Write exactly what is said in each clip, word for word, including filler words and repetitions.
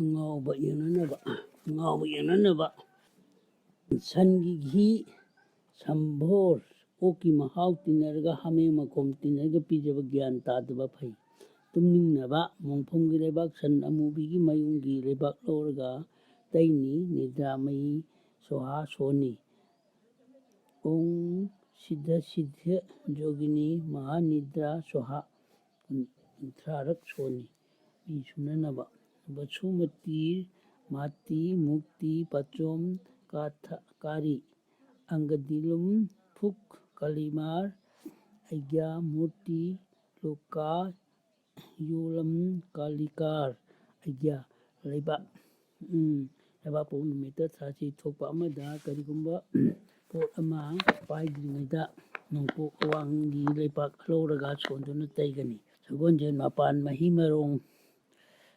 ꯑꯉꯥꯎꯕ ꯌꯦꯡꯅꯅꯕ, ꯑꯉꯥꯎꯕ ꯌꯦꯡꯅꯅꯕ꯫ ꯁꯟꯒꯤ ꯘꯤ, ꯁꯝꯚꯣꯔ, ꯑꯣꯛꯀꯤ ꯃꯍꯥꯎ ꯇꯤꯟꯅꯔꯒ, ꯍꯥꯃꯦꯡ ꯃꯈꯣꯝ ꯇꯤꯟꯅꯔꯒ ꯄꯤꯖꯕ ꯒ꯭ꯌꯥꯟ ꯇꯥꯗꯕ ꯐꯩ꯫ ꯇꯨꯝꯅꯤꯡꯅꯕ, ꯃꯣꯡꯐꯝꯒꯤ ꯂꯩꯕꯥꯛ, ꯁꯟ ꯑꯃꯨꯕꯤꯒꯤ ꯃꯌꯨꯡꯒꯤ ꯂꯩꯕꯥꯛ ꯂꯧꯔꯒ ꯇꯩꯅꯤ, ꯅꯤꯗ꯭ꯔꯥ ꯃꯌꯤ ꯁꯣꯍꯥ ꯁꯣꯟꯅꯤ꯫ ꯎꯝ, ꯁꯤꯗ ꯁꯤꯗ ꯖꯣꯒꯤꯅꯤ ꯃꯍꯥꯅꯤꯗ꯭ꯔꯥ ꯁꯣꯍꯥ ꯀꯨꯟꯊ꯭ꯔꯥꯔꯛ ꯁꯣꯟꯅꯤ꯫ ꯃꯤ ꯁꯨꯅꯅꯕ꯫ ꯕꯁꯨꯃꯇꯤ, ꯃꯥꯇꯤ, ꯃꯨꯛꯇꯤ, ꯄꯥꯆꯣꯝ, ꯀꯥꯊ, ꯀꯥꯔꯤ, ꯑꯪꯒꯗꯤꯂꯨꯝ, ꯐꯨꯛ, ꯀꯂꯤꯃꯥꯔ, ꯑꯩꯒ꯭ꯌꯥ, ꯃꯨꯔꯇꯤ, ꯂꯨꯀꯥ, ꯌꯨꯂꯝ, ꯀꯥꯂꯤꯀꯥꯔ, ꯑꯩꯒ꯭ꯌꯥ꯫ ꯂꯩꯕꯥꯛ, ꯎꯝ, ꯂꯩꯕꯥꯛꯄꯣꯛꯄ ꯅꯨꯃꯤꯠꯇ ꯊꯥꯁꯤ ꯊꯣꯛꯄ ꯑꯃꯗ ꯀꯔꯤꯒꯨꯝꯕ ꯄꯣꯠ ꯑꯃ ꯄꯥꯏꯗ꯭ꯔꯤꯉꯩꯗ ꯅꯣꯡꯄꯣꯛ ꯑꯋꯥꯡꯒꯤ ꯂꯩꯕꯥꯛ ꯂꯧꯔꯒ ꯁꯣꯟꯗꯨꯅ ꯇꯩꯒꯅꯤ꯫ ꯁꯒꯣꯜꯁꯦꯟ ꯃꯄꯥꯟ ꯃꯍꯤ ꯃꯔꯣꯡ,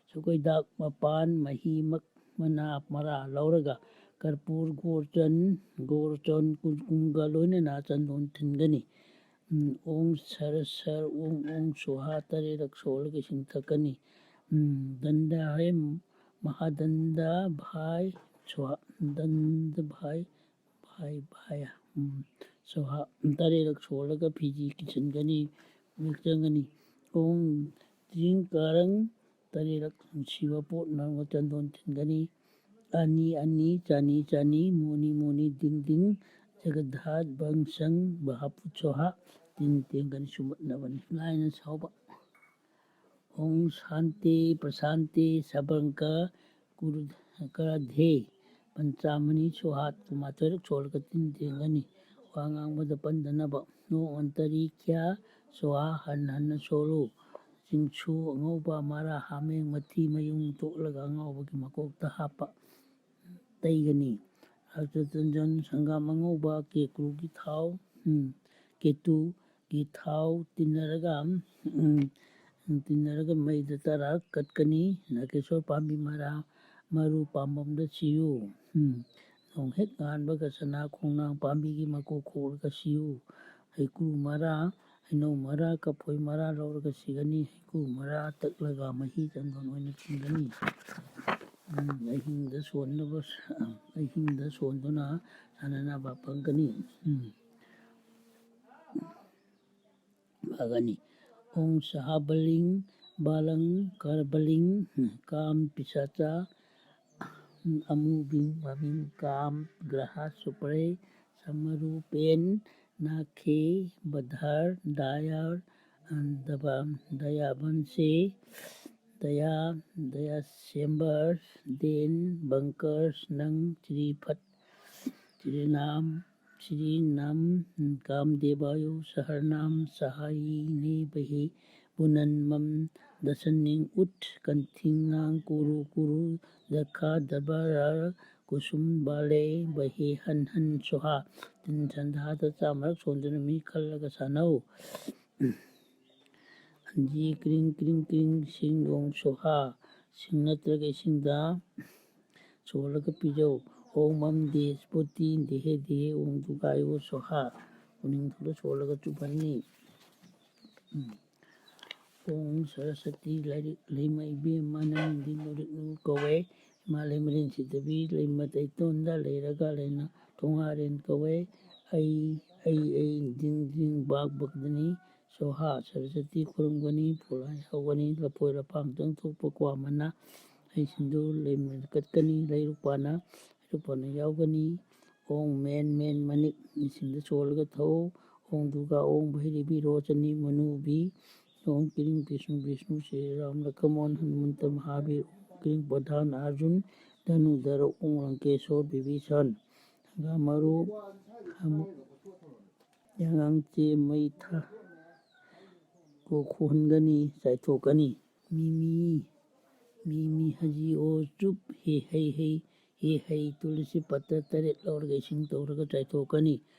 ꯁꯒꯣꯏꯗꯥꯛ ꯃꯄꯥꯟ ꯃꯍꯤ ꯃꯛ-, ꯃꯅꯥ ꯃꯔꯥ ꯂꯧꯔꯒ ꯀꯔꯄꯨꯔ, ꯒꯣꯔꯆꯟ, ꯒꯣꯔꯆꯟ, ꯀꯨꯝꯀꯨꯝꯒ ꯂꯣꯏꯅꯅ ꯆꯟꯗꯣꯟ ꯊꯤꯟꯒꯅꯤ꯫ ꯎꯝ, ꯑꯣꯡ ꯁꯔ ꯁꯔ ꯑꯣꯡ ꯑꯣꯡ ꯁꯣꯍꯥ ꯇꯔꯦꯠꯂꯛ ꯁꯣꯜꯂꯒ ꯏꯁꯤꯡ ꯊꯛꯀꯅꯤ꯫ ꯎꯝ, ꯗꯟꯗ ꯍꯥꯏ ꯃꯍꯥꯗꯟꯗ ꯚꯥꯏ ꯁꯣꯍꯥ, ꯗꯟꯗ ꯚꯥꯏ, ꯚꯥꯏ, ꯚꯥꯏ, ꯎꯝ, ꯁꯣꯍꯥ ꯇꯔꯦꯠꯂꯛ ꯁꯣꯜꯂꯒ ꯐꯤꯖꯤ ꯀꯤꯁꯤꯟꯒꯅꯤ, ꯃꯤꯛ ꯆꯪꯒꯅꯤ꯫ ꯑꯣꯡ ꯇ꯭ꯔꯤꯡ ꯀꯥꯔꯪ ꯇꯔꯦꯠꯂꯛ ꯅꯨꯡꯁꯤꯕ ꯄꯣꯠ ꯅꯪꯅ ꯆꯟꯗꯣꯟ ꯊꯤꯟꯒꯅꯤ꯫ ꯑꯅꯤ ꯑꯅꯤ ꯆꯅꯤ ꯆꯅꯤ ꯃꯣꯅꯤ ꯃꯣꯅꯤ ꯗꯤꯡ ꯗꯤꯡ ꯖꯒꯗꯥꯠ ꯕꯪꯁꯪ ꯕꯍꯥꯄꯨ ꯁꯣꯍꯥ ꯇꯤꯟ ꯇꯦꯡꯒꯅꯤ ꯁꯨꯝꯕꯠꯅꯕꯅꯤ꯫ ꯂꯥꯏꯅ ꯁꯥꯎꯕ꯫ ꯑꯣꯡ ꯁꯥꯟꯇꯤ ꯄ꯭ꯔꯁꯥꯟꯇꯤ ꯁꯕꯪꯀ ꯀꯨꯔ-, ꯀꯔꯥꯙꯦ ꯄꯟꯆꯥꯃꯅꯤ ꯁꯣꯍꯥꯠ ꯀꯨꯟꯃꯥꯊꯣꯏꯔꯛ ꯁꯣꯜꯂꯒ ꯇꯤꯟ ꯇꯦꯡꯒꯅꯤ꯫ ꯋꯥ ꯉꯥꯡꯕꯗ ꯄꯟꯗꯅꯕ꯫ ꯑꯣꯡ ꯑꯟꯇꯔꯤꯈ꯭ꯌꯥ ꯁꯣꯍꯥ ꯍꯟ ꯍꯟꯅ ꯁꯣꯜꯂꯨ꯫ ꯆꯤꯡꯁꯨ ꯑꯉꯧꯕ ꯃꯔꯥ ꯍꯥꯃꯦꯡ ꯃꯊꯤ ꯃꯌꯨꯡ ꯇꯣꯠꯂꯒ ꯑꯉꯥꯎꯕꯒꯤ ꯃꯀꯣꯛꯇ ꯍꯥꯞꯄ ꯇꯩꯒꯅꯤ꯫ ꯔꯥꯖꯆꯟꯗ꯭ꯔꯟ ꯁꯪꯒꯥꯝ ꯑꯉꯧꯕ ꯀꯦꯀ꯭ꯔꯨꯒꯤ ꯊꯥꯎ, ꯎꯝ, ꯀꯦꯇꯨꯒꯤ ꯊꯥꯎ ꯇꯤꯟꯅꯔꯒ, ꯎꯝ, ꯇꯤꯟꯅꯔꯒ ꯃꯩꯗ ꯇꯔꯥ ꯀꯠꯀꯅꯤ꯫ ꯅꯥꯀꯦꯁꯣꯔ ꯄꯥꯝꯕꯤ ꯃꯔꯥ ꯃꯔꯨ ꯄꯥꯝꯕꯣꯝꯗ ꯁꯤꯌꯨ꯫ ꯎꯝ, ꯅꯣꯡ ꯍꯦꯛ ꯉꯥꯟꯕꯒ ꯆꯅꯥ ꯈꯣꯡꯅꯥꯡ ꯄꯥꯝꯕꯤꯒꯤ ꯃꯀꯣꯛ ꯈꯣꯛꯂꯒ ꯁꯤꯌꯨ꯫ ꯍꯩꯀ꯭ꯔꯨ ꯃꯔꯥ, ꯍꯩꯅꯧ ꯃꯔꯥ, ꯀꯐꯣꯏ ꯃꯔꯥ ꯂꯧꯔꯒ ꯁꯤꯒꯅꯤ꯫ ꯍꯩꯀ꯭ꯔꯨ ꯃꯔꯥ ꯇꯛꯂꯒ ꯃꯍꯤ ꯆꯪꯕ ꯑꯣꯏꯅ ꯊꯤꯟꯒꯅꯤ꯫ ꯎꯝ, ꯑꯍꯤꯡꯗ ꯁꯣꯟꯅꯕ, ꯑꯍꯤꯡꯗ ꯁꯣꯟꯗꯨꯅ ꯁꯥꯟꯅꯅꯕ ꯐꯪꯒꯅꯤ꯫ ꯎꯝ꯫ ꯐꯒꯅꯤ꯫ ꯎꯝ, ꯁꯍꯥꯕꯂꯤꯡ, ꯕꯥꯂꯪ, ꯀꯔꯕꯂꯤꯡ, ꯎꯝ, ꯀꯥꯝ, ꯄꯤꯁꯥꯆꯥ, ꯎꯝ, ꯑꯃꯨꯕꯤꯡ, ꯃꯃꯤꯡ, ꯀꯥꯝ, ꯒ꯭ꯔꯍ, ꯁꯨꯄ꯭ꯔꯦ, ꯁꯃꯔꯨ, ꯄꯦꯟ, ꯅꯥꯈꯦ, ꯕꯙꯥꯔ, ꯗꯥꯌꯥꯔ, ꯎꯝ, ꯗꯕꯥ-, ꯗꯌꯥꯕꯟꯁꯦ, ꯗꯌꯥ, ꯗꯌꯥ ꯁꯦꯝꯕꯔ, ꯗꯦꯟ, ꯕꯪꯀꯔꯁ, ꯅꯪ, ꯆ꯭ꯔꯤꯐꯠ, ꯆ꯭ꯔꯤꯅꯥꯝ, ꯁ꯭ꯔꯤꯅꯥꯝ, ꯀꯥꯝꯗꯦꯕꯥꯌꯨ, ꯁꯍꯔꯅꯥꯝ, ꯁꯍꯥꯏꯅꯦ, ꯕꯍꯦ, ꯕꯨꯅꯟꯃꯝ, ꯗꯁꯟꯅꯤꯡ, ꯎꯠ, ꯀꯟꯊꯤꯡꯅꯥꯡ, ꯀꯨꯔꯨ, ꯀꯨꯔꯨ, ꯗꯈꯥ, ꯗꯕꯔꯥ, ꯀꯨꯁꯨꯝ, ꯕꯥꯂꯦ, ꯕꯍꯦ, ꯍꯟ, ꯍꯟ, ꯁꯣꯍꯥ꯫ ꯇꯤꯟ ꯁꯟꯗꯥꯗ ꯆꯥꯝꯃꯔꯛ ꯁꯣꯟꯗꯨꯅ ꯃꯤ ꯈꯜꯂꯒ ꯁꯥꯟꯅꯧ꯫ ꯑꯟꯖꯤ ꯀ꯭ꯔꯤꯡ ꯀ꯭ꯔꯤꯡ ꯀ꯭ꯔꯤꯡ ꯁꯤꯡ ꯌꯣꯡ ꯁꯣꯍꯥ꯫ ꯁꯤꯡ ꯅꯠꯇ꯭ꯔꯒ ꯏꯁꯤꯡꯗ ꯁꯣꯜꯂꯒ ꯄꯤꯖꯧ꯫ ꯑꯣꯝ ꯃꯝ ꯗꯦꯁꯄꯇꯤ ꯗꯦꯍꯦ ꯗꯦꯍꯦ ꯑꯣꯝ ꯗꯨꯒꯥꯌꯣ ꯁꯣꯍꯥ꯫ ꯎꯅꯤꯡꯊꯧꯗ ꯁꯣꯜꯂꯒ ꯆꯨꯞꯍꯟꯅꯤ꯫ ꯎꯝ꯫ ꯑꯣꯝ ꯁꯔꯁꯇꯤ ꯂꯥꯏꯔꯤꯛ ꯂꯩꯃ ꯏꯕꯦꯝꯃ ꯅꯪꯗꯤ ꯂꯥꯏꯔꯤꯛ ꯀꯧꯋꯦ꯫ ꯏꯃꯥ ꯂꯩꯃꯔꯦꯟ ꯁꯤꯗꯕꯤ ꯂꯩꯃ ꯇꯩꯇꯣꯟꯗ ꯂꯩꯔꯒ ꯂꯩꯅ ꯊꯣꯡꯍꯥꯔꯦꯟ ꯀꯧꯋꯦ꯫ ꯑꯩ ꯑꯩ ꯑꯩ ꯗꯤꯡ ꯗꯤꯡ ꯕꯥꯛ ꯕꯛꯗꯅꯤ꯫ ꯁꯣꯍꯥ ꯁꯔꯁꯇꯤ ꯈꯨꯔꯨꯝꯒꯅꯤ꯫ ꯐꯣꯂꯥꯏ ꯍꯧꯒꯅꯤ꯫ ꯂꯐꯣꯏ ꯂꯐꯥꯡ ꯆꯪꯊꯣꯛꯄ ꯀ꯭ꯋꯥ ꯃꯅꯥ꯫ ꯍꯩ ꯁꯤꯡꯗꯨ ꯂꯩꯃ ꯀꯠꯀꯅꯤ꯫ ꯂꯩꯔꯨꯛ ꯄꯥꯅ ꯍꯩꯔꯨꯛ ꯄꯥꯅ ꯌꯥꯎꯒꯅꯤ꯫ ꯑꯣꯡ ꯃꯦꯟ ꯃꯦꯟ ꯃꯅꯤꯛ ꯏꯁꯤꯡꯗ ꯁꯣꯜꯂꯒ ꯊꯧ꯫ ꯑꯣꯡ ꯗꯨꯔꯒꯥ ꯑꯣꯡ ꯚꯩꯔꯕꯤ ꯔꯣꯆꯅꯤ ꯃꯅꯨꯕꯤ꯫ ꯑꯣꯡ ꯀ꯭ꯔꯤꯡ ꯕꯤꯁꯅꯨ ꯕꯤꯁꯅꯨ ꯁ꯭ꯔꯤ ꯔꯥꯝ ꯂꯈꯃꯣꯟ ꯍꯅꯨꯃꯟꯇ ꯃꯍꯥꯕꯤꯔ꯫ ꯑꯣꯡ ꯀ꯭ꯔꯤꯡ ꯄ꯭ꯔꯙꯥꯟ ꯑꯥꯔꯖꯨꯟ ꯙꯅꯨꯙꯔ ꯑꯣꯡ ꯂꯪꯀꯦꯁꯣꯔ ꯕꯤꯚꯤꯁꯟ꯫ ꯍꯪꯒꯥꯝ ꯃꯔꯨ ꯑꯃꯨꯛ ꯌꯥꯉꯥꯡ ꯆꯦ ꯃꯩ ꯊꯥ ꯀꯣꯛ ꯈꯨꯍꯟꯒꯅꯤ, ꯆꯥꯏꯊꯣꯛꯀꯅꯤ꯫ ꯃꯤꯃꯤ, ꯃꯤꯃꯤ ꯍꯖꯤ ꯑꯣ ꯆꯨꯞ ꯍꯦ ꯍꯩ ꯍꯩ ꯍꯦ ꯍꯩ ꯇꯨꯜꯁꯤ ꯄꯠꯇ꯭ꯔ ꯇꯔꯦꯠ ꯂꯧꯔꯒ ꯏꯁꯤꯡ ꯇꯧꯔꯒ ꯆꯥꯏꯊꯣꯛꯀꯅꯤ꯫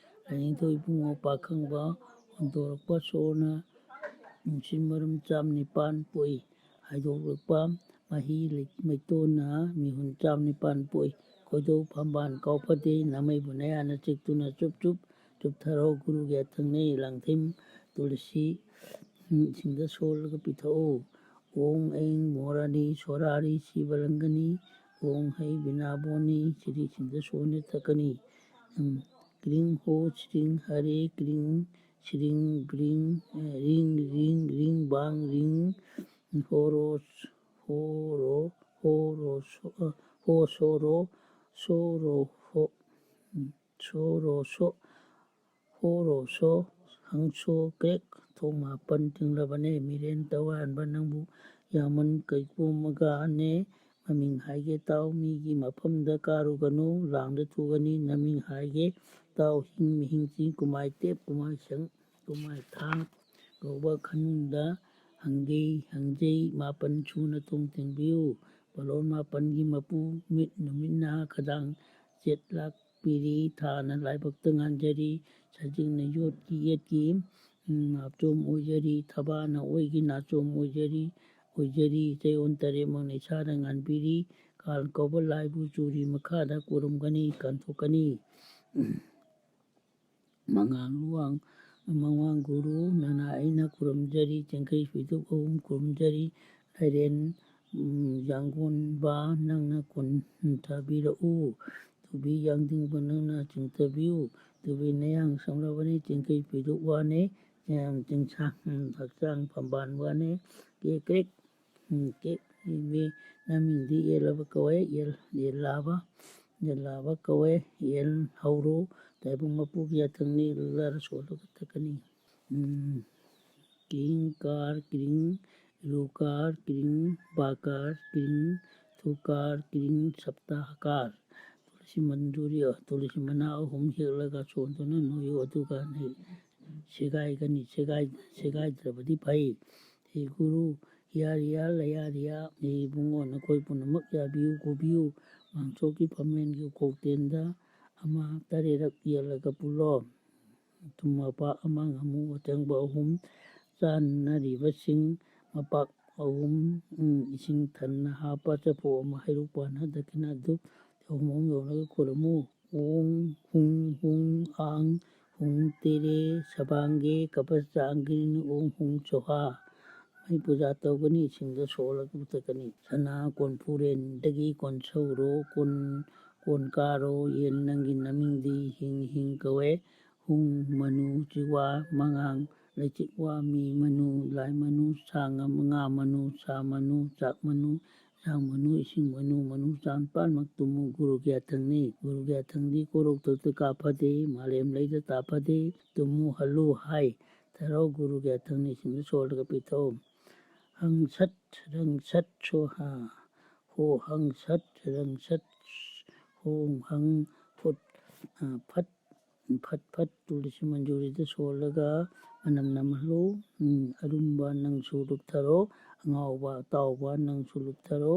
ꯂꯥꯏꯅꯤꯡꯊꯧ ꯏꯕꯨꯡꯉꯣ ꯄꯥꯈꯪꯕ ꯍꯣꯟꯗꯣꯔꯛꯄ ꯁꯣꯔꯅ ꯅꯨꯡꯁꯤꯠ ꯃꯔꯨꯝ ꯆꯥꯝ ꯅꯤꯄꯥꯟ ꯄꯣꯛꯏ꯫ ꯍꯥꯏꯗꯣꯛꯂꯛꯄ ꯃꯍꯤ ꯂꯩ-, ꯃꯩꯇꯣꯟꯅ ꯃꯤꯍꯨꯟ ꯆꯥꯝ ꯅꯤꯄꯥꯟ ꯄꯣꯛꯏ꯫ ꯈꯣꯏꯗꯧ ꯐꯝꯕꯥꯜ ꯀꯥꯎ ꯐꯗꯦ ꯅꯥꯃꯩꯕꯨ ꯅꯌꯥꯅ ꯆꯤꯛꯇꯨꯅ ꯆꯨꯞ ꯆꯨꯞ ꯆꯨꯞꯊꯔꯣ꯫ ꯒꯨꯔꯨꯒꯤ ꯑꯊꯪꯅꯩ ꯂꯥꯡꯊꯤꯝ ꯇꯨꯜꯁꯤ ꯏꯁꯤꯡꯗ ꯁꯣꯜꯂꯒ ꯄꯤꯊꯛꯎ꯫ ꯑꯣꯡ ꯑꯩꯡ ꯃꯣꯔꯥꯔꯤ ꯁꯣꯔꯥꯔꯤ ꯁꯤꯕꯂꯪꯒꯅꯤ꯫ ꯑꯣꯡ ꯍꯩ ꯕꯤꯅꯥꯕꯣꯅꯤ ꯁꯤꯔꯤꯁꯤꯡꯗ ꯁꯣꯟꯅ ꯊꯛꯀꯅꯤ꯫ ꯎꯝ, ꯀ꯭ꯔꯤꯡ ꯍꯣ ꯁ꯭ꯔꯤꯡ ꯍꯔꯦ ꯀ꯭ꯔꯤꯡ ꯁ꯭ꯔꯤꯡ ꯕ꯭ꯔꯤꯡ, ꯑ, ꯔꯤꯡ ꯔꯤꯡ ꯔꯤꯡ ꯕꯥꯡ ꯔꯤꯡ ꯍꯣꯔꯣ ꯍꯣꯔꯣ ꯍꯣꯔꯣ ꯁꯣ-, ꯑ, ꯍꯣ ꯁꯣꯔꯣ ꯁꯣꯔꯣ ꯍꯣ, ꯎꯝ, ꯁꯣꯔꯣ ꯁꯣ ꯍꯣꯔꯣꯁꯣ, ꯍꯪꯁꯣ ꯀ꯭ꯔꯦꯛ꯫ ꯊꯣꯡ ꯃꯥꯄꯟ ꯊꯤꯡꯂꯕꯅꯦ꯫ ꯃꯤꯔꯦꯟ ꯇꯧꯔꯥꯟꯕ ꯅꯪꯕꯨ ꯌꯥꯃꯟ ꯀꯩꯀꯨꯝꯃꯒꯅꯦ꯫ ꯃꯃꯤꯡ ꯍꯥꯏꯒꯦ ꯇꯥꯎ ꯃꯤꯒꯤ ꯃꯐꯝꯗ ꯀꯥꯔꯨꯒꯅꯨ꯫ ꯂꯥꯡꯗ ꯊꯨꯒꯅꯤ ꯅꯃꯤꯡ ꯍꯥꯏꯒꯦ ꯇꯥꯎ ꯍꯤꯡ ꯃꯤꯍꯤꯡ ꯆꯤꯡ ꯀꯨꯃꯥꯏ ꯇꯦꯞ ꯀꯨꯃꯥꯏ ꯁꯪ ꯀꯨꯃꯥꯏ ꯊꯥꯡ ꯀꯧꯕ ꯈꯅꯨꯡꯗ ꯍꯪꯒꯩ ꯍꯪꯖꯩ ꯃꯥꯄꯟ ꯁꯨꯅ ꯊꯣꯡ ꯊꯤꯡꯕꯤꯌꯨ꯫ ꯄꯂꯣꯟ ꯃꯥꯄꯟꯒꯤ ꯃꯄꯨ ꯃꯤꯠ ꯅꯨꯃꯤꯠ ꯅꯍꯥ ꯈꯗꯥꯡ ꯆꯦꯠꯂꯥꯛ ꯄꯤꯔꯤ꯫ ꯊꯥꯅ ꯂꯥꯏꯕꯛꯇ ꯉꯥꯟꯖꯔꯤ꯫ ꯁꯖꯤꯛꯅ ꯌꯣꯠꯀꯤ ꯌꯦꯠꯀꯤ, ꯎꯝ, ꯅꯥꯆꯣꯝ ꯑꯣꯏꯖꯔꯤ꯫ ꯊꯕꯥꯅ ꯑꯣꯏꯒꯤ ꯅꯥꯆꯣꯝ ꯑꯣꯏꯖꯔꯤ, ꯑꯣꯏꯖꯔꯤ꯫ ꯆꯌꯣꯜ ꯇꯔꯦꯠꯃꯛꯅ ꯏꯁꯥꯗ ꯉꯥꯟꯕꯤꯔꯤ꯫ ꯀꯥꯜ ꯀꯧꯕ ꯂꯥꯏꯕꯨ ꯆꯨꯔꯤ ꯃꯈꯥꯗ ꯀꯨꯔꯨꯝꯒꯅꯤ, ꯀꯥꯟꯊꯣꯛꯀꯅꯤ꯫ ꯃꯉꯥꯡ ꯂꯨꯋꯥꯡ, ꯃꯉꯥꯡ ꯒꯨꯔꯨ ꯅꯅꯥ ꯑꯩꯅ ꯈꯨꯔꯨꯝꯖꯔꯤ꯫ ꯆꯦꯡꯈꯩ ꯐꯤꯗꯨꯛ ꯑꯍꯨꯝ ꯈꯨꯔꯨꯝꯖꯔꯤ꯫ ꯂꯥꯏꯔꯦꯟ, ꯎꯝ, ꯌꯥꯡꯒꯣꯟꯕ ꯅꯪꯅ ꯀꯨꯟ ꯊꯥꯕꯤꯔꯛꯎ꯫ ꯇꯨꯕꯤ ꯌꯥꯡꯗꯤꯡꯕ ꯅꯪꯅ ꯆꯤꯡꯊꯕꯤꯌꯨ꯫ ꯇꯨꯕꯤ ꯅꯌꯥꯡ ꯁꯝꯂꯕꯅꯤ ꯆꯤꯡꯈꯩ ꯐꯤꯗꯨꯛ ꯋꯥꯅꯦ꯫ ꯆꯤꯡꯁꯥꯡ, ꯎꯝ, ꯍꯛꯆꯥꯡ ꯐꯝꯕꯥꯟ ꯋꯥꯅꯦ꯫ ꯀꯦꯛ ꯀ꯭ꯔꯦꯛ꯫ ꯎꯝ, ꯀꯦꯛ ꯏꯃꯦ ꯅꯃꯤꯡꯗꯤ ꯌꯦꯜꯂꯕ ꯀꯧꯋꯦ꯫ ꯌꯦꯜ-, ꯌꯦꯜꯂꯥꯕ, ꯌꯦꯜꯂꯥꯕ ꯀꯧꯋꯦ꯫ ꯌꯦꯜ ꯍꯧꯔꯣ꯫ ꯇꯥꯏꯕꯪ ꯃꯄꯨꯒꯤ ꯌꯥꯊꯪꯅꯤ꯫ ꯂꯥꯔ ꯁꯣꯜꯂꯒ ꯊꯛꯀꯅꯤ꯫ ꯎꯝ, ꯀꯤꯡ ꯀꯥꯔ ꯀ꯭ꯔꯤꯡ, ꯔꯨꯀꯥꯔ ꯀ꯭ꯔꯤꯡ, ꯕꯥꯀꯥꯔ ꯀ꯭ꯔꯤꯡ, ꯊꯨꯀꯥꯔ ꯀ꯭ꯔꯤꯡ, ꯁꯞꯇꯥꯍꯀꯥꯔ꯫ ꯇꯨꯂꯁꯤ ꯃꯟꯖꯨꯔꯤ, ꯇꯨꯂꯁꯤ ꯃꯅꯥ ꯑꯍꯨꯝ ꯍꯦꯛꯂꯒ ꯁꯣꯟꯗꯨꯅ ꯅꯣꯏꯌꯨ, ꯑꯗꯨꯒ ꯅꯩ-, ꯁꯦꯒꯥꯏꯒꯅꯤ꯫ ꯁꯦꯒꯥꯏ-, ꯁꯦꯒꯥꯏꯗ꯭ꯔꯕꯗꯤ ꯐꯩ꯫ ꯍꯦ ꯒꯨꯔꯨ, ꯍꯤꯌꯥ ꯔꯤꯌꯥ ꯂꯌꯥ ꯔꯤꯌꯥ, ꯍꯦ ꯏꯕꯨꯡꯉꯣ, ꯅꯈꯣꯏ ꯄꯨꯝꯅꯃꯛ ꯌꯥꯕꯤꯌꯨ, ꯄꯨꯕꯤꯌꯨ꯫ ꯃꯥꯡꯆꯣꯛꯀꯤ ꯐꯝꯃꯦꯟꯒꯤ ꯎꯀꯣꯛꯇꯦꯟꯗ ꯑꯃ ꯇꯔꯦꯠꯔꯛ ꯌꯦꯜꯂꯒ ꯄꯨꯜꯂꯣ꯫ ꯊꯨꯝ ꯃꯄꯥꯛ ꯑꯃ, ꯉꯥꯃꯨ ꯑꯇꯦꯡꯕ ꯑꯍꯨꯝ, ꯆꯥꯅꯔꯤꯕꯁꯤꯡ ꯃꯄꯥꯛ ꯑꯍꯨꯝ, ꯎꯝ, ꯏꯁꯤꯡ ꯊꯟꯅ ꯍꯥꯞꯄ ꯆꯐꯨ ꯑꯃ, ꯍꯩꯔꯨꯛ ꯄꯥꯟꯅ ꯗꯈꯤꯅꯥ ꯙꯨꯞ ꯑꯍꯨꯝ ꯑꯍꯨꯝ ꯌꯧꯔꯒ ꯈꯨꯔꯨꯝꯃꯨ꯫ ꯑꯣꯡ ꯍꯨꯡ ꯍꯨꯡ ꯑꯥꯡ ꯍꯨꯡ ꯇꯦꯔꯦ ꯁꯕꯥꯡꯒꯦ ꯀꯄꯆꯥꯡꯒꯤꯅꯤ ꯑꯣꯡ ꯍꯨꯡ ꯁꯣꯍꯥ꯫ ꯑꯩ ꯄꯨꯖꯥ ꯇꯧꯒꯅꯤ, ꯏꯁꯤꯡꯗ ꯁꯣꯛꯂꯒ ꯄꯨꯊꯛꯀꯅꯤ꯫ ꯁꯅꯥ ꯀꯣꯟꯐꯨꯔꯦꯟꯗꯒꯤ ꯀꯣꯟ ꯁꯧꯔꯣ, ꯀꯣꯟ, ꯀꯣꯟ ꯀꯥꯔꯣ, ꯌꯦꯟ ꯅꯪꯒꯤ ꯅꯃꯤꯡꯗꯤ ꯍꯤꯡ ꯍꯤꯡ ꯀꯧꯋꯦ, ꯍꯨꯡ ꯃꯅꯨ ꯆꯤꯋꯥ ꯃꯉꯥꯡ ꯂꯩꯆꯤꯛ ꯋꯥ ꯃꯤ ꯃꯅꯨ ꯂꯥꯏ ꯃꯅꯨ ꯁꯥ ꯉꯥ ꯃꯅꯨ ꯁꯥ ꯃꯅꯨ ꯆꯥꯛ ꯃꯅꯨ ꯏꯟꯁꯥꯡ ꯃꯅꯨ ꯏꯁꯤꯡ ꯃꯅꯨ ꯃꯅꯨ ꯆꯥ ꯅꯤꯄꯥꯟꯃꯛ ꯇꯨꯝꯃꯨ꯫ ꯒꯨꯔꯨꯒꯤ ꯌꯥꯊꯪꯅꯤ꯫ ꯒꯨꯔꯨꯒꯤ ꯌꯥꯊꯪꯗꯤ ꯀꯣꯔꯧꯊꯛꯇ ꯀꯥ ꯐꯗꯦ, ꯃꯥꯂꯦꯝ ꯂꯩꯗ ꯇꯥ ꯐꯗꯦ, ꯇꯨꯝꯃꯨ ꯍꯜꯂꯨ ꯍꯥꯏ꯫ ꯊꯔꯣ ꯒꯨꯔꯨꯒꯤ ꯌꯥꯊꯪꯅꯤ, ꯏꯁꯤꯡꯗ ꯁꯣꯜꯂꯒ ꯄꯤꯊꯛꯎ꯫ ꯍꯪ ꯁꯠ ꯔꯪ ꯁꯠ ꯁꯣꯍꯥ꯫ ꯍꯣ ꯍꯪ ꯁꯠ ꯔꯪ ꯁꯠ ꯍꯣꯡ ꯍꯪ ꯐꯨꯠ ꯐꯠ ꯐꯠ ꯐꯠ ꯇꯨꯜꯁꯤ ꯃꯟꯖꯨꯔꯤꯗ ꯁꯣꯜꯂꯒ ꯃꯅꯝ ꯅꯝꯍꯜꯂꯨ꯫ ꯎꯝ, ꯑꯔꯨꯝꯕ ꯅꯪꯁꯨ ꯂꯨꯞꯊꯔꯣ, ꯑꯉꯥꯎꯕ ꯑꯇꯥꯎꯕ ꯅꯪꯁꯨ ꯂꯨꯞꯊꯔꯣ,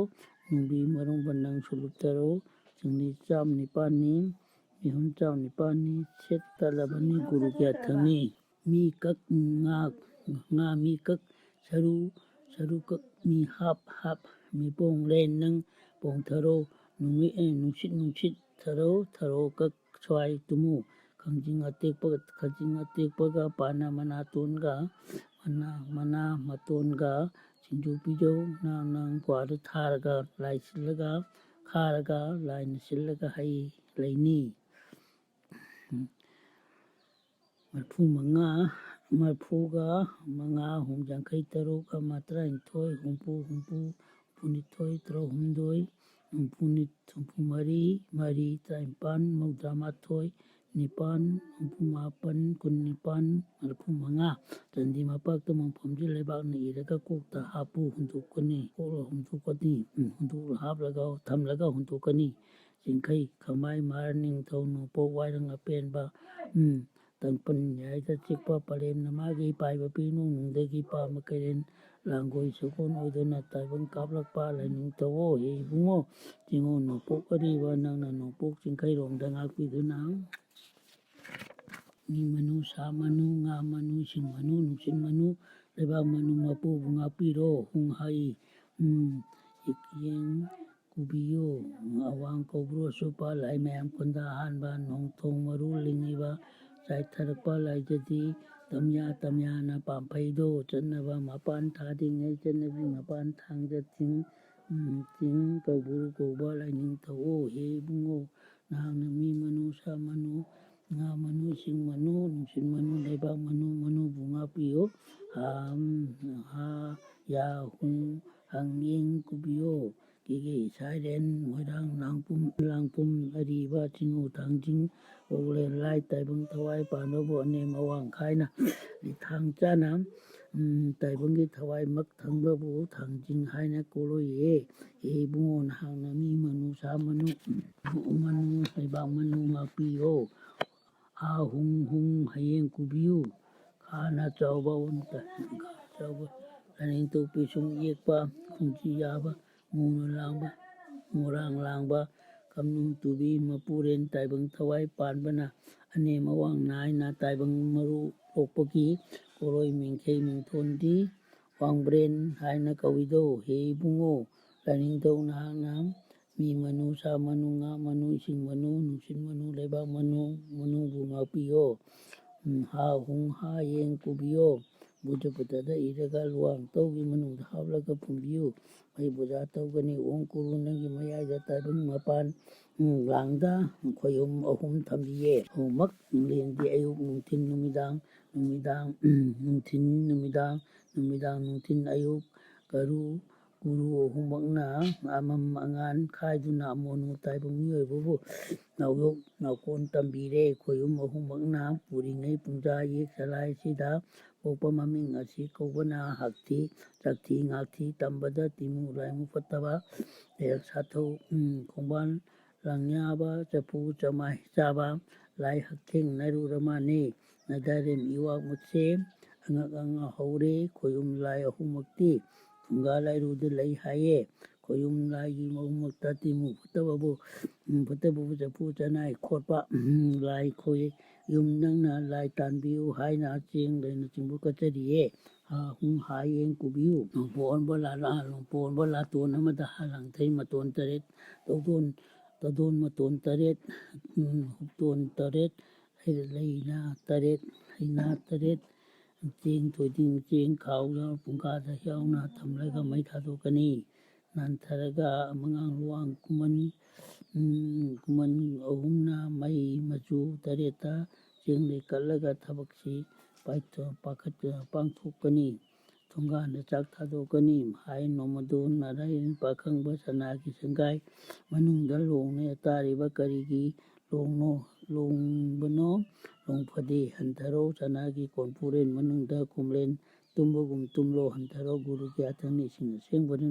ꯅꯨꯡꯕꯤ ꯃꯔꯨꯝꯕ ꯅꯪꯁꯨ ꯂꯨꯞꯊꯔꯣ꯫ ꯆꯤꯡꯂꯤ ꯆꯥꯝ ꯅꯤꯄꯥꯟꯅꯤ, ꯃꯤꯍꯨꯟ ꯆꯥꯝ ꯅꯤꯄꯥꯟꯅꯤ, ꯁꯦꯠ ꯇꯠꯂꯕꯅꯤ ꯒꯨꯔꯨꯒꯤ ꯌꯥꯊꯪꯅꯤ꯫ ꯃꯤ ꯀꯛ ꯉꯥ, ꯉꯥ ꯃꯤ ꯀꯛ ꯁꯔꯨ, ꯁꯔꯨ ꯀꯛ ꯃꯤ ꯍꯥꯞ ꯍꯥꯞ, ꯃꯤꯄꯣꯡ ꯂꯦꯟ ꯅꯪ ꯄꯣꯡꯊꯔꯣ, ꯅꯨꯃꯤꯠ, ꯑꯦ, ꯅꯨꯡꯁꯤꯠ ꯅꯨꯡꯁꯤꯠ ꯊꯔꯣ, ꯊꯔꯣ ꯀꯛ ꯁ꯭ꯋꯥꯏ ꯇꯨꯝꯃꯨ꯫ ꯈꯥꯡꯖꯤꯡ ꯑꯇꯦꯛꯄ, ꯈꯥꯡꯖꯤꯡ ꯑꯇꯦꯛꯄꯒ ꯄꯥꯅ ꯃꯅꯥꯇꯣꯟꯒ, ꯃꯅꯥ, ꯃꯅꯥ ꯃꯇꯣꯟꯒ ꯁꯤꯡꯖꯨ ꯄꯤꯖꯧ꯫ ꯅꯪ, ꯅꯪ ꯀ꯭ꯋꯥꯗ ꯊꯥꯔꯒ, ꯂꯥꯏ ꯁꯤꯜꯂꯒ, ꯈꯥꯔꯒ, ꯂꯥꯏꯅ ꯁꯤꯜꯂꯒ ꯍꯩ ꯂꯩꯅꯤ꯫ ꯃꯔꯤꯐꯨ ꯃꯉꯥ, ꯃꯔꯤꯐꯨꯒ ꯃꯉꯥ, ꯍꯨꯝ ꯌꯥꯡꯈꯩ ꯇꯔꯨꯛ, ꯑꯃ ꯇꯔꯥꯅꯤꯊꯣꯏ, ꯍꯨꯝꯐꯨ, ꯍꯨꯝꯐꯨ, ꯍꯨꯝꯐꯨꯅꯤꯊꯣꯏ, ꯇꯔꯥꯍꯨꯝꯗꯣꯏ, ꯍꯨꯝꯐꯨꯅꯤ-, ꯍꯨꯝꯐꯨ ꯃꯔꯤ, ꯃꯔꯤ, ꯇꯔꯥꯅꯤꯄꯥꯟ, ꯃꯧꯗ꯭ꯔꯥ ꯃꯥꯊꯣꯏ, ꯅꯤꯄꯥꯟ, ꯍꯨꯝꯐꯨ ꯃꯥꯄꯟ, ꯀꯨꯟ ꯅꯤꯄꯥꯟ, ꯃꯔꯤꯐꯨ ꯃꯉꯥ꯫ ꯆꯟꯗꯤ ꯃꯄꯥꯛꯇ ꯃꯣꯡꯐꯝꯁꯤ ꯂꯩꯕꯥꯛꯅ ꯏꯔꯒ ꯀꯣꯛꯇ ꯍꯥꯞꯄꯨ, ꯍꯨꯟꯗꯣꯛꯀꯅꯤ꯫ ꯀꯣꯛꯂ ꯍꯨꯟꯗꯣꯛꯀꯅꯤ꯫ ꯎꯝ, ꯍꯨꯟꯗꯣꯛꯂ ꯍꯥꯞꯂꯒ, ꯊꯝꯂꯒ ꯍꯨꯟꯗꯣꯛꯀꯅꯤ꯫ ꯆꯤꯡꯈꯩ ꯈꯃꯥꯏ ꯃꯥꯔ ꯅꯤꯡꯊꯧ ꯅꯣꯡꯄꯣꯛ ꯋꯥꯏꯔꯪ ꯑꯄꯦꯟꯕ, ꯎꯝ, ꯇꯪꯄꯟ ꯌꯥꯏꯗ ꯆꯤꯛꯄ ꯄꯔꯦꯝꯅ ꯃꯥꯒꯤ ꯄꯥꯏꯕ ꯄꯤꯅꯨꯡ ꯅꯨꯡꯗꯒꯤ ꯄꯥꯝꯕ ꯀꯩꯔꯦꯟ ꯂꯥꯡꯒꯣꯏ ꯁꯒꯣꯜ ꯑꯣꯏꯗꯨꯅ ꯇꯥꯏꯕꯪ ꯀꯥꯞꯂꯛꯄ ꯂꯥꯏꯅꯤꯡꯊꯧꯑꯣ ꯍꯦ ꯏꯕꯨꯡꯉꯣ, ꯆꯤꯡꯉꯣ ꯅꯣꯡꯄꯣꯛ ꯑꯔꯤꯕ ꯅꯪꯅ ꯅꯣꯡꯄꯣꯛ ꯆꯤꯡꯈꯩꯔꯣꯝꯗ ꯉꯥꯛꯄꯤꯗꯨꯅ ꯃꯤ ꯃꯅꯨ, ꯁꯥ ꯃꯅꯨ, ꯉꯥ ꯃꯅꯨ, ꯏꯁꯤꯡ ꯃꯅꯨ, ꯅꯨꯡꯁꯤꯠ ꯃꯅꯨ, ꯂꯩꯕꯥꯛ ꯃꯅꯨ ꯃꯄꯨꯕꯨ ꯉꯥꯛꯄꯤꯔꯣ꯫ ꯍꯨꯡ ꯍꯥꯏ, ꯎꯝ, ꯏꯛꯌꯦꯡ ꯀꯨꯕꯤꯌꯣ꯫ ꯑꯋꯥꯡ ꯀꯧꯕ꯭ꯔꯨ ꯑꯆꯨꯞꯄ ꯂꯥꯏ ꯃꯌꯥꯝ ꯈꯨꯟꯗ ꯑꯍꯥꯟꯕ ꯅꯣꯡꯊꯣꯡ ꯃꯔꯨ ꯂꯤꯡꯉꯤꯕ ꯆꯥꯏꯊꯔꯛꯄ ꯂꯥꯏꯗꯗꯤ ꯇꯝꯌꯥ ꯇꯝꯌꯥꯅ ꯄꯥꯝꯐꯩꯗꯣ ꯆꯠꯅꯕ ꯃꯄꯥꯟ ꯊꯥꯗ꯭ꯔꯤꯉꯩ ꯆꯠꯅꯕꯤ ꯃꯄꯥꯟ ꯊꯥꯡꯖ ꯆꯤꯡ, ꯎꯝ, ꯆꯤꯡ ꯀꯧꯕ꯭ꯔꯨ ꯀꯧꯕ ꯂꯥꯏꯅꯤꯡꯊꯧ ꯍꯦ ꯏꯕꯨꯡꯉꯣ, ꯅꯍꯥꯛꯅ ꯃꯤ ꯃꯅꯨ ꯁꯥ ꯃꯅꯨ ꯉꯥ ꯃꯅꯨ ꯏꯁꯤꯡ ꯃꯅꯨ ꯅꯨꯡꯁꯤꯠ ꯃꯅꯨ ꯂꯩꯕꯥꯛ ꯃꯅꯨ ꯃꯅꯨꯕꯨ ꯉꯥꯛꯄꯤꯌꯨ꯫ ꯍꯥ ꯎꯝ, ꯍꯥ ꯌꯥ ꯍꯨ ꯍꯪ ꯌꯦꯡ ꯀꯨꯕꯤꯌꯣ꯫ ꯀꯦꯒꯦ ꯁꯥꯏꯔꯦꯟ ꯃꯣꯏꯔꯥꯡ ꯂꯥꯡꯄꯨꯝ ꯂꯥꯡꯄꯨꯝ ꯑꯔꯤꯕ ꯆꯤꯡꯉꯨ ꯊꯥꯡꯖꯤꯡ ꯀꯣꯛꯂꯦꯟ ꯂꯥꯏ ꯇꯥꯏꯕꯪ ꯊꯋꯥꯏ ꯄꯥꯟꯕꯕꯨ ꯑꯅꯦꯝ ꯑꯋꯥꯡ ꯈꯥꯏꯅ ꯂꯤꯊꯥꯡ ꯆꯥꯅ ꯎꯝ, ꯇꯥꯏꯕꯪꯒꯤ ꯊꯋꯥꯏꯃꯛ ꯊꯪꯕꯕꯨ ꯊꯥꯡꯖꯤꯡ ꯍꯥꯏꯅ ꯀꯣꯂꯣꯏꯌꯦ꯫ ꯍꯦ ꯏꯕꯨꯡꯉꯣ, ꯅꯍꯥꯛꯅ ꯃꯤ ꯃꯅꯨ ꯁꯥ ꯃꯅꯨ ꯃꯅꯨ ꯂꯩꯕꯥꯛ ꯃꯅꯨ ꯉꯥꯛꯄꯤꯌꯣ꯫ ꯍꯥ ꯍꯨꯡ ꯍꯨꯡ ꯍꯌꯦꯡ ꯀꯨꯕꯤꯌꯨ꯫ ꯈꯥꯅ ꯆꯥꯎꯕ ꯎꯟꯇ ꯈꯥ ꯆꯥꯎꯕ ꯂꯥꯏꯅꯤꯡꯊꯧ ꯄꯤꯁꯨꯝ ꯌꯦꯛꯄ ꯈꯣꯡꯖꯤ ꯌꯥꯕ ꯃꯨꯅ ꯂꯥꯡꯕ ꯃꯣꯔꯥꯡ ꯂꯥꯡꯕ ꯀꯝꯅꯨꯡ ꯇꯨꯕꯤ ꯃꯄꯨꯔꯦꯟ ꯇꯥꯏꯕꯪ ꯊꯋꯥꯏ ꯄꯥꯟꯕꯅ ꯑꯅꯦꯝ ꯑꯋꯥꯡ ꯅꯥꯏꯅ ꯇꯥꯏꯕꯪ ꯃꯔꯨ ꯂꯣꯛꯄꯒꯤ ꯀꯣꯔꯣꯏ ꯃꯤꯡꯈꯩ ꯃꯤꯡꯊꯣꯟꯗꯤ ꯋꯥꯡꯕ꯭ꯔꯦꯟ ꯍꯥꯏꯅ ꯀꯧꯏꯗꯣ꯫ ꯍꯦ ꯏꯕꯨꯡꯉꯣ, ꯂꯥꯏꯅꯤꯡꯊꯧ ꯅꯍꯥꯛꯅ ꯃꯤ ꯃꯅꯨ ꯁꯥ ꯃꯅꯨ ꯉꯥ ꯃꯅꯨ ꯏꯁꯤꯡ ꯃꯅꯨ ꯅꯨꯡꯁꯤꯠ ꯃꯅꯨ ꯂꯩꯕꯥꯛ ꯃꯅꯨ ꯃꯅꯨꯕꯨ ꯉꯥꯛꯄꯤꯌꯣ꯫ ꯎꯝ, ꯍꯥ ꯍꯨꯡ ꯍꯥ ꯌꯦꯡ ꯀꯨꯕꯤꯌꯣ꯫ ꯕꯨꯙ ꯄꯨꯇꯗ ꯏꯔꯒ ꯂꯨꯋꯥꯡ ꯇꯧꯒꯤ ꯃꯅꯨꯡꯗ ꯍꯥꯞꯂꯒ ꯐꯨꯝꯕꯤꯌꯨ꯫ ꯃꯩ ꯕꯨꯖꯥ ꯇꯧꯒꯅꯤ꯫ ꯑꯣꯡ ꯀꯨꯔꯨ ꯅꯪꯒꯤ ꯃꯌꯥꯏꯗ ꯇꯥꯏꯕꯪ ꯃꯄꯥꯟ ꯎꯝ, ꯂꯥꯡꯗ ꯈꯣꯏꯌꯨꯝ ꯑꯍꯨꯝ ꯊꯝꯕꯤꯌꯦ꯫ ꯑꯍꯨꯝꯃꯛ ꯂꯦꯟꯗꯤ ꯑꯌꯨꯛ ꯅꯨꯡꯊꯤꯟ ꯅꯨꯃꯤꯗꯥꯡ ꯅꯨꯃꯤꯗꯥꯡ ꯎꯝ, ꯅꯨꯡꯊꯤꯟ ꯅꯨꯃꯤꯗꯥꯡ ꯅꯨꯃꯤꯗꯥꯡ ꯅꯨꯡꯊꯤꯟ ꯑꯌꯨꯛ ꯀꯔꯨ ꯒꯨꯔꯨ ꯑꯍꯨꯝꯃꯛꯅ ꯑꯃꯝ ꯑꯉꯥꯟ ꯈꯥꯏꯗꯨꯅ ꯑꯃꯣꯟ ꯇꯥꯏꯕ ꯃꯤꯑꯣꯏꯕꯕꯨ ꯅꯥꯎꯌꯣꯛ ꯅꯥꯎꯀꯣꯟ ꯇꯝꯕꯤꯔꯦ꯫ ꯈꯣꯏꯌꯨꯝ ꯑꯍꯨꯝꯃꯛꯅ ꯄꯨꯔꯤꯉꯩ ꯄꯨꯡꯖꯥ ꯌꯦꯛ ꯆꯂꯥꯏꯁꯤꯗ ꯄꯣꯛꯄ ꯃꯃꯤꯡ ꯑꯁꯤ ꯀꯧꯕꯅ ꯍꯛꯊꯤ ꯆꯛꯊꯤ ꯉꯥꯛꯊꯤ ꯇꯝꯕꯗ ꯇꯤꯃꯨ ꯂꯥꯏꯃꯨ ꯐꯠꯇꯕ ꯂꯩꯔꯛ ꯁꯥꯊꯧ ꯎꯝ, ꯈꯣꯡꯕꯥꯟ ꯂꯥꯡꯌꯥꯕ ꯆꯐꯨ ꯆꯃꯥꯏ ꯆꯥꯕ ꯂꯥꯏ ꯍꯛꯊꯦꯡꯅꯔꯨꯔ ꯃꯥꯅꯤ꯫ ꯅꯗꯥꯏꯔꯦꯝ ꯏꯋꯥꯛ ꯃꯨꯠꯁꯦ ꯑꯉꯛ ꯑꯉꯛ ꯍꯧꯔꯦ꯫ ꯈꯣꯏꯌꯨꯝ ꯂꯥꯏ ꯑꯍꯨꯝꯃꯛꯇꯤ ꯐꯨꯡꯒꯥ ꯂꯥꯏꯔꯨꯗ ꯂꯩ ꯍꯥꯏꯌꯦ꯫ ꯈꯣꯏꯌꯨꯝ ꯂꯥꯏꯒꯤ ꯃꯍꯨꯝꯃꯛꯇ ꯇꯤꯃꯨ ꯐꯠꯇꯕꯕꯨ ꯎꯝ, ꯐꯠꯇꯕꯕꯨ ꯆꯐꯨ ꯆꯅꯥꯏ ꯈꯣꯠꯄ ꯎꯝ, ꯂꯥꯏ ꯈꯣꯏ ꯌꯨꯝ ꯅꯪꯅ ꯂꯥꯏ ꯇꯥꯟꯕꯤꯌꯨ ꯍꯥꯏꯅ ꯆꯦꯡ ꯂꯩꯅꯆꯤꯡꯕ ꯀꯠꯆꯔꯤꯌꯦ꯫ ꯍꯥ ꯍꯨꯡ ꯍꯥ ꯌꯦꯡ ꯀꯨꯕꯤꯌꯨ꯫ ꯅꯣꯡꯄꯣꯛ ꯑꯣꯟꯕ ꯂꯥꯂꯥ ꯅꯣꯡꯄꯣꯛ ꯑꯣꯟꯕ ꯂꯥꯇꯣꯟ ꯑꯃꯗ ꯍꯥ ꯂꯥꯡꯊꯩ ꯃꯇꯣꯟ ꯇꯔꯦꯠ ꯇꯧꯗꯣꯟ ꯇꯗꯣꯟ ꯃꯇꯣꯟ ꯇꯔꯦꯠ ꯎꯝ, ꯍꯨꯞꯇꯣꯟ ꯇꯔꯦꯠ ꯂꯩꯅ ꯇꯔꯦꯠ ꯀꯩꯅꯥ ꯇꯔꯦꯠ, ꯆꯦꯡ, ꯊꯣꯏꯗꯤꯡ, ꯆꯦꯡ, ꯈꯥꯎ ꯌꯥꯎ-, ꯄꯨꯡꯈꯥꯗ ꯌꯥꯎꯅ ꯊꯝꯂꯒ ꯃꯩ ꯊꯥꯗꯣꯛꯀꯅꯤ꯫ ꯅꯥꯟꯊꯔꯒ ꯃꯉꯥꯡ ꯂꯨꯋꯥꯡ ꯈꯨꯃꯟ, ꯎꯝ, ꯈꯨꯃꯟ ꯑꯍꯨꯝꯅ ꯃꯩ ꯃꯆꯨ ꯇꯔꯦꯠꯇ ꯆꯦꯡ ꯂꯩꯀꯠꯂꯒ ꯊꯕꯛꯁꯤ ꯄꯥꯏꯊꯣ-, ꯄꯥꯈꯠ-, ꯄꯥꯡꯊꯣꯛꯀꯅꯤ꯫ ꯊꯣꯡꯒꯥꯟꯗ ꯆꯥꯛ ꯊꯥꯗꯣꯛꯀꯅꯤ꯫ ꯍꯥꯏ ꯅꯣꯡꯃꯗꯣꯟ ꯅꯥꯔꯥꯌꯟ ꯄꯥꯈꯪꯕ ꯁꯅꯥꯒꯤ ꯁꯪꯒꯥꯏ ꯃꯅꯨꯡꯗ ꯂꯣꯡꯅ ꯇꯥꯔꯤꯕ ꯀꯔꯤꯒꯤ ꯂꯣꯡꯅꯣ, ꯂꯣꯡꯕꯅꯣ? ꯂꯣꯡ ꯐꯗꯦ ꯍꯟꯊꯔꯣ, ꯁꯅꯥꯒꯤ ꯀꯣꯟꯐꯨꯔꯦꯟ ꯃꯅꯨꯡꯗ ꯀꯨꯝꯂꯦꯟ ꯇꯨꯝꯕꯒꯨꯝ ꯇꯨꯝꯂꯣ, ꯍꯟꯊꯔꯣ, ꯒꯨꯔꯨꯒꯤ ꯑꯊꯪꯅꯤ ꯏꯁꯤꯡ ꯑꯁꯦꯡꯕꯅꯤ,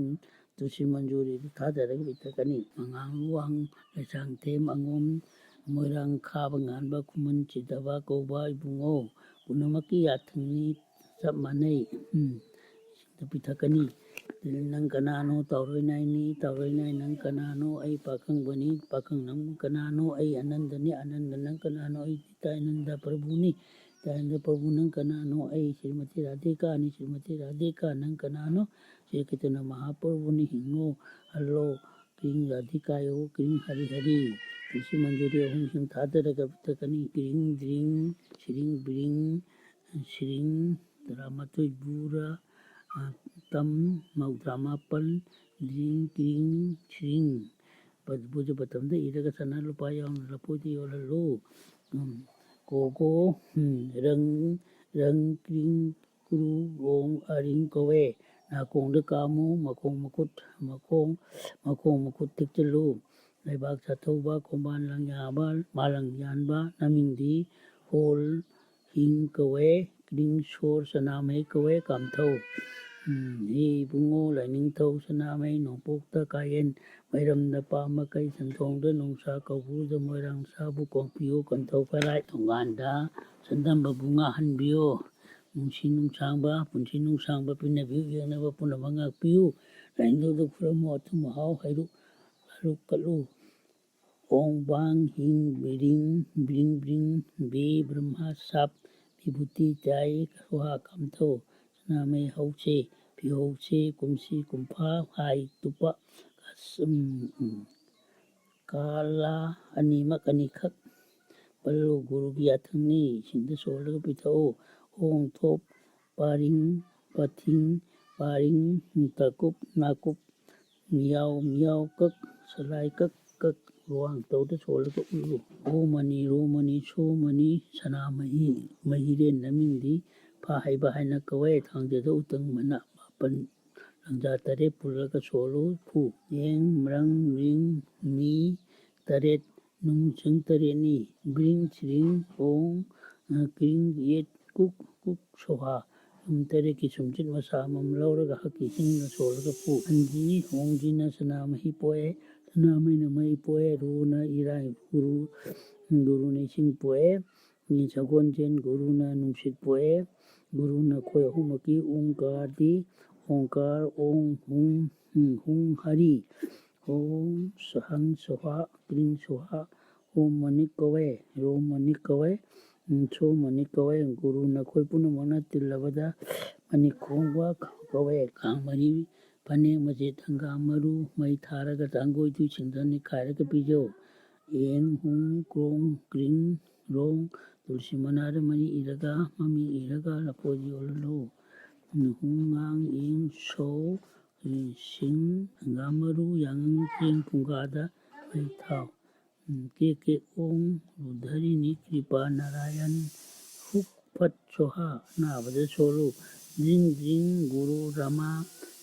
ꯇꯨꯁꯤ ꯃꯟꯖꯨꯔꯤꯗꯨ ꯊꯥꯗꯔꯒ ꯄꯤꯊꯛꯀꯅꯤ꯫ ꯃꯉꯥꯡ ꯂꯨꯋꯥꯡ ꯂꯩꯁꯥꯡꯊꯦꯝ ꯑꯉꯣꯝ ꯃꯣꯏꯔꯥꯡ ꯈꯥꯕ ꯉꯥꯟꯕ ꯈꯨꯃꯟ ꯆꯤꯗꯕ ꯀꯧꯕ ꯏꯕꯨꯡꯉꯣ ꯄꯨꯝꯅꯃꯛꯀꯤ ꯌꯥꯊꯪꯅꯤ ꯆꯞ ꯃꯥꯟꯅꯩ꯫ ꯎꯝ, ꯏꯁꯤꯡꯗ ꯄꯤꯊꯛꯀꯅꯤ꯫ ꯅꯪ ꯀꯅꯥꯅꯣ? ꯇꯥꯎꯔꯣꯏ ꯅꯥꯏꯅꯤ꯫ ꯇꯥꯎꯔꯣꯏ ꯅꯥꯏ, ꯅꯪ ꯀꯅꯥꯅꯣ? ꯑꯩ ꯄꯥꯈꯪꯕꯅꯤ꯫ ꯄꯥꯈꯪ ꯅꯪ ꯀꯅꯥꯅꯣ? ꯑꯩ ꯑꯅꯟꯗꯅꯤ꯫ ꯑꯅꯟꯗ ꯅꯪ ꯀꯅꯥꯅꯣ? ꯑꯩ ꯅꯤꯇꯥꯅꯟꯗ ꯄ꯭ꯔꯚꯨꯅꯤ꯫ ꯅꯤꯇꯥꯅꯟꯗ ꯄ꯭ꯔꯚꯨ ꯅꯪ ꯀꯅꯥꯅꯣ? ꯑꯩ ꯁ꯭ꯔꯤꯃꯇꯤ ꯔꯥꯙꯤꯀꯥꯅꯤ꯫ ꯁ꯭ꯔꯤꯃꯇꯤ ꯔꯥꯙꯤꯀꯥ ꯅꯪ ꯀꯅꯥꯅꯣ? ꯁ꯭ꯔꯤ ꯆꯩꯇꯟꯌ ꯃꯍꯥꯄ꯭ꯔꯚꯨꯅꯤ꯫ ꯍꯤꯡꯉꯣ, ꯍꯜꯂꯣ, ꯀ꯭ꯔꯤꯡ ꯔꯥꯙꯤꯀꯥꯌꯣ, ꯀ꯭ꯔꯤꯡ ꯍꯔꯤ ꯍꯔꯤ꯫ ꯇꯨꯁꯤ ꯃꯟꯖꯨꯔꯤ ꯑꯍꯨꯝꯁꯤꯡ ꯊꯥꯗꯔꯒ ꯄꯤꯊꯛꯀꯅꯤ꯫ ꯀ꯭ꯔꯤꯡ ꯗ꯭ꯔꯤꯡ ꯁ꯭ꯔꯤꯡ ꯕ꯭ꯔꯤꯡ ꯁ꯭ꯔꯤꯡ ꯇꯔꯥꯃꯥꯊꯣꯏ ꯕꯨꯔ, ꯑ, ꯇꯝ ꯃꯧꯗ꯭ꯔꯥ ꯃꯥꯄꯜ ꯗ꯭ꯔꯤꯡ ꯀ꯭ꯔꯤꯡ ꯁ꯭ꯔꯤꯡ꯫ ꯄ-, ꯄꯨꯖ ꯄꯇꯝꯗ ꯏꯔꯒ ꯁꯅꯥ ꯂꯨꯄꯥ ꯌꯥꯎꯅ ꯂꯐꯣꯏꯗ ꯌꯣꯜꯍꯜꯂꯨ꯫ ꯎꯝ, ꯀꯣ ꯀꯣ, ꯎꯝ, ꯔꯪ, ꯔꯪ ꯀ꯭ꯔꯤꯡ ꯀ꯭ꯔꯨ ꯔꯣꯡ ꯑꯔꯤꯡ ꯀꯧꯋꯦ꯫ ꯅꯥꯀꯣꯡꯗ ꯀꯥꯝꯃꯨ, ꯃꯈꯣꯡ ꯃꯈꯨꯠ, ꯃꯈꯣꯡ, ꯃꯈꯣꯡ ꯃꯈꯨꯠ ꯊꯦꯛꯆꯤꯜꯂꯨ꯫ ꯂꯩꯕꯥꯛ ꯆꯥꯊꯧꯕ, ꯈꯣꯡꯕꯥꯟ ꯂꯪꯌꯥꯕ, ꯃꯥꯂꯪ ꯌꯥꯟꯕ, ꯅꯃꯤꯡꯗꯤ ꯍꯣꯜ ꯍꯤꯡ ꯀꯧꯋꯦ, ꯀ꯭ꯔꯤꯡ ꯁꯣꯔ ꯁꯅꯥꯃꯍꯤ ꯀꯧꯋꯦ, ꯀꯥꯝꯊꯧ꯫ ꯎꯝ, ꯍꯦ ꯏꯕꯨꯡꯉꯣ ꯂꯥꯏꯅꯤꯡꯊꯧ ꯁꯅꯥꯃꯍꯤ, ꯅꯣꯡꯄꯣꯛꯇ ꯀꯥꯌꯦꯟ, ꯃꯩꯔꯝꯗ ꯄꯥꯝꯕ ꯀꯩ, ꯁꯟꯊꯣꯡꯗ ꯅꯣꯡꯁꯥ, ꯀꯧꯕ꯭ꯔꯨꯗ ꯃꯣꯏꯔꯥꯡ ꯁꯥꯕꯨ, ꯀꯣꯡꯄꯤꯌꯨ ꯀꯟꯊꯧ ꯈꯔꯥꯏ, ꯊꯣꯡꯒꯥꯟꯗ ꯁꯟꯗꯝꯕꯕꯨ ꯉꯥꯍꯟꯕꯤꯌꯨ꯫ ꯅꯨꯡꯁꯤ ꯅꯨꯡꯁꯥꯡꯕ, ꯄꯨꯟꯁꯤ ꯅꯨꯡꯁꯥꯡꯕ ꯄꯤꯅꯕꯤꯌꯨ, ꯌꯦꯛꯅꯕ ꯄꯨꯝꯅꯃꯛ ꯉꯥꯛꯄꯤꯌꯨ꯫ ꯂꯥꯏꯅꯤꯡꯊꯧꯗ ꯈꯨꯔꯨꯝꯃꯨ, ꯑꯊꯨꯝ ꯑꯍꯥꯎ ꯍꯩꯔꯨꯛ ꯂꯥꯔꯨꯛ ꯀꯠꯂꯨ꯫ ꯑꯣꯡ ꯕꯥꯡ ꯍꯤꯡ ꯕꯤꯔꯤꯡ ꯕ꯭ꯔꯤꯡ ꯕ꯭ꯔꯤꯡ ꯕꯤ ꯕ꯭ꯔꯍ꯭ꯃ ꯁꯥꯞ ꯕꯤꯚꯨꯇꯤ ꯆꯥꯏ ꯁꯣꯍꯥ ꯀꯥꯝꯊꯧ ꯁꯅꯥꯃꯍꯤ ꯍꯧꯁꯦ ꯐꯤꯍꯧꯁꯦ ꯀꯨꯝꯁꯤ ꯀꯨꯝꯐꯥ ꯍꯥꯏ ꯇꯨꯄꯥ ꯀꯥꯂꯥ ꯑꯅꯤꯃꯛ ꯑꯅꯤꯈꯛ ꯄꯜꯂꯨ꯫ ꯒꯨꯔꯨꯒꯤ ꯌꯥꯊꯪꯅꯤ꯫ ꯏꯁꯤꯡꯗ ꯁꯣꯜꯂꯒ ꯄꯤꯊꯛꯎ꯫ ꯑꯣꯡ ꯊꯣꯞ ꯄꯥꯔꯤꯡ ꯄꯥꯊꯤꯡ ꯄꯥꯔꯤꯡ ꯇꯥꯀꯨꯞ ꯅꯥꯀꯨꯞ ꯃꯤꯌꯥꯎ ꯃꯤꯌꯥꯎ ꯀꯛ ꯁꯂꯥꯏ ꯀꯛ ꯀꯛ ꯂꯨꯋꯥꯡ ꯇꯧꯗ ꯁꯣꯜꯂꯒ ꯎꯠꯂꯨ꯫ ꯑꯣ ꯃꯅꯤ ꯔꯣ ꯃꯅꯤ ꯁꯣ ꯃꯅꯤ ꯁꯅꯥꯃꯍꯤ꯫ ꯃꯍꯤꯔꯦꯟ ꯅꯃꯤꯡꯗꯤ ꯐꯥ ꯍꯩꯕ ꯍꯥꯏꯅ ꯀꯧꯋꯦ꯫ ꯊꯥꯡꯖꯗ ꯎꯇꯪ ꯃꯅꯥ ꯃꯥꯄꯟ ꯂꯪꯖꯥ ꯇꯔꯦꯠ ꯄꯨꯜꯂꯒ ꯁꯣꯜꯂꯨ꯫ ꯐꯨ꯫ ꯌꯦꯡ ꯃ꯭ꯔꯪ ꯔꯤꯡ ꯃꯤ ꯇꯔꯦꯠ ꯅꯨꯡ ꯆꯤꯡ ꯇꯔꯦꯠꯅꯤ꯫ ꯒ꯭ꯔꯤꯡ ꯁ꯭ꯔꯤꯡ ꯑꯣꯡ ꯀ꯭ꯔꯤꯡ ꯌꯦꯠ ꯀꯨꯛ ꯀꯨꯛ ꯁꯣꯍꯥ꯫ ꯌꯨꯝ ꯇꯔꯦꯠꯀꯤ ꯁꯨꯝꯆꯤꯠ ꯃꯆꯥ ꯑꯃꯃꯝ ꯂꯧꯔꯒ ꯍꯛꯀꯤ ꯍꯤꯡꯅ ꯁꯣꯜꯂꯒ ꯐꯨ꯫ ꯑꯟꯖꯤ ꯍꯣꯡꯖꯤꯅ ꯁꯅꯥꯃꯍꯤ ꯄꯣꯛꯑꯦ꯫ ꯁꯅꯥꯃꯍꯤꯅ ꯃꯩ ꯄꯣꯛꯑꯦ꯫ ꯔꯨꯅ ꯏꯔꯥꯏ ꯒꯨꯔꯨ ꯒꯨꯔꯨꯅ ꯏꯁꯤꯡ ꯄꯣꯛꯑꯦ꯫ ꯁꯒꯣꯜꯁꯦꯟ ꯒꯨꯔꯨꯅ ꯅꯨꯡꯁꯤꯠ ꯄꯣꯛꯑꯦ꯫ ꯒꯨꯔꯨꯅ ꯑꯩꯈꯣꯏ ꯑꯍꯨꯝꯃꯛꯀꯤ ꯎꯡꯀꯥꯔꯗꯤ ꯑꯣꯡꯀꯥꯔ ꯑꯣꯡ ꯍꯨꯡ ꯍꯨꯡ ꯍꯔꯤ꯫ ꯑꯣꯝ ꯁꯍꯪ ꯁꯣꯍꯥ ꯀ꯭ꯔꯤꯡ ꯁꯣꯍꯥ꯫ ꯑꯣꯝ ꯃꯅꯤꯛ ꯀꯧꯋꯦ꯫ ꯔꯣꯝ ꯃꯅꯤꯛ ꯀꯧꯋꯦ꯫ ꯁꯣꯝ ꯃꯅꯤꯛ ꯀꯧꯋꯦ꯫ ꯒꯨꯔꯨꯅ ꯑꯩꯈꯣꯏ ꯄꯨꯝꯅꯃꯛꯅ ꯇꯤꯜꯂꯕꯗ ꯃꯅꯤꯛ ꯈꯣꯡꯕ ꯀꯧꯋꯦ꯫ ꯀꯥꯡ ꯃꯔꯤ ꯐꯅꯦꯛ ꯃꯆꯦꯠ ꯍꯪꯒꯥꯝ ꯃꯔꯨ ꯃꯩ ꯊꯥꯔꯒ ꯇꯥꯡꯒꯣꯏꯗꯨ ꯏꯁꯤꯡꯗ ꯅꯤꯈꯥꯏꯔꯒ ꯄꯤꯖꯧ꯫ ꯑꯦꯡ ꯍꯨꯡ ꯀ꯭ꯔꯣꯡ ꯀ꯭ꯔꯤꯡ ꯔꯣꯡ ꯇꯨꯜꯁꯤ ꯃꯅꯥꯗ ꯃꯔꯤ ꯏꯔꯒ ꯃꯃꯤꯡ ꯏꯔꯒ ꯂꯐꯣꯏꯗ ꯌꯣꯜꯍꯜꯂꯨ꯫ ꯍꯨꯡ ꯉꯥꯡ ꯏꯡ ꯁꯧ ꯁꯤꯡ ꯍꯪꯒꯥꯝ ꯃꯔꯨ ꯌꯥꯉꯪ ꯆꯦꯡ ꯐꯨꯡꯒꯥꯗ ꯃꯩ ꯊꯥꯎ꯫ ꯀꯦꯛ ꯀꯦꯛ ꯑꯣꯡ ꯔꯨꯙꯔꯤꯅꯤ ꯀ꯭ꯔꯤꯄꯥ ꯅꯥꯔꯥꯌꯟ ꯍꯨꯛ ꯐꯠ ꯁꯣꯍꯥ ꯑꯅꯥꯕꯗ ꯁꯣꯜꯂꯨ꯫ ꯖ꯭ꯔꯤꯡ ꯖ꯭ꯔꯤꯡ ꯒꯨꯔꯨ ꯔꯥꯃꯥ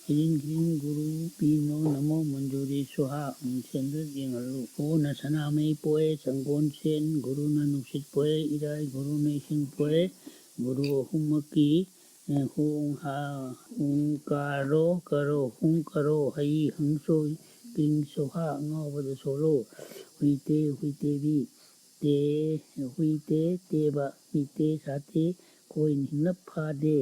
ꯍꯤꯔꯤꯡ ꯍꯤꯔꯤꯡ ꯒꯨꯔꯨ ꯄꯤꯅꯣ ꯅꯃꯣ ꯃꯟꯖꯨꯔꯤ ꯁꯣꯍꯥ꯫ ꯃꯤꯡꯁꯦꯟꯗꯨ ꯌꯦꯡꯍꯜꯂꯨ꯫ ꯑꯣꯅ ꯁꯅꯥꯃꯍꯤ ꯄꯣꯛꯑꯦ꯫ ꯁꯪꯒꯣꯟꯁꯦꯟ ꯒꯨꯔꯨꯅ ꯅꯨꯡꯁꯤꯠ ꯄꯣꯛꯑꯦ꯫ ꯏꯔꯥꯏ ꯒꯨꯔꯨꯅ ꯏꯁꯤꯡ ꯄꯣꯛꯑꯦ꯫ ꯒꯨꯔꯨ ꯑꯍꯨꯝꯃꯛꯀꯤ ꯍꯣꯡ ꯍꯥ ꯍꯣꯡ ꯀꯥꯔꯣ ꯀꯔꯣ ꯍꯣꯡ ꯀꯔꯣ ꯍꯩ ꯍꯪꯁꯣꯏ ꯀ꯭ꯔꯤꯡ ꯁꯣꯍꯥ ꯑꯉꯥꯎꯕꯗ ꯁꯣꯜꯂꯣ꯫ ꯍꯨꯏꯇꯦ ꯍꯨꯏꯇꯦꯕꯤ ꯇꯦ ꯍꯨꯏꯇꯦ ꯇꯦꯕ ꯃꯤꯇꯦ ꯁꯥꯇꯦ ꯈꯣꯏ ꯅꯤꯡꯂꯞ ꯐꯥꯗꯦ꯫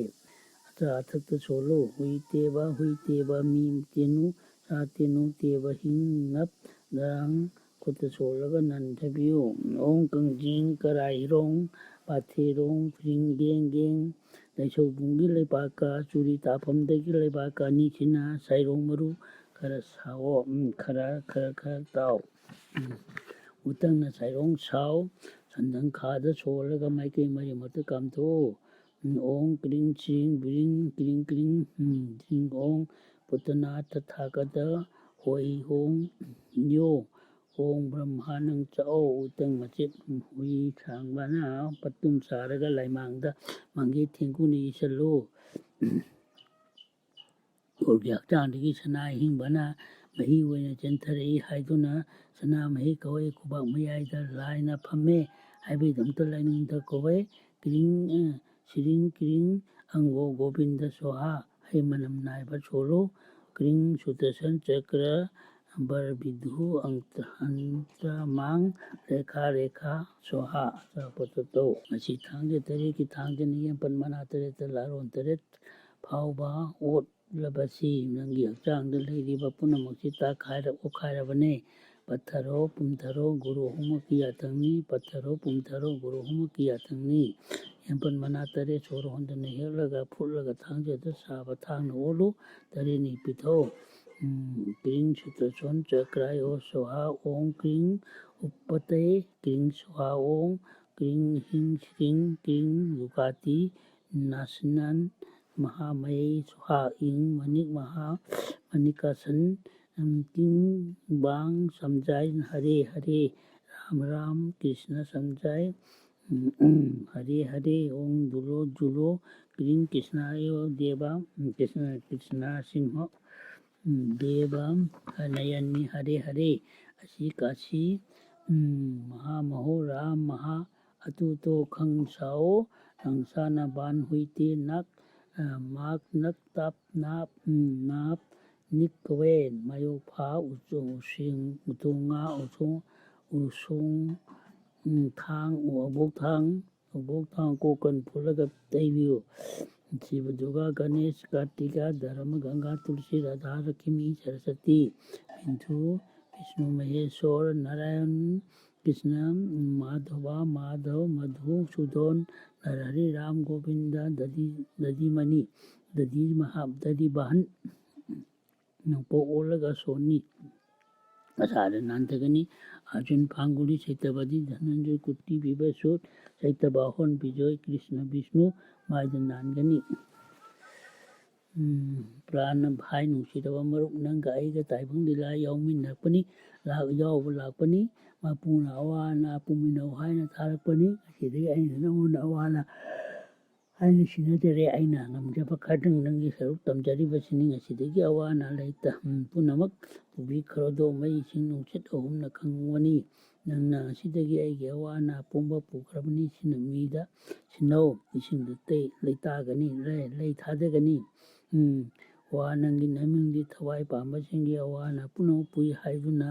ꯑꯆꯥ ꯑꯊꯛꯇ ꯁꯣꯜꯂꯣ꯫ ꯍꯨꯏꯇꯦꯕ ꯍꯨꯏꯇꯦꯕ ꯃꯤ ꯇꯦꯅꯨ ꯁꯥ ꯇꯦꯅꯨ ꯇꯦꯕ ꯍꯤꯡꯂꯞ ꯗꯥꯡ ꯈꯨꯠꯇ ꯁꯣꯜꯂꯒ ꯅꯟꯊꯕꯤꯌꯨ꯫ ꯑꯣꯡ ꯀꯪꯖꯤꯡ ꯀꯔꯥꯏꯔꯣꯡ ꯄꯥꯊꯦꯔꯣꯡ ꯐ꯭ꯔꯤꯡ ꯒꯦꯡ ꯒꯦꯡ ꯂꯩꯁꯧꯕꯨꯡꯒꯤ ꯂꯩꯕꯥꯛꯀ ꯆꯨꯔꯤ ꯇꯥꯐꯝꯗꯒꯤ ꯂꯩꯕꯥꯛꯀ ꯑꯅꯤꯁꯤꯅ ꯁꯥꯏꯔꯣꯡ ꯃꯔꯨ ꯈꯔ ꯁꯥꯎꯑꯣ꯫ ꯎꯝ, ꯈꯔ ꯈꯔ ꯈꯔ ꯇꯥꯎ꯫ ꯎꯝ, ꯎꯇꯪꯅ ꯁꯥꯏꯔꯣꯡ ꯁꯥꯎ꯫ ꯁꯟꯗꯪꯈꯥꯗ ꯁꯣꯜꯂꯒ ꯃꯥꯏꯀꯩ ꯃꯔꯤꯃꯛꯇ ꯀꯥꯝꯊꯣꯛꯎ꯫ ꯎꯝ, ꯑꯣꯡ ꯀ꯭ꯔꯤꯡ ꯆꯤꯡ ꯕ꯭ꯔꯤꯡ ꯀ꯭ꯔꯤꯡ ꯀ꯭ꯔꯤꯡ, ꯎꯝ, ꯗ꯭ꯔꯤꯡ ꯑꯣꯡ ꯄꯨꯠꯇꯅꯥ ꯇꯊꯥꯒꯇ ꯍꯣꯏ ꯍꯣꯡ ꯌꯣ꯫ ꯑꯣꯡ ꯕ꯭ꯔꯍ꯭ꯃꯥꯅꯪ ꯆꯥꯛꯑꯣ ꯎꯇꯪ ꯃꯆꯦꯠ ꯍꯨꯏ ꯁꯥꯡꯕꯅ ꯄꯠꯇꯨꯝ ꯆꯥꯔꯒ ꯂꯥꯏꯃꯥꯡꯗ ꯃꯪꯒꯦ ꯊꯦꯡꯒꯨꯅ ꯏꯁꯜꯂꯨ꯫ ꯎꯔꯒꯤ ꯍꯛꯆꯥꯡꯗꯒꯤ ꯁꯅꯥ ꯑꯍꯤꯡꯕꯅ ꯃꯍꯤ ꯑꯣꯏꯅ ꯆꯦꯟꯊꯔꯛꯏ ꯍꯥꯏꯗꯨꯅ ꯁꯅꯥꯃꯍꯤ ꯀꯧꯏ꯫ ꯈꯨꯕꯥꯛ ꯃꯌꯥꯏꯗ ꯂꯥꯏꯅ ꯐꯝꯃꯦ ꯍꯥꯏꯕꯒꯤꯗꯃꯛꯇ ꯂꯥꯏꯅꯤꯡꯊꯧ ꯀꯧꯏ꯫ ꯀ꯭ꯔꯤꯡ, ꯑ, ꯁꯤꯔꯤꯡ ꯀ꯭ꯔꯤꯡ ꯑꯪꯒꯣ ꯒꯣꯕꯤꯟꯗ ꯁꯣꯍꯥ꯫ ꯍꯩ ꯃꯅꯝ ꯅꯥꯏꯕ ꯁꯣꯜꯂꯨ꯫ ꯀ꯭ꯔꯤꯡ ꯁꯨꯗꯔꯁꯟ ꯆꯀ꯭ꯔ ꯕꯔ ꯕꯤꯙꯨ ꯑꯪꯇ-, ꯑꯟꯇ꯭ꯔꯃꯥꯡ ꯔꯦꯈꯥ ꯔꯦꯈꯥ ꯁꯣꯍꯥ꯫ ꯑꯆꯥꯄꯣꯠꯇ ꯇꯧ꯫ ꯃꯁꯤ ꯊꯥꯡꯖ ꯇꯔꯦꯠꯀꯤ ꯊꯥꯡꯖꯅꯤ꯫ ꯌꯦꯟꯄꯟ ꯃꯅꯥ ꯇꯔꯦꯠꯇ ꯂꯥꯔꯣꯟ ꯇꯔꯦꯠ ꯐꯥꯎꯕ ꯑꯣꯠꯂꯕꯁꯤ ꯅꯪꯒꯤ ꯍꯛꯆꯥꯡꯗ ꯂꯩꯔꯤꯕ ꯄꯨꯝꯅꯃꯛꯁꯤ ꯇꯥꯛꯈꯥꯏꯔ ꯑꯣꯠꯈꯥꯏꯔꯕꯅꯦ꯫ ꯄꯠꯊꯔꯣ ꯄꯨꯝꯊꯔꯣ ꯒꯨꯔꯨ ꯑꯍꯨꯝꯃꯛꯀꯤ ꯌꯥꯊꯪꯅꯤ꯫ ꯄꯠꯊꯔꯣ ꯄꯨꯝꯊꯔꯣ ꯒꯨꯔꯨ ꯑꯍꯨꯝꯃꯛꯀꯤ ꯌꯥꯊꯪꯅꯤ꯫ ꯌꯦꯟꯄꯟ ꯃꯅꯥ ꯇꯔꯦꯠ ꯁꯣꯔ ꯍꯣꯟꯗꯨꯅ ꯍꯦꯛꯂꯒ ꯐꯨꯠꯂꯒ ꯊꯥꯡꯖꯗ ꯁꯥꯕ ꯊꯥꯡꯅ ꯑꯣꯠꯂꯨ꯫ ꯇꯔꯦꯠꯅꯤ ꯄꯤꯊꯛꯎ꯫ ꯎꯝ, ꯀ꯭ꯔꯤꯡ ꯁꯨꯇꯁꯣꯟ ꯆꯀ꯭ꯔꯥꯌꯣ ꯁꯣꯍꯥ ꯑꯣꯡ ꯀ꯭ꯔꯤꯡ ꯎꯄꯇꯦ ꯀ꯭ꯔꯤꯡ ꯁꯣꯍꯥ ꯑꯣꯡ ꯀ꯭ꯔꯤꯡ ꯍꯤꯡ ꯁ꯭ꯔꯤꯡ ꯀ꯭ꯔꯤꯡ ꯌꯨꯒꯥꯇꯤ ꯅꯥꯁꯤꯅꯟ ꯃꯍꯥꯃꯌꯩ ꯁꯣꯍꯥ ꯏꯪ ꯃꯅꯤꯛ ꯃꯍꯥ ꯃꯅꯤꯀꯥꯁꯟ, ꯎꯝ, ꯀꯤꯡ ꯕꯥꯡ ꯁꯝꯖꯥꯏ ꯍꯔꯦ ꯍꯔꯦ ꯔꯥꯝ ꯔꯥꯝ ꯀ꯭ꯔꯤꯁꯅ ꯁꯝꯖꯥꯏ, ꯎꯝ, ꯎꯝ, ꯍꯔꯦ ꯍꯔꯦ ꯑꯣꯡ ꯖꯨꯂꯣ ꯖꯨꯂꯣ ꯀ꯭ꯔꯤꯡ ꯀ꯭ꯔꯤꯁꯅꯥꯌꯣ ꯗꯦꯕ, ꯎꯝ, ꯀ꯭ꯔꯤꯁꯅ ꯀ꯭ꯔꯤꯁꯅ ꯁꯤꯡꯍ꯫ ꯎꯝ, ꯗꯦꯕ ꯅꯌꯟꯅꯤ ꯍꯔꯦ ꯍꯔꯦ ꯑꯁꯤ ꯀꯥꯁꯤ, ꯎꯝ, ꯃꯍꯥ ꯃꯍꯣ ꯔꯥꯝ ꯃꯍꯥ ꯑꯇꯨ ꯇꯣ ꯈꯪ ꯁꯥꯑꯣ ꯂꯪꯁꯥꯅ ꯕꯥꯟ ꯍꯨꯏꯇꯦ ꯅꯥꯛ, ꯑ, ꯃꯥꯛ ꯅꯛ ꯇꯥꯞ ꯅꯥꯞ, ꯎꯝ, ꯅꯥꯞ ꯅꯤꯛ ꯀꯋꯦꯟ ꯃꯌꯣꯛ ꯐꯥ ꯎꯆꯣꯡ ꯎꯁꯤꯡ ꯎꯇꯣꯡ ꯉꯥ ꯎꯁꯣꯡ ꯎꯁꯣꯡ, ꯎꯝ, ꯊꯥꯡ ꯎ ꯑꯕꯣꯛ ꯊꯥꯡ ꯎꯕꯣꯛ ꯊꯥꯡ ꯀꯣꯛꯀꯟ ꯐꯨꯜꯂꯒ ꯇꯩꯕꯤꯌꯨ꯫ ꯁꯤꯕ ꯗꯨꯔꯒꯥ ꯒꯅꯦꯁ ꯀꯥꯔꯇꯤꯀꯥ ꯙꯔꯃ ꯒꯪꯒꯥ ꯇꯨꯜꯁꯤ ꯔꯥꯙꯥ ꯂꯛꯈꯃꯤ ꯁꯔꯁꯇꯤ ꯕꯤꯟꯗꯨ ꯕꯤꯁꯅꯨ ꯃꯍꯦꯁꯣꯔ ꯅꯥꯔꯥꯌꯟ ꯀ꯭ꯔꯤꯁꯅ ꯃꯥꯙꯕ ꯃꯥꯙꯕ ꯃꯙꯨ ꯁꯨꯗꯣꯟ ꯅꯔꯍꯔꯤ ꯔꯥꯝ ꯒꯣꯕꯤꯟꯗ ꯗꯗꯤ ꯗꯗꯤꯃꯅꯤ ꯗꯗꯤ ꯃꯍꯥ ꯗꯗꯤ ꯕꯍꯟ ꯅꯣꯡꯄꯣꯛ ꯑꯣꯜꯂꯒ ꯁꯣꯟꯅꯤ꯫ ꯑꯁꯥꯗ ꯅꯥꯟꯊꯒꯅꯤ꯫ ꯑꯔꯖꯨꯟ ꯐꯥꯡꯒꯨꯂꯤ ꯁꯩꯇꯕꯗꯤ ꯙꯅꯟꯖꯣꯏ ꯀꯨꯔꯇꯤ ꯕꯤꯕꯁꯨꯠ ꯁꯩꯇꯕ ꯑꯍꯣꯟ ꯕꯤꯖꯣꯏ ꯀ꯭ꯔꯤꯁꯅ ꯕꯤꯁꯅꯨ ꯃꯥꯏꯗ ꯅꯥꯟꯒꯅꯤ꯫ ꯎꯝ, ꯄ꯭ꯔꯥꯟꯅ ꯚꯥꯏ ꯅꯨꯡꯁꯤꯔꯕ ꯃꯔꯨꯞ ꯅꯪꯒ ꯑꯩꯒ ꯇꯥꯏꯕꯪ ꯂꯤꯂꯥ ꯌꯥꯎꯃꯤꯟꯅꯔꯛꯄꯅꯤ, ꯂꯥꯛ-, ꯌꯥꯎꯕ ꯂꯥꯛꯄꯅꯤ꯫ ꯃꯄꯨꯅ ꯑꯋꯥ ꯑꯅꯥ ꯄꯨꯃꯤꯟꯅꯧ ꯍꯥꯏꯅ ꯊꯥꯔꯛꯄꯅꯤ꯫ ꯉꯁꯤꯗꯒꯤ ꯑꯩꯅ ꯅꯉꯣꯟꯗ ꯑꯋꯥ ꯑꯅꯥ ꯍꯥꯏꯅ ꯁꯤꯟꯅꯖꯔꯦ꯫ ꯑꯩꯅ ꯉꯝꯖꯕ ꯈꯔꯗꯪ ꯅꯪꯒꯤ ꯁꯔꯨꯛ ꯇꯝꯖꯔꯤꯕꯁꯤꯅꯤ꯫ ꯉꯁꯤꯗꯒꯤ ꯑꯋꯥ ꯑꯅꯥ ꯂꯩꯇ, ꯎꯝ, ꯄꯨꯝꯅꯃꯛ ꯄꯨꯕꯤꯈ꯭ꯔꯣꯗꯣ꯫ ꯃꯩ ꯏꯁꯤꯡ ꯅꯨꯡꯁꯤꯠ ꯑꯍꯨꯝꯅ ꯈꯪꯕꯅꯤ꯫ ꯅꯪꯅ ꯉꯁꯤꯗꯒꯤ ꯑꯩꯒꯤ ꯑꯋꯥ ꯑꯅꯥ ꯄꯨꯝꯕ ꯄꯨꯈ꯭ꯔꯕꯅꯤ꯫ ꯁꯤꯅ ꯃꯤꯗ ꯁꯤꯟꯅꯧ꯫ ꯏꯁꯤꯡꯗ ꯇꯩ-, ꯂꯩꯇꯥꯒꯅꯤ, ꯂꯩ, ꯂꯩ ꯊꯥꯗꯒꯅꯤ꯫ ꯎꯝ, ꯋꯥ ꯅꯪꯒꯤ ꯅꯃꯤꯡꯗꯤ ꯊꯋꯥꯏ ꯄꯥꯟꯕꯁꯤꯡꯒꯤ ꯑꯋꯥ ꯑꯅꯥ ꯄꯨꯝꯅꯃꯛ ꯄꯨꯏ ꯍꯥꯏꯗꯨꯅ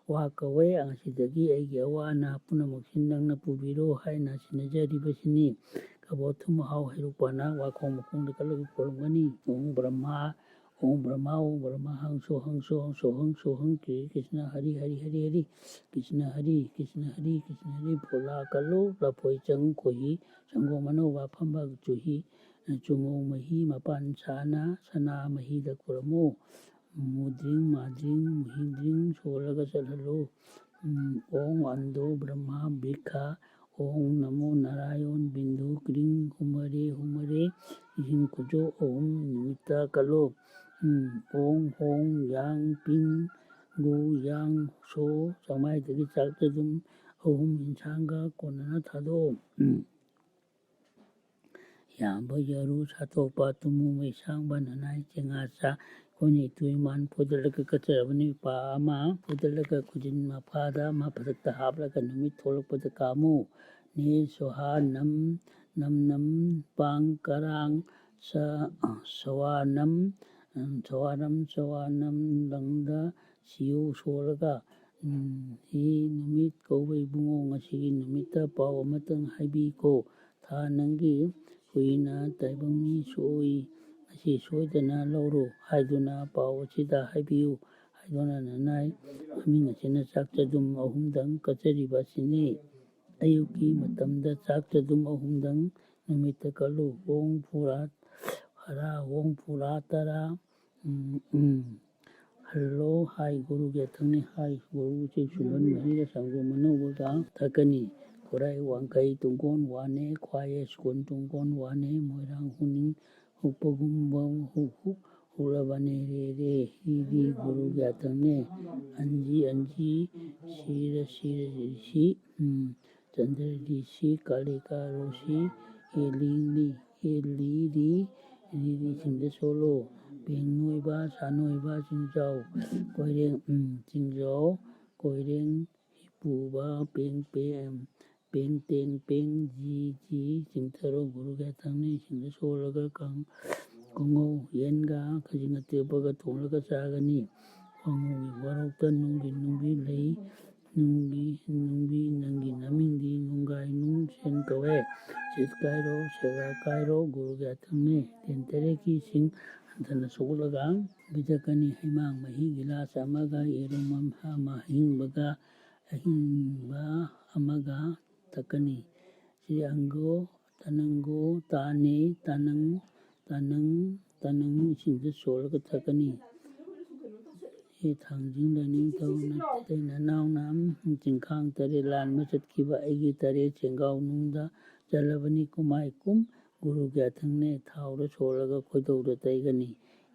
ꯋꯥ ꯀꯧꯋꯦ꯫ ꯉꯁꯤꯗꯒꯤ ꯑꯩꯒꯤ ꯑꯋꯥ ꯑꯅꯥ ꯄꯨꯝꯅꯃꯛꯁꯤ ꯅꯪꯅ ꯄꯨꯕꯤꯔꯣ ꯍꯥꯏꯅ ꯁꯤꯟꯅꯖꯔꯤꯕꯁꯤꯅꯤ꯫ ꯀꯕꯣ ꯊꯨꯝ ꯍꯥꯎ ꯍꯩꯔꯨꯛ ꯄꯥꯅ ꯋꯥꯈꯣꯡ ꯃꯈꯣꯡꯗ ꯀꯠꯂꯒ ꯄꯨꯔꯝꯒꯅꯤ꯫ ꯑꯣꯡ ꯕ꯭ꯔꯍꯃꯥ, ꯑꯣꯡ ꯕ꯭ꯔꯍꯃꯥ, ꯑꯣꯡ ꯕ꯭ꯔꯍꯃꯥ ꯍꯪ ꯁꯣ ꯍꯪ ꯁꯣ ꯍꯪ ꯁꯣ ꯍꯪ ꯀ꯭ꯔꯤ ꯀ꯭ꯔꯤꯁꯅ ꯍꯔꯤ ꯍꯔꯤ ꯍꯔꯤ ꯍꯔꯤ ꯀ꯭ꯔꯤꯁꯅ ꯍꯔꯤ ꯀ꯭ꯔꯤꯁꯅ ꯍꯔꯤ ꯀ꯭ꯔꯤꯁꯅ ꯍꯔꯤ꯫ ꯐꯣꯂꯥ ꯀꯜꯂꯨ ꯂꯐꯣꯏ ꯆꯪ ꯈꯣꯏꯍꯤ ꯁꯪꯒꯣꯝ ꯑꯅꯧꯕ ꯐꯝꯕ ꯆꯨꯍꯤ ꯆꯨꯉꯧ ꯃꯍꯤ ꯃꯄꯥꯟ ꯁꯥꯅ ꯁꯅꯥ ꯃꯍꯤꯗ ꯈꯨꯔꯝꯃꯨ꯫ ꯃꯨꯗ꯭ꯔꯤꯡ ꯃꯥꯗ꯭ꯔꯤꯡ ꯃꯨꯍꯤꯗ꯭ꯔꯤꯡ ꯁꯣꯜꯂꯒ ꯆꯠꯍꯜꯂꯨ꯫ ꯎꯝ, ꯑꯣꯡ ꯑꯟꯗꯣ ꯕ꯭ꯔꯍꯃꯥ ꯕ꯭ꯔꯤꯈꯥ, ꯑꯣꯡ ꯅꯃꯣ ꯅꯥꯔꯥꯌꯣꯟ ꯕꯤꯟꯗꯨ ꯀ꯭ꯔꯤꯡ ꯍꯨꯃꯔꯦ ꯍꯨꯃꯔꯦ꯫ ꯏꯁꯤꯡ ꯈꯨꯖꯣꯞ ꯑꯍꯨꯝ ꯅꯨꯃꯤꯠꯇ ꯀꯠꯂꯨ꯫ ꯎꯝ, ꯑꯣꯡ ꯍꯣꯡ ꯌꯥꯡ ꯄꯤꯡ ꯒꯨ ꯌꯥꯡ ꯁꯣ꯫ ꯆꯥꯛꯃꯥꯏꯗꯒꯤ ꯆꯥꯛ ꯆꯗꯨꯝ ꯑꯍꯨꯝ ꯏꯟꯁꯥꯡꯒ ꯀꯣꯟꯅꯅ ꯊꯥꯗꯣꯛꯎ꯫ ꯎꯝ꯫ ꯌꯥꯝꯕ ꯌꯥꯔꯨ ꯁꯥꯊꯣꯛꯄ ꯇꯨꯃꯨ ꯃꯩꯁꯥꯡꯕ ꯅꯅꯥꯏ ꯆꯦꯡꯉꯥꯆꯥ꯫ ꯑꯩꯈꯣꯏꯅ ꯏꯇꯨ ꯏꯃꯥꯟ ꯐꯣꯏꯗꯠꯂꯒ ꯀꯠꯆꯔꯕꯅꯤ꯫ ꯄꯥ ꯑꯃ ꯐꯣꯏꯗꯠꯂꯒ ꯈꯨꯖꯤꯟ ꯃꯐꯥꯗ ꯑꯃ ꯐꯔꯛꯇ ꯍꯥꯞꯂꯒ ꯅꯨꯃꯤꯠ ꯊꯣꯛꯂꯛꯄꯗ ꯀꯥꯝꯃꯨ꯫ ꯅꯦ ꯁꯣꯍꯥ ꯅꯝ ꯅꯝ ꯅꯝ ꯄꯥꯡ ꯀꯔꯥꯡ ꯁ-, ꯁꯋꯥꯅꯝ, ꯁꯋꯥꯅꯝ ꯁꯋꯥꯅꯝ ꯂꯪꯗ ꯁꯤꯌꯨ ꯁꯣꯜꯂꯒ꯫ ꯎꯝ, ꯍꯤ ꯅꯨꯃꯤꯠ ꯀꯧꯕ ꯏꯕꯨꯡꯉꯣ, ꯉꯁꯤꯒꯤ ꯅꯨꯃꯤꯠꯇ ꯄꯥꯎ ꯑꯃꯇꯪ ꯍꯥꯏꯕꯤꯀꯣ꯫ ꯊꯥ ꯅꯪꯒꯤ ꯍꯨꯏꯅ ꯇꯥꯏꯕꯪ ꯃꯤ ꯁꯣꯛꯏ, ꯑꯁꯤ ꯁꯣꯏꯗꯅ ꯂꯧꯔꯨ ꯍꯥꯏꯗꯨꯅ ꯄꯥꯎ ꯑꯁꯤꯗ ꯍꯥꯏꯕꯤꯌꯨ ꯍꯥꯏꯗꯨꯅ ꯅꯅꯥꯏ ꯃꯃꯤꯡ ꯑꯁꯤꯅ ꯆꯥꯛ ꯆꯗꯨꯝ ꯑꯍꯨꯝꯗꯪ ꯀꯠꯆꯔꯤꯕ ꯑꯁꯤꯅꯤ꯫ ꯑꯌꯨꯛꯀꯤ ꯃꯇꯝꯗ ꯆꯥꯛ ꯆꯗꯨꯝ ꯑꯍꯨꯝꯗꯪ ꯅꯨꯃꯤꯠꯇ ꯀꯠꯂꯨ꯫ ꯑꯣꯡ ꯐꯨꯔꯥ ꯍꯔꯥ, ꯑꯣꯡ ꯐꯨꯔꯥ ꯇꯔꯥ, ꯎꯝ, ꯎꯝ꯫ ꯍꯜꯂꯣ ꯍꯥꯏ ꯒꯨꯔꯨꯒꯤ ꯑꯊꯪꯅꯤ ꯍꯥꯏ ꯒꯨꯔꯨ ꯎꯆꯦꯛ ꯁꯨꯝꯕꯟ ꯃꯍꯤꯒ ꯁꯪꯒꯣꯝ ꯑꯅꯧꯕꯒ ꯊꯛꯀꯅꯤ꯫ ꯈꯨꯔꯥꯏ ꯋꯥꯡꯈꯩ ꯇꯨꯡꯒꯣꯟ ꯋꯥꯅꯦ, ꯈ꯭ꯋꯥꯏ ꯁ꯭ꯀꯨꯜ ꯇꯨꯡꯒꯣꯟ ꯋꯥꯅꯦ, ꯃꯣꯏꯔꯥꯡ ꯍꯨꯅꯤꯡ ꯍꯨꯛꯄꯒꯨꯝꯕ ꯍꯨꯛ ꯍꯨꯛ ꯍꯨꯛꯂꯕꯅꯦ ꯔꯦ ꯔꯦ꯫ ꯍꯤꯗꯤ ꯒꯨꯔꯨꯒꯤ ꯑꯊꯪꯅꯦ꯫ ꯑꯟꯖꯤ ꯑꯟꯖꯤ ꯁꯤꯔ ꯁꯤꯔ ꯁꯤ ꯎꯝ꯫ ꯆꯟꯗ꯭ꯔ ꯔꯤꯁꯤ ꯀꯥꯂꯤꯀꯥ ꯔꯣꯁꯤ ꯑꯦꯂꯤ ꯂꯤ ꯑꯦꯂꯤ ꯔꯤ ꯔꯤ ꯔꯤ ꯁꯤꯡꯗ ꯁꯣꯜꯂꯣ꯫ ꯄꯦꯡ ꯅꯣꯏꯕ ꯁꯥ ꯅꯣꯏꯕ ꯆꯤꯡꯖꯥꯎ ꯀꯣꯏꯔꯦꯡ ꯎꯝ ꯆꯤꯡꯖꯥꯎ ꯀꯣꯏꯔꯦꯡ ꯍꯤꯄꯨꯕ ꯄꯦꯡ ꯄꯦꯡ ꯄꯦꯡ ꯇꯦꯡ ꯄꯦꯡ ꯖꯤ ꯖꯤ ꯆꯤꯡꯊꯔꯣ꯫ ꯒꯨꯔꯨꯒꯤ ꯑꯊꯪꯅꯤ ꯁꯤꯡꯗ ꯁꯣꯜꯂꯒ ꯀꯥꯡ ꯀꯥꯡꯉꯧ ꯌꯦꯟꯒ ꯈꯖꯤꯡ ꯑꯇꯦꯛꯄꯒ ꯊꯣꯡꯂꯒ ꯆꯥꯒꯅꯤ꯫ ꯋꯥꯉꯧꯒꯤ ꯋꯥꯔꯣꯛꯇ ꯅꯨꯡꯒꯤ ꯅꯨꯡꯕꯤ ꯂꯩ ꯅꯨꯡꯒꯤ ꯅꯨꯡꯕꯤ ꯅꯪꯒꯤ ꯅꯃꯤꯡꯗꯤ ꯅꯨꯡꯒꯥꯏ ꯅꯨꯡ ꯁꯦꯟ ꯀꯧꯋꯦ꯫ ꯁꯤꯠ ꯀꯥꯏꯔꯣ ꯁꯦꯒꯥ ꯀꯥꯏꯔꯣ ꯒꯨꯔꯨꯒꯤ ꯑꯊꯪꯅꯤ꯫ ꯇꯦꯟ ꯇꯔꯦꯠꯀꯤ ꯏꯁꯤꯡ ꯍꯟꯊꯅ ꯁꯣꯛꯂꯒ ꯄꯤꯊꯛꯀꯅꯤ꯫ ꯍꯩꯃꯥꯡ ꯃꯍꯤ ꯒꯤꯂꯥꯁ ꯑꯃꯒ ꯌꯦꯔꯨꯝ ꯑꯃ ꯑꯍꯤꯡꯕꯒ ꯑꯍꯤꯡꯕ ꯑꯃꯒ ꯊꯛꯀꯅꯤ꯫ ꯁ꯭ꯔꯤ ꯑꯪꯒꯣ ꯇꯅꯪꯒꯣ ꯇꯥꯅꯦ ꯇꯅꯪ ꯇꯅꯪ ꯇꯅꯪ ꯏꯁꯤꯡꯗ ꯁꯣꯜꯂꯒ ꯊꯛꯀꯅꯤ꯫ ꯍꯦ ꯊꯥꯡꯖꯤꯡ ꯂꯥꯏꯅꯤꯡꯊꯧ ꯅꯠꯇꯦ ꯅꯅꯥꯎꯅ ꯆꯤꯡꯈꯥꯡ ꯇꯔꯦꯠ ꯂꯥꯟꯕ ꯆꯠꯈꯤꯕ ꯑꯩꯒꯤ ꯇꯔꯦꯠ ꯆꯦꯡꯒꯥꯎ ꯅꯨꯡꯗ ꯆꯜꯂꯕꯅꯤ꯫ ꯀꯨꯝꯃꯥꯏ ꯀꯨꯝ ꯒꯨꯔꯨꯒꯤ ꯑꯊꯪꯅꯦ ꯊꯥꯎꯗ ꯁꯣꯜꯂꯒ ꯈꯣꯏꯗꯧꯗ ꯇꯩꯒꯅꯤ꯫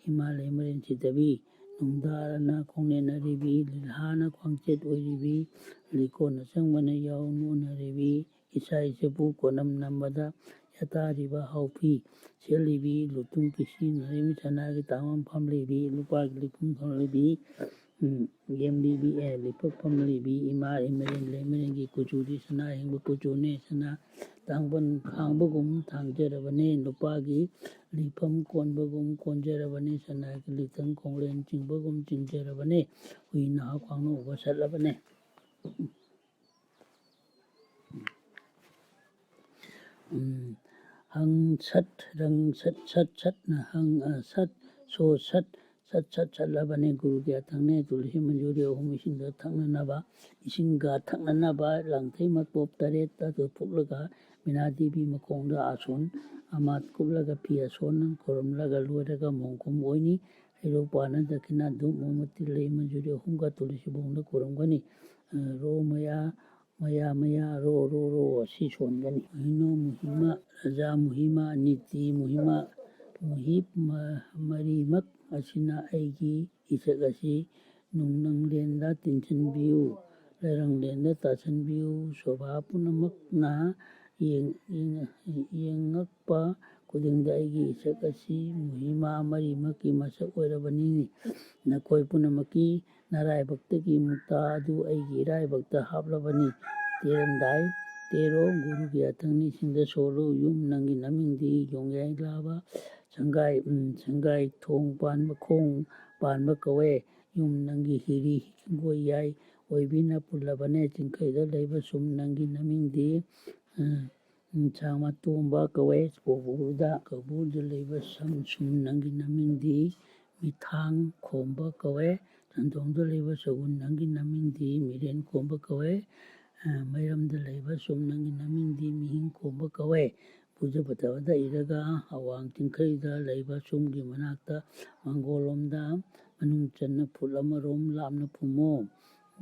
ꯏꯃꯥ ꯂꯩꯃꯔꯦꯟ ꯁꯤꯗꯕꯤ ꯅꯨꯡꯗꯥꯔꯅ ꯈꯣꯡꯅꯦꯠꯅꯔꯤꯕꯤ ꯂꯤꯜꯍꯥꯅ ꯈ꯭ꯋꯥꯡꯆꯦꯠ ꯑꯣꯏꯔꯤꯕꯤ ꯂꯤꯀꯣꯟ ꯑꯁꯪꯕꯅ ꯌꯥꯎ ꯅꯣꯟꯅꯔꯤꯕꯤ ꯏꯆꯥ ꯏꯆꯦꯕꯨ ꯀꯣꯅꯝ ꯅꯝꯕꯗ ꯌꯥꯇꯥꯔꯤꯕ ꯍꯥꯎꯄꯤ ꯁꯦꯠꯂꯤꯕꯤ ꯂꯨꯇꯨꯝ ꯀꯤꯁꯤ ꯅꯔꯤꯕꯤ ꯁꯅꯥꯒꯤ ꯇꯥꯡꯕ ꯐꯝꯂꯤꯕꯤ ꯂꯨꯄꯥꯒꯤ ꯂꯤꯄꯨꯝ ꯐꯝꯂꯤꯕꯤ ꯎꯝ, ꯌꯦꯝꯂꯤꯕꯤ ꯑꯦ ꯂꯤꯄꯛ ꯐꯝꯂꯤꯕꯤ ꯏꯃꯥ ꯏꯃꯔꯦꯟ ꯂꯩꯃꯔꯦꯟꯒꯤ ꯀꯨꯆꯨꯗꯤ ꯁꯅꯥ ꯍꯦꯡꯕ ꯀꯨꯆꯨꯅꯦ ꯁꯅꯥ ꯇꯥꯡꯕꯟ ꯈꯥꯡꯕꯒꯨꯝ ꯊꯥꯡꯖꯔꯕꯅꯦ ꯂꯨꯄꯥꯒꯤ ꯂꯤꯐꯝ ꯀꯣꯟꯕꯒꯨꯝ ꯀꯣꯟꯖꯔꯕꯅꯦ ꯁꯅꯥꯒꯤ ꯂꯤꯇꯪ ꯈꯣꯡꯂꯦꯟ ꯆꯤꯡꯕꯒꯨꯝ ꯆꯤꯡꯖꯔꯕꯅꯦ ꯍꯨꯏ ꯅꯍꯥ ꯈ꯭ꯋꯥꯡꯅ ꯎꯕ ꯁꯠꯂꯕꯅꯦ꯫ ꯎꯝ, ꯍꯪ ꯁꯠ ꯔꯪ ꯁꯠ ꯁꯠ ꯁꯠꯅ ꯍꯪ ꯑ, ꯁꯠ ꯁꯣ ꯁꯠ ꯁꯠ ꯁꯠ ꯁꯠꯂꯕꯅꯦ꯫ ꯒꯨꯔꯨꯒꯤ ꯑꯊꯪꯅꯦ ꯇꯨꯂꯁꯤ ꯃꯟꯖꯨꯔꯤ ꯑꯍꯨꯝ ꯏꯁꯤꯡꯗ ꯊꯛꯅꯅꯕ ꯏꯁꯤꯡꯒ ꯊꯛꯅꯅꯕ ꯂꯥꯡꯊꯩ ꯃꯄꯣꯞ ꯇꯔꯦꯠꯇ ꯑꯗꯨ ꯐꯨꯛꯂꯒ ꯃꯤꯅꯥ ꯗꯦꯕꯤ ꯃꯈꯣꯡꯗ ꯑꯁꯣꯟ ꯑꯃ ꯀꯨꯞꯂꯒ ꯐꯤ ꯑꯁꯣꯟ ꯈꯨꯔꯨꯝꯂꯒ ꯂꯣꯏꯔꯒ ꯃꯣꯡꯈꯨꯝ ꯑꯣꯏꯅꯤ꯫ ꯍꯩꯔꯣꯛ ꯄꯥꯟꯅ ꯗꯈꯤꯅꯥ ꯙꯨꯞ ꯃꯣꯝꯕꯇꯤ ꯂꯩ ꯃꯟꯖꯨꯔꯤ ꯑꯍꯨꯝꯒ ꯇꯨꯜꯁꯤꯕꯣꯡꯗ ꯈꯨꯔꯨꯝꯒꯅꯤ꯫ ꯑ, ꯔꯣ ꯃꯌꯥ, ꯃꯌꯥ, ꯃꯌꯥ, ꯔꯣ, ꯔꯣ, ꯔꯣ ꯑꯁꯤ ꯁꯣꯟꯒꯅꯤ꯫ ꯃꯣꯍꯤꯅꯣ ꯃꯨꯍꯤꯃ, ꯔꯖꯥ ꯃꯨꯍꯤꯃ, ꯅꯤꯇꯤ ꯃꯨꯍꯤꯃ, ꯃꯨꯍꯤ ꯃ-, ꯃꯔꯤꯃꯛ ꯑꯁꯤꯅ ꯑꯩꯒꯤ ꯏꯁꯛ ꯑꯁꯤ ꯅꯨꯡꯅꯪꯂꯦꯟꯗ ꯇꯤꯟꯁꯤꯟꯕꯤꯌꯨ꯫ ꯂꯩꯔꯪꯂꯦꯟꯗ ꯇꯥꯁꯤꯟꯕꯤꯌꯨ꯫ ꯁꯣꯚꯥ ꯄꯨꯝꯅꯃꯛꯅ ꯌꯦꯡ-, ꯌꯦꯡ-, ꯌꯦꯡꯉꯛꯄ ꯈꯨꯗꯤꯡꯗ ꯑꯩꯒꯤ ꯏꯁꯛ ꯑꯁꯤ ꯃꯨꯍꯤꯃꯥ ꯃꯔꯤꯃꯛꯀꯤ ꯃꯁꯛ ꯑꯣꯏꯔꯕꯅꯤ꯫ ꯅꯈꯣꯏ ꯄꯨꯝꯅꯃꯛꯀꯤ ꯅꯔꯥꯏꯕꯛꯇꯒꯤ ꯃꯨꯛꯇꯥ ꯑꯗꯨ ꯑꯩꯒꯤ ꯏꯔꯥꯏꯕꯛꯇ ꯍꯥꯞꯂꯕꯅꯤ꯫ ꯇꯦꯔꯝꯗꯥꯏ ꯇꯦꯔꯣ ꯒꯨꯔꯨꯒꯤ ꯑꯊꯪꯅꯤꯁꯤꯡꯗ ꯁꯣꯜꯂꯨ꯫ ꯌꯨꯝ ꯅꯪꯒꯤ ꯅꯃꯤꯡꯗꯤ ꯌꯣꯡꯌꯥꯏ ꯂꯥꯕ ꯁꯪꯒꯥꯏ, ꯎꯝ, ꯁꯪꯒꯥꯏ ꯊꯣꯡ ꯄꯥꯟꯕ, ꯈꯣꯡ ꯄꯥꯟꯕ ꯀꯧꯋꯦ꯫ ꯌꯨꯝ ꯅꯪꯒꯤ ꯍꯤꯔꯤ ꯍꯤꯡꯒꯣꯏ ꯌꯥꯏ ꯑꯣꯏꯕꯤꯅ ꯄꯨꯜꯂꯕꯅꯦ꯫ ꯆꯤꯡꯈꯩꯗ ꯂꯩꯕ ꯁꯨꯝ ꯅꯪꯒꯤ ꯅꯃꯤꯡꯗꯤ, ꯎꯝ, ꯁꯥꯡꯃ ꯇꯣꯝꯕ ꯀꯧꯋꯦ꯫ ꯀꯧꯕ꯭ꯔꯨꯗ, ꯀꯧꯕ꯭ꯔꯨꯗ ꯂꯩꯕ ꯁꯝ ꯁꯨꯝ ꯅꯪꯒꯤ ꯅꯃꯤꯡꯗꯤ ꯃꯤꯊꯥꯡ ꯈꯣꯝꯕ ꯀꯧꯋꯦ꯫ ꯆꯟꯗꯣꯡꯗ ꯂꯩꯕ ꯁꯒꯨꯟ ꯅꯪꯒꯤ ꯅꯃꯤꯡꯗꯤ ꯃꯤꯔꯦꯟ ꯈꯣꯝꯕ ꯀꯧꯋꯦ꯫ ꯑ, ꯃꯩꯔꯝꯗ ꯂꯩꯕ ꯁꯨꯝ ꯅꯪꯒꯤ ꯅꯃꯤꯡꯗꯤ ꯃꯤꯍꯤꯡ ꯈꯣꯝꯕ ꯀꯧꯋꯦ꯫ ꯄꯨꯖ ꯄꯊꯥꯕꯗ ꯏꯔꯒ ꯑꯋꯥꯡ ꯆꯤꯡꯈꯩꯗ ꯂꯩꯕ ꯁꯨꯝꯒꯤ ꯃꯅꯥꯛꯇ ꯃꯪꯒꯣꯜꯂꯣꯝꯗ ꯃꯅꯨꯡ ꯆꯟꯅ ꯐꯨꯠ ꯑꯃꯔꯣꯝ ꯂꯥꯞꯅ ꯐꯨꯝꯃꯣ꯫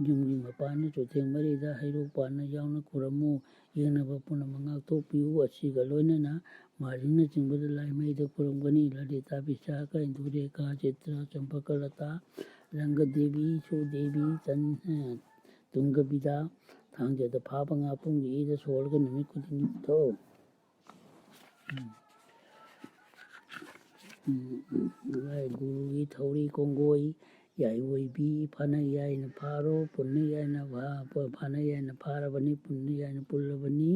ꯌꯨꯝꯒꯤ ꯃꯄꯥꯟꯗ ꯆꯣꯊꯦ ꯃꯔꯤꯗ ꯍꯩꯔꯣꯛ ꯄꯥꯟꯅ ꯌꯥꯎꯅ ꯈꯨꯔꯝꯃꯨ꯫ ꯌꯦꯡꯅꯕ ꯄꯨꯝꯅꯃꯛ ꯉꯥꯛꯊꯣꯛꯄꯤꯌꯨ꯫ ꯑꯁꯤꯒ ꯂꯣꯏꯅꯅ ꯃꯥꯔꯤꯡꯅꯆꯤꯡꯕꯗ ꯂꯥꯏꯃꯩꯗ ꯈꯨꯔꯨꯝꯒꯅꯤ꯫ ꯂꯂꯤꯇꯥ ꯕꯤꯁꯥꯈ ꯏꯟꯗꯨꯔꯦꯈꯥ ꯆꯤꯇ꯭ꯔꯥ ꯆꯝꯄꯀꯂꯇꯥ ꯔꯪꯒꯗꯦꯕꯤ ꯁꯨꯗꯦꯕꯤ ꯆꯟ-, ꯑ, ꯇꯨꯡꯒꯕꯤꯗꯥ ꯊꯥꯡꯖꯗ ꯐꯥꯕ ꯉꯥ ꯄꯨꯡꯒꯤ ꯏꯗ ꯁꯣꯜꯂꯒ ꯅꯨꯃꯤꯠ ꯈꯨꯗꯤꯡꯒꯤ ꯄꯨꯊꯣꯛꯎ꯫ ꯎꯝ꯫ ꯎꯝ, ꯎꯝ, ꯂꯥꯏ ꯒꯨꯔꯨꯒꯤ ꯊꯧꯔꯤ ꯀꯣꯡꯒꯣꯏ, ꯌꯥꯏ ꯑꯣꯏꯕꯤ, ꯐꯅ ꯌꯥꯏꯅ ꯐꯥꯔꯣ, ꯄꯨꯟꯅ ꯌꯥꯏꯅ ꯐꯥ-, ꯐ-, ꯐꯅ ꯌꯥꯏꯅ ꯐꯥꯔꯕꯅꯤ, ꯄꯨꯟꯅ ꯌꯥꯏꯅ ꯄꯨꯜꯂꯕꯅꯤ꯫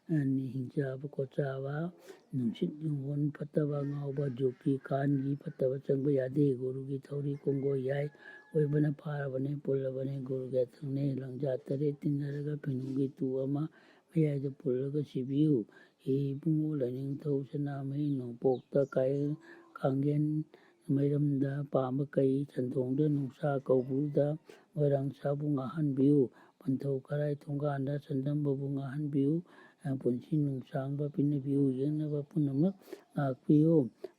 ꯑ, ꯅꯤ ꯍꯤꯡꯆꯥꯕ ꯈꯣꯠꯆꯥꯕ, ꯅꯨꯡꯁꯤꯠ ꯅꯨꯡꯍꯣꯟ ꯐꯠꯇꯕ, ꯉꯥꯎꯕ, ꯖꯨꯛꯀꯤ ꯀꯥꯟꯒꯤ ꯐꯠꯇꯕ ꯆꯪꯕ ꯌꯥꯗꯦ꯫ ꯒꯨꯔꯨꯒꯤ ꯊꯧꯔꯤ ꯀꯣꯡꯒꯣꯏ ꯌꯥꯏ ꯑꯣꯏꯕꯅ ꯐꯥꯔꯕꯅꯤ, ꯄꯨꯜꯂꯕꯅꯤ, ꯒꯨꯔꯨꯒꯤ ꯑꯊꯪꯅꯦ꯫ ꯂꯪꯖꯥ ꯇꯔꯦꯠ ꯇꯤꯟꯅꯔꯒ ꯐꯤꯅꯨꯡꯒꯤ ꯇꯨ ꯑꯃ ꯃꯌꯥꯏꯗ ꯄꯨꯜꯂꯒ ꯁꯤꯕꯤꯌꯨ꯫ ꯍꯦ ꯏꯕꯨꯡꯉꯣ ꯂꯥꯏꯅꯤꯡꯊꯧ ꯁꯅꯥꯃꯍꯤ ꯅꯣꯡꯄꯣꯛꯇ ꯀꯥꯏ-, ꯀꯥꯡꯒꯦꯟ ꯃꯩꯔꯝꯗ ꯄꯥꯝꯕ ꯀꯩ, ꯆꯟꯗꯣꯡꯗ ꯅꯨꯡꯁꯥ ꯀꯧꯕ꯭ꯔꯨꯗ ꯃꯣꯏꯔꯥꯡ ꯁꯥꯕꯨ ꯉꯥꯛꯍꯟꯕꯤꯌꯨ꯫ ꯄꯟꯊꯧ ꯈꯔꯥꯏ ꯊꯣꯡꯒꯥꯟꯗ ꯆꯟꯗꯝꯕꯕꯨ ꯉꯥꯛꯍꯟꯕꯤꯌꯨ꯫ ꯄꯨꯟꯁꯤ ꯅꯨꯡꯁꯥꯡꯕ ꯄꯤꯅꯕꯤꯌꯨ꯫ ꯌꯦꯡꯅꯕ ꯄꯨꯝꯅꯃꯛ ꯉꯥꯛꯄꯤꯌꯨ꯫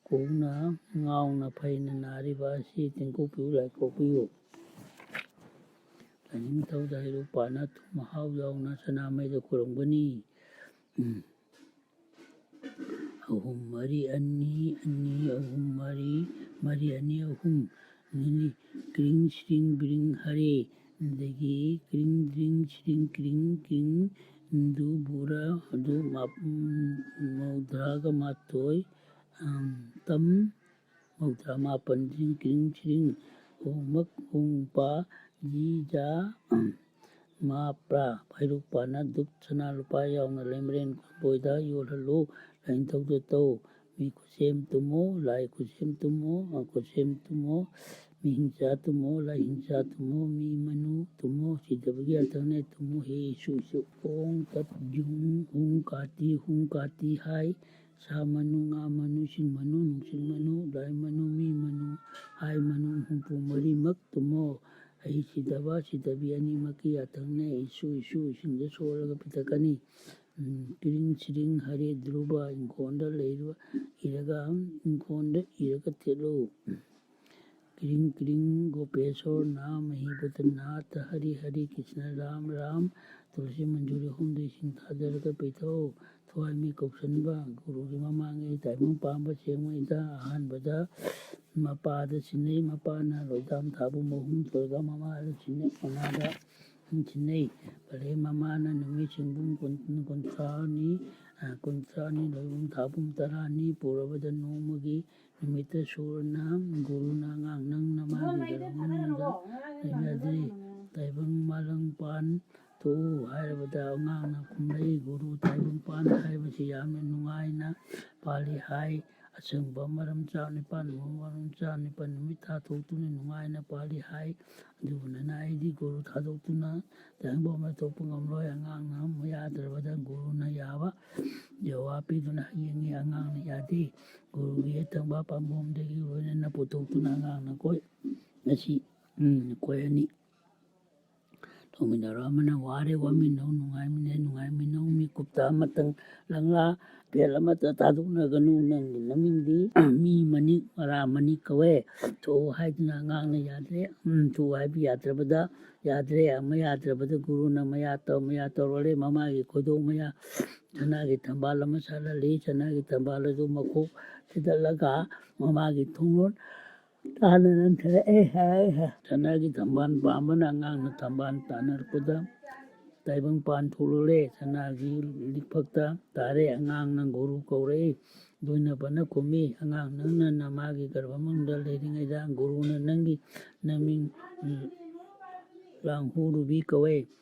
ꯀꯨꯡꯅ ꯉꯥꯎꯅ ꯐꯩꯅ ꯅꯥꯔꯤꯕ ꯑꯁꯤ ꯇꯦꯡꯀꯣꯛꯄꯤꯌꯨ, ꯂꯥꯏ ꯀꯣꯛꯄꯤꯌꯨ꯫ ꯂꯥꯏꯅꯤꯡꯊꯧꯗ ꯍꯩꯔꯨꯛ ꯄꯥꯟꯅ ꯊꯨꯝ ꯃꯍꯥꯎ ꯌꯥꯎꯅ ꯁꯅꯥꯃꯩꯗ ꯈꯨꯔꯨꯝꯒꯅꯤ꯫ ꯎꯝ꯫ ꯑꯍꯨꯝ ꯃꯔꯤ ꯑꯅꯤ ꯑꯅꯤ ꯑꯍꯨꯝ ꯃꯔꯤ ꯃꯔꯤ ꯑꯅꯤ ꯑꯍꯨꯝ꯫ ꯅꯤꯅꯤ꯫ ꯀ꯭ꯔꯤꯡ ꯁ꯭ꯔꯤꯡ ꯕ꯭ꯔꯤꯡ ꯍꯔꯦ꯫ ꯑꯗꯒꯤ ꯀ꯭ꯔꯤꯡ ꯗ꯭ꯔꯤꯡ ꯁ꯭ꯔꯤꯡ ꯀ꯭ꯔꯤꯡ ꯀ꯭ꯔꯤꯡ ꯗꯨ ꯕꯨꯔ ꯑꯗꯨ ꯃꯥ-, ꯃꯧꯗ꯭ꯔꯥꯒ ꯃꯥꯊꯣꯏ꯫ ꯑꯝ, ꯇꯝ ꯃꯧꯗ꯭ꯔꯥ ꯃꯥꯄꯟ꯫ ꯁ꯭ꯔꯤꯡ ꯀ꯭ꯔꯤꯡ ꯁ꯭ꯔꯤꯡ ꯍꯣꯡꯃꯛ ꯍꯣꯡꯄ ꯖꯤ ꯖꯥ꯫ ꯑꯝ, ꯃꯥ ꯄ꯭ꯔꯥ꯫ ꯍꯩꯔꯨꯛ ꯄꯥꯟꯅ ꯙꯨꯞ ꯁꯅꯥ ꯂꯨꯄꯥ ꯌꯥꯎꯅ ꯂꯩꯃꯔꯦꯟ ꯀꯣꯟꯕꯣꯏꯗ ꯌꯣꯜꯍꯜꯂꯨ꯫ ꯂꯥꯏꯅꯤꯡꯊꯧꯗ ꯇꯧ꯫ ꯃꯤ ꯈꯨꯠꯁꯦꯝ ꯇꯨꯝꯃꯣ, ꯂꯥꯏ ꯈꯨꯠꯁꯦꯝ ꯇꯨꯝꯃꯣ, ꯑ, ꯈꯨꯠꯁꯦꯝ ꯇꯨꯝꯃꯣ, ꯃꯤ ꯍꯤꯡꯆꯥ ꯇꯨꯝꯃꯣ, ꯂꯥꯏ ꯍꯤꯡꯆꯥ ꯇꯨꯝꯃꯣ, ꯃꯤ ꯃꯅꯨ ꯇꯨꯝꯃꯣ, ꯁꯤꯗꯕꯒꯤ ꯑꯊꯪꯅꯦ ꯇꯨꯝꯃꯣ, ꯍꯦ ꯏꯁꯨ ꯏꯁꯨ꯫ ꯑꯣꯡ ꯇꯠ ꯌꯨꯡ ꯍꯨꯡ ꯀꯥꯇꯤ ꯍꯨꯡ ꯀꯥꯇꯤ ꯍꯥꯏ꯫ ꯁꯥ ꯃꯅꯨ, ꯉꯥ ꯃꯅꯨ, ꯏꯁꯤꯡ ꯃꯅꯨ, ꯅꯨꯡꯁꯤꯠ ꯃꯅꯨ, ꯂꯥꯏ ꯃꯅꯨ, ꯃꯤ ꯃꯅꯨ, ꯍꯥꯏ ꯃꯅꯨ ꯍꯨꯝꯐꯨ ꯃꯔꯤꯃꯛ ꯇꯨꯝꯃꯣ꯫ ꯑꯩ ꯁꯤꯗꯕ, ꯁꯤꯗꯕꯤ ꯑꯅꯤꯃꯛꯀꯤ ꯌꯥꯊꯪꯅꯦ꯫ ꯏꯁꯨ, ꯏꯁꯨ, ꯏꯁꯤꯡꯗ ꯁꯣꯛꯂꯒ ꯄꯤꯊꯛꯀꯅꯤ꯫ ꯎꯝ, ꯀ꯭ꯔꯤꯡ ꯁ꯭ꯔꯤꯡ ꯍꯔꯦ ꯙ꯭ꯔꯨꯕ, ꯏꯪꯈꯣꯜꯗ ꯂꯩꯔꯨ-, ꯏꯔꯒ, ꯏꯪꯈꯣꯜꯗ ꯏꯔꯒ ꯊꯦꯠꯂꯨ꯫ ꯀ꯭ꯔꯤꯡ ꯀ꯭ꯔꯤꯡ ꯒꯣꯄꯦꯁꯣꯔ ꯅꯥ ꯃꯍꯤꯄꯨꯇ ꯅꯥꯊ ꯍꯔꯤ ꯍꯔꯤ ꯀ꯭ꯔꯤꯁꯅ ꯔꯥꯝ ꯔꯥꯝ꯫ ꯇꯨꯂꯁꯤ ꯃꯟꯖꯨꯔꯤ ꯑꯍꯨꯝꯗ ꯏꯁꯤꯡ ꯊꯥꯗꯔꯒ ꯄꯤꯊꯛꯎ꯫ ꯊꯋꯥꯏ ꯃꯤ ꯀꯧꯁꯟꯕ꯫ ꯒꯨꯔꯨꯒꯤ ꯃꯃꯥꯡꯒꯤ ꯇꯥꯏꯕꯪ ꯄꯥꯟꯕ ꯆꯦꯡꯃꯩꯗ ꯑꯍꯥꯟꯕꯗ ꯃꯄꯥꯗ ꯁꯤꯟꯅꯩ꯫ ꯃꯄꯥꯅ ꯂꯣꯏꯗꯥꯝ ꯊꯥꯕꯨꯝ ꯑꯍꯨꯝ ꯇꯧꯔꯒ ꯃꯃꯥꯗ ꯁꯤꯟꯅꯩ꯫ ꯃꯃꯥꯗ ꯁꯤꯟꯅꯩ꯫ ꯄꯔꯦꯡ ꯃꯃꯥꯅ ꯅꯨꯃꯤꯠ ꯁꯤꯡꯕꯨꯝ ꯀꯨꯟ-, ꯀꯨꯟꯊ꯭ꯔꯥꯅꯤ, ꯑ, ꯀꯨꯟꯊ꯭ꯔꯥꯅꯤ, ꯂꯣꯏꯕꯨꯝ ꯊꯥꯕꯨꯝ ꯇꯔꯥꯅꯤ ꯄꯨꯔꯕꯗ ꯅꯣꯡꯃꯒꯤ ꯅꯨꯃꯤꯠꯇ ꯁꯨꯔꯅ ꯒꯨꯔꯨꯅ ꯑꯉꯥꯡ ꯅꯪ ꯅꯃꯥꯒꯤ ꯃꯃꯥꯏꯗ ꯂꯩꯔꯝꯕꯗ ꯊꯥꯗꯔꯒꯀꯣ, ꯑꯉꯥꯡ ꯂꯩꯅꯗ꯭ꯔꯤ꯫ ꯊꯥꯗꯔꯒꯅꯨ꯫ ꯇꯥꯏꯕꯪ ꯃꯥꯂꯪ ꯄꯥꯟ ꯊꯣꯛꯎ ꯍꯥꯏꯔꯕꯗ ꯑꯉꯥꯡꯅ ꯈꯨꯝꯂꯛꯏ, "ꯒꯨꯔꯨ, ꯇꯥꯏꯕꯪ ꯄꯥꯟ ꯍꯥꯏꯕꯁꯤ ꯌꯥꯝꯅ ꯅꯨꯡꯉꯥꯏꯅ ꯄꯥꯜꯂꯤ ꯍꯥꯏ꯫ ꯑꯁꯪꯕ ꯃꯔꯝ ꯆꯥ ꯅꯤꯄꯥꯟ, ꯅꯣꯡꯃ ꯃꯔꯝ ꯆꯥ ꯅꯤꯄꯥꯟ, ꯅꯨꯃꯤꯠ ꯊꯥ ꯊꯣꯛꯇꯨꯅ ꯅꯨꯡꯉꯥꯏꯅ ꯄꯥꯜꯂꯤ ꯍꯥꯏ꯫ ꯑꯗꯨꯕꯨ ꯅꯅꯥ ꯑꯩꯗꯤ ꯒꯨꯔꯨ ꯊꯥꯗꯣꯛꯇꯨꯅ ꯇꯥꯏꯕꯪ ꯄꯥꯟꯕ ꯊꯣꯛꯄ ꯉꯝꯂꯣꯏ꯫" ꯑꯉꯥꯡꯅ ꯑꯃꯨꯛ ꯌꯥꯗ꯭ꯔꯕꯗ ꯒꯨꯔꯨꯅ ꯌꯥꯕ ꯖꯋꯥꯕ ꯄꯤꯗꯨꯅ ꯌꯦꯡꯉꯤ꯫ ꯑꯉꯥꯡꯅ ꯌꯥꯗꯦ꯫ ꯒꯨꯔꯨꯒꯤ ꯍꯦꯛ ꯊꯪꯕ ꯄꯥꯝꯕꯣꯝꯗꯒꯤ ꯂꯣꯏꯅꯅ ꯄꯨꯊꯣꯛꯇꯨꯅ ꯑꯉꯥꯡꯅ ꯀꯣꯏ ꯑꯁꯤ, ꯎꯝ, ꯀꯣꯏ ꯑꯅꯤ꯫ ꯇꯧꯃꯤꯟꯅꯔꯣ꯫ ꯑꯃꯅ ꯋꯥꯔꯦ ꯋꯥꯃꯤꯟꯅꯧ, ꯅꯨꯡꯉꯥꯏꯃꯤꯟꯅꯩ ꯅꯨꯡꯉꯥꯏꯃꯤꯟꯅꯧ꯫ ꯃꯤꯀꯨꯞꯇ ꯑꯃꯇꯪ ꯂꯪꯂꯥ ꯐꯦꯜ ꯑꯃꯠꯇ ꯊꯥꯗꯣꯛꯅꯒꯅꯨ꯫ ꯅꯪꯒꯤ ꯅꯃꯤꯡꯗꯤ ꯃꯤ ꯃꯅꯤꯛ ꯃꯔꯥ ꯃꯅꯤꯛ ꯀꯧꯋꯦ꯫ ꯊꯣꯛꯎ ꯍꯥꯏꯗꯨꯅ ꯑꯉꯥꯡꯅ ꯌꯥꯗ꯭ꯔꯦ꯫ ꯎꯝ, ꯊꯣꯛꯎ ꯍꯥꯏꯕ ꯌꯥꯗ꯭ꯔꯕꯗ ꯌꯥꯗ꯭ꯔꯦ꯫ ꯑꯃ ꯌꯥꯗ꯭ꯔꯕꯗ ꯒꯨꯔꯨꯅ ꯃꯌꯥ ꯇꯧ-, ꯃꯌꯥ ꯇꯧꯔꯛꯂꯦ꯫ ꯃꯃꯥꯒꯤ ꯈꯣꯏꯗꯣꯛ ꯃꯌꯥ ꯁꯅꯥꯒꯤ ꯊꯝꯕꯥꯜ ꯑꯃ ꯁꯥꯠꯍꯜꯂꯤ꯫ ꯁꯅꯥꯒꯤ ꯊꯝꯕꯥꯜ ꯑꯗꯨ ꯃꯈꯣꯛ ꯊꯤꯗꯠꯂꯒ ꯃꯃꯥꯒꯤ ꯊꯣꯡꯂꯣꯟ ꯇꯥꯅ ꯅꯟꯊꯔꯛꯑꯦ ꯍꯥꯏ꯫ ꯁꯅꯥꯒꯤ ꯊꯝꯕꯥꯜ ꯄꯥꯝꯕꯅ ꯑꯉꯥꯡꯅ ꯊꯝꯕꯥꯜ ꯇꯥꯅꯔꯛꯄꯗ ꯇꯥꯏꯕꯪꯄꯥꯟ ꯊꯣꯛꯂꯛꯂꯦ꯫ ꯁꯅꯥꯒꯤ ꯂꯤꯛꯐꯛꯇ ꯇꯥꯔꯦ꯫ ꯑꯉꯥꯡꯅ ꯒꯨꯔꯨ ꯀꯧꯔꯛꯏ꯫ ꯂꯣꯏꯅꯕꯅ ꯈꯨꯝꯃꯤ, "ꯑꯉꯥꯡ, ꯅꯪꯅ ꯅꯃꯥꯒꯤ ꯒꯔꯚ ꯃꯅꯨꯡꯗ ꯂꯩꯔꯤꯉꯩꯗ ꯒꯨꯔꯨꯅ ꯅꯪꯒꯤ ꯅꯃꯤꯡ ꯂꯥꯡꯍꯨꯔꯨꯕꯤ ꯀꯧꯋꯦ꯫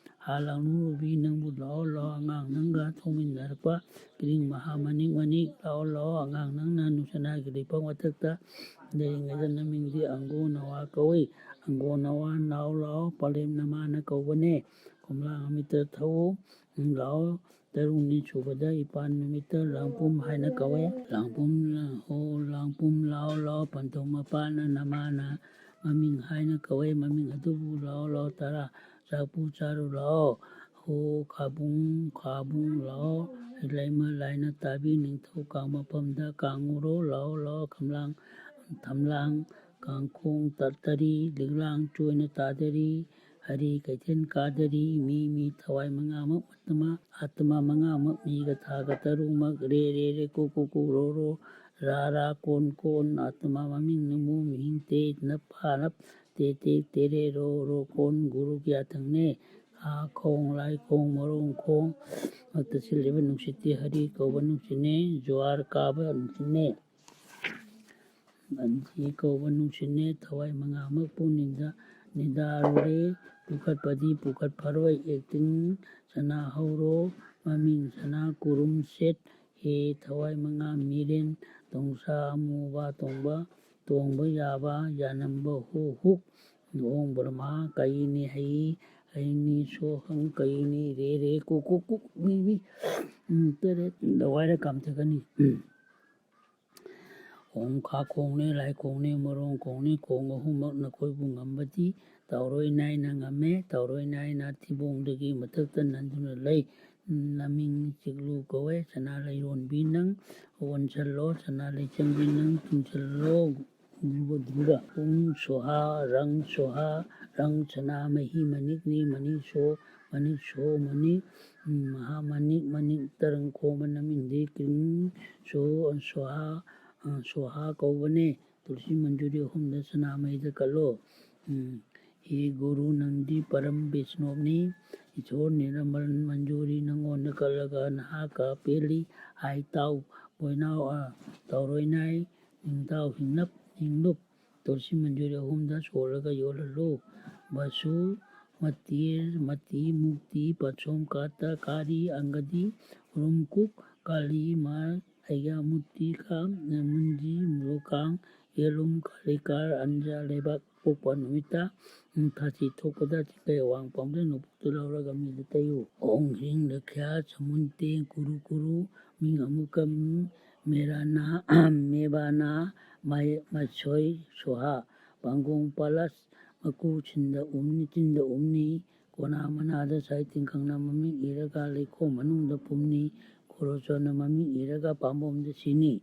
ꯍꯥ ꯂꯥꯡꯍꯨꯔꯨꯕꯤ, ꯅꯪꯕꯨ ꯂꯥꯛꯑꯣ, ꯂꯥꯛꯑꯣ, ꯑꯉꯥꯡ, ꯅꯪꯒ ꯊꯣꯡꯃꯤꯟꯅꯔꯛꯄ ꯀꯤꯔꯤꯡ ꯃꯍꯥ ꯃꯅꯤꯛ ꯃꯅꯤꯛ, ꯂꯥꯛꯑꯣ, ꯂꯥꯛꯑꯣ, ꯑꯉꯥꯡ, ꯅꯪꯅ ꯅꯨꯡꯁꯅꯥꯒꯤ ꯂꯩꯄꯥꯛ ꯃꯊꯛꯇ ꯂꯩꯔꯤꯉꯩꯗ ꯅꯃꯤꯡꯗꯤ ꯑꯪꯒꯣ ꯅꯋꯥ ꯀꯧꯏ꯫ ꯑꯪꯒꯣ ꯅꯋꯥ, ꯂꯥꯛꯑꯣ, ꯂꯥꯛꯑꯣ, ꯄꯂꯦꯝ ꯅꯃꯥꯅ ꯀꯧꯕꯅꯦ꯫ ꯀꯣꯝꯂꯥ ꯑꯃꯤꯇ ꯊꯛꯎ, ꯂꯥꯛꯑꯣ, ꯇꯔꯨꯛꯅꯤ ꯁꯨꯕꯗ ꯏꯄꯥꯟ ꯅꯨꯃꯤꯠꯇ ꯂꯥꯡꯄꯨꯝ ꯍꯥꯏꯅ ꯀꯧꯋꯦ꯫ ꯂꯥꯡꯄꯨꯝ, ꯍꯣ, ꯂꯥꯡꯄꯨꯝ, ꯂꯥꯛꯑꯣ, ꯂꯥꯛꯑꯣ, ꯄꯟꯊꯧ ꯃꯄꯥꯅ ꯅꯃꯥꯅ ꯃꯃꯤꯡ ꯍꯥꯏꯅ ꯀꯧꯋꯦ꯫ ꯃꯃꯤꯡ ꯑꯗꯨꯕꯨ ꯂꯥꯛꯑꯣ, ꯂꯥꯛꯑꯣ, ꯇꯔꯥ ꯆꯥꯛꯄꯨ ꯆꯥꯔꯨ ꯂꯥꯛꯑꯣ꯫ ꯍꯣ, ꯈꯥꯕꯨꯡ, ꯈꯥꯕꯨꯡ, ꯂꯥꯛꯑꯣ, ꯂꯩꯃ ꯂꯥꯏꯅ ꯇꯥꯕꯤ, ꯅꯤꯡꯊꯧ ꯀꯥꯡ ꯃꯐꯝꯗ ꯀꯥꯡꯉꯨꯔꯣ, ꯂꯥꯛꯑꯣ, ꯂꯥꯛꯑꯣ, ꯈꯝꯂꯥꯡ, ꯊꯝꯂꯥꯡ, ꯀꯥꯡꯈꯣꯡ ꯇꯠꯇꯔꯤ, ꯂꯤꯛꯂꯥꯡ ꯆꯣꯏꯅ ꯇꯥꯗꯔꯤ, ꯍꯔꯤ ꯀꯩꯊꯦꯜ ꯀꯥꯗꯔꯤ, ꯃꯤ, ꯃꯤ ꯊꯋꯥꯏ ꯃꯉꯥꯃꯛ ꯑꯥꯇꯃ, ꯑꯥꯇꯃ ꯃꯉꯥꯃꯛ, ꯃꯤꯒ ꯊꯥꯒ ꯇꯔꯨꯛꯃꯛ, ꯔꯦ, ꯔꯦ, ꯔꯦ, ꯀꯨ, ꯀꯨ, ꯀꯨ, ꯔꯣ, ꯔꯣ, ꯔꯥ, ꯔꯥ, ꯀꯣꯟ, ꯀꯣꯟ, ꯑꯥꯇꯃ ꯃꯃꯤꯡ ꯅꯃꯨ ꯃꯤꯍꯤꯡ ꯇꯦ, ꯅꯞ, ꯐꯥ, ꯅꯞ, ꯇꯦ, ꯇꯦ, ꯇꯦꯔꯦ, ꯔꯣ, ꯔꯣ, ꯀꯣꯟ, ꯒꯨꯔꯨ ꯀꯌꯥꯊꯪꯅꯦ꯫ ꯈꯥ ꯈꯣꯡ, ꯂꯥꯏ ꯈꯣꯡ, ꯃꯔꯣꯡ ꯈꯣꯡ, ꯃꯛꯇ ꯁꯤꯜꯂꯤꯕ ꯅꯨꯡꯁꯤꯠꯇꯤ ꯍꯔꯤ ꯀꯧꯕ ꯅꯨꯡꯁꯤꯠꯅꯦ, ꯖ꯭ꯋꯥꯔ ꯀꯥꯕ ꯅꯨꯡꯁꯤꯠꯅꯦ꯫ ꯑꯟꯖꯤ ꯀꯧꯕ ꯅꯨꯡꯁꯤꯠꯅꯦ, ꯊꯋꯥꯏ ꯃꯉꯥꯃꯛꯄꯨ ꯅꯤꯗꯥ-, ꯅꯤꯗꯥꯔꯨꯔꯦ꯫ ꯄꯨꯈꯠꯄꯗꯤ ꯄꯨꯈꯠꯐꯔꯣꯏ, ꯑꯦꯛꯇꯤꯡ ꯁꯅꯥꯍꯧꯔꯣ, ꯃꯃꯤꯡ ꯁꯅꯥ ꯀꯨꯔꯨꯝ ꯁꯦꯠ, ꯍꯦ ꯊꯋꯥꯏ ꯃꯉꯥ ꯃꯤꯔꯦꯟ, ꯇꯣꯡꯁꯥ ꯑꯃꯨꯕ ꯇꯣꯡꯕ, ꯇꯣꯡꯕ ꯌꯥꯕ, ꯌꯥꯅꯝꯕ ꯍꯨ ꯍꯨꯛ, ꯂꯨꯍꯣꯡ ꯕ꯭ꯔꯍꯃ, ꯀꯩꯅꯤ ꯍꯩ, ꯍꯩꯅꯤ ꯁꯣꯍꯪ, ꯀꯩꯅꯤ ꯔꯦ ꯔꯦ, ꯀꯨ ꯀꯨ ꯀꯨ, ꯃꯤ ꯃꯤ, ꯎꯝ, ꯇꯔꯦꯠ, ꯂꯋꯥꯏꯔ ꯀꯥꯝꯊꯛꯀꯅꯤ꯫ ꯎꯝ꯫ ꯑꯣꯡ ꯈꯥ ꯈꯣꯡꯅꯦ, ꯂꯥꯏ ꯈꯣꯡꯅꯦ, ꯃꯔꯣꯡ ꯈꯣꯡꯅꯦ, ꯈꯣꯡ ꯑꯍꯨꯝꯃꯛ ꯅꯈꯣꯏꯕꯨ ꯉꯝꯕꯗꯤ ꯇꯥꯎꯔꯣꯏ ꯅꯥꯏꯅ ꯉꯝꯃꯦ꯫ ꯇꯥꯎꯔꯣꯏ ꯅꯥꯏꯅ ꯊꯤꯕꯣꯡꯗꯒꯤ ꯃꯊꯛꯇ ꯅꯟꯗꯨꯅ ꯂꯩ꯫ ꯅꯃꯤꯡ ꯆꯤꯛꯂꯨ ꯀꯧꯋꯦ꯫ ꯁꯅꯥ ꯂꯩꯔꯣꯟꯕꯤ ꯅꯪ ꯑꯣꯟꯁꯜꯂꯣ, ꯁꯅꯥ ꯂꯩꯆꯪꯕꯤ ꯅꯪ ꯇꯨꯡꯁꯜꯂꯣ꯫ ꯙ꯭ꯔꯨꯕ ꯙ꯭ꯔꯨꯕ꯫ ꯎꯝ ꯁꯣꯍꯥ, ꯔꯪ ꯁꯣꯍꯥ, ꯔꯪ ꯁꯅꯥ ꯃꯍꯤ ꯃꯅꯤꯛꯅꯤ, ꯃꯅꯤ ꯁꯣ, ꯃꯅꯤꯛ ꯁꯣ ꯃꯅꯤ, ꯎꯝ ꯃꯍꯥ ꯃꯅꯤꯛ, ꯃꯅꯤꯛ ꯇꯔꯪ ꯈꯣꯝꯕ ꯅꯝ ꯏꯟꯗ꯭ꯔꯤ ꯀ꯭ꯔꯤꯡ ꯁꯣ, ꯁꯣꯍꯥ, ꯑ, ꯁꯣꯍꯥ ꯀꯧꯕꯅꯦ꯫ ꯇꯨꯜꯁꯤ ꯃꯟꯖꯨꯔꯤ ꯑꯍꯨꯝꯗ ꯁꯅꯥꯃꯍꯤꯗ ꯀꯠꯂꯣ꯫ ꯎꯝ, ꯍꯦ ꯒꯨꯔꯨ ꯅꯪꯗꯤ ꯄꯔꯝ ꯕꯩꯁꯅꯣꯞꯅꯤ, ꯏꯁꯣꯔ ꯅꯤꯔꯃꯜ ꯃꯟꯖꯨꯔꯤ ꯅꯪꯉꯣꯟꯗ ꯀꯠꯂꯒ ꯅꯍꯥꯛꯀ ꯄꯦꯜꯂꯤ ꯍꯥꯏ ꯇꯥꯎ꯫ ꯕꯣꯏꯅꯥꯎ, ꯑ, ꯇꯧꯔꯣꯏ ꯅꯥꯏ, ꯅꯤꯡꯊꯧ ꯍꯤꯡꯅꯞ ꯍꯤꯡꯂꯨꯞ ꯇꯨꯜꯁꯤ ꯃꯟꯖꯨꯔꯤ ꯑꯍꯨꯝꯗ ꯁꯣꯜꯂꯒ ꯌꯣꯜꯍꯜꯂꯨ꯫ ꯕꯁꯨ ꯃꯇꯤ, ꯃꯇꯤ ꯃꯨꯛꯇꯤ ꯄꯠꯁꯣꯝ ꯀꯥꯇ ꯀꯥꯔꯤ ꯑꯪꯒꯗꯤ ꯎꯔꯨꯝ ꯀꯨꯛ ꯀꯥꯂꯤ ꯃꯥ ꯑꯩꯒ ꯃꯨꯇꯤ ꯀꯥ ꯃꯨꯟꯖꯤ ꯃꯨꯂꯨꯀꯥꯡ ꯌꯦꯂꯨꯝ ꯀꯥꯂꯤꯀꯥꯔ ꯑꯟꯖꯥ ꯂꯩꯕꯥꯛ ꯄꯣꯛꯄ ꯅꯨꯃꯤꯠꯇ ꯊꯥꯁꯤ ꯊꯣꯛꯄꯗ ꯆꯤꯡꯈꯩ ꯑꯋꯥꯡ ꯄꯥꯝꯖ ꯅꯣꯡꯄꯣꯛꯇ ꯂꯧꯔꯒ ꯃꯤꯗ ꯇꯩꯌꯨ꯫ ꯑꯣꯡ ꯍ꯭ꯔꯤꯡ ꯂꯈ꯭ꯌꯥ ꯁꯃꯨꯟꯇꯦ ꯀꯨꯔꯨ ꯀꯨꯔꯨ ꯃꯤꯡ ꯑꯃꯨꯛꯀ ꯃꯦꯔꯥꯅꯥ ꯃꯦꯕꯥꯅꯥ ꯃꯁꯣꯏ ꯁꯣꯍꯥ꯫ ꯄꯥꯡꯒꯣꯡ ꯄꯥꯂꯥꯁ ꯃꯀꯨ ꯆꯤꯟꯗ ꯎꯝꯅꯤ, ꯆꯤꯟꯗ ꯎꯝꯅꯤ꯫ ꯀꯣꯅꯥ ꯃꯅꯥꯗ ꯁꯥꯏ ꯇꯤꯡꯈꯪꯅ ꯃꯃꯤꯡ ꯏꯔꯒ ꯂꯩꯈꯣꯝ ꯃꯅꯨꯡꯗ ꯄꯨꯝꯅꯤ꯫ ꯈꯣꯔꯣꯆꯣꯟꯅ ꯃꯃꯤꯡ ꯏꯔꯒ ꯄꯥꯝꯕꯣꯝꯗ ꯁꯤꯅꯤ꯫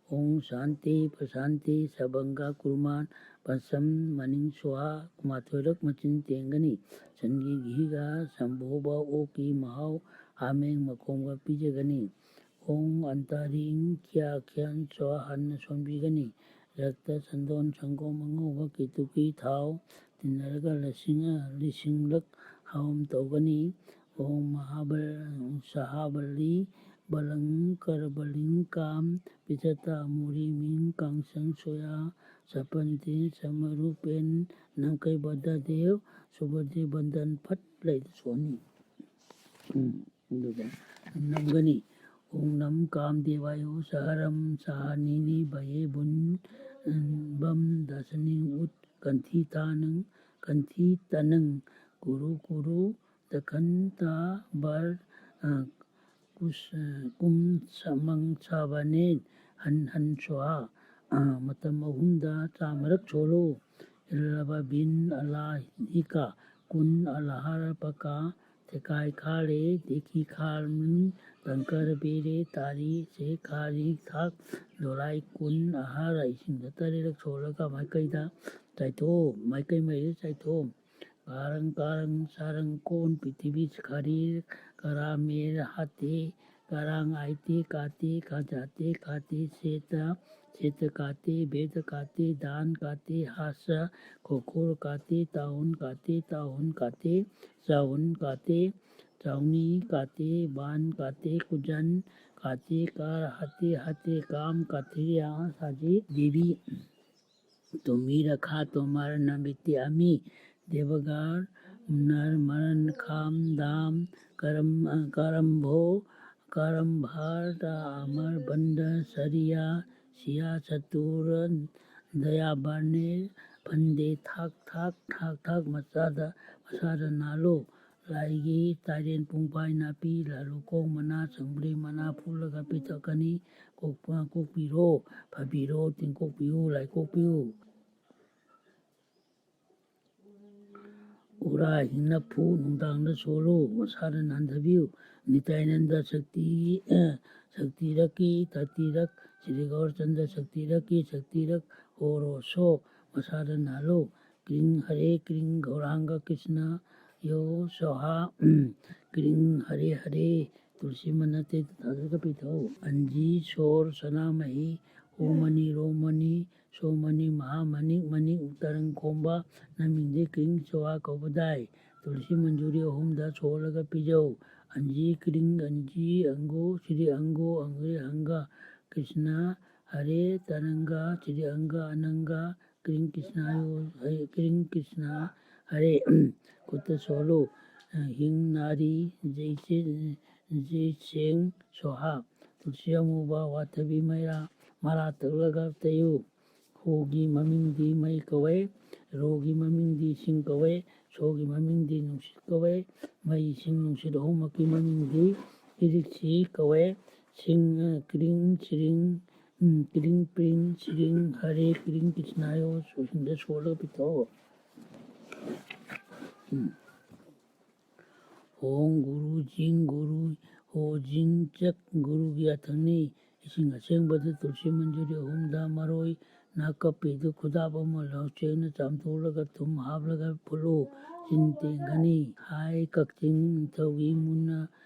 ꯑꯣꯡ ꯁꯥꯟꯇꯤ ꯄ꯭ꯔꯁꯥꯟꯇꯤ ꯁꯕꯪꯒ ꯀꯨꯔꯃꯥꯟ ꯄꯟꯆꯝ ꯃꯅꯤꯡ ꯁꯣꯍꯥ ꯀꯨꯟꯃꯥꯊꯣꯏꯔꯛ ꯃꯆꯤꯟ ꯇꯦꯡꯒꯅꯤ꯫ ꯁꯟꯒꯤ ꯘꯤꯒ ꯁꯝꯚꯣꯕ ꯑꯣꯛꯀꯤ ꯃꯍꯥꯎ ꯍꯥꯃꯦꯡ ꯃꯈꯣꯝꯒ ꯄꯤꯖꯒꯅꯤ꯫ ꯑꯣꯡ ꯑꯟꯇꯥꯔꯤꯡ ꯀ꯭ꯌꯥ ꯈ꯭ꯌꯥꯟ ꯆꯣ ꯍꯟꯅ ꯁꯣꯟꯕꯤꯒꯅꯤ꯫ ꯔꯛꯇ ꯆꯟꯗꯣꯟ ꯁꯪꯒꯣꯝ ꯑꯉꯧꯕ ꯀꯦꯇꯨꯀꯤ ꯊꯥꯎ ꯇꯤꯟꯅꯔꯒ ꯂꯤꯁꯤꯡ, ꯂꯤꯁꯤꯡꯂꯛ ꯍꯥꯎꯝ ꯇꯧꯒꯅꯤ꯫ ꯑꯣꯡ ꯃꯍꯥꯕ-, ꯁꯍꯥꯕꯂꯤ ꯕꯂꯪꯀꯔ ꯕꯂꯤꯡꯀꯥꯝ ꯄꯤꯊꯇ ꯃꯨꯔꯤ ꯃꯤꯡ ꯀꯥꯡꯁꯪ ꯁꯣꯌꯥ ꯁꯄꯟꯇꯤ ꯁꯃꯔꯨꯄꯦꯟ ꯅꯝꯀꯩ ꯕꯗꯗꯦꯕ ꯁꯨꯕꯗꯤ ꯕꯟꯗꯟ ꯐꯠ ꯂꯩꯗ ꯁꯣꯟꯅꯤ꯫ ꯎꯝ꯫ ꯑꯗꯨꯒ ꯅꯝꯒꯅꯤ꯫ ꯎꯡ ꯅꯝ ꯀꯥꯝ ꯗꯦꯕꯥꯌꯨ ꯁꯍꯔꯝ ꯁꯍꯥꯅꯤꯅꯤ ꯚꯌꯦ ꯕꯨꯟ ꯕꯝ ꯗꯁꯅꯤꯡ ꯎꯠ ꯀꯟꯊꯤ ꯇꯥꯅꯪ ꯀꯟꯊꯤ ꯇꯅꯪ ꯀꯨꯔꯨ ꯀꯨꯔꯨ ꯗꯈꯟ ꯇ ꯕꯔ, ꯑ, ꯀꯨꯁ-, ꯀꯨꯝ ꯁꯃꯪ ꯁꯥꯕꯅꯦ ꯍꯟ ꯍꯟ ꯁꯣꯍꯥ꯫ ꯑ, ꯃꯇꯝ ꯑꯍꯨꯝꯗ ꯆꯥꯃꯔꯛ ꯁꯣꯜꯂꯨ꯫ ꯏꯜꯂꯕ ꯕꯤꯟ ꯑꯂꯥ ꯍꯤꯀꯥ ꯀꯨꯟ ꯑꯂꯍꯥꯔ ꯄꯀꯥ ꯊꯦꯀꯥꯏ ꯈꯥꯔꯦ, ꯗꯦꯀꯤ ꯈꯥꯔꯃꯟ, ꯇꯪꯀꯔ ꯕꯦꯔꯦ, ꯇꯥꯔꯤ ꯁꯦ ꯈꯥꯔꯤ ꯊꯥꯛ, ꯗꯣꯂꯥꯏ ꯀꯨꯟ ꯑꯍꯥꯔ ꯏꯁꯤꯡꯗ ꯇꯔꯦꯠꯂꯛ ꯁꯣꯜꯂꯒ ꯃꯥꯏꯀꯩꯗ ꯆꯥꯏꯊꯣꯛꯎ, ꯃꯥꯏꯀꯩ ꯃꯔꯤꯗ ꯆꯥꯏꯊꯣꯛꯎ꯫ ꯀꯥꯔꯪ ꯀꯥꯔꯪ ꯁꯥꯔꯪ ꯀꯣꯟ ꯄ꯭ꯔꯤꯊꯤꯕꯤ ꯈꯥꯔꯤ ꯀꯔꯥꯃꯦꯔ ꯍꯥꯇꯦ, ꯀꯔꯥꯡ ꯑꯥꯏꯇꯦ ꯀꯥꯇꯦ ꯈꯥꯖꯥꯇꯦ ꯈꯥꯇꯦ ꯁꯦꯇ ꯁꯦꯇ ꯀꯥꯇꯦ ꯕꯦꯇ ꯀꯥꯇꯦ ꯗꯥꯟ ꯀꯥꯇꯦ ꯍꯥꯁ ꯈꯣꯈꯣꯔ ꯀꯥꯇꯦ ꯇꯥꯎꯟ ꯀꯥꯇꯦ ꯇꯥꯎꯟ ꯀꯥꯇꯦ ꯆꯥꯎꯟ ꯀꯥꯇꯦ ꯆꯥꯎꯅꯤ ꯀꯥꯇꯦ ꯕꯥꯟ ꯀꯥꯇꯦ ꯀꯨꯖꯟ ꯀꯥꯇꯦ ꯀꯥꯔ ꯍꯥꯇꯦ ꯍꯥꯇꯦ ꯀꯥꯝ ꯀꯥꯊꯤꯔꯤꯌꯥ ꯁꯥꯖꯤ ꯗꯦꯕꯤ ꯇꯣꯃꯤ ꯔꯈꯥ ꯇꯣꯃꯥꯔ ꯅꯥꯃꯤꯇꯤ ꯑꯃꯤ ꯗꯦꯕꯒꯥꯔ ꯅꯔ ꯃꯔꯟ ꯈꯥꯝ ꯗꯥꯝ ꯀꯔꯝ ꯀꯔꯝꯚꯣ ꯀꯔꯝꯚꯥꯔ ꯑꯃꯔ ꯕꯟꯗ ꯁꯔꯤꯌꯥ ꯁꯤꯌꯥ ꯆꯇꯨꯔ ꯗꯌꯥꯕꯥꯔꯅꯦ ꯐꯟꯗꯦ ꯊꯥꯛ ꯊꯥꯛ ꯊꯥꯛ ꯊꯥꯛ ꯃꯆꯥꯗ ꯃꯁꯥꯗ ꯅꯥꯜꯂꯨ꯫ ꯂꯥꯏꯒꯤ ꯇꯥꯏꯔꯦꯟ ꯄꯨꯡꯄꯥꯏ ꯅꯥꯄꯤ ꯂꯥꯂꯨꯀꯣꯡ ꯃꯅꯥ ꯁꯪꯕ꯭ꯔꯩ ꯃꯅꯥ ꯐꯨꯠꯂꯒ ꯄꯤꯊꯛꯀꯅꯤ꯫ ꯀꯣꯛꯄ ꯀꯣꯛꯄꯤꯔꯣ ꯐꯥꯕꯤꯔꯣ ꯇꯤꯡꯀꯣꯛꯄꯤꯌꯨ ꯂꯥꯏꯀꯣꯛꯄꯤꯌꯨ꯫ ꯎꯔꯥ ꯍꯤꯡꯅ ꯐꯨ ꯅꯨꯡꯗꯥꯡꯗ ꯁꯣꯜꯂꯨ ꯃꯁꯥꯗ ꯅꯥꯟꯊꯕꯤꯌꯨ꯫ ꯅꯤꯇꯥꯏꯅꯟꯗ ꯁꯛꯇꯤ ꯁꯛꯇꯤꯔꯛꯀꯤ ꯊꯥꯇꯤꯔꯛ ꯁ꯭ꯔꯤ ꯒꯧꯔꯆꯟꯗ꯭ꯔ ꯁꯛꯇꯤꯔꯛꯀꯤ ꯁꯛꯇꯤꯔꯛ ꯍꯣꯔꯣ ꯁꯣ ꯃꯁꯥꯗ ꯅꯥꯜꯂꯨ꯫ ꯀ꯭ꯔꯤꯡ ꯍꯔꯦ ꯀ꯭ꯔꯤꯡ ꯒꯧꯔꯥꯡꯒ ꯀ꯭ꯔꯤꯁꯅ ꯌꯣ ꯁꯣꯍꯥ ꯀ꯭ꯔꯤꯡ ꯍꯔꯦ ꯍꯔꯦ ꯇꯨꯜꯁꯤ ꯃꯅꯥ ꯇꯦꯛꯇ ꯊꯥꯗꯔꯒ ꯄꯤꯊꯛꯎ꯫ ꯑꯟꯖꯤ ꯁꯣꯔ ꯁꯅꯥꯃꯍꯤ ꯍꯣꯃꯅꯤ ꯔꯣꯃꯅꯤ ꯁꯣꯃꯅꯤ ꯃꯍꯥꯃꯅꯤꯛ ꯃꯅꯤꯛ ꯎꯇꯔꯪ ꯈꯣꯝꯕ ꯅꯃꯤꯡꯗꯤ ꯀ꯭ꯔꯤꯡ ꯁꯣꯍꯥ ꯀꯧꯕꯗꯥꯏ꯫ ꯇꯨꯜꯁꯤ ꯃꯟꯖꯨꯔꯤ ꯑꯍꯨꯝꯗ ꯁꯣꯜꯂꯒ ꯄꯤꯖꯧ꯫ ꯑꯟꯖꯤ ꯀ꯭ꯔꯤꯡ ꯑꯟꯖꯤ ꯑꯪꯒꯣ ꯁ꯭ꯔꯤ ꯑꯪꯒꯣ ꯑꯪꯒ꯭ꯔꯤ ꯑꯪꯒ ꯀ꯭ꯔꯤꯁꯅ ꯍꯔꯦ ꯇꯔꯪꯒ ꯁ꯭ꯔꯤ ꯑꯪꯒ ꯑꯅꯪꯒ ꯀ꯭ꯔꯤꯡ ꯀ꯭ꯔꯤꯁꯅꯥꯌꯣ ꯍꯔꯦ ꯀ꯭ꯔꯤꯡ ꯀ꯭ꯔꯤꯁꯅꯥ ꯍꯔꯦ ꯈꯨꯠꯇ ꯁꯣꯜꯂꯨ꯫ ꯍꯤꯡ ꯅꯥꯔꯤ ꯖꯩꯁꯦꯡ ꯁꯣꯍꯥ꯫ ꯇꯨꯜꯁꯤ ꯑꯃꯨꯕ ꯋꯥꯊꯕꯤ ꯃꯩꯔꯥ ꯃꯔꯥ ꯇꯛꯂꯒ ꯇꯩꯌꯨ꯫ ꯍꯣꯒꯤ ꯃꯃꯤꯡꯗꯤ ꯃꯩ ꯀꯧꯋꯦ꯫ ꯔꯣꯒꯤ ꯃꯃꯤꯡꯗꯤ ꯏꯁꯤꯡ ꯀꯧꯋꯦ꯫ ꯁꯣꯒꯤ ꯃꯃꯤꯡꯗꯤ ꯅꯨꯡꯁꯤꯠ ꯀꯧꯋꯦ꯫ ꯃꯩ ꯏꯁꯤꯡ ꯅꯨꯡꯁꯤꯠ ꯑꯍꯨꯝꯃꯛꯀꯤ ꯃꯃꯤꯡꯗꯤ ꯏꯔꯤꯛꯁꯤ ꯀꯧꯋꯦ꯫ ꯁꯤꯡ ꯀ꯭ꯔꯤꯡ ꯁꯤꯔꯤꯡ ꯀ꯭ꯔꯤꯡ ꯄ꯭ꯔꯤꯡ ꯁꯤꯔꯤꯡ ꯍꯔꯦ ꯀ꯭ꯔꯤꯡ ꯀ꯭ꯔꯤꯁꯅꯥꯌꯣ ꯁꯣꯁꯤꯡꯗ ꯁꯣꯜꯂꯒ ꯄꯤꯊꯛꯑꯣ꯫ ꯍꯣꯡ ꯒꯨꯔꯨ ꯖꯤꯡ ꯒꯨꯔꯨ ꯍꯣ ꯖꯤꯡ ꯆꯛ ꯒꯨꯔꯨꯒꯤ ꯑꯊꯪꯅꯤ꯫ ꯏꯁꯤꯡ ꯑꯁꯦꯡꯕꯗ ꯇꯨꯜꯁꯤ ꯃꯟꯖꯨꯔꯤ ꯑꯍꯨꯝꯗ ꯃꯔꯣꯏ ꯅꯥꯀꯞꯄꯤꯗꯨ ꯈꯨꯗꯥꯞ ꯑꯃ ꯂꯧꯆꯦꯡꯅ ꯆꯥꯝꯊꯣꯛꯂꯒ ꯊꯨꯝ ꯍꯥꯞꯂꯒ ꯐꯨꯠꯂꯨ꯫ ꯆꯤꯟ ꯇꯦꯡꯒꯅꯤ꯫ ꯍꯥꯏ ꯀꯛꯆꯤꯡ ꯅꯤꯡꯊꯧꯒꯤ ꯃꯨꯟꯅ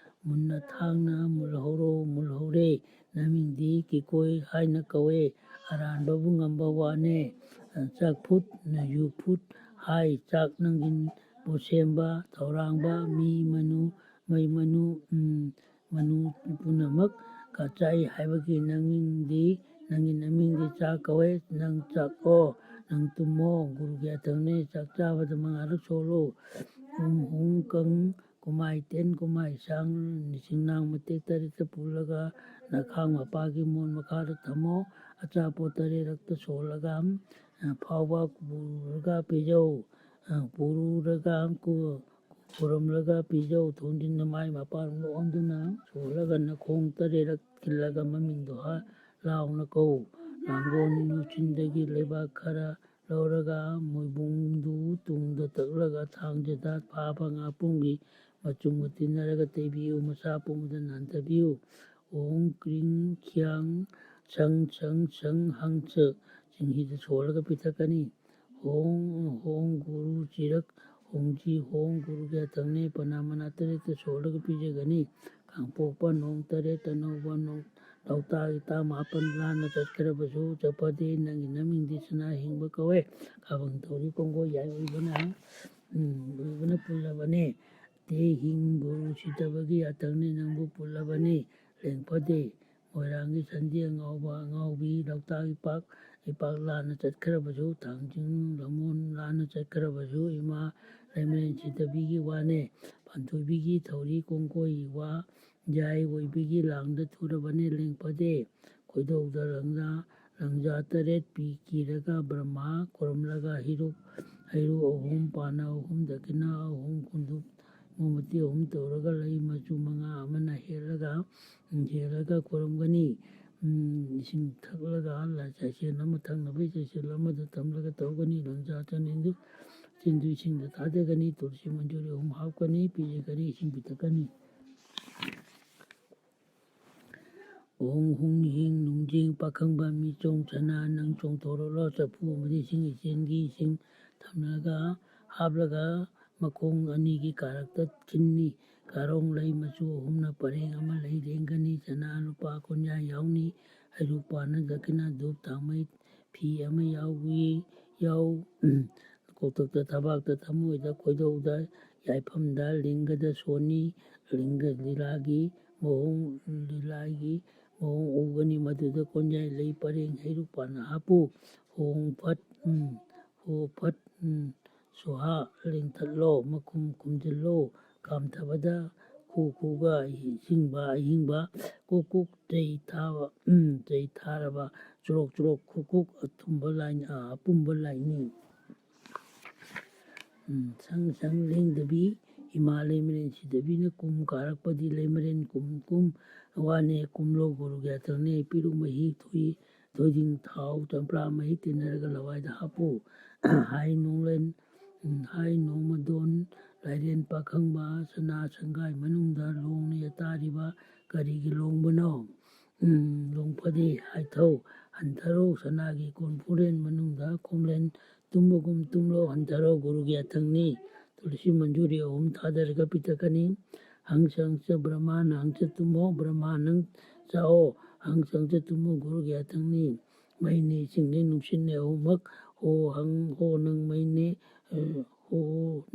ꯃꯨꯟꯅ ꯊꯥꯡꯅ ꯃꯨꯜꯍꯧꯔꯣ ꯃꯨꯜꯍꯧꯔꯦ꯫ ꯅꯃꯤꯡꯗꯤ ꯀꯤꯀꯣꯏ ꯍꯥꯏꯅ ꯀꯧꯋꯦ꯫ ꯑꯔꯥꯟꯕꯕꯨ ꯉꯝꯕ ꯋꯥꯅꯦ꯫ ꯆꯥꯛꯐꯨꯠ ꯌꯨꯐꯨꯠ ꯍꯥꯏ ꯆꯥꯛ ꯅꯪꯒꯤꯟꯕꯨ ꯁꯦꯝꯕ ꯊꯧꯔꯥꯡꯕ ꯃꯤ ꯃꯅꯨ ꯃꯩ ꯃꯅꯨ ꯎꯝ, ꯃꯅꯨ ꯄꯨꯝꯅꯃꯛ ꯀꯆꯥꯏ ꯍꯥꯏꯕꯒꯤ ꯅꯃꯤꯡꯗꯤ ꯅꯪꯒꯤ ꯅꯃꯤꯡꯗꯤ ꯆꯥꯛ ꯀꯧꯋꯦ꯫ ꯅꯪ ꯆꯥꯛꯑꯣ ꯅꯪ ꯇꯨꯝꯃꯣ ꯒꯨꯔꯨꯒꯤ ꯑꯊꯪꯅꯦ꯫ ꯆꯥꯛ ꯆꯥꯕꯗ ꯃꯉꯥꯔꯛ ꯁꯣꯜꯂꯨ꯫ ꯎꯝ, ꯍꯨꯝ ꯀꯪ ꯀꯨꯃꯥꯏ ꯇꯦꯟ ꯀꯨꯃꯥꯏ ꯁꯥꯡ ꯅꯤꯡꯁꯤꯡꯅꯥꯡ ꯃꯇꯦꯛ ꯇꯔꯦꯠꯇ ꯄꯨꯜꯂꯒ ꯅꯈꯥꯡ ꯃꯄꯥꯒꯤ ꯃꯣꯟ ꯃꯈꯥꯗ ꯊꯝꯃꯣ꯫ ꯑꯆꯥꯄꯣꯠ ꯇꯔꯦꯠꯂꯛꯇ ꯁꯣꯜꯂꯒ ꯐꯥꯎꯕ ꯄꯨꯔꯒ ꯄꯤꯖꯧ꯫ ꯄꯨꯔꯨꯔꯒ ꯈꯨꯔꯨꯝꯂꯒ ꯄꯤꯖꯧ꯫ ꯊꯣꯡꯖꯤꯟ ꯅꯃꯥꯏ ꯃꯄꯥꯟ ꯑꯣꯟꯗꯨꯅ ꯁꯣꯜꯂꯒ ꯅꯈꯣꯡ ꯇꯔꯦꯠꯂꯛ ꯊꯤꯜꯂꯒ ꯃꯃꯤꯡꯗꯣ ꯍꯥ ꯂꯥꯎꯅ ꯀꯧ꯫ ꯂꯥꯡꯒꯣꯜ ꯂꯨꯆꯤꯟꯗꯒꯤ ꯂꯩꯕꯥꯛ ꯈꯔ ꯂꯧꯔꯒ ꯃꯣꯏꯕꯨꯡꯗꯨ ꯇꯨꯡꯗ ꯇꯛꯂꯒ ꯊꯥꯡꯖꯗ ꯐꯥꯕ ꯉꯥꯄꯨꯝꯒꯤ ꯃꯆꯨꯝꯒ ꯇꯤꯟꯅꯔꯒ ꯇꯩꯕꯤꯌꯨ꯫ ꯃꯁꯥ ꯄꯨꯝꯕꯗ ꯅꯥꯟꯊꯕꯤꯌꯨ꯫ ꯑꯣꯡ ꯀ꯭ꯔꯤꯡ ꯈ꯭ꯌꯥꯡ ꯁꯪ ꯁꯪ ꯁꯪ ꯍꯪꯆ ꯆꯤꯡꯍꯤꯗ ꯁꯣꯜꯂꯒ ꯄꯤꯊꯛꯀꯅꯤ꯫ ꯍꯣꯡ ꯍꯣꯡ ꯒꯨꯔꯨ ꯆꯤꯔꯛ ꯍꯣꯡꯖꯤ ꯍꯣꯡ ꯒꯨꯔꯨꯒꯤ ꯑꯊꯪꯅꯦ꯫ ꯄꯅꯥ ꯃꯅꯥ ꯇꯔꯦꯠꯇ ꯁꯣꯜꯂꯒ ꯄꯤꯖꯒꯅꯤ꯫ ꯀꯥꯡꯄꯣꯛꯄ ꯅꯣꯡ ꯇꯔꯦꯠ ꯑꯅꯧꯕ ꯅꯣꯡ ꯂꯧꯇꯥꯒꯤ ꯇꯥ ꯃꯥꯄꯟ ꯂꯥꯟꯅ ꯆꯠꯈ꯭ꯔꯕꯁꯨ ꯆꯠꯄꯗꯤ ꯅꯪꯒꯤ ꯅꯃꯤꯡꯗꯤ ꯁꯅꯥ ꯍꯤꯡꯕ ꯀꯧꯋꯦ꯫ ꯈꯥꯕꯪ ꯊꯧꯔꯤ ꯀꯣꯡꯒꯣꯏ ꯌꯥꯏ ꯑꯣꯏꯕꯅ ꯎꯝ, ꯑꯣꯏꯕꯅ ꯄꯨꯜꯂꯕꯅꯦ꯫ ꯇꯦ ꯍꯤꯡ ꯒꯨꯔꯨ ꯁꯤꯗꯕꯒꯤ ꯑꯊꯪꯅꯤ ꯅꯪꯕꯨ ꯄꯨꯜꯂꯕꯅꯤ꯫ ꯂꯦꯡ ꯐꯗꯦ꯫ ꯃꯣꯏꯔꯥꯡꯒꯤ ꯁꯟꯗꯤ ꯑꯉꯥꯎꯕ ꯑꯉꯥꯎꯕꯤ ꯂꯣꯛꯇꯥꯛ ꯏꯄꯥꯛ ꯏꯄꯥꯛ ꯂꯥꯟꯅ ꯆꯠꯈ꯭ꯔꯕꯁꯨ ꯊꯥꯡꯖꯤꯡ ꯂꯝꯃꯣꯟ ꯂꯥꯟꯅ ꯆꯠꯈ꯭ꯔꯕꯁꯨ ꯏꯃꯥ ꯂꯩꯃꯔꯦꯟ ꯁꯤꯗꯕꯤꯒꯤ ꯋꯥꯅꯦ꯫ ꯄꯥꯟꯊꯣꯏꯕꯤꯒꯤ ꯊꯧꯔꯤ ꯀꯣꯡꯀꯣꯏ ꯋꯥ ꯌꯥꯏ ꯑꯣꯏꯕꯤꯒꯤ ꯂꯥꯡꯗ ꯊꯨꯔꯕꯅꯦ ꯂꯦꯡ ꯐꯗꯦ꯫ ꯈꯣꯏꯗꯧꯗ ꯂꯪꯖꯥ ꯂꯪꯖꯥ ꯇꯔꯦꯠ ꯄꯤ ꯀꯤꯔꯒ ꯕ꯭ꯔꯍꯃꯥ ꯈꯨꯔꯨꯝꯂꯒ ꯍꯩꯔꯨꯛ ꯍꯩꯔꯨꯛ ꯑꯍꯨꯝ ꯄꯥꯅ ꯑꯍꯨꯝ ꯗꯈꯤꯅꯥ ꯑꯍꯨꯝ ꯈꯨꯟꯗꯨꯞ ꯃꯣꯃꯕꯇꯤ ꯑꯍꯨꯝ ꯇꯧꯔꯒ ꯂꯩ ꯃꯆꯨ ꯃꯉꯥ ꯑꯃꯅ ꯍꯦꯜꯂꯒ ꯍꯦꯜꯂꯒ ꯈꯨꯔꯨꯝꯒꯅꯤ꯫ ꯎꯝ, ꯏꯁꯤꯡ ꯊꯛꯂꯒ ꯂꯥꯏ ꯆꯥꯏꯁꯦꯟ ꯑꯃ ꯊꯛꯅꯕꯒꯤ ꯆꯥꯏꯁꯦꯟ ꯑꯃꯗ ꯊꯝꯂꯒ ꯇꯧꯒꯅꯤ꯫ ꯂꯪꯖꯥ ꯆꯅꯤꯗꯨ ꯆꯤꯟꯗꯨ ꯏꯁꯤꯡꯗ ꯊꯥꯗꯒꯅꯤ, ꯇꯨꯜꯁꯤ ꯃꯟꯖꯨꯔꯤ ꯑꯍꯨꯝ ꯍꯥꯞꯀꯅꯤ, ꯄꯤꯖꯒꯅꯤ, ꯏꯁꯤꯡ ꯄꯤꯊꯛꯀꯅꯤ꯫ ꯑꯣꯡ ꯍꯨꯡ ꯍꯤꯡ ꯅꯨꯡꯖꯤꯡ ꯄꯥꯈꯪꯕ ꯃꯤꯆꯣꯡ ꯁꯅꯥ ꯅꯪ ꯆꯣꯡꯊꯣꯔꯛꯂꯣ꯫ ꯆꯐꯨ ꯑꯃꯗꯤ ꯏꯁꯤꯡ ꯏꯆꯦꯟꯒꯤ ꯏꯁꯤꯡ ꯊꯝꯂꯒ ꯍꯥꯞꯂꯒ ꯃꯈꯣꯡ ꯑꯅꯤꯒꯤ ꯀꯥꯔꯛꯇ ꯈꯤꯟꯅꯤ꯫ ꯀꯥꯔꯣꯡ ꯂꯩ ꯃꯆꯨ ꯑꯍꯨꯝꯅ ꯄꯔꯦꯡ ꯑꯃ ꯂꯩ ꯂꯦꯡꯒꯅꯤ꯫ ꯁꯅꯥ ꯂꯨꯄꯥ ꯀꯣꯟꯌꯥ ꯌꯥꯎꯅꯤ꯫ ꯍꯩꯔꯨꯛ ꯄꯥꯟꯅ ꯗꯈꯤꯅ ꯙꯨꯞ ꯊꯥꯡꯃꯩ ꯐꯤ ꯑꯃ ꯌꯥꯎꯏ꯫ ꯌꯥꯎ ꯀꯣꯛꯊꯛꯇ ꯊꯕꯥꯛꯇ ꯊꯃꯣꯏꯗ ꯈꯣꯏꯗꯧꯗ ꯌꯥꯏꯐꯝꯗ ꯂꯤꯡꯒꯗ ꯁꯣꯟꯅꯤ꯫ ꯂꯤꯡꯒ ꯂꯤꯂꯥꯒꯤ ꯃꯑꯣꯡ ꯂꯤꯂꯥꯒꯤ ꯃꯑꯣꯡ ꯎꯒꯅꯤ꯫ ꯃꯗꯨꯗ ꯀꯣꯟꯌꯥꯏ ꯂꯩ ꯄꯔꯦꯡ ꯍꯩꯔꯨꯛ ꯄꯥꯟꯅ ꯍꯥꯞꯄꯨ꯫ ꯍꯣꯡ ꯐꯠ ꯎꯝ, ꯍꯣ ꯐꯠ ꯎꯝ, ꯁꯣꯍꯥ ꯂꯤꯡꯊꯠꯂꯣ꯫ ꯃꯈꯨꯝ ꯈꯨꯝꯖꯤꯜꯂꯣ꯫ ꯀꯥꯝꯊꯕꯗ ꯈꯨ ꯈꯨꯒ ꯏꯁꯤꯡꯕ ꯑꯍꯤꯡꯕ ꯀꯨꯛ ꯀꯨꯛ ꯆꯩ ꯊꯥꯕ ꯎꯝ, ꯆꯩ ꯊꯥꯔꯕ ꯆꯨꯔꯣꯛ ꯆꯨꯔꯣꯛ ꯈꯨ ꯈꯨꯛ ꯑꯊꯨꯝꯕ ꯂꯥꯏꯅꯤ ꯑ, ꯑꯄꯨꯝꯕ ꯂꯥꯏꯅꯤ꯫ ꯎꯝ, ꯁꯪ ꯁꯪ ꯂꯦꯡꯗꯕꯤ ꯏꯃꯥ ꯂꯩꯃꯔꯦꯟ ꯁꯤꯗꯕꯤꯅ ꯀꯨꯝ ꯀꯥꯔꯛꯄꯗꯤ ꯂꯩꯃꯔꯦꯟ ꯀꯨꯝ ꯀꯨꯝ ꯋꯥꯅꯦ ꯀꯨꯝꯂꯣ ꯒꯨꯔꯨꯒꯤ ꯑꯊꯪꯅꯦ ꯄꯤꯔꯨꯛ ꯃꯍꯤ ꯊꯣꯏ ꯊꯣꯏꯗꯤꯡ ꯊꯥꯎ ꯆꯝꯄ꯭ꯔꯥ ꯃꯍꯤ ꯇꯤꯟꯅꯔꯒ ꯂꯋꯥꯏꯗ ꯍꯥꯞꯄꯨ꯫ ꯍꯥꯏ ꯅꯣꯡꯂꯦꯟ ꯎꯝ, ꯍꯥꯏ ꯅꯣꯡꯃꯗꯣꯟ ꯂꯥꯏꯔꯦꯟ ꯄꯥꯈꯪꯕ ꯁꯅꯥ ꯁꯪꯒꯥꯏ ꯃꯅꯨꯡꯗ ꯂꯣꯡꯅ ꯌꯥꯇꯥꯔꯤꯕ ꯀꯔꯤꯒꯤ ꯂꯣꯡꯕꯅꯣ? ꯎꯝ, ꯂꯣꯡꯐꯗꯤ ꯍꯥꯏꯊꯧ ꯍꯟꯊꯔꯣ ꯁꯅꯥꯒꯤ ꯀꯣꯟꯐꯨꯔꯦꯟ ꯃꯅꯨꯡꯗ ꯈꯣꯝꯂꯦꯟ ꯇꯨꯝꯕꯒꯨꯝ ꯇꯨꯝꯂꯣ ꯍꯟꯊꯔꯣ ꯒꯨꯔꯨꯒꯤ ꯑꯊꯪꯅꯤ꯫ ꯇꯨꯜꯁꯤ ꯃꯟꯖꯨꯔꯤ ꯑꯍꯨꯝ ꯊꯥꯗꯔꯒ ꯄꯤꯊꯛꯀꯅꯤ꯫ ꯍꯪꯁ ꯍꯪꯁ ꯕ꯭ꯔꯍꯃꯥꯅ ꯍꯪꯁ ꯇꯨꯝꯃꯣ ꯕ꯭ꯔꯍꯃꯥ ꯅꯪ ꯆꯥꯑꯣ ꯍꯪꯁ ꯍꯪꯁ ꯇꯨꯝꯃꯣ ꯒꯨꯔꯨꯒꯤ ꯑꯊꯪꯅꯤ꯫ ꯃꯩꯅꯤ ꯏꯁꯤꯡꯅꯤ ꯅꯨꯡꯁꯤꯠꯅꯤ ꯑꯍꯨꯝꯃꯛ ꯍꯣ ꯍꯪ ꯍꯣ ꯅꯪ ꯃꯩꯅꯤ ꯍꯣ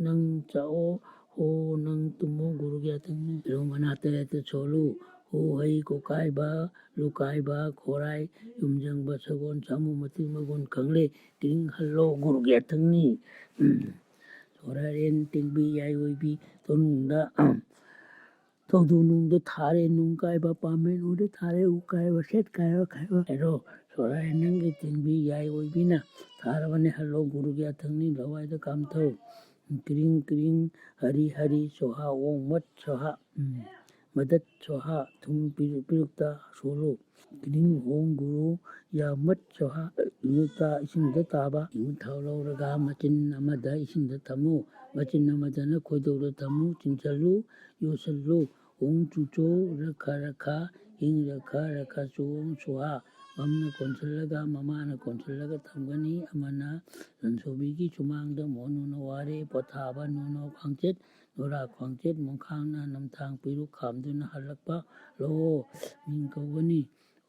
ꯅꯪ ꯆꯥꯑꯣ ꯍꯣ ꯅꯪ ꯇꯨꯝꯃꯣ ꯒꯨꯔꯨꯒꯤ ꯑꯊꯪꯅꯤ꯫ ꯂꯨ ꯃꯅꯥ ꯇꯔꯦꯠꯇ ꯁꯣꯜꯂꯨ꯫ ꯍꯣ ꯍꯩ ꯀꯣꯀꯥꯏꯕ ꯂꯨꯀꯥꯏꯕ ꯈꯣꯔꯥꯏ ꯌꯨꯝꯖꯪꯕ ꯁꯒꯣꯜ ꯁꯥꯃꯨ ꯃꯇꯤ ꯃꯒꯨꯟ ꯈꯪꯂꯦ ꯀꯤꯔꯤꯡ ꯍꯜꯂꯣ ꯒꯨꯔꯨꯒꯤ ꯑꯊꯪꯅꯤ꯫ ꯁꯣꯔꯥꯔꯦꯟ ꯇꯦꯡꯕꯤ ꯌꯥꯏ ꯑꯣꯏꯕꯤ ꯇꯣꯅꯨꯡꯗ ꯊꯧꯗꯨ ꯅꯨꯡꯗ ꯊꯥꯔꯦ ꯅꯨꯡ ꯀꯥꯏꯕ ꯄꯥꯝꯃꯦ ꯅꯨꯡꯗ ꯊꯥꯔꯦ ꯎ ꯀꯥꯏꯕ ꯁꯦꯠ ꯀꯥꯏꯕ ꯈꯥꯏꯕ ꯍꯥꯏꯔꯣ꯫ ꯁꯣꯔꯥꯔꯦꯟ ꯅꯪꯒꯤ ꯇꯦꯡꯕꯤ ꯌꯥꯏ ꯑꯣꯏꯕꯤꯅ ꯊꯥꯔꯕꯅꯦ ꯍꯜꯂꯣ ꯒꯨꯔꯨꯒꯤ ꯑꯊꯪꯅꯤ ꯂꯋꯥꯏꯗ ꯀꯥꯝꯊꯧ꯫ ꯀ꯭ꯔꯤꯡ ꯀ꯭ꯔꯤꯡ ꯍꯔꯤ ꯍꯔꯤ ꯁꯣꯍꯥ ꯑꯣꯡ ꯃꯠ ꯁꯣꯍꯥ꯫ ꯎꯝ꯫ ꯃꯗꯠ ꯁ꯭ꯋꯥꯍꯥ, ꯊꯨꯝ ꯄꯤꯔꯨꯛ ꯄꯤꯔꯨꯛꯇ ꯁꯣꯜꯂꯨ꯫ ꯀ꯭ꯔꯤꯡ ꯍꯣꯡ ꯒꯨꯔꯨ ꯌꯥꯃꯠ ꯁ꯭ꯋꯥꯍꯥ, ꯏꯉꯨꯇ ꯏꯁꯤꯡꯗ ꯇꯥꯕ꯫ ꯏꯉꯨ ꯊꯥꯎ ꯂꯧꯔꯒ ꯃꯆꯤꯟ ꯑꯃꯗ ꯏꯁꯤꯡꯗ ꯊꯝꯃꯨ, ꯃꯆꯤꯟ ꯑꯃꯗꯅ ꯈꯣꯏꯗꯧꯗ ꯊꯝꯃꯨ, ꯆꯤꯡꯁꯤꯜꯂꯨ, ꯌꯣꯠꯁꯤꯜꯂꯨ꯫ ꯍꯣꯡ ꯆꯨꯆꯣ ꯔꯈ ꯔꯈ, ꯍꯤꯡ ꯔꯈ ꯔꯈ ꯆꯣꯡ ꯁ꯭ꯋꯥꯍꯥ꯫ ꯃꯝꯅ ꯀꯣꯟꯁꯤꯜꯂꯒ ꯃꯃꯥꯅ ꯀꯣꯟꯁꯤꯜꯂꯒ ꯊꯝꯒꯅꯤ꯫ ꯑꯃꯅ ꯂꯟꯁꯣꯕꯤꯒꯤ ꯁꯨꯃꯥꯡꯗ ꯃꯣꯅꯨꯅ ꯋꯥꯔꯦ ꯄꯣꯊꯥꯕ ꯅꯣꯅꯣ ꯈ꯭ꯋꯥꯡꯆꯦꯠ ꯅꯨꯔꯥ ꯈ꯭ꯋꯥꯡꯆꯦꯠ ꯃꯣꯡꯈꯥꯡꯅ ꯅꯝꯊꯥꯡ ꯄꯤꯔꯨꯛ ꯈꯥꯝꯗꯨꯅ ꯍꯜꯂꯛꯄ ꯂꯣ ꯃꯤꯡ ꯀꯧꯒꯅꯤ꯫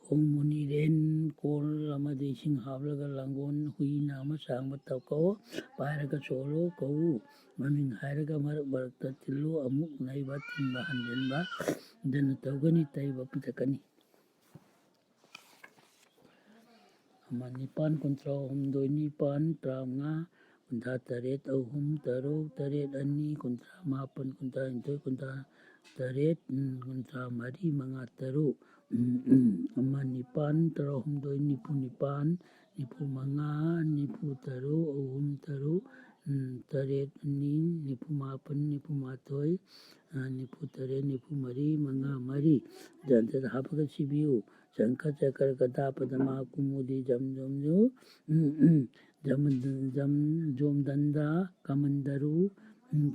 ꯑꯣꯡ ꯃꯨꯅꯤꯔꯦꯟ ꯀꯣꯜ ꯑꯃꯗ ꯏꯁꯤꯡ ꯍꯥꯞꯂꯒ ꯂꯥꯡꯒꯣꯜ ꯍꯨꯏꯅ ꯑꯃ ꯁꯥꯡꯕ ꯇꯧ ꯀꯧ ꯄꯥꯏꯔꯒ ꯆꯣꯜꯂꯨ ꯀꯧꯎ꯫ ꯃꯃꯤꯡ ꯍꯥꯏꯔꯒ ꯃꯔꯛ ꯃꯔꯛꯇ ꯊꯤꯜꯂꯨ꯫ ꯑꯃꯨꯛ ꯅꯩꯕ ꯊꯤꯟꯕ ꯍꯟꯖꯤꯟꯕ ꯗꯅ ꯇꯧꯒꯅꯤ, ꯇꯩꯕ ꯄꯤꯊꯛꯀꯅꯤ꯫ ꯑꯃ ꯅꯤꯄꯥꯟ ꯀꯨꯟꯊ꯭ꯔꯥ ꯍꯨꯝꯗꯣꯏ ꯅꯤꯄꯥꯟ ꯇꯔꯥꯃꯉꯥ ꯀꯨꯟꯊ꯭ꯔꯥ ꯇꯔꯦꯠ ꯑꯍꯨꯝ ꯇꯔꯨꯛ ꯇꯔꯦꯠ ꯑꯅꯤ ꯀꯨꯟꯊ꯭ꯔꯥ ꯃꯥꯄꯟ ꯀꯨꯟꯊ꯭ꯔꯥ ꯅꯤꯊꯣꯏ ꯀꯨꯟꯊ꯭ꯔꯥ ꯇꯔꯦꯠ ꯀꯨꯟꯊ꯭ꯔꯥ ꯃꯔꯤ ꯃꯉꯥ ꯇꯔꯨꯛ ꯑꯃ ꯅꯤꯄꯥꯟ ꯇꯔꯥꯍꯨꯝꯗꯣꯏ ꯅꯤꯐꯨ ꯅꯤꯄꯥꯟ ꯅꯤꯐꯨ ꯃꯉꯥ ꯅꯤꯐꯨ ꯇꯔꯨꯛ ꯑꯍꯨꯝ ꯇꯔꯨꯛ ꯇꯔꯦꯠ ꯑꯅꯤ ꯅꯤꯐꯨ ꯃꯥꯄꯟ ꯅꯤꯐꯨ ꯃꯥꯊꯣꯏ ꯅꯤꯐꯨ ꯇꯔꯦꯠ ꯅꯤꯐꯨ ꯃꯔꯤ ꯃꯉꯥ ꯃꯔꯤ ꯖꯟꯇ꯭ꯔꯗ ꯍꯥꯞꯄꯒ ꯁꯤꯕꯤꯌꯨ꯫ ꯁꯪꯈ ꯆꯀ꯭ꯔ ꯒꯗꯥ ꯄꯗꯃ ꯀꯨꯃꯨꯗꯤ ꯖꯝ ꯖꯝ ꯖꯨ ꯖꯝ ꯖꯝ ꯖꯣꯝꯗꯟꯗ ꯀꯃꯟꯗꯔꯨ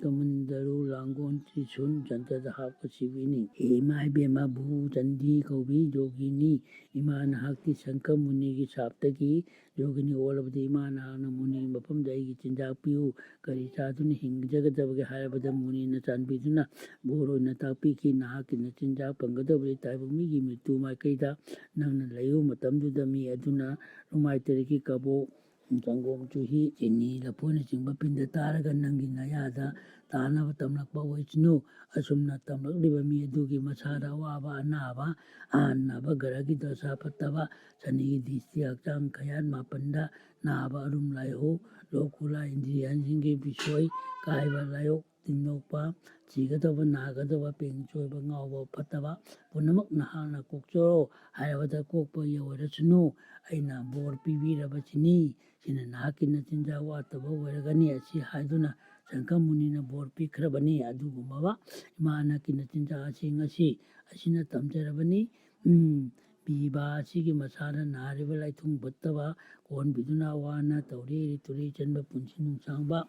ꯀꯃꯟꯗꯔꯨ ꯂꯥꯡꯒꯣꯜ ꯇ꯭ꯔꯤꯁꯨꯟ ꯖꯟꯇ꯭ꯔꯗ ꯍꯥꯞꯄ ꯁꯤꯕꯤꯅꯤ꯫ ꯍꯦ ꯏꯃꯥ ꯏꯕꯦꯝꯃ ꯚꯨ ꯆꯟꯗꯤ ꯀꯧꯕꯤ ꯖꯣꯒꯤꯅꯤ꯫ ꯏꯃꯥ ꯅꯍꯥꯛꯇꯤ ꯁꯪꯈ ꯃꯨꯅꯤꯒꯤ ꯁꯥꯞꯇꯒꯤ ꯖꯣꯒꯤꯅꯤ ꯑꯣꯜꯂꯕꯗꯤ ꯏꯃꯥ ꯅꯍꯥꯛꯅ ꯃꯨꯅꯤꯒꯤ ꯃꯐꯝꯗ ꯑꯩꯒꯤ ꯆꯤꯟꯖꯥꯛ ꯄꯤꯌꯨ꯫ ꯀꯔꯤ ꯆꯥꯗꯨꯅ ꯍꯤꯡꯖꯒꯗꯕꯒꯦ ꯍꯥꯏꯔꯕꯗ ꯃꯨꯅꯤꯅ ꯆꯥꯟꯕꯤꯗꯨꯅ ꯕꯣꯔ ꯑꯣꯏꯅ ꯇꯥꯛꯄꯤꯈꯤ꯫ ꯅꯍꯥꯛꯀꯤ ꯅꯆꯤꯟꯖꯥꯛ ꯐꯪꯒꯗꯕꯗꯤ ꯇꯥꯏꯕꯪ ꯃꯤꯒꯤ ꯃꯤꯠꯇꯨ ꯃꯥꯏꯀꯩꯗ ꯅꯪꯅ ꯂꯩꯌꯨ꯫ ꯃꯇꯝꯗꯨꯗ ꯃꯤ ꯑꯗꯨꯅ ꯂꯨꯃꯥꯏ ꯇꯔꯦꯠꯀꯤ ꯀꯕꯣꯛ ꯁꯪꯒꯣꯝ, ꯆꯨꯍꯤ, ꯆꯤꯅꯤ, ꯂꯐꯣꯏꯅꯆꯤꯡꯕ ꯄꯤꯟꯗ ꯇꯥꯔꯒ ꯅꯪꯒꯤ ꯅꯌꯥꯗ ꯇꯥꯅꯕ ꯇꯝꯂꯛꯄ ꯑꯣꯏꯁꯅꯨ꯫ ꯑꯁꯨꯝꯅ ꯇꯝꯂꯛꯂꯤꯕ ꯃꯤ ꯑꯗꯨꯒꯤ ꯃꯁꯥꯗ ꯑꯋꯥꯕ, ꯑꯅꯥꯕ, ꯑꯍꯟꯅꯕ, ꯒ꯭ꯔꯍꯒꯤ ꯗꯁꯥ ꯐꯠꯇꯕ, ꯁꯅꯤꯒꯤ ꯗ꯭ꯔꯤꯁꯇꯤ, ꯍꯛꯆꯥꯡ ꯈꯌꯥꯠ ꯃꯥꯄꯟꯗ ꯅꯥꯕ, ꯑꯔꯨꯝ ꯂꯥꯏꯍꯧ, ꯂꯣꯛ ꯈꯨꯂꯥꯏ, ꯏꯟꯗ꯭ꯔꯤꯌꯥꯟꯁꯤꯡꯒꯤ ꯕꯤꯁꯣꯏ ꯀꯥꯏꯕ, ꯂꯥꯏꯑꯣꯛ ꯇꯤꯟꯗꯣꯛꯄ, ꯁꯤꯒꯗꯕ, ꯅꯥꯒꯗꯕ, ꯄꯦꯡ ꯆꯣꯏꯕ, ꯉꯥꯎꯕ, ꯐꯠꯇꯕ ꯄꯨꯝꯅꯃꯛ ꯅꯍꯥꯛꯅ ꯀꯣꯛꯆꯔꯣ ꯍꯥꯏꯔꯕꯗ ꯀꯣꯛꯄ ꯑꯣꯏꯔꯁꯅꯨ꯫ ꯑꯩꯅ ꯕꯣꯔ ꯄꯤꯕꯤꯔꯕꯁꯤꯅꯤ꯫ ꯁꯤꯅ ꯅꯍꯥꯛꯀꯤ ꯅꯆꯤꯟꯖꯥꯛ ꯋꯥꯠꯇꯕ ꯑꯣꯏꯔꯒꯅꯤ꯫ ꯑꯁꯤ ꯍꯥꯏꯗꯨꯅ ꯁꯪꯀꯃꯨꯅꯤꯅ ꯕꯣꯔ ꯄꯤꯈ꯭ꯔꯕꯅꯤ꯫ ꯑꯗꯨꯒꯨꯝꯂꯕ ꯏꯃꯥ ꯑꯅꯛꯀꯤ ꯅꯆꯤꯟꯖꯥꯛ ꯑꯁꯤ ꯉꯁꯤ ꯑꯁꯤꯅ ꯇꯝꯖꯔꯕꯅꯤ꯫ ꯎꯝ, ꯄꯤꯕ ꯑꯁꯤꯒꯤ ꯃꯁꯥꯗ ꯅꯥꯔꯤꯕ ꯂꯥꯏꯊꯨꯡ ꯐꯠꯇꯕ ꯀꯣꯟꯕꯤꯗꯨꯅ ꯋꯥꯅ ꯇꯧꯔꯤ ꯇꯨꯔꯤ ꯆꯟꯕ ꯄꯨꯟꯁꯤ ꯅꯨꯡꯁꯥꯡꯕ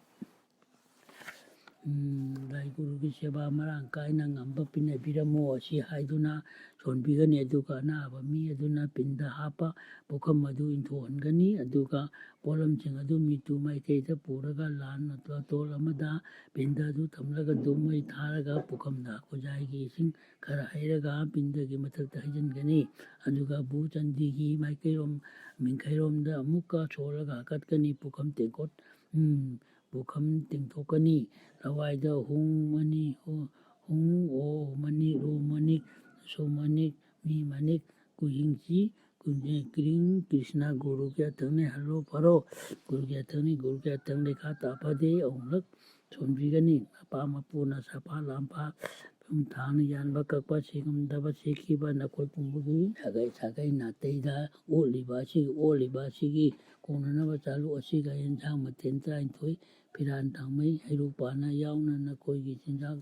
ꯎꯝ, ꯂꯥꯏ ꯒꯨꯔꯨꯒꯤ ꯁꯦꯕꯥ ꯃꯔꯥꯡ ꯀꯥꯏꯅ ꯉꯝꯕ ꯄꯤꯅꯕꯤꯔꯝꯃꯣ ꯑꯁꯤ ꯍꯥꯏꯗꯨꯅ ꯁꯣꯟꯕꯤꯒꯅꯤ꯫ ꯑꯗꯨꯒ ꯑꯅꯥꯕ ꯃꯤ ꯑꯗꯨꯅ ꯄꯤꯟꯗ ꯍꯥꯞꯄ ꯄꯨꯈꯝ ꯑꯗꯨ ꯏꯟꯊꯣꯛꯍꯟꯒꯅꯤ꯫ ꯑꯗꯨꯒ ꯄꯣꯠꯂꯝꯁꯤꯡ ꯑꯗꯨ ꯃꯤꯇꯨ ꯃꯥꯏꯀꯩꯗ ꯄꯨꯔꯒ ꯂꯥꯟ ꯃꯇꯣꯜ ꯑꯃꯗ ꯄꯤꯟꯗ ꯑꯗꯨ ꯊꯝꯂꯒ ꯙꯨꯞ ꯃꯩ ꯊꯥꯔꯒ ꯄꯨꯈꯝꯗ ꯈꯨꯖꯥꯏꯒꯤ ꯏꯁꯤꯡ ꯈꯔ ꯍꯩꯔꯒ ꯄꯤꯟꯗꯒꯤ ꯃꯊꯛꯇ ꯍꯩꯖꯤꯟꯒꯅꯤ꯫ ꯑꯗꯨꯒ ꯚꯨ ꯆꯟꯗꯤꯒꯤ ꯃꯥꯏꯀꯩꯔꯣꯝ, ꯃꯤꯡꯈꯩꯔꯣꯝꯗ ꯑꯃꯨꯛꯀ ꯁꯣꯜꯂꯒ ꯍꯥꯀꯠꯀꯅꯤ꯫ ꯄꯨꯈꯝ ꯇꯦꯡꯀꯣꯠ, ꯎꯝ, ꯄꯨꯈꯝ ꯇꯦꯡꯊꯣꯛꯀꯅꯤ꯫ ꯂꯋꯥꯏꯗ ꯍꯨꯡ ꯃꯅꯤ, ꯍꯨ-, ꯍꯨꯡ ꯑꯣ ꯃꯅꯤ, ꯔꯣ ꯃꯅꯤ, ꯁꯣ ꯃꯅꯤ, ꯃꯤ ꯃꯅꯤ, ꯀꯨꯍꯤꯡꯁꯤ, ꯀꯨꯟꯖꯦ, ꯀ꯭ꯔꯤꯡ, ꯀ꯭ꯔꯤꯁꯅ ꯒꯨꯔꯨꯒꯤ ꯑꯊꯪꯅꯦ, ꯍꯜꯂꯣ ꯐꯔꯣ, ꯒꯨꯔꯨꯒꯤ ꯑꯊꯪꯅꯤ, ꯒꯨꯔꯨꯒꯤ ꯑꯊꯪ ꯂꯩꯈꯥ ꯇꯥ ꯐꯗꯦ, ꯑꯍꯨꯝꯂꯛ ꯁꯣꯟꯕꯤꯒꯅꯤ꯫ ꯃꯄꯥ ꯃꯄꯨꯅ ꯁꯥꯐꯥ ꯂꯥꯝꯐꯥ ꯊꯥꯡꯅ ꯌꯥꯟꯕ ꯀꯛꯄ ꯁꯤꯉꯝꯗꯕ ꯁꯤꯈꯤꯕ ꯅꯈꯣꯏ ꯄꯨꯝꯕꯒꯤ ꯁꯥꯒꯩ ꯁꯥꯒꯩ ꯅꯥꯇꯩꯗ ꯑꯣꯠꯂꯤꯕ ꯑꯁꯤ, ꯑꯣꯠꯂꯤꯕ ꯑꯁꯤꯒꯤ ꯀꯣꯟꯅꯅꯕ ꯆꯥꯂꯨꯛ ꯑꯁꯤꯒ ꯌꯦꯟꯁꯥꯡ ꯃꯊꯦꯜ ꯇꯔꯥꯅꯤꯊꯣꯏ, ꯐꯤꯔꯥꯟ ꯊꯥꯡꯃꯩ, ꯍꯩꯔꯨꯛ ꯄꯥꯅ ꯌꯥꯎꯅ ꯅꯈꯣꯏꯒꯤ ꯆꯤꯟꯖꯥꯛ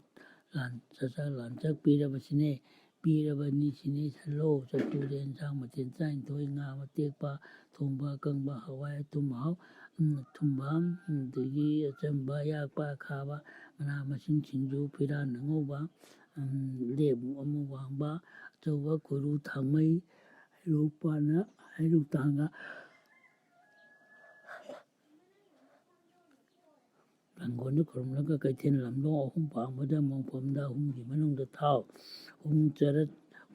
ꯂꯥꯟ-, ꯆꯥꯛꯆꯥ ꯂꯥꯟꯆꯛ ꯄꯤꯔꯕꯁꯤꯅꯦ, ꯄꯤꯔꯕꯅꯤ ꯁꯤꯅꯦ꯫ ꯁꯜꯂꯣ ꯆꯐꯨꯗ ꯌꯦꯟꯁꯥꯡ ꯃꯊꯦꯜ ꯇꯔꯥꯅꯤꯊꯣꯏ, ꯉꯥ ꯑꯇꯦꯛꯄ, ꯊꯣꯡꯕ, ꯑꯀꯪꯕ, ꯍꯋꯥꯏ, ꯑꯊꯨꯝ ꯑꯍꯥꯎ, ꯎꯝ, ꯑꯊꯨꯝꯕ, ꯑꯗꯒꯤ ꯑꯆꯝꯕ, ꯑꯌꯥꯛꯄ, ꯑꯈꯥꯕ, ꯃꯅꯥ ꯃꯁꯤꯡ, ꯁꯤꯡꯖꯨ, ꯐꯤꯔꯥꯟ ꯑꯉꯧꯕ, ꯎꯝ, ꯂꯦꯕꯨ ꯑꯃ ꯋꯥꯡꯕ, ꯑꯆꯧꯕ, ꯀꯣꯔꯨ, ꯊꯥꯡꯃꯩ, ꯍꯩꯔꯨꯛ ꯄꯥꯅ, ꯍꯩꯔꯨꯛ ꯊꯥꯡꯒ, ꯂꯥꯡꯒꯣꯜꯗ ꯈꯨꯔꯨꯝꯂꯒ ꯀꯩꯊꯦꯜ ꯂꯝꯂꯣꯡ ꯑꯍꯨꯝ ꯄꯥꯡꯕꯗ ꯃꯣꯡꯐꯝꯗ ꯑꯍꯨꯝꯒꯤ ꯃꯅꯨꯡꯗ ꯊꯥꯎ꯫ ꯎꯡ ꯆꯔꯠ,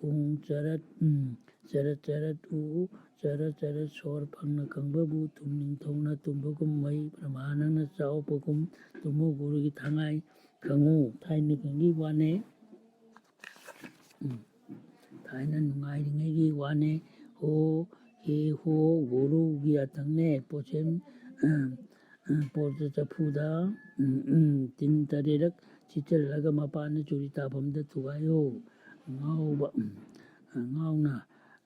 ꯎꯡ ꯆꯔꯠ, ꯎꯝ, ꯆꯔꯠ ꯆꯔꯠ ꯎ, ꯆꯔꯠ ꯆꯔꯠ ꯁꯣꯔ ꯐꯪꯅ ꯈꯪꯕꯕꯨ ꯊꯨꯝ ꯅꯤꯡꯊꯧꯅ ꯇꯨꯝꯕꯒꯨꯝ ꯃꯩ ꯕ꯭ꯔꯍ꯭ꯃꯥꯅꯟꯗ ꯆꯥꯎꯕꯒꯨꯝ ꯇꯨꯝꯃꯨ ꯒꯨꯔꯨꯒꯤ ꯊꯉꯥꯏ ꯈꯪꯉꯨ꯫ ꯊꯥꯏꯅꯒꯤ ꯋꯥꯅꯦ꯫ ꯎꯝ꯫ ꯊꯥꯏꯅ ꯅꯨꯡꯉꯥꯏꯔꯤꯉꯩꯒꯤ ꯋꯥꯅꯦ꯫ ꯍꯣ, ꯍꯦ, ꯍꯣ, ꯒꯨꯔꯨꯒꯤ ꯑꯊꯪꯅꯦ꯫ ꯄꯣꯠꯁꯦꯝ, ꯑ, ꯑ, ꯄꯣꯠꯇ ꯆꯐꯨꯗ, ꯎꯝ, ꯎꯝ, ꯇꯤꯟ ꯇꯔꯦꯠꯔꯛ ꯆꯤꯠꯆꯜꯂꯒ ꯃꯄꯥꯟꯗ ꯆꯨꯔꯤ ꯇꯥꯐꯝꯗ ꯊꯨꯒꯥꯏꯌꯣ꯫ ꯉꯥꯎꯕ, ꯎꯝ, ꯑ, ꯉꯥꯎꯅ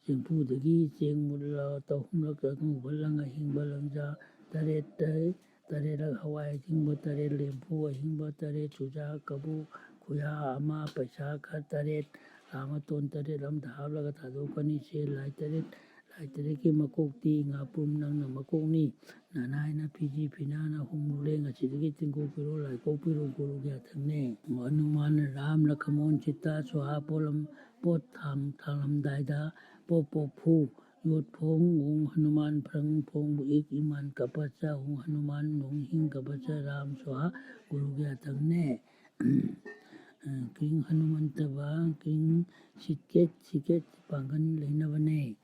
ꯆꯦꯡꯐꯨꯗꯒꯤ ꯆꯦꯡ ꯃꯨꯠꯂ ꯇꯧꯍꯨꯝꯂꯛ ꯑꯉꯧꯕ ꯂꯪ ꯑꯍꯤꯡꯕ ꯂꯪꯖꯥ ꯇꯔꯦꯠꯇ ꯇꯔꯦꯠꯂꯛ ꯍꯋꯥꯏ ꯑꯍꯤꯡꯕ ꯇꯔꯦꯠ, ꯂꯦꯝꯐꯨ ꯑꯍꯤꯡꯕ ꯇꯔꯦꯠ, ꯆꯨꯖꯥꯛ ꯀꯕꯨ ꯈꯨꯌꯥ ꯑꯃ, ꯄꯩꯁꯥ ꯈꯔ ꯇꯔꯦꯠ, ꯂꯥ ꯃꯇꯣꯟ ꯇꯔꯦꯠ ꯑꯃꯗ ꯍꯥꯞꯂꯒ ꯊꯥꯗꯣꯛꯀꯅꯤ꯫ ꯁꯦ ꯂꯥꯏ ꯇꯔꯦꯠ, ꯂꯥꯏ ꯇꯔꯦꯠꯀꯤ ꯃꯀꯣꯛꯇꯤ ꯉꯥꯄ꯭ꯔꯨꯝ ꯅꯪꯅ ꯃꯀꯣꯛꯅꯤ꯫ ꯅꯅꯥꯏꯅ ꯐꯤꯖꯤ ꯐꯤꯅꯥꯅ ꯍꯨꯝꯂꯨꯔꯦ꯫ ꯉꯁꯤꯗꯒꯤ ꯇꯤꯡꯀꯣꯛꯄꯤꯔꯣ, ꯂꯥꯏꯀꯣꯛꯄꯤꯔꯣ, ꯒꯨꯔꯨꯒꯤ ꯌꯥꯊꯪꯅꯦ꯫ ꯍꯅꯨꯃꯥꯟ ꯔꯥꯝ ꯂꯈꯃꯣꯟ ꯁꯤꯇꯥ ꯁꯣꯍꯥ ꯄꯣꯠꯂꯝ ꯄꯣꯠ ꯊꯥꯡ ꯊꯥꯡꯂꯝꯗꯥꯏꯗ ꯄꯣꯞ ꯄꯣꯞ ꯐꯨ꯫ ꯌꯣꯠ ꯐꯣꯡ ꯍꯨꯡ ꯍꯅꯨꯃꯥꯟ ꯐ꯭ꯔꯪ ꯐꯣꯡ ꯕꯨ ꯏꯛ ꯏꯃꯥꯟ ꯀꯄꯆ ꯍꯨꯡ ꯍꯅꯨꯃꯥꯟ ꯅꯣꯡ ꯍꯤꯡ ꯀꯄꯆ ꯔꯥꯝ ꯁꯣꯍꯥ ꯒꯨꯔꯨꯒꯤ ꯌꯥꯊꯪꯅꯦ꯫ ꯀ꯭ꯔꯤꯡ ꯍꯅꯨꯃꯟꯇꯕ ꯀ꯭ꯔꯤꯡ ꯁꯤꯠꯀꯦꯠ ꯁꯤꯠꯀꯦꯠ ꯄꯥꯡꯒꯜ ꯂꯩꯅꯕꯅꯦ꯫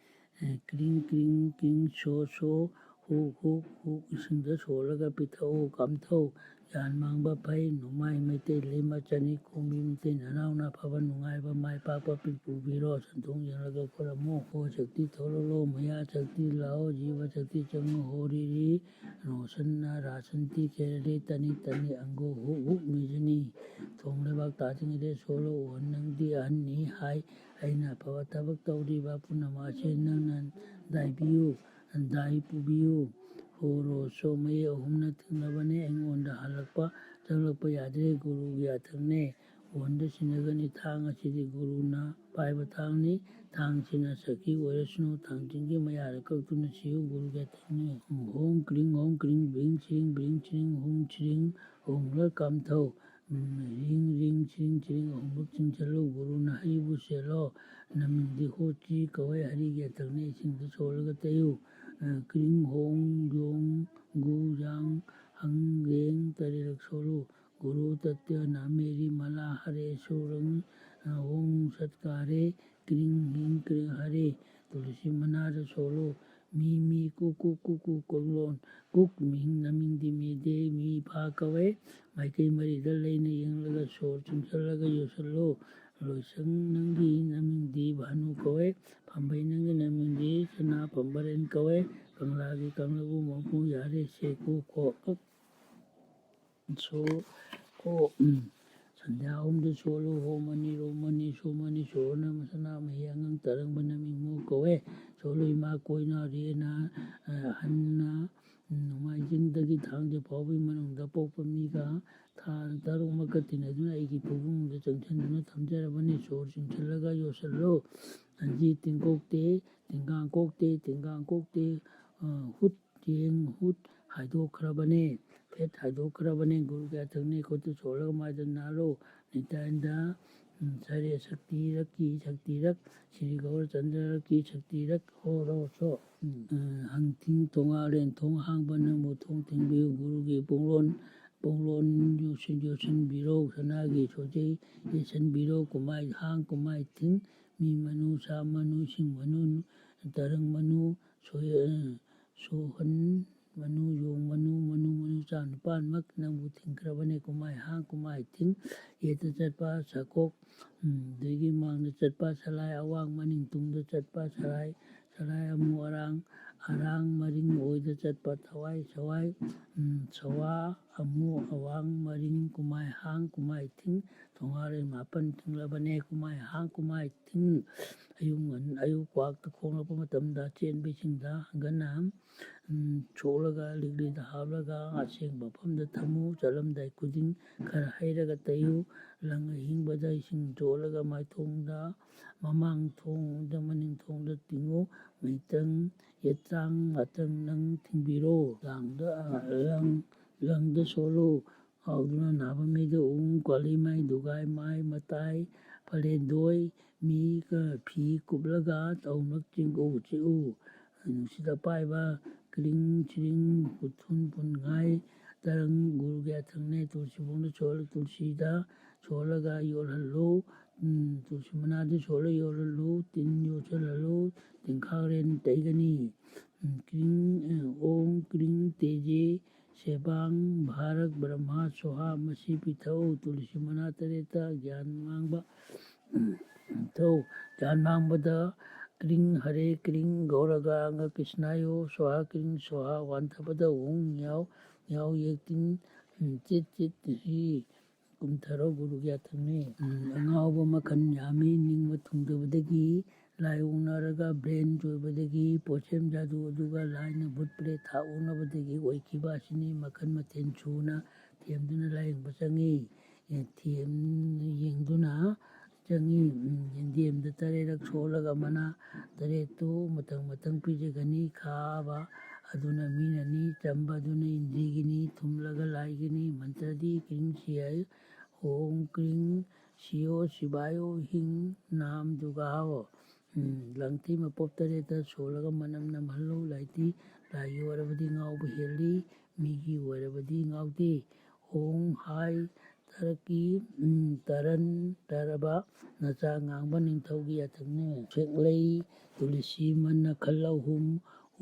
ꯀ꯭ꯔꯤꯡ ꯀ꯭ꯔꯤꯡ ꯀ꯭ꯔꯤꯡ ꯁꯣ ꯁꯣ ꯍꯨꯛ ꯍꯨꯛ ꯍꯨꯛ ꯏꯁꯤꯡꯗ ꯁꯣꯜꯂꯒ ꯄꯤꯊꯛꯎ ꯀꯥꯝꯊꯧ꯫ ꯒ꯭ꯌꯥꯟ ꯃꯥꯡꯕ ꯐꯩ꯫ ꯅꯣꯡꯃꯥꯏ ꯃꯩꯇꯩ ꯂꯩꯃ ꯆꯅꯤ ꯀꯣꯡꯕꯤ ꯃꯩꯇꯩ ꯅꯅꯥꯎꯅ ꯑꯐꯕ ꯅꯨꯡꯉꯥꯏꯕ ꯃꯥꯏ ꯄꯥꯛꯄ ꯄꯤ ꯄꯨꯕꯤꯔꯣ꯫ ꯁꯟꯊꯣꯡ ꯌꯦꯡꯂꯒ ꯈꯣꯏꯔꯝꯃꯨ꯫ ꯍꯣ ꯁꯛꯇꯤ ꯊꯣꯛꯂꯛꯂꯣ꯫ ꯃꯌꯥ ꯁꯛꯇꯤ ꯂꯥꯛꯑꯣ꯫ ꯖꯤꯕ ꯁꯛꯇꯤ ꯆꯪꯉꯨ꯫ ꯍꯣ ꯔꯤ ꯔꯤ꯫ ꯔꯣꯁꯟꯅ ꯔꯥꯁꯟꯇꯤ ꯈꯦꯔꯔꯤ ꯇꯅꯤ ꯇꯅꯤ ꯑꯪꯒꯨ ꯍꯨꯛ ꯍꯨꯛ ꯃꯤꯖꯅꯤ꯫ ꯊꯣꯡ ꯂꯩꯕꯥꯛ ꯇꯥꯁꯤꯡ ꯑꯗꯩ ꯁꯣꯜꯂꯣ꯫ ꯑꯣ ꯅꯪꯗꯤ ꯑꯍꯟꯅꯤ ꯍꯥꯏ꯫ ꯑꯩꯅ ꯑꯐꯕ ꯊꯕꯛ ꯇꯧꯔꯤꯕ ꯄꯨꯝꯅꯃꯛ ꯑꯁꯤ ꯅꯪꯅ ꯗꯥꯏꯕꯤꯌꯨ꯫ ꯗꯥꯏ ꯄꯨꯕꯤꯌꯨ꯫ ꯍꯣ ꯔꯣ ꯁꯣ ꯃꯌꯦꯛ ꯑꯍꯨꯝꯅ ꯊꯤꯡꯂꯕꯅꯤ꯫ ꯑꯩꯉꯣꯟꯗ ꯍꯜꯂꯛꯄ ꯆꯪꯂꯛꯄ ꯌꯥꯗ꯭ꯔꯦ꯫ ꯒꯨꯔꯨꯒꯤ ꯌꯥꯊꯪꯅꯦ꯫ ꯋꯥꯟꯗ ꯁꯤꯟꯅꯒꯅꯤ꯫ ꯊꯥꯡ ꯑꯁꯤꯗꯤ ꯒꯨꯔꯨꯅ ꯄꯥꯏꯕ ꯊꯥꯡꯅꯤ꯫ ꯊꯥꯡꯁꯤꯅ ꯁꯈꯤ ꯑꯣꯏꯔꯁꯅꯨ꯫ ꯊꯥꯡꯖꯤꯡꯒꯤ ꯃꯌꯥꯗ ꯀꯛꯇꯨꯅ ꯁꯤꯌꯨ꯫ ꯒꯨꯔꯨꯒꯤ ꯌꯥꯊꯪꯅꯤ꯫ ꯍꯣꯡ ꯀ꯭ꯔꯤꯡ ꯍꯣꯡ ꯀ꯭ꯔꯤꯡ ꯕ꯭ꯔꯤꯡ ꯁ꯭ꯔꯤꯡ ꯕ꯭ꯔꯤꯡ ꯁ꯭ꯔꯤꯡ ꯍꯨꯡ ꯁ꯭ꯔꯤꯡ ꯍꯣꯡꯂ ꯀꯥꯝꯊꯧ꯫ ꯔꯤꯡ ꯔꯤꯡ ꯁ꯭ꯔꯤꯡ ꯁ꯭ꯔꯤꯡ ꯑꯍꯨꯝꯂꯛ ꯆꯤꯡꯁꯤꯜꯂꯨ꯫ ꯒꯨꯔꯨꯅ ꯍꯔꯤꯕꯨ ꯁꯦꯜꯂꯣ꯫ ꯅꯃꯤꯡꯗꯤ ꯍꯣꯆꯤ ꯀꯧꯋꯦ꯫ ꯍꯔꯤꯒꯤ ꯌꯥꯊꯪꯅꯤ꯫ ꯏꯁꯤꯡꯗ ꯁꯣꯜꯂꯒ ꯇꯩꯌꯨ꯫ ꯀ꯭ꯔꯤꯡ ꯍꯣꯡ ꯌꯣꯡ ꯒꯨ ꯌꯥꯡ ꯍꯪ ꯔꯦꯡ ꯇꯔꯦꯠꯂꯛ ꯁꯣꯜꯂꯨ꯫ ꯒꯨꯔꯨ ꯇꯠꯇ꯭ꯌ ꯅꯥꯃꯦꯔꯤ ꯃꯂꯥ ꯍꯔꯦ ꯁꯨꯔꯪ ꯍꯣꯡ ꯁꯠꯀꯥꯔꯦ꯫ ꯀ꯭ꯔꯤꯡ ꯍꯤꯡ ꯀ꯭ꯔꯤꯡ ꯍꯔꯦ꯫ ꯇꯨꯂꯁꯤ ꯃꯅꯥꯗ ꯁꯣꯜꯂꯨ꯫ ꯃꯤ ꯃꯤ ꯀꯨ ꯀꯨ ꯀꯨ ꯀꯨ ꯀꯣꯡꯂꯣꯟ ꯀꯨꯛ ꯃꯤꯡ ꯅꯃꯤꯡꯗꯤ ꯃꯤꯗꯦ ꯃꯤ ꯐꯥ ꯀꯧꯋꯦ꯫ ꯃꯥꯏꯀꯩ ꯃꯔꯤꯗ ꯂꯩꯅ ꯌꯦꯡꯂꯒ ꯁꯣꯔ ꯆꯤꯡꯁꯤꯜꯂꯒ ꯌꯣꯠꯁꯤꯜꯂꯨ꯫ ꯂꯣꯏꯁꯪ ꯅꯪꯒꯤ ꯅꯃꯤꯡꯗꯤ ꯚꯥꯅꯨ ꯀꯧꯋꯦ꯫ ꯐꯝꯕꯩ ꯅꯪꯒꯤ ꯅꯃꯤꯡꯗꯤ ꯁꯅꯥ ꯄꯝꯕꯔꯦꯟ ꯀꯧꯋꯦ꯫ ꯀꯪꯂꯥꯒꯤ ꯀꯪꯂꯕꯨ ꯃꯄꯨ ꯌꯥꯔꯦ ꯁꯦ ꯀꯨ ꯀꯣ ꯀꯛ ꯁꯣ ꯀꯣ ꯁꯟꯙ꯭ꯌꯥ ꯑꯍꯨꯝꯗ ꯁꯣꯜꯂꯨ꯫ ꯍꯣꯃꯅꯤ ꯔꯣꯃꯅꯤ ꯁꯣꯃꯅꯤ ꯁꯣꯔꯅ ꯃꯁꯅꯥ ꯃꯍꯤ ꯑꯉꯥꯡ ꯇꯔꯪꯕ ꯅꯃꯤꯡ ꯃꯨ ꯀꯧꯋꯦ꯫ ꯁꯣꯜꯂꯨ ꯏꯃꯥ ꯀꯣꯏꯅ ꯔꯦꯅ ꯑꯍꯟꯅ ꯅꯣꯡꯃꯥꯏꯖꯤꯡꯗꯒꯤ ꯊꯥꯡꯖ ꯐꯥꯎꯕꯒꯤ ꯃꯅꯨꯡꯗ ꯄꯣꯛꯄ ꯃꯤꯒ ꯊꯥ ꯇꯔꯨꯛꯃꯛꯀ ꯇꯤꯟꯅꯗꯨꯅ ꯑꯩꯒꯤ ꯄꯨꯛꯅꯤꯡꯗ ꯆꯪꯁꯤꯟꯗꯨꯅ ꯊꯝꯖꯔꯕꯅꯤ꯫ ꯁꯣꯔ ꯆꯤꯡꯁꯤꯜꯂꯒ ꯌꯣꯠꯁꯤꯜꯂꯨ꯫ ꯑꯁꯤ ꯇꯤꯡꯀꯣꯛꯇꯦ, ꯇꯤꯡꯒꯥꯡ ꯀꯣꯛꯇꯦ, ꯇꯤꯡꯒꯥꯡ ꯀꯣꯛꯇꯦ, ꯑ, ꯍꯨꯠ, ꯆꯦꯡ ꯍꯨꯠ ꯍꯥꯏꯗꯣꯛꯈ꯭ꯔꯕꯅꯦ꯫ ꯐꯦꯠ ꯍꯥꯏꯗꯣꯛꯈ꯭ꯔꯕꯅꯦ꯫ ꯒꯨꯔꯨꯒꯤ ꯍꯥꯊꯪꯅꯦ꯫ ꯈꯨꯠꯇ ꯁꯣꯛꯂꯒ ꯃꯥꯏꯗ ꯅꯥꯜꯂꯨ꯫ ꯅꯤꯇꯥꯏꯟꯗ, ꯎꯝ, ꯁꯔꯦ ꯁꯛꯇꯤꯔꯛꯀꯤ ꯁꯛꯇꯤꯔꯛ, ꯁ꯭ꯔꯤ ꯒꯧꯔꯆꯟꯗ꯭ꯔꯔꯛꯀꯤ ꯁꯛꯇꯤꯔꯛ ꯍꯣꯔꯣꯁꯣ꯫ ꯎꯝ, ꯑ, ꯍꯪꯊꯤꯡ ꯊꯣꯉꯥꯔꯦꯟ ꯊꯣꯡ ꯍꯥꯡꯕ ꯅꯪꯕꯨ ꯊꯣꯡ ꯊꯤꯡꯕꯤꯌꯨ꯫ ꯒꯨꯔꯨꯒꯤ ꯄꯣꯡꯂꯣꯟ, ꯄꯣꯡꯂꯣꯟ ꯌꯣꯠꯁꯤꯟ ꯌꯣꯠꯁꯤꯟꯕꯤꯔꯣ꯫ ꯁꯅꯥꯒꯤ ꯁꯣꯖꯩ ꯌꯦꯠꯁꯤꯟꯕꯤꯔꯣ꯫ ꯀꯨꯝꯃꯥꯏ ꯍꯥꯡ ꯀꯨꯝꯃꯥꯏ ꯊꯤꯡ꯫ ꯃꯤ ꯃꯅꯨ, ꯁꯥ ꯃꯅꯨ, ꯁꯤꯡ ꯃꯅꯨ, ꯇꯔꯪ ꯃꯅꯨ, ꯁꯣꯏ-, ꯑ, ꯁꯣꯍꯟ ꯃꯅꯨ, ꯌꯣꯡ ꯃꯅꯨ, ꯃꯅꯨ, ꯃꯅꯨ ꯆꯥ ꯅꯤꯄꯥꯟꯃꯛ ꯅꯪꯕꯨ ꯊꯤꯡꯈ꯭ꯔꯕꯅꯦ꯫ ꯀꯨꯝꯃꯥꯏ ꯍꯥꯡ ꯀꯨꯝꯃꯥꯏ ꯊꯤꯡ꯫ ꯌꯦꯠꯇ ꯆꯠꯄ ꯁꯀꯣꯛ, ꯎꯝ, ꯑꯗꯒꯤ ꯃꯥꯡꯗ ꯆꯠꯄ ꯁꯂꯥꯏ, ꯑꯋꯥꯡ ꯃꯅꯤꯡ ꯇꯨꯡꯗ ꯆꯠꯄ ꯁꯂꯥꯏ, ꯁꯂꯥꯏ ꯑꯃꯨ ꯑꯔꯥꯡ, ꯑꯔꯥꯡ ꯃꯔꯤꯡ ꯑꯣꯏꯗ ꯆꯠꯄ ꯊꯋꯥꯏ, ꯁꯋꯥꯏ, ꯎꯝ, ꯁꯋꯥ ꯑꯃꯨ ꯑꯋꯥꯡ ꯃꯔꯤꯡ ꯀꯨꯝꯃꯥꯏ ꯍꯥꯡ ꯀꯨꯝꯃꯥꯏ ꯊꯤꯡ꯫ ꯊꯣꯡꯍꯥꯔꯩ ꯃꯥꯄꯟ ꯊꯤꯡꯂꯕꯅꯦ꯫ ꯀꯨꯝꯃꯥꯏ ꯍꯥꯡ ꯀꯨꯝꯃꯥꯏ ꯊꯤꯡ꯫ ꯑꯌꯨꯛ ꯉꯟ-, ꯑꯌꯨꯛ ꯀ꯭ꯋꯥꯛꯇ ꯈꯣꯡꯂꯛꯄ ꯃꯇꯝꯗ ꯆꯦꯟꯕꯤꯁꯤꯡꯗ ꯍꯪꯒꯠꯅ ꯎꯝ, ꯁꯣꯛꯂꯒ ꯂꯤꯛꯂꯤꯗ ꯍꯥꯞꯂꯒ ꯑꯁꯦꯡꯕ ꯃꯐꯝꯗ ꯊꯝꯃꯨ꯫ ꯆꯠꯂꯝꯗꯥꯏ ꯈꯨꯗꯤꯡ ꯈꯔ ꯍꯩꯔꯒ ꯇꯩꯌꯨ꯫ ꯂꯪ ꯑꯍꯤꯡꯕꯗ ꯏꯁꯤꯡ ꯆꯣꯠꯂꯒ ꯃꯥꯏꯊꯣꯡꯗ, ꯃꯃꯥꯡ ꯊꯣꯡꯗ, ꯃꯅꯤꯡ ꯊꯣꯡꯗ ꯇꯤꯡꯉꯨ꯫ ꯃꯩꯇꯪ, ꯌꯦꯠꯇꯥꯡ, ꯉꯥꯇꯪ ꯅꯪ ꯊꯤꯡꯕꯤꯔꯣ꯫ ꯂꯥꯡꯗ, ꯂꯪ, ꯂꯪꯗ ꯁꯣꯜꯂꯨ꯫ ꯍꯥꯎꯗꯨꯅ ꯅꯥꯕ ꯃꯤꯗ ꯎꯡ, ꯀ꯭ꯋꯥꯂꯤ ꯃꯥꯏ, ꯗꯨꯒꯥꯏ ꯃꯥꯏ, ꯃꯇꯥꯏ, ꯐꯂꯦꯟꯗꯣꯏ, ꯃꯤꯒ ꯐꯤ ꯀꯨꯞꯂꯒ ꯇꯧꯅ ꯆꯤꯡꯎ ꯆꯤꯛꯎ꯫ ꯅꯨꯡꯁꯤꯠ ꯑꯄꯥꯏꯕ, ꯀ꯭ꯔꯤꯡ ꯆ꯭ꯔꯤꯡ, ꯀꯨꯊꯨꯟ ꯄꯨꯟꯉꯥꯏ, ꯇꯔꯪ ꯒꯨꯔꯨꯒꯤ ꯑꯊꯪꯅꯦ꯫ ꯇꯨꯜꯁꯤꯕꯣꯡꯗ ꯁꯣꯜꯂꯨ, ꯇꯨꯜꯁꯤꯗ ꯁꯣꯜꯂꯒ ꯌꯣꯠꯍꯜꯂꯨ꯫ ꯎꯝ, ꯇꯨꯜꯁꯤ ꯃꯅꯥꯗ ꯁꯣꯜꯂ ꯌꯣꯠꯍꯜꯂꯨ, ꯇꯤꯟ ꯌꯣꯠꯁꯤꯜꯍꯜꯂꯨ, ꯇꯤꯟꯈꯥꯡꯔꯦꯟ ꯇꯩꯒꯅꯤ꯫ ꯎꯝ, ꯀ꯭ꯔꯤꯡ, ꯑ, ꯑꯣꯡ ꯀ꯭ꯔꯤꯡ ꯇꯦꯖꯦ ꯁꯦꯕꯥꯡ ꯚꯥꯔꯛ ꯕ꯭ꯔꯍ꯭ꯃꯥ ꯁꯣꯍꯥ꯫ ꯃꯁꯤ ꯄꯤꯊꯛꯎ꯫ ꯇꯨꯜꯁꯤ ꯃꯅꯥ ꯇꯔꯦꯠꯇ ꯒ꯭ꯌꯥꯟ ꯃꯥꯡꯕ, ꯎꯝ, ꯊꯧ꯫ ꯒ꯭ꯌꯥꯟ ꯃꯥꯡꯕꯗ ꯀ꯭ꯔꯤꯡ ꯍꯔꯦ ꯀ꯭ꯔꯤꯡ ꯒꯧꯔꯒꯥꯡꯒ ꯀ꯭ꯔꯤꯁꯅꯥꯌꯣ ꯁꯣꯍꯥ ꯀ꯭ꯔꯤꯡ ꯁꯣꯍꯥ꯫ ꯋꯥꯟꯊꯕꯗ ꯎꯡ ꯌꯥꯎ ꯌꯥꯎ ꯌꯦꯛꯇꯤꯟ, ꯎꯝ, ꯆꯤꯠ ꯆꯤꯠ ꯍꯤ꯫ ꯀꯨꯝꯊꯔꯣ ꯒꯨꯔꯨꯒꯤ ꯑꯊꯪꯅꯦ꯫ ꯎꯝ, ꯑꯉꯥꯎꯕ ꯃꯈꯜ ꯌꯥꯝꯃꯤ꯫ ꯅꯤꯡꯕ ꯊꯨꯡꯗꯕꯗꯒꯤ ꯂꯥꯏ ꯑꯣꯛꯅꯔꯒ ꯕ꯭ꯔꯦꯟ ꯆꯣꯏꯕꯗꯒꯤ ꯄꯣꯠꯁꯦꯝ ꯖꯥꯗꯨ ꯑꯗꯨꯒ ꯂꯥꯏꯅ ꯚꯨꯠ ꯄ꯭ꯔꯦꯠ ꯊꯥꯛ ꯑꯣꯛꯅꯕꯗꯒꯤ ꯑꯣꯏꯈꯤꯕ ꯑꯁꯤꯅꯤ꯫ ꯃꯈꯜ ꯃꯊꯦꯜ ꯁꯨꯅ ꯊꯦꯝꯗꯨꯅ ꯂꯥꯏꯌꯦꯡꯕ ꯆꯪꯉꯤ꯫ ꯊꯦꯝ ꯌꯦꯡꯗꯨꯅ ꯆꯪꯉꯤ꯫ ꯌꯦꯟꯗꯦꯝꯗ ꯇꯔꯦꯠꯂꯛ ꯁꯣꯜꯂꯒ ꯃꯅꯥ ꯇꯔꯦꯠꯇꯨ ꯃꯊꯪ ꯃꯊꯪ ꯄꯤꯖꯒꯅꯤ꯫ ꯈꯥꯕ ꯑꯗꯨꯅ ꯃꯤꯅꯅꯤ, ꯆꯝꯕ ꯑꯗꯨꯅ ꯏꯟꯗ꯭ꯔꯤꯒꯤꯅꯤ, ꯊꯨꯝꯂꯒ ꯂꯥꯏꯒꯤꯅꯤ꯫ ꯃꯟꯇ꯭ꯔꯗꯤ ꯀ꯭ꯔꯤꯡ ꯁꯤꯌꯥꯏ ꯍꯣꯡ ꯀ꯭ꯔꯤꯡ ꯁꯤꯌꯣ ꯁꯤꯕꯥꯌꯣ ꯍꯤꯡ ꯅꯥꯝ ꯗꯨꯒꯥꯍꯣ꯫ ꯂꯪꯊꯩ ꯃꯄꯣꯞ ꯇꯔꯦꯠꯇ ꯁꯣꯜꯂꯒ ꯃꯅꯝ ꯅꯝꯍꯜꯂꯨ꯫ ꯂꯥꯏꯇꯤ ꯂꯥꯏꯒꯤ ꯑꯣꯏꯔꯕꯗꯤ ꯉꯥꯎꯕ ꯍꯦꯜꯂꯤ, ꯃꯤꯒꯤ ꯑꯣꯏꯔꯕꯗꯤ ꯉꯥꯎꯗꯦ꯫ ꯍꯣꯡ ꯍꯥꯏ ꯇꯔꯛꯀꯤ ꯇꯔꯟ ꯇꯔꯕ ꯅꯆꯥ ꯉꯥꯡꯕ ꯅꯤꯡꯊꯧꯒꯤ ꯌꯥꯊꯪꯅꯤ꯫ ꯁꯦꯛꯂꯩ ꯇꯨꯂꯁꯤ ꯃꯅꯥ ꯈꯜ ꯑꯍꯨꯝ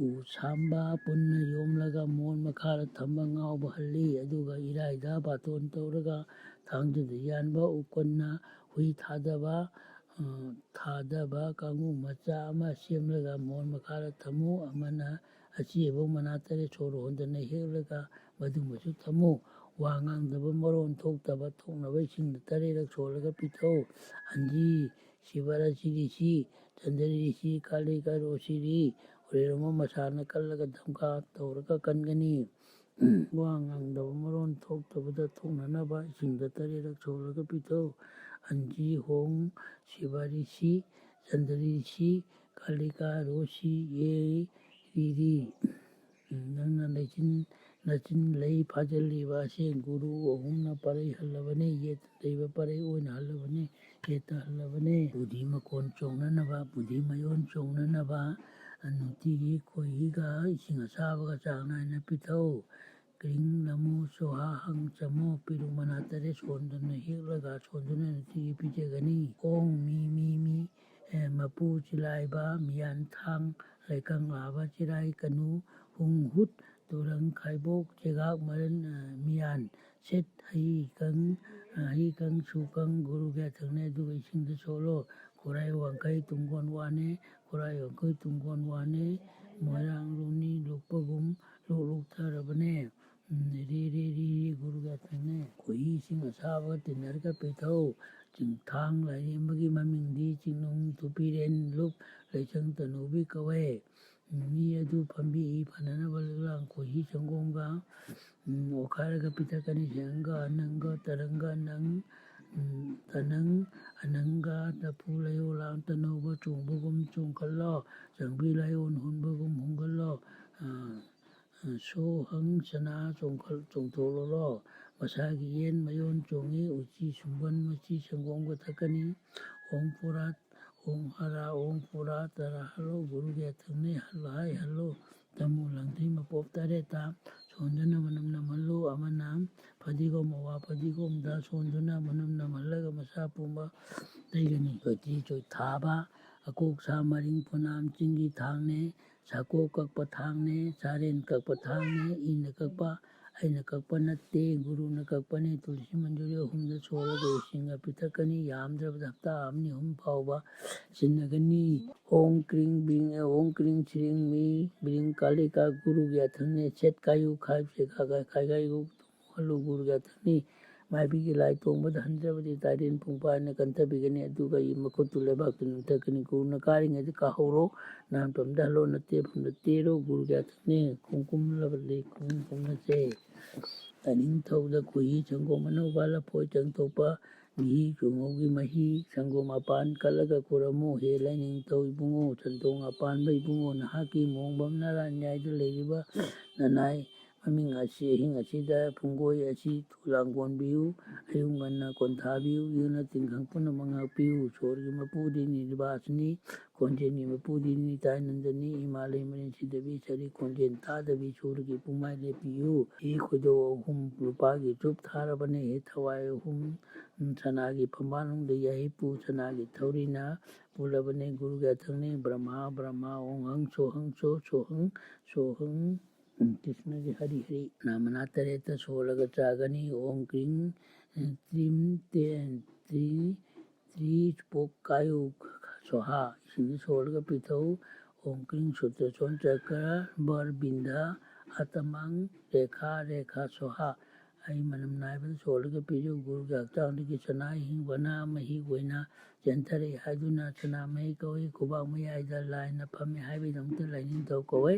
ꯎ ꯁꯥꯝꯕ ꯄꯨꯟꯅ ꯌꯣꯝꯂꯒ ꯃꯣꯟ ꯃꯈꯥꯗ ꯊꯝꯕ ꯉꯥꯎꯕ ꯍꯜꯂꯤ꯫ ꯑꯗꯨꯒ ꯏꯔꯥꯏꯗ ꯕꯥꯇꯣꯟ ꯇꯧꯔꯒ ꯊꯥꯡꯖꯗ ꯌꯥꯟꯕ ꯎꯀꯣꯟꯅ ꯍꯨꯏ ꯊꯥꯗꯕ, ꯑ, ꯊꯥꯗꯕ ꯀꯥꯡꯉꯨ ꯃꯆꯥ ꯑꯃ ꯁꯦꯝꯂꯒ ꯃꯣꯟ ꯃꯈꯥꯗ ꯊꯝꯃꯨ꯫ ꯑꯃꯅ ꯑꯆꯦꯕ ꯃꯅꯥ ꯇꯔꯦꯠ ꯁꯣꯔ ꯍꯣꯟꯗꯅ ꯍꯦꯛꯂꯒ ꯃꯗꯨꯃꯁꯨ ꯊꯝꯃꯨ꯫ ꯋꯥ ꯉꯥꯡꯗꯕ ꯃꯔꯣꯟ ꯊꯣꯛꯇꯕ ꯊꯣꯛꯅꯕ ꯏꯁꯤꯡꯗ ꯇꯔꯦꯠꯂꯛ ꯁꯣꯜꯂꯒ ꯄꯤꯊꯛꯎ꯫ ꯑꯟꯖꯤ ꯁꯤꯕꯔꯥꯁꯤꯔꯤꯁꯤ, ꯆꯟꯗ꯭ꯔꯤꯁꯤ, ꯀꯥꯂꯤꯀꯥꯔꯣꯁꯤꯔꯤ, ꯍꯣꯔꯦꯟ ꯑꯃ ꯃꯁꯥꯅ ꯀꯜꯂꯒ ꯙꯝꯀꯥ ꯇꯧꯔꯒ ꯀꯟꯒꯅꯤ꯫ ꯋꯥ ꯉꯥꯡꯗꯕ ꯃꯔꯣꯟ ꯊꯣꯛꯇꯕꯗ ꯊꯣꯛꯅꯅꯕ ꯏꯁꯤꯡꯗ ꯇꯔꯦꯠꯂꯛ ꯁꯣꯜꯂꯒ ꯄꯤꯊꯛꯎ꯫ ꯑꯟꯖꯤ ꯍꯣꯡ ꯁꯤꯕꯥꯔꯤꯁꯤ, ꯆꯟꯗ꯭ꯔꯤꯁꯤ, ꯀꯥꯂꯤꯀꯥꯔꯣꯁꯤ, ꯌꯦ ꯔꯤꯔꯤ꯫ ꯅꯪꯅ ꯂꯩꯆꯤꯟ ꯅꯆꯤꯟ ꯂꯩ ꯐꯥꯖꯤꯜꯂꯤꯕ ꯑꯁꯤ ꯒꯨꯔꯨ ꯑꯍꯨꯝꯅ ꯄꯔꯩ ꯍꯜꯂꯕꯅꯤ, ꯌꯦꯠꯇ ꯂꯩꯕ ꯄꯔꯩ ꯑꯣꯏꯅ ꯍꯜꯂꯕꯅꯤ, ꯌꯦꯠꯇ ꯍꯜꯂꯕꯅꯤ꯫ ꯕꯨꯙꯤ ꯃꯀꯣꯟ ꯆꯣꯡꯅꯅꯕ, ꯕꯨꯙꯤ ꯃꯌꯣꯟ ꯆꯣꯡꯅꯅꯕ ꯅꯨꯡꯇꯤꯒꯤ ꯈꯣꯏꯍꯤꯒ ꯏꯁꯤꯡ ꯑꯁꯥꯕꯒ ꯆꯥꯡ ꯅꯥꯏꯅ ꯄꯤꯊꯛꯎ꯫ ꯀ꯭ꯔꯤꯡ ꯅꯃꯣ ꯁꯣꯍꯥ ꯍꯪ ꯆꯃꯣ ꯄꯤꯔꯨꯛ ꯃꯅꯥ ꯇꯔꯦꯠ ꯁꯣꯟꯗꯨꯅ ꯍꯦꯛꯂꯒ ꯁꯣꯟꯗꯨꯅ ꯅꯨꯡꯇꯤꯒꯤ ꯄꯤꯖꯒꯅꯤ꯫ ꯑꯣꯡ ꯃꯤ ꯃꯤ ꯃꯤ ꯑꯦ, ꯃꯄꯨ ꯆꯤꯂꯥꯏꯕ ꯃꯤꯌꯥꯟ ꯊꯥꯡ ꯂꯩꯀꯪ ꯂꯥꯕ ꯆꯤꯔꯥꯏ ꯀꯅꯨ ꯍꯨꯡ ꯍꯨꯠ ꯇꯨꯔꯪ ꯈꯥꯏꯕꯣꯛ ꯆꯦꯒꯥꯛ ꯃꯔꯟ, ꯑ, ꯃꯤꯌꯥꯟ ꯁꯦꯠ ꯍꯩꯀꯪ, ꯑ, ꯍꯩꯀꯪ ꯁꯨꯀꯪ ꯒꯨꯔꯨꯒꯤ ꯌꯥꯊꯪꯅꯦ꯫ ꯑꯗꯨꯒ ꯏꯁꯤꯡꯗ ꯁꯣꯛꯂꯣ꯫ ꯈꯨꯔꯥꯏ ꯋꯥꯡꯈꯩ ꯇꯨꯡꯒꯣꯟ ꯋꯥꯅꯦ, ꯈꯨꯔꯥꯏ ꯋꯥꯡꯈꯩ ꯇꯨꯡꯒꯣꯟ ꯋꯥꯅꯦ꯫ ꯃꯣꯏꯔꯥꯡ ꯂꯨꯅꯤ ꯂꯨꯞꯄꯒꯨꯝ ꯂꯨꯛ ꯂꯨꯛꯊꯔꯕꯅꯦ꯫ ꯎꯝ, ꯔꯤ ꯔꯤ ꯔꯤ ꯔꯤ ꯒꯨꯔꯨꯒꯤ ꯌꯥꯊꯪꯅꯦ꯫ ꯈꯣꯏꯍꯤ ꯏꯁꯤꯡ ꯑꯁꯥꯕꯒ ꯇꯤꯟꯅꯔꯒ ꯄꯤꯊꯛꯎ꯫ ꯆꯤꯡꯊꯥꯡ ꯂꯥꯏꯔꯦꯝꯕꯒꯤ ꯃꯃꯤꯡꯗꯤ ꯆꯤꯡꯅꯨꯡ ꯊꯨꯄꯤꯔꯦꯟ ꯂꯨꯞ ꯂꯩꯆꯪ ꯇꯅꯨꯕꯤ ꯀꯧꯋꯦ꯫ ꯃꯤ ꯑꯗꯨ ꯐꯝꯕꯤꯏ ꯐꯅꯅꯕ ꯂꯤꯛꯂꯥꯡ ꯈꯣꯏꯍꯤ ꯁꯪꯒꯣꯝꯒ, ꯎꯝ, ꯑꯣꯠꯈꯥꯏꯔꯒ ꯄꯤꯊꯛꯀꯅꯤ꯫ ꯁꯦꯡꯒ ꯑꯅꯪꯒ ꯇꯔꯪꯒ ꯅꯪ, ꯎꯝ, ꯇꯅꯪ ꯑꯅꯪꯒ ꯂꯐꯨ ꯂꯩꯌꯣ ꯂꯥꯡ ꯇꯅꯧꯕ ꯆꯣꯡꯕꯒꯨꯝ ꯆꯣꯡꯈꯠꯂꯣ꯫ ꯆꯪꯕꯤ ꯂꯥꯏꯑꯣꯟ ꯍꯨꯟꯕꯒꯨꯝ ꯍꯨꯟꯒꯠꯂꯣ꯫ ꯑ, ꯁꯣ ꯍꯪ ꯁꯅꯥ ꯆꯣꯡꯈꯠ-, ꯆꯣꯡꯊꯣꯛꯂꯣ꯫ ꯃꯁꯥꯒꯤ ꯌꯦꯟ ꯃꯌꯣꯟ ꯆꯣꯡꯉꯤ, ꯎꯆꯤ ꯁꯨꯝꯕꯟ ꯃꯆꯤ ꯁꯪꯒꯣꯝꯒ ꯊꯛꯀꯅꯤ꯫ ꯑꯣꯡ ꯄꯨꯔꯥ, ꯑꯣꯡ ꯍꯔꯥ, ꯑꯣꯡ ꯄꯨꯔꯥ ꯇꯔꯥ ꯍꯜꯂꯣ, ꯒꯨꯔꯨꯒꯤ ꯑꯊꯪꯅꯤ ꯍꯜꯂꯣ, ꯍꯥꯏ ꯍꯜꯂꯣ꯫ ꯇꯃꯨ ꯂꯪꯊꯩ ꯃꯄꯣꯞ ꯇꯔꯦꯠꯇ ꯁꯣꯟꯗꯨꯅ ꯃꯅꯝ ꯅꯝꯍꯜꯂꯨ꯫ ꯑꯃꯅ ꯐꯗꯤꯒꯣꯝ, ꯑꯋꯥ ꯐꯗꯤꯒꯣꯝꯗ ꯁꯣꯟꯗꯨꯅ ꯃꯅꯝ ꯅꯝꯍꯜꯂꯒ ꯃꯁꯥ ꯄꯨꯝꯕ ꯇꯩꯒꯅꯤ꯫ ꯆꯣꯏꯊꯤ ꯆꯣꯏꯊꯥꯕ, ꯑꯀꯣꯛ ꯁꯥ ꯃꯔꯤꯡ ꯄꯨꯅꯥꯝ ꯆꯤꯡꯒꯤ ꯊꯥꯡꯅꯦ, ꯁꯥꯀꯣꯛ ꯀꯛꯄ ꯊꯥꯡꯅꯦ, ꯆꯥꯔꯦꯟ ꯀꯛꯄ ꯊꯥꯡꯅꯦ, ꯏꯅ ꯀꯛꯄ, ꯑꯩꯅ ꯀꯛꯄ ꯅꯠꯇꯦ, ꯒꯨꯔꯨꯅ ꯀꯛꯄꯅꯦ꯫ ꯇꯨꯜꯁꯤ ꯃꯟꯖꯨꯔꯤ ꯑꯍꯨꯝꯗ ꯁꯣꯜꯂꯒ ꯏꯁꯤꯡꯒ ꯄꯤꯊꯛꯀꯅꯤ꯫ ꯌꯥꯝꯗ꯭ꯔꯕꯗ ꯍꯞꯇꯥ ꯑꯃꯅꯤ ꯑꯍꯨꯝ ꯐꯥꯎꯕ ꯁꯤꯖꯤꯟꯅꯒꯅꯤ꯫ ꯑꯣꯡ ꯀ꯭ꯔꯤꯡ ꯕ꯭ꯔꯤꯡ, ꯑꯣꯡ ꯀ꯭ꯔꯤꯡ ꯁ꯭ꯔꯤꯡ ꯃꯤ ꯕ꯭ꯔꯤꯡ ꯀꯥꯂꯤꯀꯥ ꯒꯨꯔꯨꯒꯤ ꯑꯊꯪꯅꯦ꯫ ꯁꯦꯠ ꯀꯥꯏꯌꯨ ꯈꯥꯏ ꯁꯦꯒꯥ ꯈꯥꯏ ꯈꯥꯏ ꯈꯥꯏ ꯒꯨ ꯍꯜꯂꯨ ꯒꯨꯔꯨꯒꯤ ꯑꯊꯪꯅꯤ꯫ ꯃꯥꯏꯕꯤꯒꯤ ꯂꯥꯏ ꯇꯣꯡꯕꯗ ꯍꯟꯖꯕꯗꯤ ꯇꯥꯏꯔꯦꯟ ꯄꯨꯡꯄꯥꯏꯅ ꯀꯟꯊꯕꯤꯒꯅꯤ, ꯑꯗꯨꯒ ꯃꯈꯨꯠꯇꯨ ꯂꯩꯕꯥꯛꯇ ꯅꯝꯊꯛꯀꯅꯤ꯫ ꯒꯨꯔꯨꯅ ꯀꯥꯔꯤꯉꯩꯗ ꯀꯥꯍꯧꯔꯣ, ꯅꯥꯟꯐꯝꯗ ꯍꯜꯂꯣ, ꯅꯠꯇꯦꯐꯝꯗ ꯇꯦꯔꯣ, ꯒꯨꯔꯨꯒꯤ ꯑꯊꯪꯅꯤ꯫ ꯈꯣꯡꯀꯨꯝꯂꯕꯗꯤ ꯈꯣꯡꯀꯨꯝꯅꯁꯦ꯫ ꯂꯥꯏꯅꯤꯡꯊꯧꯗ ꯈꯣꯏꯍꯤ ꯁꯪꯒꯣꯝ ꯑꯅꯧꯕ, ꯂꯐꯣꯏ ꯆꯪꯊꯣꯛꯄ, ꯃꯍꯤ ꯆꯨꯉꯧꯒꯤ ꯃꯍꯤ, ꯁꯪꯒꯣꯝ ꯑꯄꯥꯟ ꯀꯠꯂꯒ ꯈꯨꯔꯝꯃꯨ꯫ ꯍꯦ ꯂꯥꯏꯅꯤꯡꯊꯧ ꯏꯕꯨꯡꯉꯣ, ꯁꯟꯗꯣꯡ ꯑꯄꯥꯟꯕ ꯏꯕꯨꯡꯉꯣ, ꯅꯍꯥꯛꯀꯤ ꯃꯣꯡꯕꯝ ꯅꯔꯥꯟꯌꯥꯏꯗ ꯂꯩꯔꯤꯕ ꯅꯅꯥꯏ ꯃꯃꯤꯡ ꯑꯁꯤ ꯑꯍꯤꯡ ꯑꯁꯤꯗ ꯄꯨꯡꯒꯣꯏ ꯑꯁꯤ ꯂꯥꯡꯒꯣꯟꯕꯤꯌꯨ, ꯑꯌꯨꯛ ꯉꯟꯅ ꯀꯣꯟꯊꯥꯕꯤꯌꯨ, ꯌꯨꯅ ꯇꯤꯟꯈꯪ ꯄꯨꯝꯅꯃꯛ ꯉꯥꯛꯄꯤꯌꯨ꯫ ꯁꯣꯔꯒꯤ ꯃꯄꯨꯗꯤ ꯅꯤꯔꯕꯥꯁꯅꯤ, ꯀꯣꯟꯖꯦꯟꯒꯤ ꯃꯄꯨꯗꯤ ꯅꯤꯇꯥꯏ ꯅꯟꯗꯅꯤ, ꯏꯃꯥ ꯂꯩꯃꯔꯦꯟ ꯁꯤꯗꯕꯤ ꯁꯔꯤ ꯀꯣꯟꯖꯦꯟ ꯇꯥꯗꯕꯤ ꯁꯣꯔꯒꯤ ꯄꯨꯡꯃꯥꯏ ꯂꯦꯞꯄꯤꯌꯨ꯫ ꯍꯤ ꯈꯣꯏꯗꯧ ꯑꯍꯨꯝ ꯂꯨꯄꯥꯒꯤ ꯆꯨꯞ ꯊꯥꯔꯕꯅꯦ, ꯍꯤ ꯊꯋꯥꯏ ꯑꯍꯨꯝ ꯁꯅꯥꯒꯤ ꯐꯝꯕꯥꯜꯅꯨꯡꯗ ꯌꯥꯏꯄꯨ ꯁꯅꯥꯒꯤ ꯊꯧꯔꯤꯅ ꯄꯨꯜꯂꯕꯅꯦ꯫ ꯒꯨꯔꯨꯒꯤ ꯑꯊꯪꯅꯤ ꯕ꯭ꯔꯍꯃ, ꯕ꯭ꯔꯍꯃ, ꯑꯣꯡ ꯍꯪ ꯁꯣ ꯍꯪ ꯁꯣ, ꯁꯣ ꯍꯪ, ꯁꯣ ꯍꯪ꯫ ꯎꯝ, ꯀ꯭ꯔꯤꯁꯅꯒꯤ ꯍꯔꯤ ꯍꯔꯤ꯫ ꯅꯥꯃꯅꯥ ꯇꯔꯦꯠꯇ ꯁꯣꯜꯂꯒ ꯆꯥꯒꯅꯤ꯫ ꯑꯣꯝ ꯀ꯭ꯔꯤꯡ, ꯎꯝ, ꯇ꯭ꯔꯤꯝ ꯇꯦꯟ ꯇ꯭ꯔꯤ ꯇ꯭ꯔꯤ ꯄꯣꯛ ꯀꯥꯌꯨ ꯁꯣꯍꯥ꯫ ꯏꯁꯤꯡꯗ ꯁꯣꯜꯂꯒ ꯄꯤꯊꯧ꯫ ꯑꯣꯝ ꯀ꯭ꯔꯤꯡ ꯁꯨꯇ꯭ꯔ ꯁꯣꯟ ꯆꯀ꯭ꯔ ꯕꯔ ꯕꯤꯟꯙ ꯑꯇꯃꯪ ꯔꯦꯈꯥ ꯔꯦꯈꯥ ꯁꯣꯍꯥ꯫ ꯍꯩ ꯃꯅꯝ ꯅꯥꯏꯕꯗ ꯁꯣꯜꯂꯒ ꯄꯤꯖꯧ꯫ ꯒꯨꯔꯨꯒꯤ ꯍꯛꯆꯥꯡꯗꯒꯤ ꯁꯅꯥ ꯑꯍꯤꯡꯕꯅ ꯃꯍꯤꯛ ꯑꯣꯏꯅ ꯆꯦꯟꯊꯔꯛꯏ ꯍꯥꯏꯗꯨꯅ ꯁꯅꯥꯃꯍꯤ ꯀꯧꯏ꯫ ꯈꯨꯕꯥꯛ ꯃꯌꯥꯏꯗ ꯂꯥꯏꯅ ꯐꯝꯃꯤ ꯍꯥꯏꯕꯒꯤꯗꯃꯛꯇ ꯂꯥꯏꯅꯤꯡꯊꯧ ꯀꯧꯏ꯫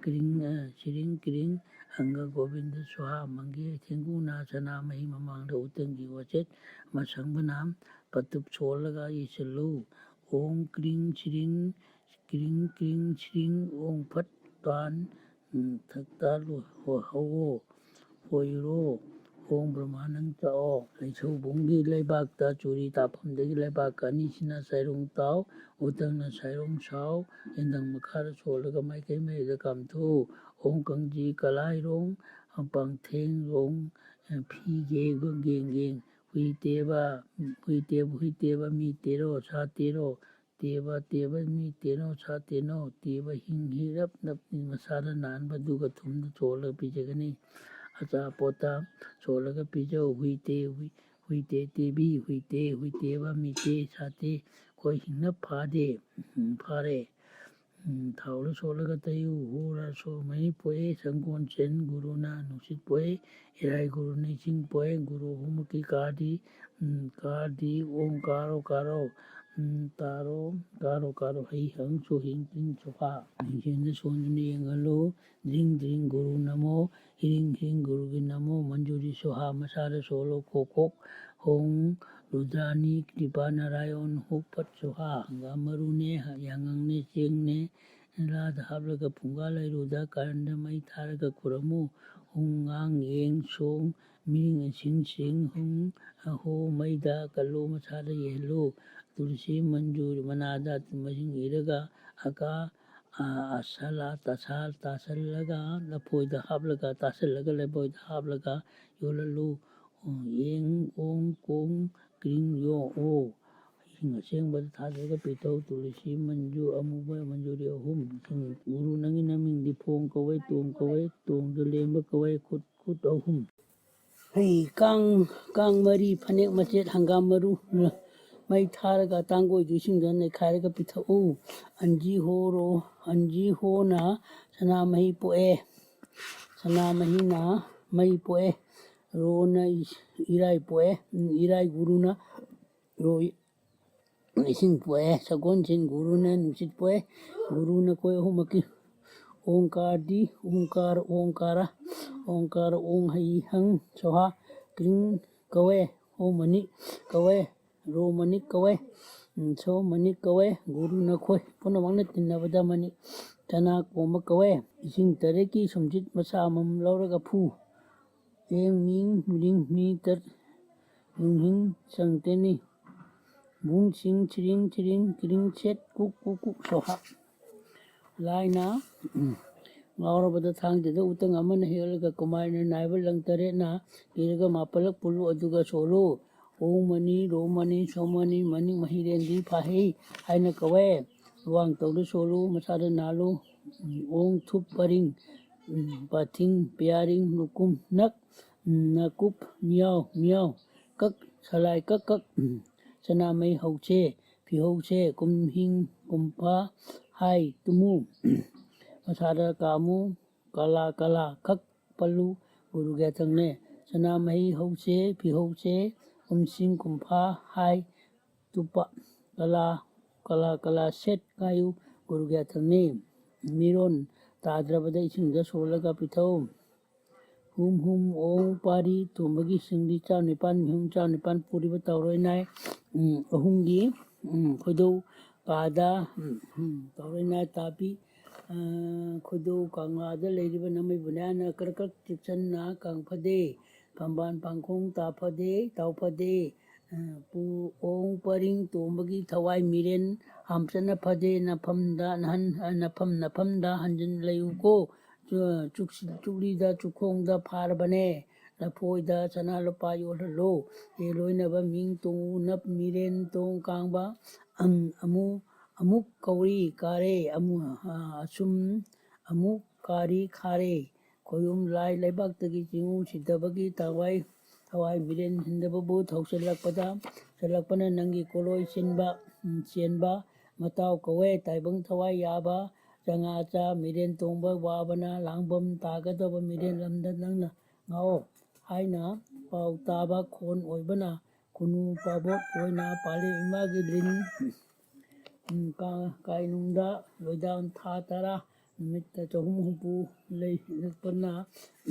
ꯀ꯭ꯔꯤꯡ, ꯑ, ꯁꯤꯔꯤꯡ ꯀ꯭ꯔꯤꯡ ꯑꯪꯒ ꯒꯣꯕꯤꯟꯗ ꯁ꯭ꯋꯥꯍꯥ꯫ ꯃꯪꯒꯦ ꯊꯦꯡꯒꯨꯅ ꯁꯅꯥꯃꯍꯤ ꯃꯃꯥꯡꯗ ꯎꯇꯪꯒꯤ ꯋꯥꯆꯦꯠ ꯃꯁꯪꯕꯅ ꯄꯇꯨꯞ ꯁꯣꯜꯂꯒ ꯏꯁꯤꯜꯂꯨ꯫ ꯑꯣꯡ ꯀ꯭ꯔꯤꯡ ꯁ꯭ꯔꯤꯡ ꯀ꯭ꯔꯤꯡ ꯀ꯭ꯔꯤꯡ ꯁ꯭ꯔꯤꯡ ꯑꯣꯡ ꯐꯠ ꯇꯥꯟ, ꯎꯝ, ꯊꯛꯇ ꯂꯨ-, ꯍꯣ-, ꯍꯧꯋꯣ, ꯍꯣꯏꯔꯣ, ꯑꯣꯡ ꯕ꯭ꯔꯍ꯭ꯃꯥꯅꯪ ꯆꯥꯛꯑꯣ꯫ ꯂꯩꯁꯧꯕꯨꯡꯒꯤ ꯂꯩꯕꯥꯛꯇ ꯆꯨꯔꯤ ꯇꯥꯐꯝꯗꯒꯤ ꯂꯩꯕꯥꯛ ꯑꯅꯤꯁꯤꯅ ꯁꯥꯏꯔꯣꯡ ꯇꯥꯎ, ꯎꯇꯪꯅ ꯁꯥꯏꯔꯣꯡ ꯁꯥꯎ, ꯌꯦꯟꯗꯪ ꯃꯈꯥꯗ ꯁꯣꯜꯂꯒ ꯃꯥꯏꯀꯩ ꯃꯔꯤꯗ ꯀꯥꯝꯊꯣꯛꯎ꯫ ꯑꯣꯡ ꯀꯪꯖꯤ ꯀꯂꯥꯏꯔꯣꯡ, ꯄꯥꯡꯊꯦꯡꯔꯣꯡ, ꯐꯤꯒꯦ ꯒꯦꯡ ꯒꯦꯡ, ꯍꯨꯏꯇꯦꯕ, ꯍꯨꯏꯇꯦꯕ, ꯍꯨꯏꯇꯦꯕ, ꯃꯤ ꯇꯦꯔꯣ, ꯁꯥ ꯇꯦꯔꯣ, ꯇꯦꯕ, ꯇꯦꯕ, ꯃꯤ ꯇꯦꯅꯣ, ꯁꯥ ꯇꯦꯅꯣ, ꯇꯦꯕ, ꯍꯤꯡ ꯍꯤꯔꯞ ꯅꯞꯅꯤ ꯃꯁꯥꯗ ꯅꯥꯟꯕ ꯑꯗꯨꯒ ꯊꯨꯝꯗ ꯆꯣꯜꯂꯒ ꯄꯤꯖꯒꯅꯤ꯫ ꯑꯆꯥꯄꯣꯠꯇ ꯁꯣꯜꯂꯒ ꯄꯤꯖꯧ꯫ ꯍꯨꯏꯇꯦ, ꯍꯨꯏ-, ꯍꯨꯏꯇꯦ, ꯇꯦꯕꯤ, ꯍꯨꯏꯇꯦ, ꯍꯨꯏꯇꯦꯕ, ꯃꯤꯇꯦ, ꯁꯥꯇꯦ, ꯑꯩꯈꯣꯏ ꯍꯤꯡꯅ ꯐꯥꯗꯦ, ꯎꯝ, ꯐꯥꯔꯦ꯫ ꯎꯝ, ꯊꯥꯎꯗ ꯁꯣꯜꯂꯒ ꯇꯩꯌꯨ꯫ ꯍꯨꯔ ꯁꯣ ꯃꯍꯤ ꯄꯣꯛꯑꯦ, ꯁꯪꯒꯣꯜ ꯆꯦꯟ ꯒꯨꯔꯨꯅ ꯅꯨꯡꯁꯤꯠ ꯄꯣꯛꯑꯦ, ꯏꯔꯥꯏ ꯒꯨꯔꯨꯅ ꯏꯁꯤꯡ ꯄꯣꯛꯑꯦ, ꯒꯨꯔꯨ ꯑꯍꯨꯝꯃꯛꯀꯤ ꯀꯥꯔꯗꯤ, ꯎꯝ, ꯀꯥꯔꯗꯤ ꯑꯣꯡ ꯀꯥꯔꯣ ꯀꯥꯔꯣ, ꯎꯝ, ꯇꯥꯔꯣ ꯀꯥꯔꯣ ꯀꯥꯔꯣ, ꯍꯩ ꯍꯪ ꯁꯣ ꯍꯤꯡ ꯇꯤꯡ ꯁꯣꯐꯥ꯫ ꯃꯤꯡꯁꯦꯟꯗ ꯁꯣꯟꯗꯨꯅ ꯌꯦꯡꯍꯜꯂꯨ꯫ ꯗ꯭ꯔꯤꯡ ꯗ꯭ꯔꯤꯡ ꯒꯨꯔꯨ ꯅꯃꯣ, ꯍꯤꯔꯤꯡ ꯍꯤꯔꯤꯡ ꯒꯨꯔꯨꯒꯤ ꯅꯃꯣ, ꯃꯟꯖꯨꯔꯤ ꯁꯣꯍꯥ, ꯃꯁꯥꯗ ꯁꯣꯜꯂꯣ ꯀꯣꯛ ꯀꯣꯛ ꯍꯣꯡ, ꯔꯨꯗ꯭ꯔꯥꯅꯤ ꯀ꯭ꯔꯤꯄꯥ ꯅꯥꯔꯥꯌꯣꯟ ꯍꯨꯛ ꯐꯠ ꯁꯣꯍꯥ꯫ ꯍꯪꯒꯥꯝ ꯃꯔꯨꯅꯦ, ꯌꯥꯉꯪꯅꯦ, ꯆꯦꯡꯅꯦ, ꯂꯥꯗ ꯍꯥꯞꯂꯒ ꯐꯨꯡꯒꯥ ꯂꯩꯔꯨꯗ ꯀꯥꯔꯟꯗ ꯃꯩ ꯊꯥꯔꯒ ꯈꯨꯔꯝꯃꯨ꯫ ꯍꯨꯡ ꯉꯥꯡ ꯌꯦꯡ ꯁꯣꯡ ꯃꯤꯔꯤꯡ ꯑꯁꯤꯡ ꯁꯤꯡ ꯍꯨꯡ ꯑꯍꯣ ꯃꯩꯗ ꯀꯜꯂꯨ ꯃꯁꯥꯗ ꯌꯦꯜꯂꯨ꯫ ꯇꯨꯜꯁꯤ ꯃꯟꯖꯨ ꯃꯅꯥꯗ ꯃꯁꯤꯡ ꯏꯔꯒ ꯑꯀꯥ ꯑ-, ꯑꯁꯂꯥ ꯇꯁꯥ ꯇꯥꯁꯜꯂꯒ ꯂꯐꯣꯏꯗ ꯍꯥꯞꯂꯒ ꯇꯥꯁꯜꯂꯒ ꯂꯐꯣꯏꯗ ꯍꯥꯞꯂꯒ ꯌꯣꯜꯍꯜꯂꯨ꯫ ꯌꯦꯡ ꯑꯣꯡ ꯀꯣꯡ ꯀ꯭ꯔꯤꯡ ꯌꯣ ꯑꯣ꯫ ꯏꯁꯤꯡ ꯑꯁꯦꯡꯕꯗ ꯊꯥꯗꯔꯒ ꯄꯤꯊꯧ꯫ ꯇꯨꯂꯁꯤ ꯃꯟꯖꯨ ꯑꯃꯨꯕ ꯃꯟꯖꯨꯔꯤ ꯑꯍꯨꯝ꯫ ꯏꯁꯤꯡ ꯒꯨꯔꯨ ꯅꯪꯒꯤ ꯅꯃꯤꯡꯗꯤ ꯐꯣꯡ ꯀꯧꯋꯦ, ꯇꯣꯡ ꯀꯧꯋꯦ, ꯇꯣꯡꯗ ꯂꯦꯡꯕ ꯀꯧꯋꯦ, ꯈꯨꯠ, ꯈꯨꯠ ꯑꯍꯨꯝ꯫ ꯍꯩ, ꯀꯥꯡ, ꯀꯥꯡ ꯃꯔꯤ, ꯐꯅꯦꯛ ꯃꯆꯦꯠ, ꯍꯪꯒꯥꯝ ꯃꯔꯨ, ꯃꯩ ꯊꯥꯔꯒ ꯇꯥꯡꯒꯣꯏꯗꯨ ꯏꯁꯤꯡꯗ ꯅꯩꯈꯥꯏꯔꯒ ꯄꯤꯊꯛꯎ꯫ ꯑꯟꯖꯤ ꯍꯣꯔꯣ, ꯑꯟꯖꯤ ꯍꯣꯅ ꯁꯅꯥꯃꯍꯤ ꯄꯣꯛꯑꯦ꯫ ꯁꯅꯥꯃꯍꯤꯅ ꯃꯩ ꯄꯣꯛꯑꯦ꯫ ꯔꯣꯅ ꯏꯁ-, ꯏꯔꯥꯏ ꯄꯣꯛꯑꯦ꯫ ꯎꯝ, ꯏꯔꯥꯏ ꯒꯨꯔꯨꯅ ꯔꯣ ꯏꯁꯤꯡ ꯄꯣꯛꯑꯦ꯫ ꯁꯒꯣꯜꯁꯦꯟ ꯒꯨꯔꯨꯅ ꯅꯨꯡꯁꯤꯠ ꯄꯣꯛꯑꯦ꯫ ꯒꯨꯔꯨ ꯅꯈꯣꯏ ꯑꯍꯨꯝꯃꯛꯀꯤ ꯑꯣꯡꯀꯥꯔꯗꯤ ꯑꯣꯡꯀꯥꯔ, ꯑꯣꯡꯀꯥꯔ, ꯑꯣꯡꯀꯥꯔ, ꯑꯣꯡ ꯍꯩ ꯍꯪ ꯁꯣꯍꯥ ꯀ꯭ꯔꯤꯡ ꯀꯧꯋꯦ꯫ ꯑꯣꯡ ꯃꯅꯤ ꯀꯧꯋꯦ꯫ ꯔꯣ ꯃꯅꯤ ꯀꯧꯋꯦ꯫ ꯎꯝ, ꯁꯣ ꯃꯅꯤ ꯀꯧꯋꯦ꯫ ꯒꯨꯔꯨ ꯅꯈꯣꯏ ꯄꯨꯝꯅꯃꯛꯅ ꯇꯤꯟꯅꯕꯗ ꯃꯅꯤ ꯆꯅꯥ ꯀꯣꯝꯕ ꯀꯧꯋꯦ꯫ ꯏꯁꯤꯡ ꯇꯔꯦꯠꯀꯤ ꯁꯨꯝꯖꯤꯠ ꯃꯆꯥ ꯑꯃꯃꯝ ꯂꯧꯔꯒ ꯐꯨ꯫ ꯑꯦꯡ ꯃꯤꯡ ꯃꯤꯔꯤꯡ ꯃꯤ ꯇꯔ ꯅꯨꯡꯍꯤꯡ ꯆꯪ ꯇꯦꯅꯤ꯫ ꯕꯨꯡ ꯁꯤꯡ ꯁꯤꯔꯤꯡ ꯁꯤꯔꯤꯡ ꯀꯤꯔꯤꯡ ꯁꯦꯠ ꯀꯨꯛ ꯀꯨꯛ ꯀꯨꯛ ꯁꯣꯍꯥ꯫ ꯂꯥꯏꯅ, ꯎꯝ, ꯉꯥꯎꯔꯕꯗ ꯊꯥꯡꯖꯗ ꯎꯇꯪ ꯑꯃꯅ ꯍꯦꯛꯂꯒ ꯀꯨꯃꯥꯔꯅ ꯅꯥꯏꯕ ꯂꯪ ꯇꯔꯦꯠꯅ ꯀꯤꯔꯒ ꯃꯥꯄꯜꯂꯛ ꯄꯨꯜꯂꯨ, ꯑꯗꯨꯒ ꯁꯣꯜꯂꯨ꯫ ꯑꯣꯡ ꯃꯅꯤ, ꯔꯣ ꯃꯅꯤ, ꯁꯣ ꯃꯅꯤ, ꯃꯅꯤꯡ ꯃꯍꯤꯔꯦꯟꯗꯤ ꯐꯥꯍꯩ ꯍꯥꯏꯅ ꯀꯧꯋꯦ꯫ ꯂꯨꯋꯥꯡ ꯇꯧꯗꯨ ꯁꯣꯜꯂꯨ, ꯃꯁꯥꯗ ꯅꯥꯜꯂꯨ꯫ ꯎꯝ, ꯑꯣꯡ ꯊꯨꯞ ꯄꯔꯤꯡ, ꯎꯝ, ꯄꯥꯊꯤꯡ ꯄꯤꯌꯥꯔꯤꯡ ꯂꯨꯀꯨꯝ ꯅꯛ, ꯎꯝ, ꯅꯀꯨꯞ ꯃꯤꯌꯥꯎ ꯃꯤꯌꯥꯎ ꯀꯛ ꯁꯂꯥꯏ ꯀꯛ ꯀꯛ, ꯎꯝ, ꯆꯅꯥꯃꯩ ꯍꯧꯁꯦ ꯐꯤꯍꯧꯁꯦ ꯀꯨꯝꯍꯤꯡ ꯀꯨꯝꯐꯥ ꯍꯥꯏ ꯇꯨꯃꯨ꯫ ꯃꯁꯥꯗ ꯀꯥꯃꯨ ꯀꯂꯥ ꯀꯂꯥ ꯈꯛ ꯄꯜꯂꯨ ꯒꯨꯔꯨꯒꯤ ꯌꯥꯊꯪꯅꯦ꯫ ꯆꯅꯥꯃꯍꯤ ꯍꯧꯁꯦ ꯐꯤꯍꯧꯁꯦ ꯀꯨꯝꯁꯤꯡ ꯀꯨꯝꯐꯥ ꯍꯥꯏ ꯇꯨꯞꯄ ꯀꯂꯥ ꯀꯂꯥ ꯀꯂꯥ ꯁꯦꯠ ꯀꯥꯏꯌꯨ ꯒꯨꯔꯨꯒꯤ ꯌꯥꯊꯪꯅꯦ꯫ ꯃꯤꯔꯣꯟ ꯇꯥꯗ꯭ꯔꯕꯗ ꯏꯁꯤꯡꯗ ꯁꯣꯜꯂꯒ ꯄꯤꯊꯧ꯫ ꯍꯨꯝ ꯍꯨꯝ ꯑꯣꯡ ꯄꯥꯔꯤ ꯇꯣꯝꯕꯒꯤ ꯁꯤꯡꯂꯤ ꯆꯥꯝ ꯅꯤꯄꯥꯟ ꯃꯤꯍꯨꯝ ꯆꯥꯝ ꯅꯤꯄꯥꯟ ꯄꯨꯔꯤꯕ ꯇꯥꯎꯔꯣꯏ ꯅꯥꯏ, ꯎꯝ, ꯑꯍꯨꯝꯒꯤ, ꯎꯝ, ꯈꯣꯏꯗꯧ ꯀꯥꯗ, ꯎꯝ, ꯎꯝ, ꯇꯥꯎꯔꯣꯏ ꯅꯥꯏ ꯇꯥꯕꯤ, ꯑ, ꯈꯣꯏꯗꯧ ꯀꯪꯂꯥꯗ ꯂꯩꯔꯤꯕ ꯅꯃꯩꯕꯨ ꯅꯥꯅ ꯀ꯭ꯔꯛ ꯀ꯭ꯔꯛ ꯆꯤꯛꯁꯟꯅ ꯀꯥꯡ ꯐꯗꯦ, ꯐꯝꯕꯥꯜ ꯄꯥꯡꯈꯣꯡ ꯇꯥ ꯐꯗꯦ, ꯇꯥꯎ ꯐꯗꯦ, ꯑ, ꯄꯨ ꯑꯣꯡ ꯄꯔꯤꯡ ꯇꯣꯝꯕꯒꯤ ꯊꯋꯥꯏ ꯃꯤꯔꯦꯟ ꯍꯥꯝꯆꯠꯅ ꯐꯗꯦ, ꯅꯐꯝꯗ ꯅꯍꯟ-, ꯅꯐꯝ ꯅꯐꯝꯗ ꯍꯟꯖꯤꯟ ꯂꯩꯌꯨꯀꯣ꯫ ꯆꯨ-, ꯆꯨꯛꯁꯤ-, ꯆꯨꯛꯂꯤꯗ ꯆꯨꯈꯣꯡꯗ ꯐꯥꯔꯕꯅꯦ꯫ ꯂꯐꯣꯏꯗ ꯁꯅꯥ ꯂꯨꯄꯥ ꯌꯣꯜꯍꯜꯂꯣ꯫ ꯌꯦꯟ ꯂꯣꯏꯅꯕ ꯃꯤꯡ ꯇꯣꯡꯉꯨ ꯅꯞ ꯃꯤꯔꯦꯟ ꯇꯣꯡ ꯀꯥꯡꯕ꯫ ꯑꯝ-, ꯑꯃꯨ-, ꯑꯃꯨꯛ ꯀꯧꯔꯤ ꯀꯥꯔꯦ꯫ ꯑꯃꯨ-, ꯑ, ꯑꯁꯨꯝ ꯑꯃꯨꯛ ꯀꯥꯔꯤ ꯈꯥꯔꯦ꯫ ꯈꯣꯏꯌꯨꯝ ꯂꯥꯏ ꯂꯩꯕꯥꯛꯇꯒꯤ ꯆꯤꯡꯎ ꯁꯤꯗꯕꯒꯤ ꯊꯋꯥꯏ, ꯊꯋꯥꯏ ꯃꯤꯔꯦꯟ ꯍꯤꯟꯗꯕꯕꯨ ꯊꯧꯁꯤꯜꯂꯛꯄꯗ, ꯊꯧꯁꯤꯜꯂꯛꯄꯅ ꯅꯪꯒꯤ ꯀꯣꯂꯣꯏ ꯆꯦꯟꯕ, ꯎꯝ, ꯆꯦꯟꯕ ꯃꯇꯥꯎ ꯀꯧꯋꯦ꯫ ꯇꯥꯏꯕꯪ ꯊꯋꯥꯏ ꯌꯥꯕ ꯆꯉꯥꯆꯥ ꯃꯤꯔꯦꯟ ꯇꯣꯡꯕ ꯋꯥꯕꯅ ꯂꯥꯡꯕꯝ ꯇꯥꯒꯗꯕ ꯃꯤꯔꯦꯟ ꯂꯝꯗ ꯅꯪꯅ ꯉꯥꯛꯑꯣ꯫ ꯍꯥꯏꯅ ꯄꯥꯎ ꯇꯥꯕ ꯈꯣꯟ ꯑꯣꯏꯕꯅ ꯈꯨꯅꯨ ꯄꯥꯕꯣꯠ ꯑꯣꯏꯅ ꯄꯥꯜꯂꯤ꯫ ꯏꯃꯥꯒꯤ ꯂꯤꯟ, ꯎꯝ, ꯀꯥ-, ꯀꯥꯏꯅꯨꯡꯗ ꯂꯣꯏꯗꯥꯡ ꯊꯥ ꯇꯔꯥ ꯅꯨꯃꯤꯠꯇ ꯆꯍꯨꯝ ꯍꯨꯝꯐꯨ ꯂꯩꯔꯛꯄꯅ,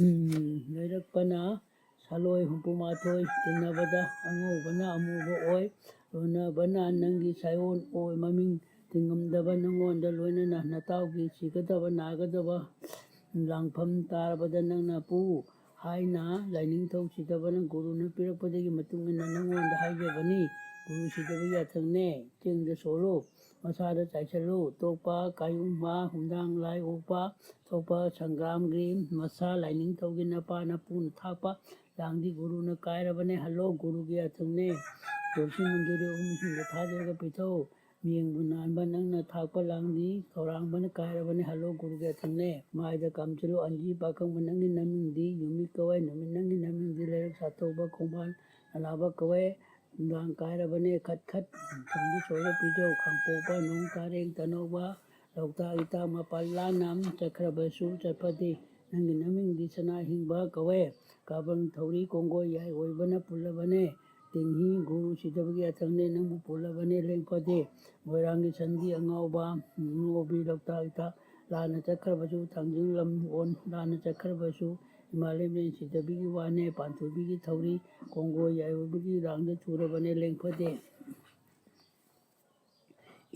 ꯎꯝ, ꯂꯩꯔꯛꯄꯅ ꯁꯥꯂꯣꯏ ꯍꯨꯝꯐꯨ ꯃꯥꯊꯣꯏ ꯇꯤꯟꯅꯕꯗ ꯑꯉꯧꯕꯅ ꯑꯃꯨꯕ ꯑꯣꯏ꯫ ꯂꯣꯟꯅꯕꯅ ꯅꯪꯒꯤ ꯁꯥꯏꯑꯣꯟ ꯑꯣꯏ꯫ ꯃꯃꯤꯡ ꯇꯤꯡꯉꯝꯗꯕ ꯅꯪꯉꯣꯟꯗ ꯂꯣꯏꯅꯅ ꯅꯇꯥꯎꯒꯤ ꯁꯤꯒꯗꯕ ꯅꯥꯒꯗꯕ ꯂꯥꯡꯐꯝ ꯇꯥꯔꯕꯗ ꯅꯪꯅ ꯄꯨ ꯍꯥꯏꯅ ꯂꯥꯏꯅꯤꯡꯊꯧ ꯁꯤꯗꯕꯅ ꯒꯨꯔꯨꯅ ꯄꯤꯔꯛꯄꯗꯒꯤ ꯃꯇꯨꯡ ꯏꯟꯅ ꯅꯪꯉꯣꯟꯗ ꯍꯥꯏꯖꯕꯅꯤ꯫ ꯒꯨꯔꯨ ꯁꯤꯗꯕ ꯌꯥꯊꯪꯅꯦ꯫ ꯆꯦꯡꯗ ꯁꯣꯜꯂꯨ, ꯃꯁꯥꯗ ꯆꯥꯏꯁꯤꯜꯂꯨ꯫ ꯇꯣꯛꯄ, ꯀꯥꯏꯌꯨꯝ, ꯃꯥ, ꯍꯨꯝꯗꯥꯡ, ꯂꯥꯏ ꯑꯣꯛꯄ, ꯊꯣꯛꯄ, ꯁꯪꯒ꯭ꯔꯥꯝꯒꯤ ꯃꯁꯥ, ꯂꯥꯏꯅꯤꯡꯊꯧꯒꯤ ꯅꯄꯥ ꯅꯄꯨꯅ ꯊꯥꯛꯄ ꯂꯥꯡꯗꯤ ꯒꯨꯔꯨꯅ ꯀꯥꯏꯔꯕꯅꯦ꯫ ꯍꯜꯂꯣ, ꯒꯨꯔꯨꯒꯤ ꯌꯥꯊꯪꯅꯦ꯫ ꯇꯨꯜꯁꯤ ꯃꯟꯗꯤꯔ ꯎꯃꯤꯁꯤꯡꯗ ꯊꯥꯗꯔꯒ ꯄꯤꯊꯧ꯫ ꯃꯤꯌꯦꯡꯕꯨ ꯅꯥꯟꯕ ꯅꯪꯅ ꯊꯥꯛꯄ ꯂꯥꯡꯗꯤ ꯈꯧꯔꯥꯡꯕꯅ ꯀꯥꯏꯔꯕꯅꯦ꯫ ꯍꯜꯂꯣ, ꯒꯨꯔꯨꯒꯤ ꯌꯥꯊꯪꯅꯦ꯫ ꯃꯥꯏꯗ ꯀꯥꯝꯆꯤꯜꯂꯨ꯫ ꯑꯟꯖꯤ ꯄꯥꯈꯪꯕ ꯅꯪꯒꯤ ꯅꯃꯤꯡꯗꯤ ꯌꯨꯝꯃꯤꯠ ꯀꯧꯋꯦ꯫ ꯅꯨꯃꯤꯠ ꯅꯪꯒꯤ ꯅꯃꯤꯡꯗꯤ ꯂꯩꯔꯛ ꯁꯥꯠꯇꯧꯕ ꯈꯣꯡꯕꯥꯟ ꯑꯅꯥꯕ ꯀꯧꯋꯦ꯫ ꯅꯨꯡꯗꯥꯡ ꯀꯥꯏꯔꯕꯅꯦ ꯈꯠ ꯈꯠ꯫ ꯊꯨꯝꯗꯤ ꯁꯣꯏꯔ ꯄꯤꯖꯧ꯫ ꯈꯥꯡꯄꯣꯛꯄ ꯅꯣꯡ ꯇꯥꯔꯦꯡ ꯇꯅꯧꯕ ꯂꯣꯛꯇꯥꯛ ꯏꯇꯥ ꯃꯄꯥꯜ ꯂꯥꯟꯅ ꯆꯠꯈ꯭ꯔꯕꯁꯨ ꯆꯠꯐꯗꯦ꯫ ꯅꯪꯒꯤ ꯅꯃꯤꯡꯗꯤ ꯁꯅꯥ ꯍꯤꯡꯕ ꯀꯧꯋꯦ꯫ ꯀꯥꯕꯪ ꯊꯧꯔꯤ ꯀꯣꯡꯒꯣꯏ ꯌꯥꯏ ꯑꯣꯏꯕꯅ ꯄꯨꯜꯂꯕꯅꯦ꯫ ꯇꯤꯡꯍꯤ ꯒꯨꯔꯨ ꯁꯤꯗꯕꯒꯤ ꯌꯥꯊꯪꯅꯦ ꯅꯪꯕꯨ ꯄꯨꯜꯂꯕꯅꯦ ꯂꯦꯡꯐꯗꯦ꯫ ꯃꯣꯏꯔꯥꯡꯒꯤ ꯁꯟꯗꯤ ꯑꯉꯥꯎꯕ, ꯑꯉꯥꯎꯕꯤ ꯂꯣꯛꯇꯥꯛ ꯏꯇꯥ ꯂꯥꯟꯅ ꯆꯠꯈ꯭ꯔꯕꯁꯨ ꯊꯥꯡꯖꯤꯡ ꯂꯝ ꯑꯣꯟ ꯂꯥꯟꯅ ꯆꯠꯈ꯭ꯔꯕꯁꯨ ꯏꯃꯥ ꯂꯩꯃꯔꯦꯟ ꯁꯤꯗꯕꯤꯒꯤ ꯋꯥꯅꯦ꯫ ꯄꯥꯟꯊꯣꯏꯕꯤꯒꯤ ꯊꯧꯔꯤ ꯀꯣꯡꯒꯣꯏ ꯌꯥꯏ ꯑꯣꯏꯕꯒꯤ ꯂꯥꯡꯗ ꯊꯨꯔꯕꯅꯦ ꯂꯦꯡꯐꯗꯦ꯫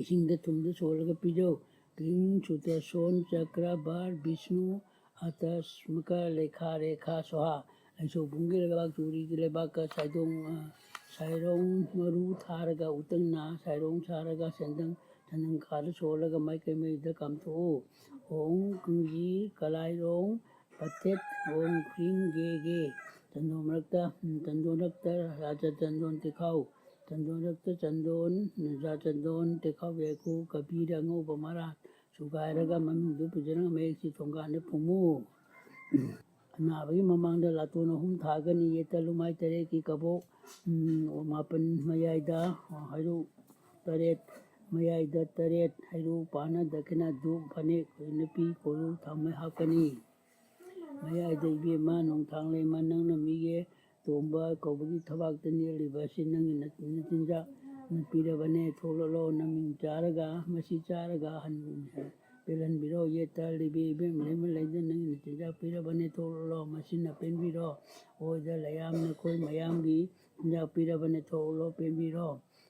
ꯏꯁꯤꯡꯗ ꯊꯨꯝꯗ ꯁꯣꯜꯂꯒ ꯄꯤꯖꯧ꯫ ꯀ꯭ꯔꯤꯡ ꯁꯨꯗꯔꯁꯣꯟ ꯆꯀ꯭ꯔ ꯕꯥꯔ ꯕꯤꯁꯅꯨ ꯑꯇꯁꯃꯀ ꯂꯦꯈꯥ ꯔꯦꯈꯥ ꯁꯣꯍꯥ꯫ ꯂꯩꯁꯧꯕꯨꯡꯒꯤ ꯂꯩꯕꯥꯛ ꯆꯨꯔꯤꯒꯤ ꯂꯩꯕꯥꯛꯀ ꯁꯥꯏꯗꯣꯡ, ꯑ, ꯁꯥꯏꯔꯣꯡ ꯃꯔꯨ ꯊꯥꯔꯒ ꯎꯇꯪꯅ ꯁꯥꯏꯔꯣꯡ ꯁꯥꯔꯒ ꯁꯦꯟꯗꯪ ꯁꯟꯗꯪ ꯈꯥꯗ ꯁꯣꯜꯂꯒ ꯃꯥꯏꯀꯩ ꯃꯔꯤꯗ ꯀꯥꯝꯊꯣꯛꯎ꯫ ꯑꯣꯡ ꯀꯨꯝꯖꯤ ꯀꯂꯥꯏꯔꯣꯡ ꯄꯊꯦꯠ ꯑꯣꯡ ꯈ꯭ꯔꯤꯡ ꯒꯦ ꯒꯦ꯫ ꯆꯟꯗꯣꯟ ꯃꯔꯛꯇ, ꯎꯝ, ꯆꯟꯗꯣꯟ ꯃꯔꯛꯇ ꯔꯥꯖ ꯆꯟꯗꯣꯟ ꯇꯤꯈꯥꯎ꯫ ꯆꯟꯗꯣꯟ ꯃꯔꯛꯇ ꯆꯟꯗꯣꯟ, ꯅꯨꯡꯖꯥ ꯆꯟꯗꯣꯟ, ꯇꯦꯈꯥꯎ ꯌꯥꯏꯈꯨ, ꯀꯕꯤꯔ ꯑꯉꯧꯕ ꯃꯔꯥ ꯁꯨꯒꯥꯏꯔꯒ ꯃꯃꯤꯡꯗꯨ ꯄꯤꯖꯔꯒ ꯃꯌꯦꯛꯁꯤ ꯊꯣꯡꯒꯥꯟꯗ ꯐꯨꯝꯃꯨ꯫ ꯑꯅꯥꯕꯒꯤ ꯃꯃꯥꯡꯗ ꯂꯥꯇꯣꯟ ꯑꯍꯨꯝ ꯊꯥꯒꯅꯤ꯫ ꯌꯦꯠꯇ ꯂꯨꯃꯥꯏ ꯇꯔꯦꯠꯀꯤ ꯀꯕꯣꯛ, ꯎꯝ, ꯃꯥꯄꯟ ꯃꯌꯥꯏꯗ ꯍꯩꯔꯨꯛ ꯇꯔꯦꯠ, ꯃꯌꯥꯏꯗ ꯇꯔꯦꯠ, ꯍꯩꯔꯨꯛ ꯄꯥꯅ ꯗꯈꯤꯅ ꯙꯨꯞ ꯐꯅꯦꯛ ꯅꯨꯄꯤ ꯀꯣꯂꯨ ꯊꯥꯎꯃꯩ ꯍꯥꯞꯀꯅꯤ꯫ ꯃꯌꯥꯏꯗ ꯏꯕꯦꯝꯃ ꯅꯣꯡꯊꯥꯡ ꯂꯩꯃ, ꯅꯪꯅ ꯃꯤꯒꯤ ꯇꯣꯝꯕ ꯀꯧꯕꯒꯤ ꯊꯕꯥꯛꯇ ꯅꯦꯠꯂꯤꯕ ꯑꯁꯤ ꯅꯪꯒꯤ ꯅꯆꯤꯟꯖꯥꯛ ꯄꯤꯔꯕꯅꯦ꯫ ꯊꯣꯛꯂꯛꯂꯣ, ꯅꯃꯤꯡ ꯆꯥꯔꯒ, ꯃꯁꯤ ꯆꯥꯔꯒ ꯍꯟ-, ꯄꯦꯜꯍꯟꯕꯤꯔꯣ꯫ ꯌꯦꯠꯇ ꯂꯩꯕꯤ ꯏꯕꯦꯝ ꯂꯩꯃ ꯂꯩꯗ, ꯅꯪꯒꯤ ꯅꯆꯤꯟꯖꯥꯛ ꯄꯤꯔꯕꯅꯦ꯫ ꯊꯣꯛꯂꯛꯂꯣ, ꯃꯁꯤꯅ ꯄꯦꯟꯕꯤꯔꯣ꯫ ꯑꯣꯏꯗ ꯂꯌꯥꯝ, ꯅꯈꯣꯏ ꯃꯌꯥꯝꯒꯤ ꯆꯤꯟꯖꯥꯛ ꯄꯤꯔꯕꯅꯦ꯫ ꯊꯣꯛꯂꯛꯂꯣ, ꯄꯦꯟꯕꯤꯔꯣ꯫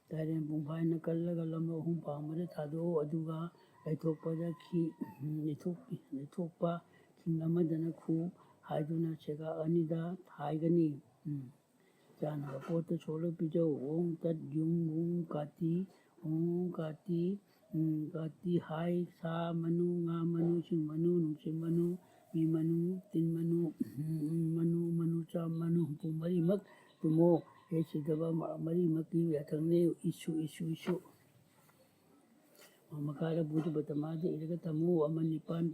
ꯇꯥꯏꯔꯦꯟ ꯄꯨꯡꯐꯥꯏꯅ ꯀꯜꯂꯒ ꯂꯝ ꯑꯍꯨꯝ ꯄꯥꯡꯕꯗ ꯊꯥꯗꯣꯛꯎ꯫ ꯑꯗꯨꯒ ꯂꯩꯊꯣꯛꯄꯗ ꯈꯤ-, ꯂꯩꯊꯣꯛ-, ꯂꯩꯊꯣꯛꯄ ꯈꯤꯡ ꯑꯃꯗꯅ ꯈꯨ ꯍꯥꯏꯗꯨꯅ ꯁꯦꯒꯥꯛ ꯑꯅꯤꯗ ꯍꯥꯏꯒꯅꯤ꯫ ꯎꯝ꯫ ꯆꯥꯅꯕ ꯄꯣꯠꯇ ꯁꯣꯛꯂ ꯄꯤꯖꯧ꯫ ꯑꯣꯡ ꯇꯠ ꯌꯨꯡ ꯋꯨꯡ ꯀꯥꯇꯤ, ꯑꯣꯡ ꯀꯥꯇꯤ, ꯎꯝ, ꯀꯥꯇꯤ ꯍꯥꯏ, ꯁꯥ ꯃꯅꯨ, ꯉꯥ ꯃꯅꯨ, ꯏꯁꯤꯡ ꯃꯅꯨ, ꯅꯨꯡꯁꯤꯠ ꯃꯅꯨ, ꯃꯤ ꯃꯅꯨ, ꯇꯤꯟ ꯃꯅꯨ, ꯎꯝ, ꯃꯅꯨ, ꯃꯅꯨ ꯆꯥ ꯃꯅꯨ ꯍꯨꯝꯐꯨ ꯃꯔꯤꯃꯛ ꯇꯨꯝꯃꯣ꯫ ꯍꯦ ꯁꯤꯗꯕ ꯃ-, ꯃꯔꯤꯃꯛꯀꯤ ꯌꯥꯊꯪꯅꯦ꯫ ꯏꯁꯨ, ꯏꯁꯨ, ꯏꯁꯨ꯫ ꯃꯈꯥꯗ ꯚꯨꯖ ꯕꯇꯃꯥꯗ ꯏꯔꯒ ꯊꯝꯃꯨ꯫ ꯑꯃ ꯅꯤꯄꯥꯟ,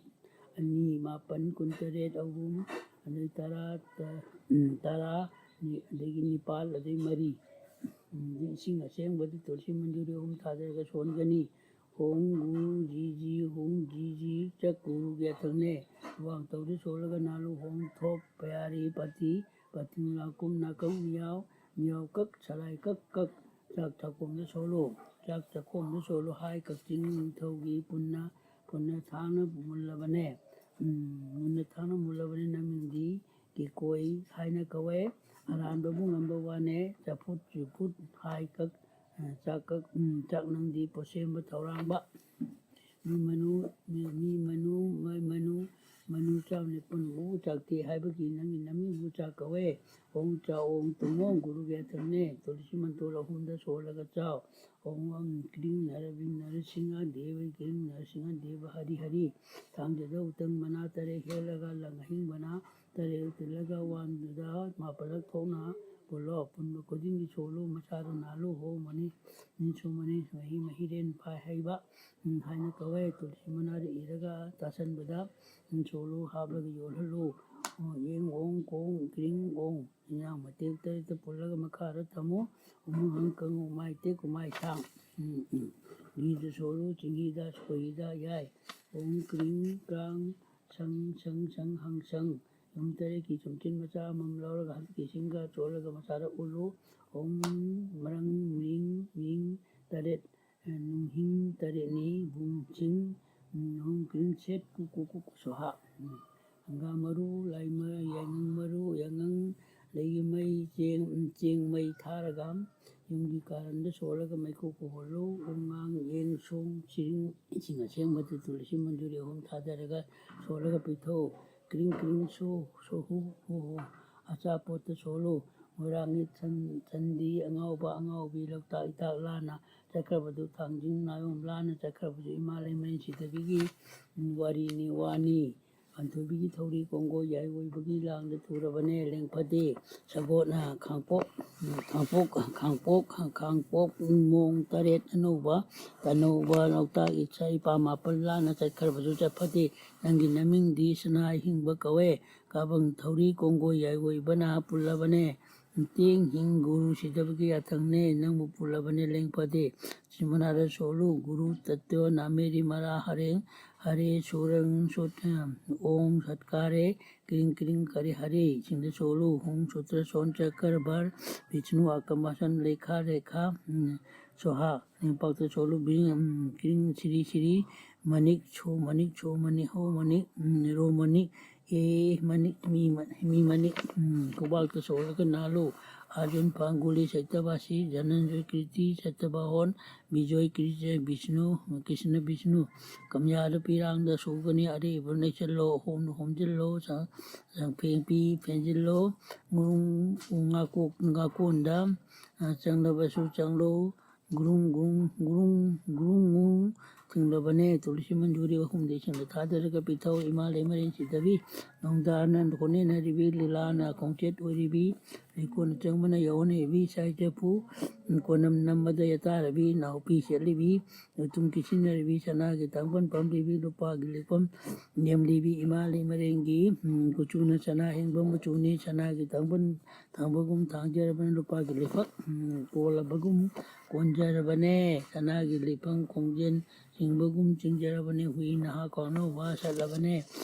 ꯑꯅꯤ ꯃꯥꯄꯟ ꯀꯨꯟꯇꯔꯦꯠ ꯑꯍꯨꯝ, ꯑꯗꯩ ꯇꯔꯥ, ꯇ-, ꯎꯝ, ꯇꯔꯥ, ꯅꯤ-, ꯑꯗꯒꯤ ꯅꯤꯄꯥꯜ, ꯑꯗꯩ ꯃꯔꯤ꯫ ꯎꯝ, ꯏꯁꯤꯡ ꯑꯁꯦꯡꯕꯗ ꯇꯨꯜꯁꯤ ꯃꯟꯖꯨꯔꯤ ꯑꯍꯨꯝ ꯊꯥꯗꯔꯒ ꯁꯣꯟꯒꯅꯤ꯫ ꯍꯣꯡ ꯒꯨ ꯖꯤ ꯖꯤ, ꯍꯣꯡ ꯖꯤ ꯖꯤ, ꯆꯛ ꯒꯨꯔꯨꯒꯤ ꯌꯥꯊꯪꯅꯦ꯫ ꯋꯥꯡ ꯇꯧꯗ ꯁꯣꯜꯂꯒ ꯅꯥꯂꯨ ꯍꯣꯡ ꯊꯣꯞ ꯄꯌꯥꯔꯤ ꯄꯥꯇꯤ, ꯄꯥꯇꯤ ꯂꯥꯀꯨꯝ ꯅꯥꯀꯧ ꯃꯤꯌꯥꯎ, ꯃꯤꯌꯥꯎ ꯀꯛ, ꯁꯂꯥꯏ ꯀꯛ ꯀꯛ, ꯆꯥꯛ ꯆꯥꯛꯈꯣꯝꯗ ꯁꯣꯜꯂꯨ꯫ ꯆꯥꯛ ꯆꯥꯛꯈꯣꯝꯗ ꯁꯣꯜꯂꯨ꯫ ꯍꯥꯏ ꯀꯛꯆꯤꯡ ꯅꯤꯡꯊꯧꯒꯤ ꯄꯨꯟꯅ, ꯄꯨꯟꯅ ꯊꯥꯡꯅ ꯃꯨꯜꯂꯕꯅꯦ꯫ ꯎꯝ, ꯃꯨꯟꯅ ꯊꯥꯡꯅ ꯃꯨꯜꯂꯕꯅꯦ꯫ ꯅꯃꯤꯡꯗꯤ ꯀꯦꯀꯣꯏ ꯍꯥꯏꯅ ꯀꯧꯋꯦ꯫ ꯑꯔꯥꯟꯕꯕꯨ ꯉꯝꯕ ꯋꯥꯅꯦ꯫ ꯆꯐꯨꯠ ꯆꯨꯐꯨꯠ ꯍꯥꯏ ꯀꯛ, ꯑ, ꯆꯥꯛ ꯀꯛ, ꯎꯝ, ꯆꯥꯛ ꯅꯪꯗꯤ ꯄꯣꯠꯁꯦꯝꯕ ꯊꯧꯔꯥꯡꯕ꯫ ꯃꯤ ꯃꯅꯨ, ꯃꯤ, ꯃꯤ ꯃꯅꯨ, ꯃꯩ ꯃꯅꯨ, ꯃꯅꯨ ꯆꯥꯎꯅ ꯄꯨꯟꯕꯨ ꯆꯥꯛꯇꯦ ꯍꯥꯏꯕꯒꯤ ꯅꯪꯒꯤ ꯅꯃꯤꯡꯕꯨ ꯆꯥꯛ ꯀꯧꯋꯦ꯫ ꯑꯣꯡ ꯆꯥ ꯑꯣꯡ ꯇꯨꯝꯃꯣ ꯒꯨꯔꯨꯒꯤ ꯌꯥꯊꯪꯅꯦ꯫ ꯇꯨꯜꯁꯤ ꯃꯟꯇꯣꯜ ꯑꯍꯨꯝꯗ ꯁꯣꯜꯂꯒ ꯆꯥꯎ꯫ ꯑꯣꯡ ꯑꯝ ꯀ꯭ꯔꯤꯡ ꯅꯔꯕꯤꯡ ꯅꯔꯁꯤꯡꯍ ꯗꯦꯕ ꯀ꯭ꯔꯤꯡ ꯅꯔꯁꯤꯡꯍ ꯗꯦꯕ ꯍꯔꯤ ꯍꯔꯤ꯫ ꯊꯥꯡꯖꯗ ꯎꯇꯪ ꯃꯅꯥ ꯇꯔꯦꯠ ꯍꯦꯛꯂꯒ ꯂꯪ ꯑꯍꯤꯡ ꯃꯅꯥ ꯇꯔꯦꯠ ꯇꯤꯜꯂꯒ ꯋꯥꯟꯗꯨꯗ ꯃꯥꯄꯜꯂꯛ ꯊꯣꯛꯅ ꯄꯨꯜꯂꯣ꯫ ꯄꯨꯟꯕ ꯈꯨꯗꯤꯡꯒꯤ ꯁꯣꯜꯂꯨ꯫ ꯃꯁꯥꯗ ꯅꯥꯜꯂꯨ꯫ ꯍꯣ ꯃꯅꯤ, ꯅꯤꯟꯁꯨ ꯃꯅꯤ, ꯃꯍꯤ ꯃꯍꯤꯔꯦꯟ ꯐꯥꯏ ꯍꯩꯕ, ꯎꯝ, ꯍꯥꯏꯅ ꯀꯧꯋꯦ꯫ ꯇꯨꯜꯁꯤ ꯃꯅꯥꯗ ꯏꯔꯒ ꯇꯥꯁꯟꯕꯗ, ꯎꯝ, ꯁꯣꯜꯂꯨ, ꯍꯥꯞꯂꯒ ꯌꯣꯜꯍꯜꯂꯨ꯫ ꯑꯣ, ꯌꯦꯡ ꯑꯣꯡ ꯀꯣꯡ ꯀ꯭ꯔꯤꯡ ꯑꯣꯡ꯫ ꯏꯟꯖꯥꯡ ꯃꯇꯦꯛ ꯇꯔꯦꯠꯇ ꯄꯨꯜꯂꯒ ꯃꯈꯥꯗ ꯊꯝꯃꯨ꯫ ꯎꯃꯪ ꯍꯪ ꯀꯪ ꯎꯃꯥꯏ ꯇꯦꯛ ꯎꯃꯥꯏ ꯁꯥꯡ꯫ ꯎꯝ, ꯎꯝ꯫ ꯘꯤꯗ ꯁꯣꯜꯂꯨ, ꯆꯤꯡꯍꯤꯗ ꯁꯣꯏꯍꯤꯗ ꯌꯥꯏ꯫ ꯑꯣꯡ ꯀ꯭ꯔꯤꯡ ꯀ꯭ꯔꯥꯡ ꯁꯪ ꯁꯪ ꯁꯪ ꯍꯪ ꯁꯪ꯫ ꯇꯔꯦꯠꯀꯤ ꯆꯨꯝꯆꯤꯟ ꯃꯆꯥ ꯑꯃꯃꯝ ꯂꯧꯔꯒ ꯍꯥꯇꯛꯀꯤ ꯏꯁꯤꯡꯒ ꯆꯣꯠꯂꯒ ꯃꯆꯥꯗ ꯎꯠꯂꯨ꯫ ꯑꯣꯝ ꯃ꯭ꯔꯪ ꯃ꯭ꯔꯤꯡ ꯃꯤꯡ ꯇꯔꯦꯠ, ꯅꯨꯡꯍꯤꯡ ꯇꯔꯦꯠꯅꯤ, ꯕꯨꯝ ꯆꯤꯡ, ꯎꯝ, ꯍꯨꯝ ꯀ꯭ꯔꯤꯡ ꯁꯦꯠ ꯀꯨ ꯀꯨ ꯀꯨ ꯀꯨ ꯁꯣꯍꯥ꯫ ꯎꯝ꯫ ꯍꯪꯒꯥꯝ ꯃꯔꯨ, ꯂꯥꯏ ꯃꯔꯨ, ꯌꯥꯏꯉꯪ ꯃꯔꯨ, ꯌꯥꯏꯉꯪ, ꯂꯩꯒꯤ ꯃꯩ, ꯆꯦꯡ, ꯎꯝ, ꯆꯦꯡ ꯃꯩ ꯊꯥꯔꯒ ꯌꯨꯝꯒꯤ ꯀꯥꯔꯟꯗ ꯁꯣꯜꯂꯒ ꯃꯩꯈꯨ ꯈꯨꯍꯜꯂꯨ꯫ ꯎꯉꯥꯡ, ꯌꯦꯟ, ꯁꯣꯡ, ꯆꯤꯔꯤꯡ, ꯏꯁꯤꯡ ꯑꯁꯦꯡꯕꯗ ꯇꯨꯜꯂꯁꯤ ꯃꯟꯖꯨꯔꯤ ꯑꯍꯨꯝ ꯊꯥꯗꯔꯒ ꯁꯣꯜꯂꯒ ꯄꯤꯊꯛꯎ꯫ ꯀ꯭ꯔꯤꯡ ꯀ꯭ꯔꯤꯡ ꯁꯣ, ꯁꯣꯍꯨ ꯍꯨ ꯍꯨ꯫ ꯑꯆꯥꯄꯣꯠꯇ ꯁꯣꯜꯂꯨ꯫ ꯃꯣꯏꯔꯥꯡꯒꯤ ꯁꯟ-, ꯁꯟꯗꯤ ꯑꯉꯥꯎꯕ ꯑꯉꯥꯎꯕꯤ ꯂꯣꯛꯇꯥꯛ ꯏꯇꯥꯛ ꯂꯥꯟꯅ ꯆꯠꯈ꯭ꯔꯕꯗꯨ, ꯊꯥꯡꯖꯤꯡ ꯅꯥꯌꯣꯝ ꯂꯥꯟꯅ ꯆꯠꯈ꯭ꯔꯕꯁꯨ ꯏꯃꯥ ꯂꯩꯃꯔꯦꯟ ꯁꯤꯗꯕꯤꯒꯤ ꯋꯥꯔꯤꯅꯤ ꯋꯥꯅꯤ꯫ ꯄꯥꯟꯊꯣꯏꯕꯤꯒꯤ ꯊꯧꯔꯤ ꯀꯣꯡꯒꯣ ꯌꯥꯏ ꯑꯣꯏꯕꯒꯤ ꯂꯥꯡꯗ ꯊꯨꯔꯕꯅꯦ ꯂꯦꯡꯐꯗꯦ꯫ ꯁꯒꯣꯠꯅ ꯈꯥꯡꯄꯣꯛ, ꯈꯥꯡꯄꯣꯛ, ꯈꯥꯡꯄꯣꯛ, ꯈꯥꯡꯄꯣꯛ ꯃꯣꯡ ꯇꯔꯦꯠ ꯑꯅꯧꯕ, ꯑꯅꯧꯕ ꯂꯣꯛꯇꯥꯛ ꯏꯆꯥ ꯏꯄꯥ ꯃꯥꯄꯜ ꯂꯥꯟꯅ ꯆꯠꯈ꯭ꯔꯕꯁꯨ ꯆꯠꯐꯗꯦ꯫ ꯅꯪꯒꯤ ꯅꯃꯤꯡꯗꯤ ꯁꯅꯥ ꯑꯍꯤꯡꯕ ꯀꯧꯋꯦ꯫ ꯀꯥꯕꯪ ꯊꯧꯔꯤ ꯀꯣꯡꯒꯣ ꯌꯥꯏ ꯑꯣꯏꯕꯅ ꯄꯨꯜꯂꯕꯅꯦ꯫ ꯇꯦꯡ ꯍꯤꯡ ꯒꯨꯔꯨ ꯁꯤꯗꯕꯒꯤ ꯌꯥꯊꯪꯅꯦ꯫ ꯅꯪꯕꯨ ꯄꯨꯜꯂꯕꯅꯦ ꯂꯦꯡꯐꯗꯦ꯫ ꯁꯤꯃꯅꯥꯗ ꯁꯣꯜꯂꯨ꯫ ꯒꯨꯔꯨ ꯇꯠꯇꯣ ꯅꯥꯃꯦꯔꯤ ꯃꯔꯥ ꯍꯔꯦꯡ ꯍꯔꯦ ꯁꯨꯔꯪ ꯁꯨꯠ ꯑꯣꯡ ꯁꯠꯀꯥꯔꯦ ꯀ꯭ꯔꯤꯡ ꯀ꯭ꯔꯤꯡ ꯀꯔꯤ ꯍꯔꯦ꯫ ꯏꯁꯤꯡꯗ ꯁꯣꯜꯂꯨ꯫ ꯍꯨꯝ ꯁꯨꯇ꯭ꯔ ꯁꯣꯟ ꯆꯀ꯭ꯔ ꯚꯔ ꯕꯤꯁꯅꯨ ꯑꯀꯃꯥꯁꯟ ꯂꯦꯈꯥ ꯔꯦꯈꯥ, ꯎꯝ, ꯁꯣꯍꯥ꯫ ꯂꯦꯡꯄꯥꯛꯇ ꯁꯣꯜꯂꯨ꯫ ꯕꯤꯡ, ꯎꯝ, ꯀ꯭ꯔꯤꯡ ꯁ꯭ꯔꯤ ꯁ꯭ꯔꯤ ꯃꯅꯤꯛ ꯁꯣ ꯃꯅꯤꯛ ꯁꯣ ꯃꯅꯤꯛ ꯍꯣ ꯃꯅꯤꯛ, ꯎꯝ, ꯔꯣ ꯃꯅꯤꯛ ꯑꯦ ꯃꯅꯤꯛ ꯃꯤ ꯃ-, ꯃꯤ ꯃꯅꯤꯛ, ꯎꯝ, ꯈꯨꯕꯥꯛꯇ ꯁꯣꯜꯂꯒ ꯅꯥꯜꯂꯨ꯫ ꯑꯥꯔꯖꯨꯟ ꯄꯥꯡꯒꯨꯂꯤ ꯁꯇ꯭ꯌꯕꯥꯁꯤ ꯖꯅꯟꯖꯣꯏ ꯀ꯭ꯔꯤꯇꯤ ꯁꯇ꯭ꯌꯕꯥꯍꯣꯟ ꯕꯤꯖꯣꯏ ꯀ꯭ꯔꯤꯁꯅ ꯕꯤꯁꯅꯨ ꯀ꯭ꯔꯤꯁꯅ ꯕꯤꯁꯅꯨ꯫ ꯀꯝꯌꯥꯗ ꯄꯤꯔꯥꯡꯗ ꯁꯨꯒꯅꯤ ꯑꯔꯤꯕ ꯅꯩꯁꯜꯂꯣ ꯑꯍꯣꯝꯗ ꯍꯣꯝꯖꯤꯜꯂꯣ ꯁ-, ꯁꯪꯐꯦꯡ ꯄꯤ ꯐꯦꯟꯖꯤꯜꯂꯣ꯫ ꯉꯥꯀꯣꯛ ꯉꯥꯀꯣꯟꯗ, ꯑ, ꯆꯪꯂꯕꯁꯨ ꯆꯪꯂꯣ꯫ ꯒ꯭ꯔꯨꯡ ꯒ꯭ꯔꯨꯡ ꯒ꯭ꯔꯨꯡ ꯒ꯭ꯔꯨꯡ ꯒ꯭ꯔꯨꯡ ꯊꯤꯡꯂꯕꯅꯦ꯫ ꯇꯨꯜꯁꯤ ꯃꯟꯖꯨꯔꯤ ꯑꯍꯨꯝꯗꯤ ꯏꯁꯤꯡꯗ ꯊꯥꯗꯔꯒ ꯄꯤꯊꯛꯎ꯫ ꯏꯃꯥ ꯂꯩꯃꯔꯦꯟ ꯁꯤꯗꯕꯤ ꯅꯣꯡꯗꯥꯅ ꯍꯣꯠꯅꯔꯤꯕꯤ ꯂꯤꯂꯥꯅ ꯈꯣꯡꯆꯦꯠ ꯑꯣꯏꯔꯤꯕꯤ ꯂꯩꯀꯣꯟ ꯑꯆꯪꯕꯅ ꯌꯥꯎꯍꯟꯅꯔꯤꯕꯤ ꯏꯆꯥ ꯏꯆꯐꯨ ꯀꯣꯅꯝ ꯅꯝꯕꯗ ꯌꯥꯇꯥꯔꯕꯤ ꯅꯥꯎꯄꯤ ꯆꯠꯂꯤꯕꯤ ꯅꯨꯇꯨꯝ ꯀꯤꯁꯤꯟꯅꯔꯤꯕꯤ ꯁꯅꯥꯒꯤ ꯇꯥꯡꯕꯟ ꯄꯥꯝꯂꯤꯕꯤ ꯂꯨꯄꯥꯒꯤ ꯂꯤꯛꯐꯝ ꯅꯦꯝꯂꯤꯕꯤ ꯏꯃꯥ ꯂꯩꯃꯔꯦꯟꯒꯤ, ꯎꯝ, ꯀꯨꯆꯨꯅ ꯁꯅꯥ ꯍꯦꯡꯕ ꯃꯆꯨꯅꯤ꯫ ꯁꯅꯥꯒꯤ ꯇꯥꯡꯕꯟ ꯊꯥꯡꯕꯒꯨꯝ ꯊꯥꯡꯖꯔꯕꯅꯤ ꯂꯨꯄꯥꯒꯤ ꯂꯩꯄꯥꯛ, ꯎꯝ, ꯀꯣꯜꯂꯕꯒꯨꯝ ꯀꯣꯟꯖꯔꯕꯅꯦ꯫ ꯁꯅꯥꯒꯤ ꯂꯩꯐꯝ ꯈꯣꯡꯖꯦꯜ ꯆꯤꯡꯕꯒꯨꯝ ꯆꯤꯡꯖꯔꯕꯅꯦ꯫ ꯍꯨꯏ ꯅꯍꯥ ꯀꯥꯎꯅꯧꯕ ꯁꯠꯂꯕꯅꯦ꯫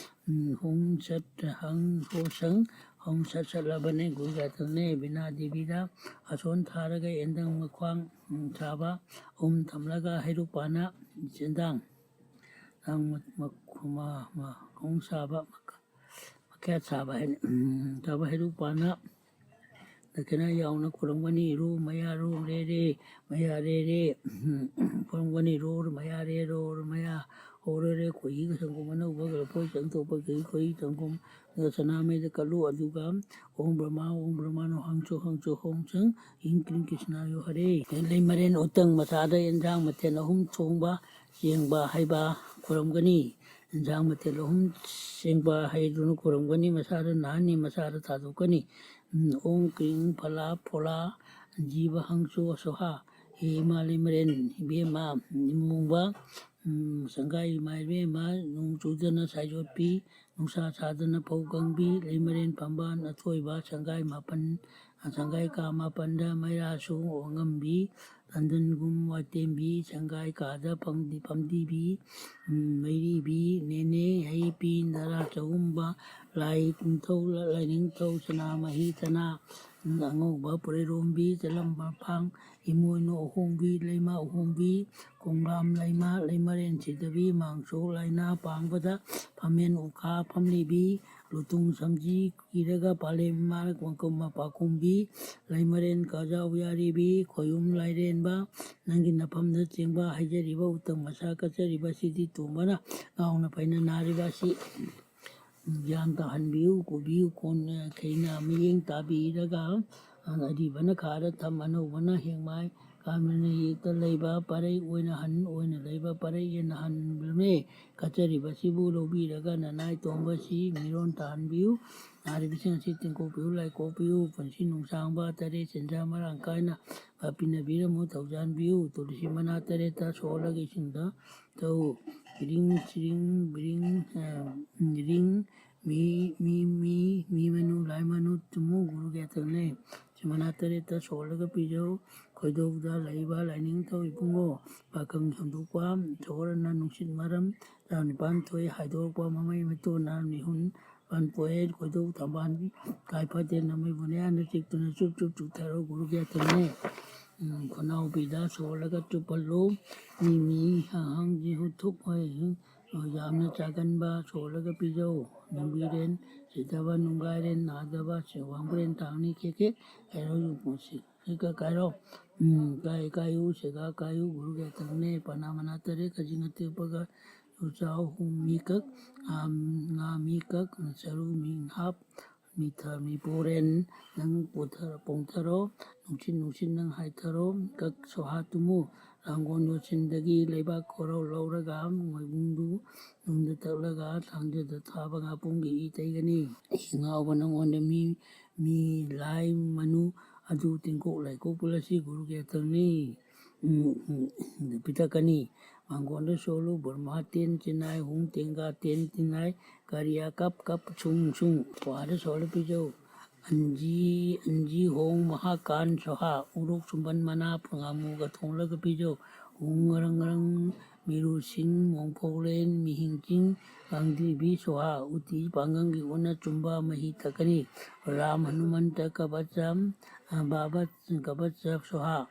ꯎꯝ, ꯍꯣꯡ ꯁꯠ ꯍꯪ ꯍꯣ ꯁꯪ ꯍꯣꯡ ꯁꯠ ꯁꯠꯂꯕꯅꯦ꯫ ꯒꯨꯔꯨ ꯒ꯭ꯌꯥꯊꯪꯅꯦ꯫ ꯕꯤꯅꯥ ꯗꯦꯕꯤꯗ ꯑꯁꯣꯟ ꯊꯥꯔꯒ ꯑꯦꯟꯗꯪ ꯃꯈ꯭ꯋꯥꯡ, ꯎꯝ, ꯁꯥꯕ ꯑꯍꯨꯝ ꯊꯝꯂꯒ ꯍꯩꯔꯨꯛ ꯄꯥꯅ ꯆꯦꯟꯗꯥꯡ, ꯊꯥꯡ ꯃ-, ꯃ-, ꯃ-, ꯃ-, ꯈꯣꯡ ꯁꯥꯕ ꯃꯈ-, ꯃꯈ꯭ꯌꯥꯠ ꯁꯥꯕ ꯍꯥꯏꯅ, ꯎꯝ, ꯁꯥꯕ ꯍꯩꯔꯨꯛ ꯄꯥꯅ ꯗꯈꯤꯅꯥ ꯌꯥꯎꯅ ꯈꯨꯔꯨꯝꯒꯅꯤ꯫ ꯔꯨ ꯃꯌꯥ ꯔꯨ ꯔꯦ ꯔꯦ ꯃꯌꯥ ꯔꯦ ꯔꯦ ꯈꯨꯔꯨꯝꯒꯅꯤ꯫ ꯔꯣ ꯃꯌꯥ ꯔꯦ ꯔꯣ ꯃꯌꯥ ꯍꯧꯔꯦ ꯔꯦ꯫ ꯈꯣꯏꯍꯤꯒ ꯁꯪꯒꯣꯝ ꯑꯅꯧꯕꯒ ꯂꯐꯣꯏ ꯆꯪꯊꯣꯛꯄ ꯈꯣꯏꯍꯤ ꯁꯪꯒꯣꯝ ꯁꯅꯥꯃꯩꯗ ꯀꯠꯂꯨ꯫ ꯑꯗꯨꯒ ꯑꯣꯝ ꯕ꯭ꯔꯍꯃ ꯑꯣꯝ ꯕ꯭ꯔꯍꯃꯅꯣ ꯍꯪꯆꯣ ꯍꯪꯆꯣ ꯍꯣꯡ ꯁꯪ ꯏꯪ ꯀ꯭ꯔꯤꯡ ꯀ꯭ꯔꯤꯁꯅꯥꯌꯣ ꯍꯔꯦ꯫ ꯂꯩꯃꯔꯦꯟ ꯎꯇꯪ ꯃꯁꯥꯗ ꯑꯦꯟꯁꯥꯡ ꯃꯊꯦꯜ ꯑꯍꯨꯝ ꯊꯣꯡꯕ ꯆꯦꯡꯕ ꯍꯩꯕ ꯈꯨꯔꯨꯝꯒꯅꯤ꯫ ꯏꯟꯁꯥꯡ ꯃꯊꯦꯜ ꯑꯍꯨꯝ ꯆꯦꯡꯕ ꯍꯩꯗꯨꯅ ꯈꯨꯔꯨꯝꯒꯅꯤ꯫ ꯃꯁꯥꯗ ꯅꯥꯍꯟꯅꯤ, ꯃꯁꯥꯗ ꯊꯥꯗꯣꯛꯀꯅꯤ꯫ ꯎꯝ, ꯑꯣꯡ ꯀ꯭ꯔꯤꯡ ꯐꯂꯥ ꯐꯣꯂꯥ ꯖꯤꯕ ꯍꯪꯁꯨ ꯁꯣꯍꯥ꯫ ꯍꯦ ꯏꯃꯥ ꯂꯩꯃꯔꯦꯟ ꯏꯕꯦꯝꯃ ꯏꯃꯨꯡꯕ, ꯎꯝ, ꯁꯪꯒꯥꯏ ꯏꯃꯥ ꯏꯕꯦꯝꯃ ꯅꯣꯡ ꯆꯨꯗꯅ ꯁꯥꯏꯖꯣꯠꯄꯤ, ꯅꯨꯡꯁꯥ ꯁꯥꯗꯅ ꯐꯧ ꯀꯪꯕꯤ, ꯂꯩꯃꯔꯦꯟ ꯐꯝꯕꯥꯜ ꯑꯊꯣꯏꯕ ꯁꯪꯒꯥꯏ ꯃꯥꯄꯟ, ꯁꯪꯒꯥꯏ ꯀꯥ ꯃꯥꯄꯟꯗ ꯃꯩꯔꯥꯁꯨ ꯑꯣꯡꯉꯝꯕꯤ, ꯇꯟꯗꯟꯒꯨꯝ ꯋꯥꯇꯦꯝꯕꯤ, ꯁꯪꯒꯥꯏ ꯀꯥꯗ ꯐꯝꯗꯤ-, ꯐꯝꯗꯤꯕꯤ, ꯎꯝ, ꯃꯩꯔꯤꯕꯤ, ꯅꯦꯅꯦ, ꯍꯩꯄꯤ, ꯅꯔꯥ ꯆꯒꯨꯝꯕ, ꯂꯥꯏ ꯅꯤꯡꯊꯧ, ꯂꯥꯏꯅꯤꯡꯊꯧ, ꯁꯅꯥꯃꯍꯤ ꯁꯅꯥ, ꯎꯝ, ꯑꯉꯧꯕ ꯄꯨꯔꯩꯔꯣꯝꯕꯤ, ꯆꯂꯝꯕ ꯐꯥꯡ, ꯏꯃꯣꯏꯅꯨ ꯑꯍꯣꯡꯕꯤ, ꯂꯩꯃ ꯑꯍꯣꯡꯕꯤ, ꯈꯣꯡꯒ꯭ꯔꯥꯝ ꯂꯩꯃ, ꯂꯩꯃꯔꯦꯟ ꯁꯤꯗꯕꯤ, ꯃꯥꯡꯁꯣꯛ ꯂꯥꯏꯅꯥ ꯄꯥꯡꯕꯗ ꯐꯝꯃꯦꯟ ꯎꯈꯥ ꯐꯝꯂꯤꯕꯤ, ꯂꯨꯇꯨꯡ ꯁꯝꯖꯤ ꯀꯤꯔꯒ ꯄꯥꯂꯦꯝ ꯏꯃꯥ ꯀꯨꯝꯀꯨꯝ ꯃꯄꯥ ꯀꯨꯝꯕꯤ, ꯂꯩꯃꯔꯦꯟ ꯀꯥꯖꯥꯎ ꯌꯥꯔꯤꯕꯤ, ꯈꯣꯌꯨꯝ ꯂꯥꯏꯔꯦꯟꯕ, ꯅꯪꯒꯤ ꯅꯐꯝꯗ ꯆꯦꯡꯕ ꯍꯩꯖꯔꯤꯕ ꯎꯇꯪ ꯃꯁꯥ ꯀꯠꯆꯔꯤꯕ ꯁꯤꯗꯤ ꯇꯣꯝꯕꯅ ꯉꯥꯎꯅ ꯐꯩꯅ ꯅꯥꯔꯤꯕ ꯑꯁꯤ ꯒ꯭ꯌꯥꯟ ꯇꯥꯍꯟꯕꯤꯌꯨ, ꯀꯣꯕꯤꯌꯨ, ꯀꯣꯟꯅ ꯈꯩꯅ ꯃꯤꯠꯌꯦꯡ ꯇꯥꯕꯤꯔꯒ ꯑꯔꯤꯕꯅ ꯈꯥꯔ ꯊꯝ, ꯑꯅꯧꯕꯅ ꯍꯦꯛꯃꯥꯏ ꯀꯥꯟꯕꯅ ꯌꯦꯛꯇ ꯂꯩꯕ ꯄꯔꯩ ꯑꯣꯏꯅ ꯍꯟ ꯑꯣꯏꯅ ꯂꯩꯕ ꯄꯔꯩ ꯑꯣꯏꯅ ꯍꯟꯂꯝꯃꯦ꯫ ꯀꯠꯆꯔꯤꯕꯁꯤꯕꯨ ꯂꯧꯕꯤꯔꯒ ꯅꯅꯥꯏ ꯇꯣꯝꯕꯁꯤ ꯃꯤꯔꯣꯟ ꯇꯥꯍꯟꯕꯤꯌꯨ꯫ ꯅꯥꯔꯤꯕꯁꯤꯡ ꯑꯁꯤ ꯇꯦꯡꯀꯣꯛꯄꯤꯌꯨ, ꯂꯥꯏꯀꯣꯛꯄꯤꯌꯨ꯫ ꯄꯨꯟꯁꯤ ꯅꯨꯡꯁꯥꯡꯕ, ꯇꯔꯦꯠ ꯆꯤꯟꯖꯥ ꯃꯔꯥꯡ ꯀꯥꯏꯅ ꯄꯤꯅꯕꯤꯔꯝꯃꯨ, ꯊꯧꯖꯥꯟꯕꯤꯌꯨ꯫ ꯇꯨꯂꯁꯤ ꯃꯅꯥ ꯇꯔꯦꯠꯇ ꯁꯣꯜꯂꯒ ꯏꯁꯤꯡꯗ ꯊꯧ꯫ ꯕ꯭ꯔꯤꯡ ꯁ꯭ꯔꯤꯡ ꯕ꯭ꯔꯤꯡ, ꯑ, ꯔꯤꯡ ꯃꯤ ꯃꯤ ꯃꯤ ꯃꯤ ꯃꯅꯨ ꯂꯥꯏ ꯃꯅꯨ ꯆꯨꯝꯃꯨ꯫ ꯒꯨꯔꯨ ꯒ꯭ꯌꯥꯊꯪꯅꯦ꯫ ꯁꯤ ꯃꯅꯥ ꯇꯔꯦꯠꯇ ꯁꯣꯜꯂꯒ ꯄꯤꯖꯧ꯫ ꯈꯣꯏꯗꯧꯗ ꯂꯩꯕ ꯂꯥꯏꯅꯤꯡꯊꯧ ꯏꯕꯨꯡꯉꯣ꯫ ꯄꯥꯈꯪ ꯁꯟꯗꯣꯛꯄ ꯁꯣꯔꯅ ꯅꯨꯡꯁꯤꯠ ꯃꯔꯝ ꯇꯔꯥꯅꯤꯄꯥꯟ ꯊꯣꯛꯏ ꯍꯥꯏꯗꯣꯔꯛꯄ ꯃꯃꯩ ꯃꯇꯣꯟꯅ ꯃꯤꯍꯨꯟ ꯄꯥꯟꯄꯣꯛꯑꯦ꯫ ꯈꯣꯏꯗꯧ ꯊꯝꯕꯥꯜ ꯀꯥꯏ ꯐꯠꯇꯦ ꯅꯃꯩꯕꯨꯅꯦ ꯍꯥꯏꯅ ꯆꯤꯛꯇꯨꯅ ꯆꯨꯞ ꯆꯨꯞ ꯆꯨꯞꯊꯔꯣ ꯒꯨꯔꯨꯒꯤ ꯑꯇꯝꯅꯦ꯫ ꯎꯝ, ꯈꯨꯅꯥꯎꯕꯤꯗ ꯁꯣꯜꯂꯒ ꯆꯨꯞꯍꯜꯂꯨ꯫ ꯃꯤ ꯃꯤ ꯍꯥꯡ ꯍꯥꯡ ꯖꯤꯍꯨ ꯊꯨꯞ ꯍꯣꯏ꯫ ꯌꯥꯝꯅ ꯆꯥꯒꯟꯕ ꯁꯣꯜꯂꯒ ꯄꯤꯖꯧ꯫ ꯅꯨꯡꯕꯤꯔꯦꯟ ꯁꯤꯊꯕ ꯅꯨꯡꯒꯥꯏꯔꯦꯟ ꯅꯥꯗꯕ ꯁꯦꯋꯥꯡꯕ꯭ꯔꯦꯟ ꯊꯥꯡꯅꯤ ꯈꯦꯛ ꯈꯦꯛ ꯍꯥꯏꯔꯣ ꯌꯨꯝꯄꯣꯠꯁꯤ꯫ ꯍꯤꯛꯀ ꯀꯥꯏꯔꯣ꯫ ꯎꯝ, ꯀꯥꯏ ꯀꯥꯏꯌꯨ ꯁꯦꯒꯥ ꯀꯥꯏꯌꯨ ꯒꯨꯔꯨꯒꯤ ꯑꯇꯝꯅꯦ꯫ ꯄꯅꯥ ꯃꯅꯥ ꯇꯔꯦꯠ ꯈꯖꯤꯡ ꯑꯇꯦꯛꯄꯒ ꯌꯨꯆꯥꯎ ꯍꯨꯝ ꯃꯤꯀꯛ ꯉꯥ ꯃꯤꯀꯛ ꯆꯔꯨ ꯃꯤ ꯍꯥꯞ ꯃꯤꯊ ꯃꯤꯄꯣꯔꯦꯟ ꯅꯪ ꯄꯣꯊ ꯄꯣꯡꯊꯔꯣ꯫ ꯅꯨꯡꯁꯤꯠ ꯅꯨꯡꯁꯤꯠ ꯅꯪ ꯍꯥꯏꯊꯔꯣ꯫ ꯀꯛ ꯁꯣꯍꯥ ꯇꯨꯃꯨ꯫ ꯂꯥꯡꯒꯣꯜ ꯌꯣꯠꯁꯤꯟꯗꯒꯤ ꯂꯩꯕꯥꯛ ꯈꯣꯔꯧ ꯂꯧꯔꯒ ꯃꯣꯏꯕꯨꯡꯗꯨ ꯅꯨꯡꯗ ꯇꯛꯂꯒ ꯊꯥꯡꯖꯗ ꯊꯥꯕ ꯉꯥꯄꯨꯝꯒꯤ ꯏ ꯇꯩꯒꯅꯤ꯫ ꯏ ꯉꯥꯎꯕ ꯅꯪꯉꯣꯟꯗ ꯃꯤ ꯃꯤ ꯂꯥꯏ ꯃꯅꯨ ꯑꯗꯨ ꯇꯤꯡꯀꯣꯛ ꯂꯥꯏꯀꯣꯛ ꯄꯨꯂꯁꯤ ꯒꯨꯔꯨꯒꯤ ꯑꯇꯝꯅꯤ꯫ ꯎꯝ, ꯎꯝ, ꯄꯤꯊꯛꯀꯅꯤ꯫ ꯃꯥꯡꯒꯣꯟꯗ ꯁꯣꯜꯂꯨ ꯕ꯭ꯔꯍ꯭ꯃꯥ ꯇꯦꯟ ꯆꯤꯅꯥꯏ ꯍꯨꯝ ꯇꯦꯡꯒꯥ ꯇꯦꯟ ꯆꯤꯅꯥꯏ ꯀꯔꯤꯌꯥ ꯀꯞ ꯀꯞ ꯁꯨꯡ ꯁꯨꯡ꯫ ꯋꯥꯗ ꯁꯣꯜꯂ ꯄꯤꯖꯧ꯫ ꯑꯟꯖꯤ ꯑꯟꯖꯤ ꯍꯣꯡ ꯃꯍꯥꯀꯥꯟ ꯁꯣꯍꯥ꯫ ꯎꯔꯣꯛ ꯁꯨꯝꯕꯟ ꯃꯅꯥ ꯉꯥꯃꯨꯒ ꯊꯣꯡꯂꯒ ꯄꯤꯖꯧ꯫ ꯎꯡ ꯉꯔꯪ ꯉꯔꯪ ꯃꯤꯔꯨꯁꯤꯡ ꯃꯣꯡꯐꯧꯂꯦꯟ ꯃꯤꯍꯤꯡ ꯆꯤꯡ ꯀꯥꯡꯗꯤꯕꯤ ꯁꯣꯍꯥ꯫ ꯎꯇꯤ ꯄꯥꯡꯒꯪꯒꯤ ꯎꯅ ꯆꯨꯝꯕ ꯃꯍꯤ ꯊꯛꯀꯅꯤ꯫ ꯔꯥꯝ ꯍꯅꯨꯃꯟꯇ ꯀꯕꯆꯝ ꯕꯥꯕ ꯀꯕꯆ ꯁꯣꯍꯥ꯫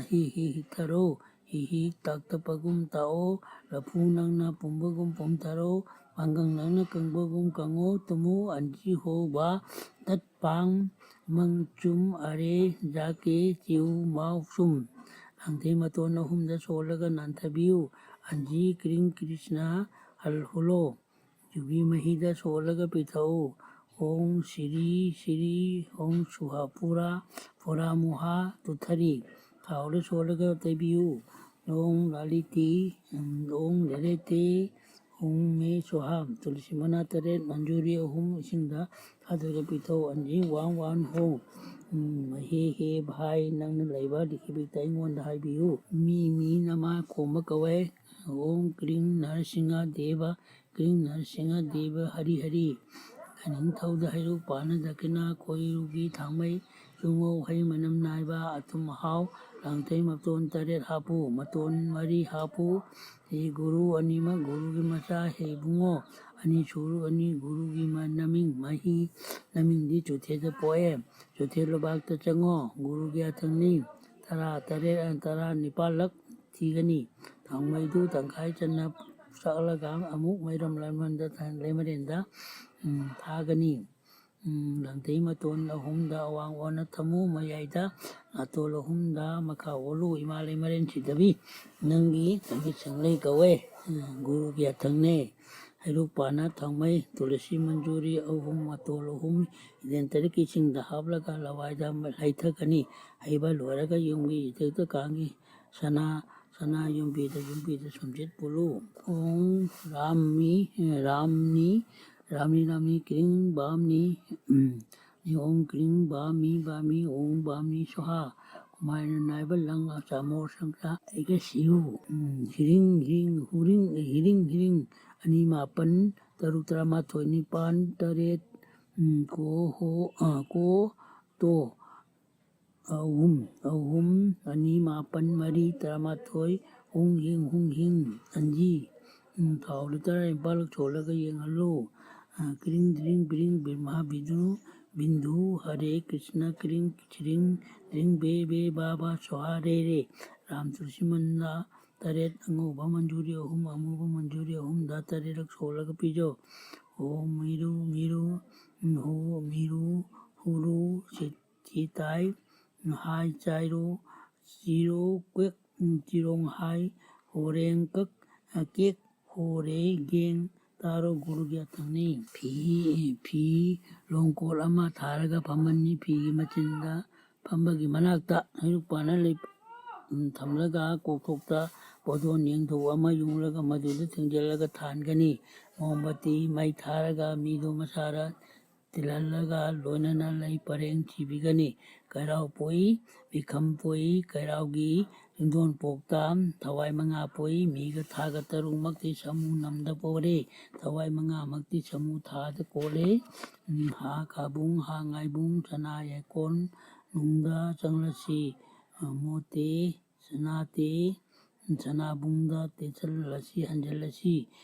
ꯍꯤ ꯍꯤ ꯍꯤꯊꯔꯣ꯫ ꯍꯤ ꯍꯤ ꯇꯥꯛꯇꯄꯒꯨꯝ ꯇꯥꯛꯑꯣ꯫ ꯂꯐꯨ ꯅꯪꯅ ꯄꯨꯝꯕꯒꯨꯝ ꯄꯨꯝꯊꯔꯣ꯫ ꯄꯥꯡꯒꯪ ꯅꯪꯅ ꯀꯪꯕꯒꯨꯝ ꯀꯪꯉꯣ꯫ ꯇꯨꯃꯨ ꯑꯟꯖꯤ ꯍꯣ ꯕꯥ ꯇꯠ ꯄꯥꯡ ꯃꯪ ꯆꯨꯝ ꯑꯔꯦ ꯖꯥꯀꯦ ꯆꯤꯎ ꯃꯥꯎ ꯁꯨꯝ꯫ ꯂꯥꯡꯊꯩ ꯃꯇꯣꯟ ꯑꯍꯨꯝꯗ ꯁꯣꯜꯂꯒ ꯅꯥꯟꯊꯕꯤꯌꯨ꯫ ꯑꯟꯖꯤ ꯀ꯭ꯔꯤꯡ ꯀ꯭ꯔꯤꯁꯅ ꯍꯜ ꯍꯨꯂꯣ꯫ ꯌꯨꯕꯤ ꯃꯍꯤꯗ ꯁꯣꯜꯂꯒ ꯄꯤꯊꯛꯎ꯫ ꯑꯣꯡ ꯁꯤꯔꯤ ꯁꯤꯔꯤ ꯑꯣꯡ ꯁꯨꯍꯥ ꯄꯨꯔꯥ ꯐꯣꯔꯥ ꯃꯨꯍꯥ ꯇꯨꯊꯔꯤ꯫ ꯊꯥꯎꯗ ꯁꯣꯜꯂꯒ ꯇꯩꯕꯤꯌꯨ꯫ ꯑꯣꯡ ꯂꯥꯂꯤꯇꯤ ꯑꯣꯡ ꯂꯦꯂꯦꯇꯤ ꯑꯣꯡ ꯃꯦ ꯁꯣꯍꯥ꯫ ꯇꯨꯂꯁꯤ ꯃꯅꯥ ꯇꯔꯦꯠ ꯃꯟꯖꯨꯔꯤ ꯑꯍꯨꯝ ꯏꯁꯤꯡꯗ ꯊꯥꯗꯔꯒ ꯄꯤꯊꯛꯎ꯫ ꯑꯟꯖꯤ ꯋꯥꯡ ꯋꯥꯟ ꯍꯣ꯫ ꯎꯝ, ꯍꯦ ꯍꯦ ꯚꯥꯏ ꯅꯪꯅ ꯂꯩꯕ ꯂꯤꯈꯤꯕꯤꯛꯇ ꯑꯩꯉꯣꯟꯗ ꯍꯥꯏꯕꯤꯌꯨ꯫ ꯃꯤ ꯃꯤ ꯅꯃꯥ ꯈꯣꯝꯕ ꯀꯧꯋꯦ꯫ ꯑꯣꯡ ꯀ꯭ꯔꯤꯡ ꯅꯔꯁꯤꯡꯍ ꯗꯦꯕ ꯀ꯭ꯔꯤꯡ ꯅꯔꯁꯤꯡꯍ ꯗꯦꯕ ꯍꯔꯤ ꯍꯔꯤ꯫ ꯂꯥꯏꯅꯤꯡꯊꯧꯗ ꯍꯩꯔꯨꯛ ꯄꯥꯟꯅ ꯗꯈꯤꯅꯥ ꯀꯣꯏꯔꯨꯒꯤ ꯊꯥꯡꯃꯩ ꯇꯨꯡꯉꯧ ꯍꯩ ꯃꯅꯝ ꯅꯥꯏꯕ ꯑꯊꯨꯝ ꯑꯍꯥꯎ ꯂꯥꯡꯊꯩ ꯃꯇꯣꯟ ꯇꯔꯦꯠ ꯍꯥꯞꯄꯨ꯫ ꯃꯇꯣꯟ ꯃꯔꯤ ꯍꯥꯞꯄꯨ꯫ ꯍꯦ ꯒꯨꯔꯨ ꯑꯅꯤꯃꯛ ꯒꯨꯔꯨꯒꯤ ꯃꯆꯥ꯫ ꯍꯦ ꯏꯕꯨꯡꯉꯣ ꯑꯅꯤ ꯁꯨꯔꯨ ꯑꯅꯤ ꯒꯨꯔꯨꯒꯤ ꯃ-, ꯅꯃꯤꯡ ꯃꯍꯤ ꯅꯃꯤꯡꯗꯤ ꯆꯣꯊꯦꯗ ꯄꯣꯛꯑꯦ꯫ ꯆꯣꯊꯦ ꯂꯩꯕꯥꯛꯇ ꯆꯪꯉꯣ꯫ ꯒꯨꯔꯨꯒꯤ ꯑꯊꯪꯅꯤ ꯇꯔꯥ ꯇꯔꯦꯠ, ꯇꯔꯥ ꯅꯤꯄꯥꯜꯂꯛ ꯊꯤꯒꯅꯤ꯫ ꯊꯥꯎꯃꯩꯗꯨ ꯇꯪꯈꯥꯏ ꯆꯟꯅ ꯆꯥꯛꯂꯒ ꯑꯃꯨꯛ ꯃꯩꯔꯝ ꯂꯩꯃꯔꯦꯟꯗ, ꯂꯩꯃꯔꯦꯟꯗ, ꯎꯝ, ꯊꯥꯒꯅꯤ꯫ ꯎꯝ, ꯂꯥꯡꯊꯩ ꯃꯇꯣꯟ ꯑꯍꯨꯝꯗ ꯑꯋꯥꯡ ꯑꯣꯟꯅ ꯊꯝꯃꯨ, ꯃꯌꯥꯏꯗ ꯅꯥꯇꯣꯜ ꯑꯍꯨꯝꯗ ꯃꯈꯥ ꯑꯣꯜꯂꯨ꯫ ꯏꯃꯥ ꯂꯩꯃꯔꯦꯟ ꯁꯤꯗꯕꯤ ꯅꯪꯒꯤ ꯅꯃꯤꯠ ꯁꯪꯂꯩ ꯀꯧꯋꯦ꯫ ꯎꯝ, ꯒꯨꯔꯨꯒꯤ ꯑꯊꯪꯅꯦ꯫ ꯍꯩꯔꯨꯛ ꯄꯥꯟꯅ ꯊꯥꯎꯃꯩ ꯇꯨꯂꯁꯤ ꯃꯟꯖꯨꯔꯤ ꯑꯍꯨꯝ, ꯃꯇꯣꯜ ꯑꯍꯨꯝ, ꯏꯗꯦꯟ ꯇꯔꯦꯠꯀꯤ ꯏꯁꯤꯡꯗ ꯍꯥꯞꯂꯒ ꯂꯋꯥꯏꯗ ꯂꯩꯊꯛꯀꯅꯤ꯫ ꯍꯩꯕ ꯂꯣꯏꯔꯒ ꯌꯨꯝꯒꯤ ꯏꯊꯛꯇ ꯀꯥꯡꯒꯤ ꯁꯅꯥ, ꯁꯅꯥ ꯌꯨꯝꯕꯤꯗ, ꯌꯨꯝꯕꯤꯗ ꯁꯨꯝꯖꯤꯠ ꯄꯨꯜꯂꯨ꯫ ꯎꯝ, ꯔꯥꯝꯃꯤ, ꯔꯥꯝꯅꯤ, ꯔꯥꯝꯅꯤ, ꯔꯥꯝꯅꯤ, ꯀ꯭ꯔꯤꯡ ꯕꯥꯝꯅꯤ, ꯎꯝ, ꯅꯤ ꯎꯝ ꯀ꯭ꯔꯤꯡ ꯕꯥꯝꯃꯤ ꯕꯥꯝꯃꯤ ꯎꯝ ꯕꯥꯝꯅꯤ ꯁ꯭ꯋꯥꯍꯥ꯫ ꯈꯨꯃꯥꯏꯅ ꯅꯥꯏꯕ ꯂꯪ ꯆꯥꯃꯣꯔ ꯁꯪꯁꯥ ꯑꯩꯒ ꯁꯤꯌꯨ꯫ ꯎꯝ, ꯍꯤꯔꯤꯡ ꯍꯤꯔꯤꯡ ꯍꯨꯔꯤꯡ ꯍꯤꯔꯤꯡ ꯍꯤꯔꯤꯡ ꯑꯅꯤ ꯃꯥꯄꯟ ꯇꯔꯨꯛ ꯇꯔꯥꯃꯥꯊꯣꯏ ꯅꯤꯄꯥꯟ ꯇꯔꯦꯠ, ꯎꯝ, ꯀꯣ ꯍꯣ, ꯑ, ꯀꯣ ꯇꯣ ꯑꯍꯨꯝ ꯑꯍꯨꯝ ꯑꯅꯤ ꯃꯥꯄꯟ ꯃꯔꯤ ꯇꯔꯥꯃꯥꯊꯣꯏ ꯍꯨꯡ ꯍꯤꯡ ꯍꯨꯡ ꯍꯤꯡ ꯑꯟꯖꯤ꯫ ꯎꯝ, ꯊꯥꯎ ꯂꯤꯇꯔ ꯅꯤꯄꯥꯜ ꯁꯣꯜꯂꯒ ꯌꯦꯡꯍꯜꯂꯨ꯫ ꯑ, ꯀ꯭ꯔꯤꯡ ꯗ꯭ꯔꯤꯡ ꯕ꯭ꯔꯤꯡ ꯕ꯭ꯔꯍ꯭ꯃꯥ ꯕꯤꯗꯨ ꯕꯤꯟꯗꯨ ꯍꯔꯦ ꯀ꯭ꯔꯤꯁꯅ ꯀ꯭ꯔꯤꯡ ꯁ꯭ꯔꯤꯡ ꯗ꯭ꯔꯤꯡ ꯕꯦ ꯕꯦ ꯕꯥ ꯕꯥ ꯁ꯭ꯋꯥꯍꯥ ꯔꯦ ꯔꯦ꯫ ꯔꯥꯝ ꯇꯨꯂꯁꯤ ꯃꯟꯗ ꯇꯔꯦꯠ, ꯑꯉꯧꯕ ꯃꯟꯖꯨꯔꯤ ꯑꯍꯨꯝ, ꯑꯃꯨꯕ ꯃꯟꯖꯨꯔꯤ ꯑꯍꯨꯝꯗ ꯇꯔꯦꯠꯂꯛ ꯁꯣꯜꯂꯒ ꯄꯤꯖꯧ꯫ ꯑꯣꯝ ꯃꯤꯔꯨ ꯃꯤꯔꯨ ꯍꯨ ꯃꯤꯔꯨ ꯍꯨꯔꯨ ꯁꯤꯠ ꯆꯤꯇꯥꯏ, ꯍꯥꯏ ꯆꯥꯏꯔꯣ, ꯆꯤꯔꯣ ꯀ꯭ꯋꯦꯛ, ꯆꯤꯔꯣꯡ ꯍꯥꯏ, ꯍꯣꯔꯦꯡ ꯀꯛ, ꯀꯦꯛ, ꯍꯣꯔꯦ ꯒꯦꯡ, ꯇꯥꯔꯣ ꯒꯨꯔꯨꯒꯤ ꯑꯊꯪꯅꯤ꯫ ꯐꯤ, ꯐꯤ ꯂꯣꯡꯀꯣꯠ ꯑꯃ ꯊꯥꯔꯒ ꯐꯝꯍꯟꯅꯤ꯫ ꯐꯤꯒꯤ ꯃꯆꯤꯟꯗ ꯐꯝꯕꯒꯤ ꯃꯅꯥꯛꯇ ꯍꯩꯔꯨꯛ ꯄꯥꯟꯅ ꯂꯩ-, ꯎꯝ, ꯊꯝꯂꯒ ꯀꯣꯛꯊꯣꯛꯇ ꯄꯣꯗꯣꯟ ꯌꯦꯡꯊꯣꯛ ꯑꯃ ꯌꯨꯡꯂꯒ ꯃꯗꯨꯗ ꯊꯤꯡꯖꯤꯜꯂꯒ ꯊꯥꯟꯒꯅꯤ꯫ ꯃꯣꯝꯕꯇꯤ ꯃꯩ ꯊꯥꯔꯒ ꯃꯤꯗꯨ ꯃꯁꯥꯔ ꯇꯤꯜꯍꯜꯂꯒ ꯂꯣꯏꯅꯅ ꯂꯩ ꯄꯔꯦꯡ ꯊꯤꯕꯤꯒꯅꯤ꯫ ꯀꯩꯔꯥꯎ ꯄꯣꯛꯏ, ꯃꯤꯈꯝ ꯄꯣꯛꯏ, ꯀꯩꯔꯥꯎꯒꯤ ꯆꯤꯡꯗꯣꯟ ꯄꯣꯛꯇ ꯊꯋꯥꯏ ꯃꯉꯥ ꯄꯣꯛꯏ, ꯃꯤꯒ ꯊꯥꯒ ꯇꯔꯨꯛꯃꯛꯇꯤ ꯁꯃꯨ ꯅꯝꯗ ꯄꯣꯔꯦ, ꯊꯋꯥꯏ ꯃꯉꯥꯃꯛꯇꯤ ꯁꯃꯨ ꯊꯥꯗ ꯀꯣꯜꯂꯦ꯫ ꯎꯝ, ꯍꯥ ꯈꯥꯕꯨꯡ, ꯍꯥ ꯉꯥꯏꯕꯨꯡ, ꯁꯅꯥ ꯌꯥꯏꯀꯣꯟ, ꯅꯨꯡꯗ ꯆꯪꯂꯁꯤ, ꯃꯣꯇꯦ ꯁꯅꯥꯇꯦ ꯁꯅꯥꯕꯨꯡꯗ ꯇꯦꯠꯁꯜꯂꯁꯤ, ꯍꯟꯖꯤꯜꯂꯁꯤ꯫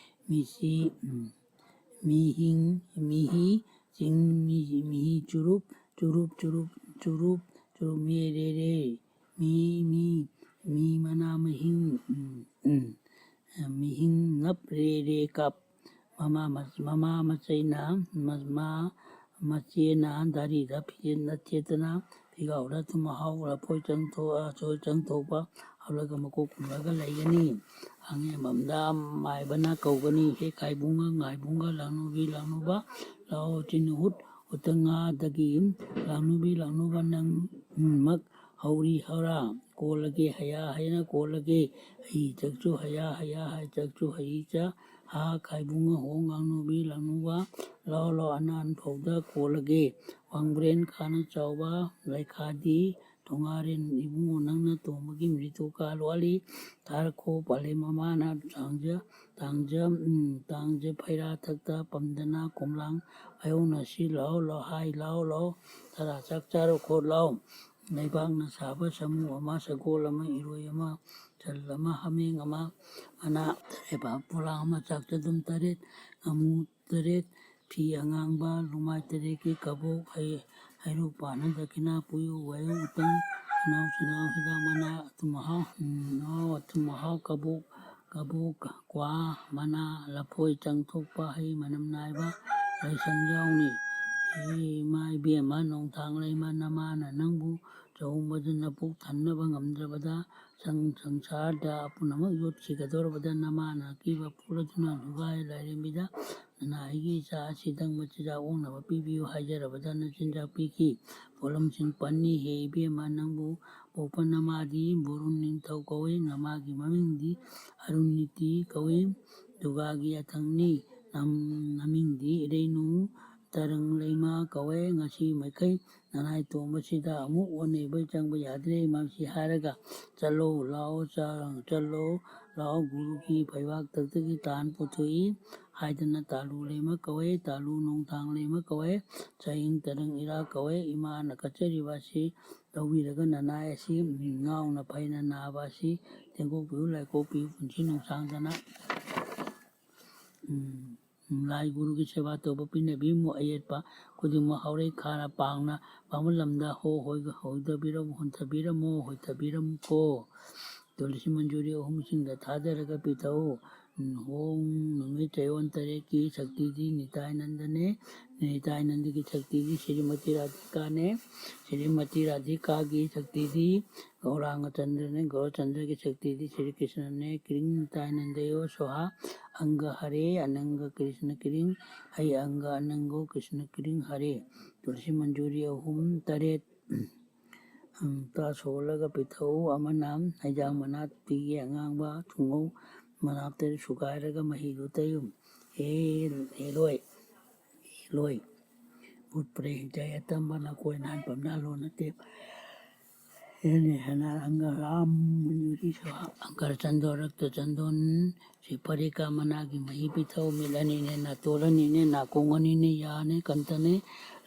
ꯃꯤꯁꯤ ꯃꯤꯍꯤꯡ ꯃꯤꯍꯤ ꯆꯤꯡ ꯃꯤ ꯃꯤꯍꯤ ꯆꯨꯔꯨꯞ ꯆꯨꯔꯨꯞ ꯆꯨꯔꯨꯞ ꯆꯨꯔꯨꯞ ꯆꯨꯔꯨꯞ ꯃꯦ ꯔꯦ ꯔꯦ ꯃꯤ ꯃꯤ ꯃꯤ ꯃꯅꯥ ꯃꯍꯤꯡ ꯎꯝ, ꯎꯝ, ꯃꯤꯍꯤꯡ ꯅꯞ ꯔꯦ ꯔꯦ ꯀꯞ꯫ ꯃꯃꯥ ꯃꯆꯩꯅ ꯃꯆꯦꯅ ꯗꯥꯔꯤꯗ ꯐꯤꯖꯦꯠ ꯅꯠꯊꯦꯠꯇꯅ ꯐꯤꯒꯥꯎꯗ ꯊꯨꯝ ꯑꯍꯥꯎ ꯂꯐꯣꯏ ꯆꯪꯊꯣꯛ ꯑꯆꯣꯏ ꯆꯪꯊꯣꯛꯄ ꯍꯧꯔꯒ ꯃꯀꯣꯛ ꯈꯨꯝꯂꯒ ꯂꯩꯒꯅꯤ꯫ ꯑꯉꯦꯝꯕꯝꯗ ꯃꯥꯏꯕꯅ ꯀꯧꯒꯅꯤ, "ꯍꯦ ꯈꯥꯏꯕꯨꯡꯒ ꯉꯥꯏꯕꯨꯡꯒ ꯂꯥꯡꯅꯨꯕꯤ ꯂꯥꯡꯅꯨꯕ ꯂꯥꯛꯑꯣ ꯆꯤꯟ ꯎꯠ ꯎꯠꯇ ꯉꯥꯗꯒꯤ ꯂꯥꯡꯅꯨꯕꯤ ꯂꯥꯡꯅꯨꯕ ꯅꯪꯃꯛ ꯍꯧꯔꯤ ꯍꯧꯔꯥ ꯀꯣꯜꯂꯒꯦ ꯍꯌꯥ ꯍꯌꯥꯅ ꯀꯣꯜꯂꯒꯦ ꯍꯩ ꯆꯛꯁꯨ ꯍꯌꯥ ꯍꯌꯥ ꯍꯩ ꯆꯛꯁꯨ ꯍꯩ ꯆ ꯍꯥ ꯈꯥꯏꯕꯨꯡ ꯍꯣꯡ ꯉꯥꯡꯅꯨꯕꯤ ꯂꯥꯡꯅꯨꯕ ꯂꯥꯎ ꯂꯥꯎ ꯑꯅꯥꯟ ꯐꯧꯗ ꯀꯣꯜꯂꯒꯦ ꯋꯥꯡꯕ꯭ꯔꯦꯟ ꯈꯥꯅ ꯆꯥꯎꯕ ꯂꯩꯈꯥꯗꯤ ꯊꯣꯉꯥꯔꯦꯟ ꯏꯕꯨꯡꯉꯣ ꯅꯪꯅ ꯇꯣꯡꯕꯒꯤ ꯃꯤꯔꯤꯇꯨ ꯀꯥ ꯂꯣꯜꯂꯤ ꯊꯥꯔꯛꯈꯣ ꯄꯥꯂꯦ ꯃꯃꯥꯅ ꯇꯥꯡꯖ ꯇꯥꯡꯖ ꯎꯝ, ꯇꯥꯡꯖ ꯐꯩꯔꯥ ꯊꯛꯇ ꯄꯝꯗꯅ ꯀꯣꯝꯂꯥꯡ ꯑꯌꯧꯅꯁꯤ ꯂꯥꯎ ꯂꯥꯎ ꯍꯥꯏ ꯂꯥꯎ ꯂꯥꯎ ꯇꯔꯥ ꯆꯥꯛ ꯆꯥꯔꯣ ꯈꯣꯠ ꯂꯥꯎ ꯂꯩꯕꯥꯛꯅ ꯁꯥꯕ ꯁꯥꯃꯨ ꯑꯃ ꯁꯒꯣꯜ ꯑꯃ ꯏꯔꯣꯏ ꯑꯃ ꯁꯟ ꯑꯃ ꯍꯥꯃꯦꯡ ꯑꯃ ꯃꯅꯥ ꯇꯔꯦꯠ ꯄꯣꯂꯥꯡ ꯑꯃ ꯆꯥꯛ ꯆꯗꯨꯝ ꯇꯔꯦꯠ ꯉꯥꯃꯨ ꯇꯔꯦꯠ ꯐꯤ ꯑꯉꯥꯡꯕ ꯂꯨꯃꯥꯏ ꯇꯔꯦꯠꯀꯤ ꯀꯕꯣꯛ ꯍꯩ ꯍꯩꯔꯨꯛ ꯄꯥꯟꯅ ꯗꯈꯤꯅꯥ ꯄꯨꯌꯨ ꯋꯥꯌꯨ ꯎꯇꯪ ꯁꯅꯥꯎ ꯁꯅꯥꯎ ꯍꯤꯗꯥꯛ ꯃꯅꯥ ꯑꯊꯨꯝ ꯑꯍꯥꯎ ꯎꯝ, ꯑꯍꯥꯎ ꯑꯊꯨꯝ ꯑꯍꯥꯎ ꯀꯕꯣꯛ ꯀꯕꯣꯛ ꯀ꯭ꯋꯥ ꯃꯅꯥ ꯂꯐꯣꯏ ꯆꯪꯊꯣꯛꯄ ꯍꯩ ꯃꯅꯝ ꯅꯥꯏꯕ ꯂꯥꯏꯁꯪ ꯌꯥꯎꯅꯤ꯫ ꯍꯦ ꯏꯃꯥ ꯏꯕꯦꯝꯃ ꯅꯣꯡꯊꯥꯡ ꯂꯩꯃ ꯅꯃꯥꯅ ꯅꯪꯕꯨ ꯆꯍꯨꯝꯕꯗꯨ ꯅꯄꯨꯛ ꯊꯟꯅꯕ ꯉꯝꯗ꯭ꯔꯕꯗ ꯁꯪ ꯁꯪꯁꯥꯔꯗ ꯑꯄꯨꯝꯅꯃꯛ ꯌꯣꯠꯈꯤꯒꯗꯧꯔꯕꯗ ꯅꯃꯥꯅ ꯑꯀꯤꯕ ꯄꯣꯛꯂꯗꯨꯅ ꯂꯨꯒꯥꯏ ꯂꯥꯏꯔꯦꯝꯕꯤꯗ ꯅꯅꯥꯏꯒꯤ ꯏꯆꯥ ꯑꯁꯤꯗꯪ ꯃꯆꯤꯟꯖꯥꯛ ꯑꯣꯛꯅꯕ ꯄꯤꯕꯤꯌꯨ ꯍꯥꯏꯖꯔꯕꯗ ꯅꯆꯤꯟꯖꯥꯛ ꯄꯤꯈꯤ꯫ ꯄꯣꯠꯂꯝꯁꯤꯡ ꯄꯟꯅꯤ꯫ ꯍꯦ ꯏꯕꯦꯝꯃ ꯅꯪꯕꯨ ꯄꯣꯛꯄ ꯅꯃꯥꯗꯤ ꯕꯣꯔꯨꯟ ꯅꯤꯡꯊꯧ ꯀꯧꯏ꯫ ꯅꯃꯥꯒꯤ ꯃꯃꯤꯡꯗꯤ ꯑꯔꯨꯟꯅꯤꯇꯤ ꯀꯧꯏ꯫ ꯗꯨꯔꯒꯥꯒꯤ ꯑꯊꯪꯅꯤ꯫ ꯅꯝ- ꯅꯃꯤꯡꯗꯤ ꯏꯔꯩꯅꯨ ꯇꯔꯪ ꯂꯩꯃ ꯀꯧꯋꯦ꯫ ꯉꯁꯤ ꯃꯈꯩ ꯅꯅꯥꯏ ꯇꯣꯝꯕꯁꯤꯗ ꯑꯃꯨꯛ ꯑꯣꯟꯅ ꯏꯕꯩ ꯆꯪꯕ ꯌꯥꯗ꯭ꯔꯦ꯫ ꯃꯁꯤ ꯍꯥꯏꯔꯒ ꯆꯠꯂꯣ ꯂꯥꯛꯑꯣ ꯆꯥ- ꯆꯠꯂꯣ ꯂꯥꯛꯑꯣ ꯒꯨꯔꯨꯒꯤ ꯐꯩꯕꯥꯛꯇꯒꯤ ꯇꯥꯟ ꯄꯨꯊꯣꯛꯏ꯫ ꯍꯥꯏꯗꯅ ꯇꯥꯂꯨ ꯂꯩꯃ ꯀꯧꯋꯦ, ꯇꯥꯂꯨ ꯅꯣꯡꯊꯥꯡ ꯂꯩꯃ ꯀꯧꯋꯦ, ꯆꯍꯤꯡ ꯇꯔꯪ ꯏꯔꯥ ꯀꯧꯋꯦ꯫ ꯏꯃꯥꯅ ꯀꯠꯆꯔꯤꯕ ꯑꯁꯤ ꯂꯧꯕꯤꯔꯒ ꯅꯅꯥꯏ ꯑꯁꯤ ꯉꯥꯎꯅ ꯐꯩꯅ ꯅꯥꯕ ꯑꯁꯤ ꯇꯦꯡꯀꯣꯛꯄꯤꯌꯨ, ꯂꯥꯏꯀꯣꯛꯄꯤꯌꯨ, ꯄꯨꯟꯁꯤ ꯅꯨꯡꯁꯥꯡꯗꯅ꯫ ꯎꯝ, ꯂꯥꯏ ꯒꯨꯔꯨꯒꯤ ꯁꯦꯕꯥ ꯇꯧꯕ ꯄꯤꯅꯕꯤꯃꯨ꯫ ꯑꯌꯦꯠꯄ ꯈꯨꯗꯤꯡꯃꯛ ꯍꯧꯔꯩ ꯈꯥꯅ ꯄꯥꯡꯅ ꯄꯥꯡꯕ ꯂꯝꯗ ꯍꯣ ꯍꯣꯏ ꯍꯣꯏꯗꯕꯤꯔꯝꯃꯨ, ꯍꯨꯟꯊꯕꯤꯔꯝꯃꯨ, ꯍꯣꯏꯊꯕꯤꯔꯝꯃꯨꯀꯣ꯫ ꯇꯨꯂꯁꯤ ꯃꯟꯖꯨꯔꯤ ꯑꯍꯨꯝꯁꯤꯡꯗ ꯊꯥꯗꯔꯒ ꯄꯤꯊꯛꯎ꯫ ꯎꯝ, ꯍꯣꯡ ꯅꯨꯃꯤꯠ ꯆꯌꯣꯜ ꯇꯔꯦꯠꯀꯤ ꯁꯛꯇꯤꯗꯤ ꯅꯤꯇꯥꯏꯅꯟꯗꯅꯦ꯫ ꯅꯤꯇꯥꯏꯅꯟꯗꯒꯤ ꯁꯛꯇꯤꯗꯤ ꯁ꯭ꯔꯤꯃꯇꯤ ꯔꯥꯙꯤꯀꯥꯅꯦ꯫ ꯁ꯭ꯔꯤꯃꯇꯤ ꯔꯥꯙꯤꯀꯥꯒꯤ ꯁꯛꯇꯤꯗꯤ ꯒꯧꯔꯥꯡꯒ ꯆꯟꯗ꯭ꯔꯅꯦ꯫ ꯒꯧꯔꯆꯟꯗ꯭ꯔꯒꯤ ꯁꯛꯇꯤꯗꯤ ꯁ꯭ꯔꯤ ꯀ꯭ꯔꯤꯁꯅꯅꯦ꯫ ꯀ꯭ꯔꯤꯡ ꯅꯤꯇꯥꯏꯅꯟꯗꯌꯣ ꯁꯣꯍꯥ꯫ ꯑꯪꯒ ꯍꯔꯦ ꯑꯅꯪꯒ ꯀ꯭ꯔꯤꯁꯅ ꯀ꯭ꯔꯤꯡ꯫ ꯑꯩ ꯑꯪꯒ ꯑꯅꯪꯒꯣ ꯀ꯭ꯔꯤꯁꯅ ꯀ꯭ꯔꯤꯡ ꯍꯔꯦ꯫ ꯇꯨꯂꯁꯤ ꯃꯟꯖꯨꯔꯤ ꯑꯍꯨꯝ ꯇꯔꯦꯠ ꯎꯝ, ꯇ ꯁꯣꯜꯂꯒ ꯄꯤꯊꯛꯎ꯫ ꯑꯃꯅ ꯍꯩꯖꯥꯡ ꯃꯅꯥ ꯇꯤꯒꯤ ꯑꯉꯥꯡꯕ ꯊꯨꯡꯉꯧ ꯃꯅꯥꯞꯇ ꯁꯨꯒꯥꯏꯔꯒ ꯃꯍꯤꯗꯨ ꯇꯩꯌꯨ꯫ ꯍꯦ, ꯍꯦꯂꯣꯏ, ꯍꯦꯂꯣꯏ, ꯎꯠꯄ꯭ꯔꯦ ꯍꯤꯡꯆꯥꯏ ꯑꯇꯝꯕ ꯅꯀꯣꯏ ꯅꯍꯥꯟ ꯄꯝꯅꯥ ꯂꯣꯟ ꯅꯠꯇꯦ꯫ ꯍꯦꯅꯦ ꯍꯦꯅꯥ ꯑꯪꯒ ꯔꯥꯝ ꯃꯟꯖꯨꯔꯤ ꯁꯣꯍꯥ꯫ ꯑꯪꯀꯔ ꯆꯟꯗꯣꯟ ꯔꯛꯇ ꯆꯟꯗꯣꯟ ꯁꯤ ꯄꯔꯤꯀꯥ ꯃꯅꯥꯒꯤ ꯃꯍꯤ ꯄꯤꯊꯛꯎ꯫ ꯃꯤꯠ ꯑꯅꯤꯅꯦ, ꯅꯥꯇꯣꯟ ꯑꯅꯤꯅꯦ, ꯅꯥꯀꯣꯡ ꯑꯅꯤꯅꯦ, ꯌꯥꯅꯦ, ꯀꯟꯇꯅꯦ,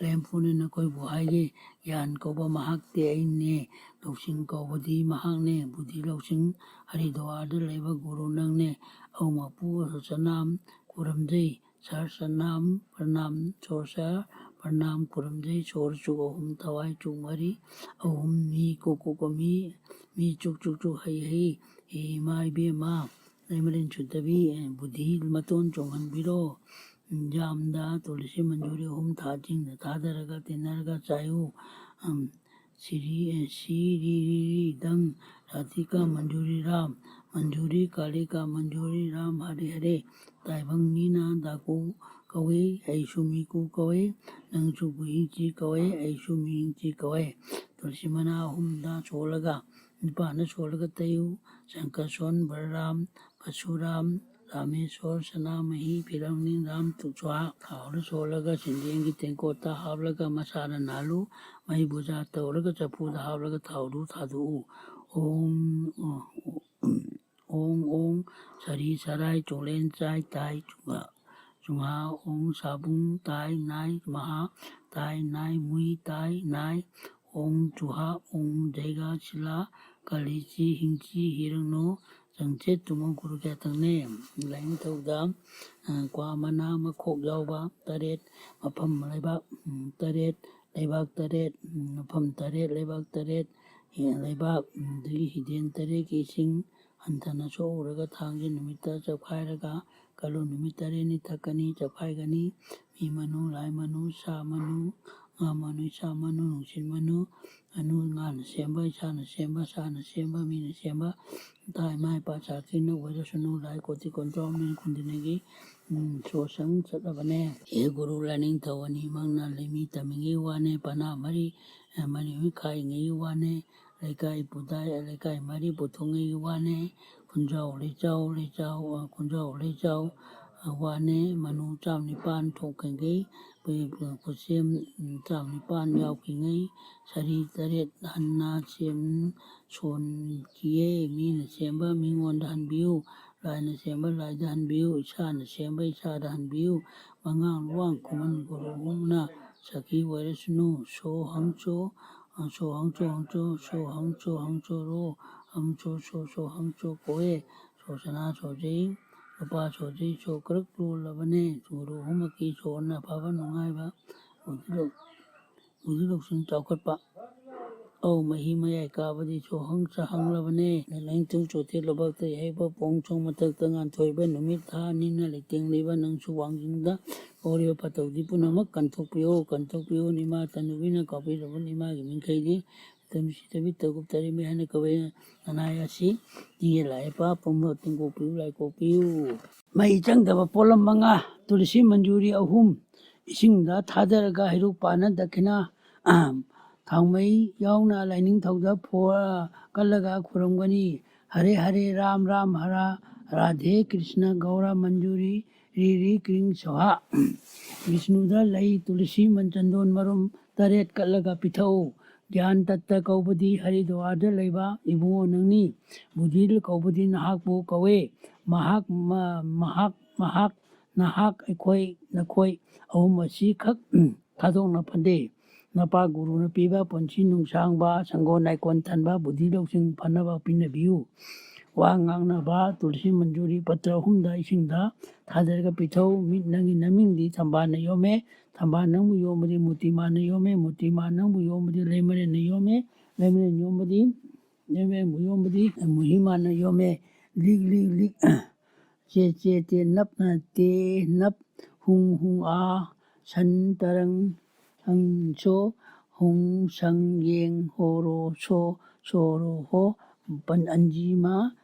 ꯂꯦꯝꯐꯨꯅꯦ ꯅꯈꯣꯏꯕꯨ ꯍꯥꯏꯒꯦ꯫ ꯒ꯭ꯌꯥꯟ ꯀꯧꯕ ꯃꯍꯥꯛꯇꯤ ꯑꯩꯅꯦ, ꯂꯧꯁꯤꯡ ꯀꯧꯕꯗꯤ ꯃꯍꯥꯛꯅꯦ, ꯕꯨꯙꯤ ꯂꯧꯁꯤꯡ ꯍꯔꯤꯗ꯭ꯋꯥꯔꯗ ꯂꯩꯕ ꯒꯨꯔꯨ ꯅꯪꯅꯦ꯫ ꯑꯧ ꯃꯄꯨ ꯁꯣꯔ ꯁꯅꯥꯝ ꯈꯨꯔꯨꯝꯖꯩ, ꯁꯔ ꯁꯅꯥꯝ ꯄ꯭ꯔꯅꯥꯝ, ꯁꯣꯔ ꯁꯔ ꯄ꯭ꯔꯅꯥꯝ ꯈꯨꯔꯨꯝꯖꯩ꯫ ꯁꯣꯔ ꯆꯨꯛ ꯑꯍꯨꯝ, ꯊꯋꯥꯏ ꯆꯨꯛ ꯃꯔꯤ, ꯑꯍꯨꯝ ꯃꯤ ꯀꯣꯛ ꯀꯣꯛ ꯃꯤ, ꯃꯤ ꯆꯨꯛ ꯆꯨꯛ ꯆꯨꯛ ꯍꯩ ꯍꯩ, ꯍꯦ ꯏꯃꯥ ꯏꯕꯦꯝꯃ, ꯂꯩꯃꯔꯦꯟ ꯆꯨꯗꯕꯤ, ꯕꯨꯙꯤ ꯃꯇꯣꯟ ꯆꯣꯡꯍꯟꯕꯤꯔꯣ꯫ ꯌꯥꯝꯗ ꯇꯨꯂꯁꯤ ꯃꯟꯖꯨꯔꯤ ꯑꯍꯨꯝ ꯊꯥ ꯆꯤꯡꯗ ꯊꯥꯗꯔꯒ ꯇꯤꯟꯅꯔꯒ ꯆꯥꯏꯌꯨ꯫ ꯑꯝ, ꯁꯤꯔꯤ, ꯑꯦ, ꯁꯤꯔꯤꯔꯤꯔꯤꯗꯪ ꯔꯥꯙꯤꯀꯥ ꯃꯟꯖꯨꯔꯤ ꯔꯥꯝ, ꯃꯟꯖꯨꯔꯤ ꯀꯥꯂꯤꯀꯥ ꯃꯟꯖꯨꯔꯤ ꯔꯥꯝ ꯍꯔꯦ ꯍꯔꯦ꯫ ꯇꯥꯏꯕꯪ ꯃꯤꯅ ꯗꯥꯀꯨ ꯀꯧꯏ, ꯑꯩꯁꯨ ꯃꯤꯀꯨ ꯀꯧꯏ, ꯅꯪꯁꯨ ꯒꯨꯍꯤꯡꯆꯤ ꯀꯧꯏ, ꯑꯩꯁꯨ ꯃꯤꯍꯤꯡꯆꯤ ꯀꯧꯏ꯫ ꯇꯨꯂꯁꯤ ꯃꯅꯥ ꯑꯍꯨꯝꯗ ꯁꯣꯜꯂꯒ, ꯅꯤꯄꯥꯟꯗ ꯁꯣꯜꯂꯒ ꯇꯩꯌꯨ꯫ ꯁꯪꯀꯔꯁꯣꯟ, ꯕꯂꯔꯥꯝ, ꯄꯔꯁꯨꯔꯥꯝ, ꯔꯥꯃꯦꯁꯣꯔ, ꯁꯅꯥꯃꯍꯤ, ꯐꯤꯔꯝꯅꯤꯡ ꯔꯥꯝ ꯁ꯭ꯋꯥꯍꯥ꯫ ꯊꯥꯎꯗ ꯁꯣꯜꯂꯒ ꯁꯤꯡꯖꯦꯡꯒꯤ ꯇꯦꯡꯀꯣꯠꯇ ꯍꯥꯞꯂꯒ ꯃꯁꯥꯅ ꯅꯥꯜꯂꯨ꯫ ꯃꯩ ꯕꯨꯖꯥ ꯇꯧꯔꯒ ꯆꯐꯨꯗ ꯍꯥꯞꯂꯒ ꯊꯥꯎꯗꯨ ꯊꯥꯗꯣꯛꯎ꯫ ꯑꯣꯝ, ꯑꯣ, ꯑꯣ, ꯑꯣꯡ ꯑꯣꯡ ꯁꯔꯤ ꯁꯔꯥꯏ ꯆꯣꯡꯂꯦꯟ ꯆꯥꯏ ꯇꯥꯏ ꯆꯨꯡꯉ-, ꯆꯨꯝꯍꯥ, ꯑꯣꯡ ꯁꯥꯕꯨꯡ ꯇꯥꯏ ꯅꯥꯏ, ꯃꯍꯥ ꯇꯥꯏ ꯅꯥꯏ, ꯃꯨꯏ ꯇꯥꯏ ꯅꯥꯏ, ꯑꯣꯡ ꯆꯨꯍꯥ, ꯑꯣꯡ ꯖꯩꯒ ꯁꯤꯂꯥ, ꯀꯂꯤꯆꯤ ꯍꯤꯡꯆꯤ ꯍꯤꯔꯪꯅꯣ, ꯆꯪꯆꯦꯠ ꯇꯨꯃꯣ ꯒꯨꯔꯨ ꯀꯌꯥꯇꯪꯅꯦ꯫ ꯂꯥꯏꯅꯤꯡꯊꯧꯗ, ꯑ, ꯀ꯭ꯋꯥ ꯃꯅꯥ ꯃꯈꯣꯛ ꯌꯥꯎꯕ ꯇꯔꯦꯠ, ꯃꯐꯝ ꯂꯩꯕꯥꯛ, ꯎꯝ, ꯇꯔꯦꯠ, ꯂꯩꯕꯥꯛ ꯇꯔꯦꯠ, ꯎꯝ, ꯃꯐꯝ ꯇꯔꯦꯠ, ꯂꯩꯕꯥꯛ ꯇꯔꯦꯠ, ꯍꯤ-, ꯂꯩꯕꯥꯛ, ꯎꯝ, ꯑꯗꯒꯤ ꯍꯤꯗꯦꯟ ꯇꯔꯦꯠꯀꯤ ꯏꯁꯤꯡ ꯍꯟꯊꯅ ꯁꯣꯛꯎꯔꯒ ꯊꯥꯡꯖ ꯅꯨꯃꯤꯠꯇ ꯆꯞꯈꯥꯏꯔꯒ ꯀꯜꯂꯨ ꯅꯨꯃꯤꯠ ꯇꯔꯦꯠꯅꯤ ꯊꯛꯀꯅꯤ, ꯆꯞꯈꯥꯏꯒꯅꯤ꯫ ꯃꯤ ꯃꯅꯨ, ꯂꯥꯏ ꯃꯅꯨ, ꯁꯥ ꯃꯅꯨ, ꯉꯥ ꯃꯅꯨ, ꯏꯁꯥ ꯃꯅꯨ, ꯅꯨꯡꯁꯤꯠ ꯃꯅꯨ, ꯉꯥꯅꯨ, ꯉꯥꯅ ꯁꯦꯝꯕ, ꯏꯁꯥꯅ ꯁꯦꯝꯕ, ꯁꯥꯅ ꯁꯦꯝꯕ, ꯃꯤꯅ ꯁꯦꯝꯕ, ꯏꯄꯥ ꯏꯃꯥ ꯏꯄꯥ ꯁꯥꯊꯤꯅ ꯑꯣꯏꯔꯁꯅꯨ, ꯂꯥꯏ ꯀꯣꯇꯤ ꯀꯣꯟꯊ꯭ꯔꯣꯝꯅꯤ ꯈꯨꯟꯗꯤꯅꯒꯤ, ꯎꯝ, ꯁꯣꯁꯪ ꯆꯠꯂꯕꯅꯦ꯫ ꯍꯦ ꯒꯨꯔꯨ ꯂꯥꯏꯅꯤꯡꯊꯧ ꯑꯅꯤꯃꯛꯅ ꯂꯩꯃꯤ ꯇꯝꯃꯤꯉꯩ ꯋꯥꯅꯦ, ꯄꯅꯥ ꯃꯔꯤ, ꯑ, ꯃꯔꯤ ꯃꯈꯥꯏꯉꯩ ꯋꯥꯅꯦ, ꯂꯩꯀꯥꯏ ꯄꯨꯗꯥꯏ, ꯂꯩꯀꯥꯏ ꯃꯔꯤ ꯄꯨꯊꯣꯛꯉꯩ ꯋꯥꯅꯦ, ꯈꯨꯟꯖꯥꯎ ꯂꯩꯆꯥꯎ, ꯂꯩꯆꯥꯎ, ꯑ, ꯈꯨꯟꯖꯥꯎ ꯂꯩꯆꯥꯎ, ꯑ, ꯋꯥꯅꯦ, ꯃꯅꯨ ꯆꯥꯝ ꯅꯤꯄꯥꯟ ꯊꯣꯛꯈꯤꯉꯩ, ꯑꯩꯈꯣꯏ ꯈꯨꯠꯁꯦꯝ, ꯎꯝ, ꯆꯥꯝ ꯅꯤꯄꯥꯟ ꯌꯥꯎꯈꯤꯉꯩ, ꯁꯥꯔꯤ ꯇꯔꯦꯠ ꯍꯟꯅ ꯁꯦꯝ ꯁꯣꯟꯈꯤꯌꯦ꯫ ꯃꯤꯅ ꯁꯦꯝꯕ ꯃꯤꯉꯣꯟꯗ ꯍꯟꯕꯤꯌꯨ, ꯂꯥꯏꯅ ꯁꯦꯝꯕ ꯂꯥꯏꯗ ꯍꯟꯕꯤꯌꯨ, ꯏꯁꯥꯅ ꯁꯦꯝꯕ ꯏꯁꯥꯗ ꯍꯟꯕꯤꯌꯨ꯫ ꯃꯉꯥꯡ ꯂꯨꯋꯥꯡ ꯈꯨꯃꯟ ꯒꯨꯔꯨ ꯍꯣꯝꯅ ꯁꯈꯤ ꯑꯣꯏꯔꯁꯅꯨ꯫ ꯁꯣ ꯍꯪꯆꯣ, ꯁꯣ ꯍꯪꯆꯣ ꯍꯪꯆꯣ, ꯁꯣ ꯍꯪꯆꯣ ꯍꯪꯆꯣ ꯔꯣ, ꯍꯪꯆꯣ ꯁꯣ, ꯁꯣ ꯍꯪꯆꯣ ꯀꯣꯌꯦ꯫ ꯁꯣ ꯁꯅꯥ ꯁꯣꯖꯩ, ꯂꯨꯄꯥ ꯁꯣꯖꯩ, ꯁꯣ ꯀꯔꯛ ꯂꯣꯜꯂꯕꯅꯦ꯫ ꯒꯨꯔꯨ ꯍꯣꯝꯃꯛꯀꯤ ꯁꯣꯔꯅ ꯑꯐꯕ ꯅꯨꯡꯉꯥꯏꯕ, ꯍꯧꯖꯤꯛ ꯍꯧꯖꯤꯛ ꯂꯧꯁꯤꯡ ꯆꯥꯎꯈꯠꯄ꯫ ꯑꯧ, ꯃꯍꯤ ꯃꯌꯥꯏ ꯀꯥꯕꯗꯤ ꯁꯣꯍꯪ ꯆꯥꯍꯪꯂꯕꯅꯦ꯫ ꯂꯥꯏꯅꯤꯡꯊꯧ ꯆꯣꯊꯦ ꯂꯩꯕꯥꯛꯇ ꯌꯩꯕ ꯄꯣꯡ ꯁꯣꯡ ꯃꯊꯛꯇ ꯉꯥꯟꯊꯣꯏꯕ ꯅꯨꯃꯤꯠ ꯊꯥ ꯑꯅꯤꯅ ꯂꯩꯇꯦꯡꯂꯤꯕ ꯅꯪꯁꯨ ꯋꯥꯡꯖꯤꯡꯗ ꯍꯧꯔꯤꯕ ꯐꯠꯇꯕꯗꯤ ꯄꯨꯝꯅꯃꯛ ꯀꯟꯊꯣꯛꯄꯤꯌꯨ, ꯀꯟꯊꯣꯛꯄꯤꯌꯨ꯫ ꯏꯃꯥ ꯇꯅꯨꯕꯤꯅ ꯀꯥꯎꯕꯤꯔꯕꯅꯤ ꯏꯃꯥꯒꯤ ꯃꯤꯡꯈꯩꯗꯤ꯫ ꯇꯝꯁꯤ ꯇꯕꯤ ꯇꯒꯨꯞ ꯇꯔꯦꯃꯤ ꯍꯥꯏꯅ ꯀꯧꯋꯦ꯫ ꯅꯅꯥꯏ ꯑꯁꯤ ꯇꯤꯌꯦ ꯂꯥꯏ ꯄꯥ ꯄꯨꯝꯕ ꯇꯨꯡꯀꯣꯛꯄꯤꯌꯨ, ꯂꯥꯏ ꯀꯣꯛꯄꯤꯌꯨ꯫ ꯃꯩ ꯆꯪꯗꯕ ꯄꯣꯠꯂꯝ ꯃꯉꯥ, ꯇꯨꯂꯁꯤ ꯃꯟꯖꯨꯔꯤ ꯑꯍꯨꯝ, ꯏꯁꯤꯡꯗ ꯊꯥꯗꯔꯒ ꯍꯩꯔꯨꯛ ꯄꯥꯟꯅ ꯗꯈꯤꯅꯥ, ꯑꯍꯝ, ꯊꯥꯎꯃꯩ ꯌꯥꯎꯅ ꯂꯥꯏꯅꯤꯡꯊꯧꯗ ꯐꯣ-, ꯀꯠꯂꯒ ꯈꯨꯔꯨꯝꯒꯅꯤ꯫ ꯍꯔꯦ ꯍꯔꯦ ꯔꯥꯝ ꯔꯥꯝ ꯍꯔꯥ ꯔꯥꯙꯦ ꯀ꯭ꯔꯤꯁꯅ ꯒꯧꯔ ꯃꯟꯖꯨꯔꯤ ꯔꯤ ꯔꯤ ꯀ꯭ꯔꯤꯡ ꯁꯣꯍꯥ꯫ ꯕꯤꯁꯅꯨꯗ ꯂꯩ ꯇꯨꯂꯁꯤ ꯃꯟꯆꯟꯗꯣꯟ ꯃꯔꯨꯝ ꯇꯔꯦꯠ ꯀꯠꯂꯒ ꯄꯤꯊꯛꯎ꯫ ꯒ꯭ꯌꯥꯟ ꯇꯠꯇ ꯀꯧꯕꯗꯤ ꯍꯔꯤꯗ꯭ꯋꯥꯔꯗ ꯂꯩꯕ ꯏꯕꯨꯡꯉꯣ ꯅꯪꯅꯤ꯫ ꯕꯨꯙꯤꯜ ꯀꯧꯕꯗꯤ ꯅꯍꯥꯛꯄꯨ ꯀꯧꯋꯦ꯫ ꯃꯍꯥꯛ, ꯃ-, ꯃꯍꯥꯛ, ꯃꯍꯥꯛ ꯅꯍꯥꯛ ꯑꯩꯈꯣꯏ ꯅꯈꯣꯏ ꯑꯍꯨꯝ ꯑꯁꯤ ꯈꯛ ꯊꯥꯗꯣꯛꯅ ꯐꯗꯦ꯫ ꯅꯄꯥ ꯒꯨꯔꯨꯅ ꯄꯤꯕ ꯄꯨꯟꯁꯤ ꯅꯨꯡꯁꯥꯡꯕ, ꯁꯪꯒꯣꯟ ꯅꯥꯏꯀꯣꯟ ꯊꯟꯕ, ꯕꯨꯙꯤ ꯂꯧꯁꯤꯡ ꯐꯅꯕ ꯄꯤꯅꯕꯤꯌꯨ꯫ ꯋꯥ ꯉꯥꯡꯅꯕ ꯇꯨꯜꯁꯤ ꯃꯟꯖꯨꯔꯤ ꯄꯇ꯭ꯔ ꯑꯍꯨꯝꯗ ꯏꯁꯤꯡꯗ ꯊꯥꯗꯔꯒ ꯄꯤꯊꯧ꯫ ꯃꯤꯠ ꯅꯪꯒꯤ ꯅꯃꯤꯡꯗꯤ ꯊꯝꯕꯥꯜꯅ ꯌꯣꯝꯃꯦ꯫ ꯊꯝꯕꯥꯜ ꯅꯪꯕꯨ ꯌꯣꯝꯕꯗꯤ ꯃꯨꯇꯤꯃꯥꯅ ꯌꯣꯝꯃꯦ꯫ ꯃꯨꯇꯤꯃꯥ ꯅꯪꯕꯨ ꯌꯣꯝꯕꯗꯤ ꯂꯩꯃꯔꯦꯟꯅ ꯌꯣꯝꯃꯦ꯫ ꯂꯩꯃꯔꯦꯟ ꯌꯣꯝꯕꯗꯤ, ꯂꯩꯃꯔꯦꯟꯕꯨ ꯌꯣꯝꯕꯗꯤ ꯃꯨꯍꯤꯃꯥꯅ ꯌꯣꯝꯃꯦ꯫ ꯂꯤꯛ ꯂꯤꯛ ꯂꯤꯛ꯫ ꯆꯦ ꯆꯦ ꯇꯦ ꯅꯞꯅ ꯇꯦ ꯅꯞ꯫ ꯍꯨꯡ ꯍꯨꯡ ꯑꯥ꯫ ꯁꯟ ꯇꯔꯪ ꯁꯪ ꯁꯣ꯫ ꯍꯨꯡ ꯁꯪ ꯌꯦꯡ ꯍꯣ ꯔꯣ ꯁꯣ ꯁꯣ ꯔꯣ ꯍꯣ꯫ ꯄꯟ ꯑꯟꯖꯤꯃꯥ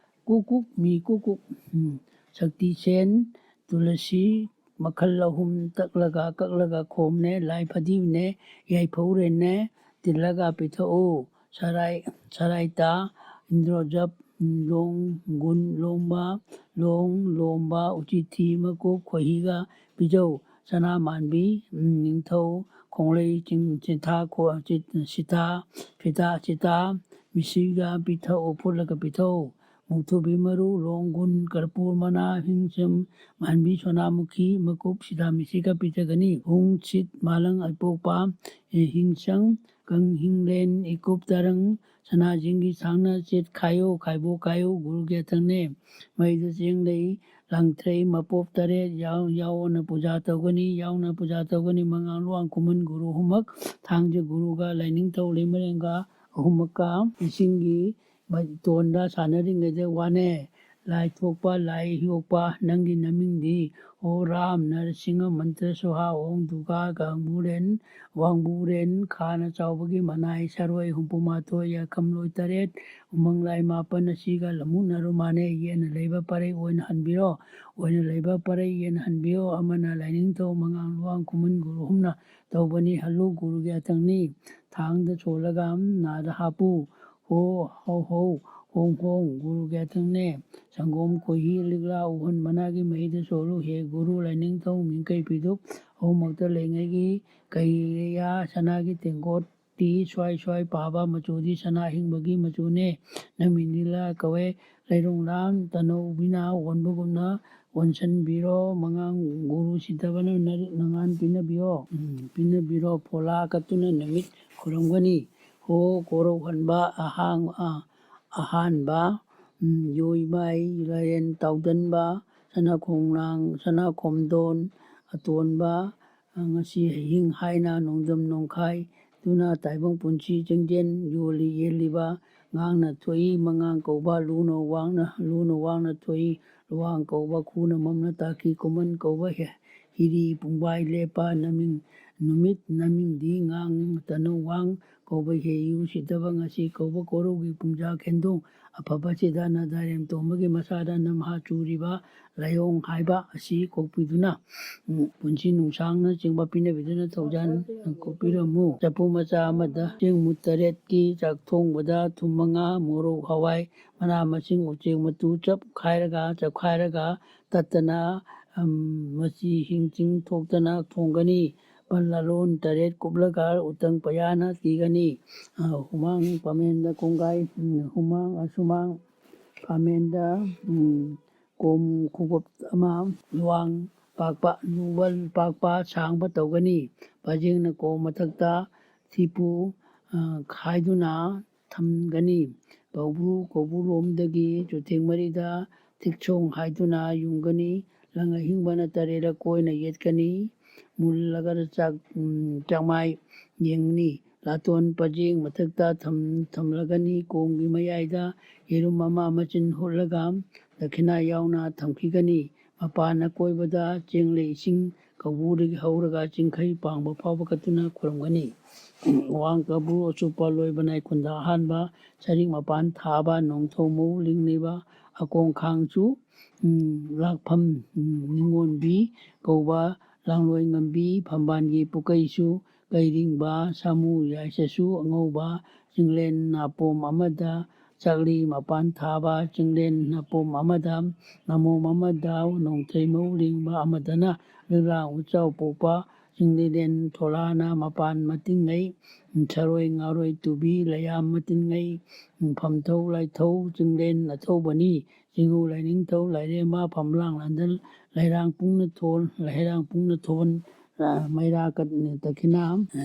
ꯀꯨꯛ ꯀꯨꯛ ꯃꯤ ꯀꯨꯛ ꯀꯨꯛ꯫ ꯎꯝ꯫ ꯁꯛꯇꯤ ꯁꯦꯟ ꯇꯨꯂꯁꯤ ꯃꯈꯜ ꯑꯍꯨꯝ ꯇꯛꯂꯒ ꯀꯛꯂꯒ ꯈꯣꯝꯅꯦ꯫ ꯂꯥꯏ ꯐꯗꯤꯅꯦ꯫ ꯌꯥꯏꯐꯧꯔꯦꯟꯅꯦ꯫ ꯇꯤꯜꯂꯒ ꯄꯤꯊꯛꯎ꯫ ꯁꯔꯥꯏ ꯁꯔꯥꯏꯇꯥ ꯏꯟꯗ꯭ꯔꯣꯖꯞ ꯂꯣꯡ ꯒꯨꯟ ꯂꯣꯡꯕ ꯂꯣꯡ ꯂꯣꯝꯕ ꯎꯆꯤꯊꯤ ꯃꯀꯨꯞ ꯈꯣꯏꯍꯤꯒ ꯄꯤꯖꯧ꯫ ꯁꯅꯥ ꯃꯥꯟꯕꯤ ꯅꯤꯡꯊꯧ ꯈꯣꯡꯂꯩ ꯆꯤꯡ ꯆꯤꯊꯥ ꯈꯣ-, ꯆꯤ-, ꯁꯤꯊꯥ ꯐꯤꯊꯥ ꯆꯤꯊꯥ ꯃꯤꯁꯤꯒ ꯄꯤꯊꯛꯎ, ꯐꯨꯠꯂꯒ ꯄꯤꯊꯛꯎ꯫ ꯃꯨꯛꯊꯨꯕꯤ ꯃꯔꯨ, ꯂꯣꯡꯒꯨꯟ, ꯀꯔꯄꯨꯔ ꯃꯅꯥ, ꯍꯤꯡꯁꯝ, ꯃꯥꯟꯕꯤ ꯁꯣꯅꯥꯃꯨꯈꯤ ꯃꯀꯨꯞ ꯁꯤꯗꯥ ꯃꯤꯁꯤꯒ ꯄꯤꯖꯒꯅꯤ꯫ ꯍꯨꯡ ꯁꯤꯠ ꯃꯥꯂꯪ ꯑꯄꯣꯛꯄ, ꯍꯤꯡꯁꯪ, ꯀꯪ ꯍꯤꯡꯂꯦꯟ, ꯏꯀꯨꯞ ꯇꯔꯪ, ꯁꯅꯥꯖꯤꯡꯒꯤ ꯁꯥꯡꯅ ꯆꯦꯠ ꯈꯥꯏꯌꯣ, ꯈꯥꯏꯕꯣ ꯈꯥꯏꯌꯣ, ꯒꯨꯔꯨꯒꯤ ꯑꯊꯪꯅꯦ꯫ ꯃꯩꯗ ꯆꯦꯡꯂꯩ, ꯂꯥꯡꯊ꯭ꯔꯩ, ꯃꯄꯣꯞ ꯇꯔꯦꯠ ꯌꯥꯎ-, ꯌꯥꯎꯅ ꯄꯨꯖꯥ ꯇꯧꯒꯅꯤ, ꯌꯥꯎꯅ ꯄꯨꯖꯥ ꯇꯧꯒꯅꯤ꯫ ꯃꯉꯥꯡ ꯂꯨꯋꯥꯡ ꯈꯨꯃꯟ ꯒꯨꯔꯨ ꯑꯍꯨꯝꯃꯛ, ꯊꯥꯡꯖ ꯒꯨꯔꯨꯒ ꯂꯥꯏꯅꯤꯡꯊꯧ ꯂꯩꯃꯔꯦꯟꯒ ꯑꯍꯨꯝꯃꯛꯀ ꯏꯁꯤꯡꯒꯤ ꯃꯇꯣꯟꯗ ꯁꯥꯟꯅꯔꯤꯉꯩꯗ ꯋꯥꯅꯦ꯫ ꯂꯥꯏ ꯊꯣꯛꯄ, ꯂꯥꯏ ꯌꯣꯛꯄ, ꯅꯪꯒꯤ ꯅꯃꯤꯡꯗꯤ? ꯑꯣ ꯔꯥꯝ, ꯅꯔꯁꯤꯡꯍ, ꯃꯟꯇ꯭ꯔ ꯁꯣꯍꯥ, ꯑꯣꯡ ꯗꯨꯔꯒꯥ, ꯒꯥꯡꯕꯨꯔꯦꯟ, ꯋꯥꯡꯕꯨꯔꯦꯟ, ꯈꯥꯅ ꯆꯥꯎꯕꯒꯤ ꯃꯅꯥꯏ, ꯁꯔꯣꯏ ꯍꯨꯝꯐꯨ ꯃꯥꯊꯣꯏ, ꯌꯥꯈꯝꯂꯣꯏ ꯇꯔꯦꯠ, ꯎꯃꯪ ꯂꯥꯏ ꯃꯥꯄꯟ ꯑꯁꯤꯒ ꯂꯝꯃꯨꯛꯅꯔꯨ ꯃꯥꯅꯦ꯫ ꯌꯦꯠꯅ ꯂꯩꯕ ꯄꯔꯩ ꯑꯣꯏꯅ ꯍꯟꯕꯤꯔꯣ, ꯑꯣꯏꯅ ꯂꯩꯕ ꯄꯔꯩ ꯌꯦꯠꯅ ꯍꯟꯕꯤꯌꯣ꯫ ꯑꯃꯅ ꯂꯥꯏꯅꯤꯡꯊꯧ ꯃꯉꯥꯡ ꯂꯨꯋꯥꯡ ꯈꯨꯃꯟ ꯒꯨꯔꯨ ꯑꯍꯨꯝꯅ ꯇꯧꯕꯅꯤ꯫ ꯍꯜꯂꯨ ꯒꯨꯔꯨꯒꯤ ꯑꯊꯪꯅꯤ꯫ ꯊꯥꯡꯗ ꯁꯣꯜꯂꯒ ꯅꯥꯗ ꯍꯥꯞꯄꯨ꯫ ꯍꯣ ꯍꯧ ꯍꯧ ꯍꯣꯡ ꯍꯣꯡ ꯒꯨꯔꯨꯒꯤ ꯑꯊꯪꯅꯦ꯫ ꯁꯪꯒꯣꯝ ꯈꯣꯏꯍꯤ ꯂꯤꯛꯂꯥ ꯎꯍꯟ ꯃꯅꯥꯒꯤ ꯃꯍꯤꯗ ꯁꯣꯜꯂꯨ꯫ ꯍꯦ ꯒꯨꯔꯨ ꯂꯥꯏꯅꯤꯡꯊꯧ ꯃꯤꯡꯈꯩ ꯐꯤꯗꯨꯛ ꯑꯍꯨꯝꯃꯛꯇ ꯂꯩꯉꯩꯒꯤ ꯀꯩꯔꯩꯌꯥ ꯁꯅꯥꯒꯤ ꯇꯦꯡꯀꯣꯠꯇꯤ ꯁ꯭ꯋꯥꯏ ꯁ꯭ꯋꯥꯏ ꯄꯥꯕ ꯃꯆꯨꯗꯤ ꯁꯅꯥ ꯑꯍꯤꯡꯕꯒꯤ ꯃꯆꯨꯅꯦ꯫ ꯅꯃꯤꯡꯗꯤ ꯂꯥ ꯀꯧꯋꯦ꯫ ꯂꯩꯔꯣꯡꯂꯥꯟ ꯇꯅꯧꯕꯤꯅ ꯑꯣꯟꯕꯒꯨꯝꯅ ꯑꯣꯟꯁꯟꯕꯤꯔꯣ꯫ ꯃꯉꯥꯡ ꯒꯨꯔꯨ ꯁꯤꯗꯕꯅ ꯅꯔꯤꯛ ꯅꯉꯥꯟ ꯄꯤꯅꯕꯤꯌꯣ꯫ ꯎꯝ, ꯄꯤꯅꯕꯤꯔꯣ꯫ ꯐꯣꯂꯥ ꯀꯠꯇꯨꯅ ꯅꯨꯃꯤꯠ ꯈꯨꯔꯝꯒꯅꯤ꯫ ꯍꯣ ꯀꯣꯔꯧꯍꯟꯕ ꯑꯍꯥꯡ-, ꯑ-, ꯑꯍꯥꯟꯕ, ꯎꯝ, ꯌꯣꯏꯃꯥꯏ ꯂꯥꯏꯔꯦꯟ ꯇꯥꯎꯗꯟꯕ, ꯁꯅꯥꯈꯣꯡꯅꯥꯡ, ꯁꯅꯥꯈꯣꯝꯗꯣꯟ ꯑꯇꯣꯟꯕ, ꯉꯁꯤ ꯍꯌꯤꯡ ꯍꯥꯏꯅ ꯅꯣꯡꯗꯝ ꯅꯣꯡꯈꯥꯏꯗꯨꯅ ꯇꯥꯏꯕꯪ ꯄꯨꯟꯁꯤ ꯆꯤꯡꯖꯦꯜ ꯌꯣꯜꯂꯤ ꯌꯦꯜꯂꯤꯕ ꯉꯥꯡꯅ ꯊꯣꯛꯏ꯫ ꯃꯉꯥꯡ ꯀꯧꯕ ꯂꯨꯅ ꯋꯥꯡꯅ, ꯂꯨꯅ ꯋꯥꯡꯅ ꯊꯣꯛꯏ꯫ ꯂꯨꯋꯥꯡ ꯀꯧꯕ ꯈꯨꯅ ꯃꯝꯅ ꯇꯥꯈꯤ꯫ ꯈꯨꯃꯟ ꯀꯧꯕ ꯍꯦ-, ꯍꯤꯔꯤ ꯄꯨꯡꯕꯥꯏ ꯂꯦꯞꯄ ꯅꯃꯤꯡ ꯅꯨꯃꯤꯠ ꯅꯃꯤꯡꯗꯤ ꯉꯥꯡ ꯇꯅꯧ ꯋꯥꯡ ꯀꯧꯕ ꯍꯦꯌꯨ ꯁꯤꯗꯕ ꯉꯁꯤ ꯀꯧꯕ ꯀꯣꯔꯧꯒꯤ ꯄꯨꯡꯖꯥ ꯈꯦꯟꯗꯣꯡ ꯑꯐꯕꯁꯤꯗ ꯅꯥꯗꯥꯔꯦꯝ ꯇꯣꯝꯕꯒꯤ ꯃꯁꯥꯗ ꯅꯝꯍꯥ ꯆꯨꯔꯤꯕ ꯂꯥꯏꯑꯣꯡ ꯍꯥꯏꯕ ꯑꯁꯤ ꯀꯣꯛꯄꯤꯗꯨꯅ, ꯎꯝ, ꯄꯨꯟꯁꯤ ꯅꯨꯡꯁꯥꯡꯅ ꯆꯤꯡꯕ ꯄꯤꯅꯕꯤꯗꯨꯅ ꯊꯧꯖꯥꯜ ꯀꯣꯛꯄꯤꯔꯝꯃꯨ꯫ ꯆꯐꯨ ꯃꯆꯥ ꯑꯃꯗ ꯆꯦꯡ ꯃꯨꯠ ꯇꯔꯦꯠꯀꯤ ꯆꯥꯛ ꯊꯣꯡꯕꯗ ꯊꯨꯝ ꯃꯉꯥ, ꯃꯣꯔꯣꯛ, ꯍꯋꯥꯏ, ꯃꯅꯥ ꯃꯁꯤꯡ, ꯎꯆꯦꯛ ꯃꯇꯨ ꯆꯞ ꯈꯥꯏꯔꯒ, ꯆꯞꯈꯥꯏꯔꯒ ꯇꯠꯇꯅ, ꯑꯝ, ꯃꯆꯤ ꯍꯤꯡ ꯆꯤꯡ ꯊꯣꯛꯇꯅ ꯊꯣꯡꯒꯅꯤ꯫ ꯄꯜ ꯂꯥꯂꯣꯟ ꯇꯔꯦꯠ ꯀꯨꯞꯂꯒ ꯎꯇꯪ ꯄꯌꯥꯅ ꯊꯤꯒꯅꯤ꯫ ꯑ, ꯍꯨꯃꯥꯡ ꯄꯥꯃꯦꯟꯗ ꯀꯣꯡꯒꯥꯏ, ꯎꯝ, ꯍꯨꯃꯥꯡ ꯑꯁꯨꯃꯥꯡ ꯄꯥꯃꯦꯟꯗ, ꯎꯝ, ꯀꯣꯝ ꯈꯨꯒꯞ ꯑꯃ ꯂꯨꯋꯥꯡ ꯄꯥꯛꯄ, ꯂꯨꯋꯜ ꯄꯥꯛꯄ ꯁꯥꯡꯕ ꯇꯧꯒꯅꯤ꯫ ꯄꯖꯦꯡꯅ ꯀꯣꯝ ꯃꯊꯛꯇ ꯊꯤꯄꯨ, ꯑ, ꯈꯥꯏꯗꯨꯅ ꯊꯝꯒꯅꯤ꯫ ꯀꯧꯕ꯭ꯔꯨ, ꯀꯧꯕ꯭ꯔꯨꯔꯣꯝꯗꯒꯤ ꯆꯨꯊꯦꯛ ꯃꯔꯤꯗ ꯊꯤꯛꯁꯣꯡ ꯍꯥꯏꯗꯨꯅ ꯌꯨꯡꯒꯅꯤ꯫ ꯂꯪ ꯑꯍꯤꯡꯕꯅ ꯇꯔꯦꯠꯂꯛ ꯀꯣꯏꯅ ꯌꯦꯠꯀꯅꯤ꯫ ꯃꯨꯜꯂꯒ ꯆꯥꯛ-, ꯎꯝ, ꯆꯥꯛꯃꯥꯏ ꯌꯦꯡꯅꯤ꯫ ꯂꯥꯇꯣꯟ ꯄꯖꯦꯡ ꯃꯊꯛꯇ ꯊꯝ-, ꯊꯝꯂꯒꯅꯤ꯫ ꯀꯣꯝꯒꯤ ꯃꯌꯥꯏꯗ ꯌꯦꯔꯨꯝ ꯑꯃ ꯃꯆꯤꯟ ꯍꯨꯠꯂꯒ ꯗꯈꯤꯅꯥ ꯌꯥꯎꯅ ꯊꯝꯈꯤꯒꯅꯤ꯫ ꯃꯄꯥꯟ ꯑꯀꯣꯏꯕꯗ ꯆꯦꯡꯂꯩ ꯏꯁꯤꯡ ꯀꯧꯕ꯭ꯔꯨꯗꯒꯤ ꯍꯧꯔꯒ ꯆꯤꯡꯈꯩ ꯄꯥꯡꯕ ꯐꯥꯎꯕ ꯀꯠꯇꯨꯅ ꯈꯨꯔꯨꯝꯒꯅꯤ꯫ ꯋꯥꯡ ꯀꯧꯕ꯭ꯔꯨ ꯑꯆꯨꯞꯄ ꯂꯣꯏꯕ ꯅꯥꯏꯀꯨꯟꯗ ꯑꯍꯥꯟꯕ ꯁꯔꯤꯛ ꯃꯄꯥꯟ ꯊꯥꯕ ꯅꯣꯡꯊꯧ ꯃꯧ ꯂꯤꯡꯂꯤꯕ ꯑꯀꯣꯡꯈꯥꯡꯁꯨ, ꯎꯝ, ꯂꯥꯛꯐꯝ, ꯎꯝ, ꯅꯤꯉꯣꯟꯕꯤ ꯀꯧꯕ ꯂꯥꯡꯂꯣꯏ ꯉꯝꯕꯤ ꯐꯝꯕꯥꯜꯒꯤ ꯄꯨꯀꯩꯁꯨ ꯀꯩꯔꯤꯡꯕ ꯁꯥꯃꯨ ꯌꯥꯏꯁꯁꯨ ꯑꯉꯧꯕ ꯆꯤꯡꯂꯦꯟ ꯅꯥꯄꯣꯝ ꯑꯃꯗ ꯆꯥꯛꯂꯤ ꯃꯄꯥꯟ ꯊꯥꯕ ꯆꯤꯡꯂꯦꯟ ꯅꯥꯄꯣꯝ ꯑꯃꯗ ꯅꯥꯃꯣꯝ ꯑꯃꯗ ꯅꯣꯡꯊꯩ ꯃꯧ ꯂꯤꯡꯕ ꯑꯃꯗꯅ ꯂꯤꯛꯂꯥꯡ ꯎꯆꯥꯎ ꯄꯣꯛꯄ ꯆꯤꯡꯂꯦꯟ ꯊꯣꯂꯥꯅ ꯃꯄꯥꯟ ꯃꯇꯤꯟꯉꯩ, ꯁꯔꯣꯏ ꯉꯥꯔꯣꯏ ꯇꯨꯕꯤ ꯂꯩꯌꯥꯝ ꯃꯇꯤꯟꯉꯩ, ꯐꯝꯊꯧ ꯂꯥꯏꯊꯧ ꯆꯤꯡꯂꯦꯟ ꯑꯊꯧꯕꯅꯤ꯫ ꯆꯤꯡꯉꯨ ꯂꯥꯏꯅꯤꯡꯊꯧ ꯂꯥꯏꯔꯦꯝꯕ ꯐꯝꯂꯥꯡ ꯂꯥꯟꯗꯜ ꯂꯩꯔꯥꯡ ꯄꯨꯡꯅ ꯊꯣꯟ, ꯂꯩꯔꯥꯡ ꯄꯨꯡꯅ ꯊꯣꯟ, ꯃꯩꯔꯥ ꯀꯠ-, ꯗꯈꯤꯅꯥ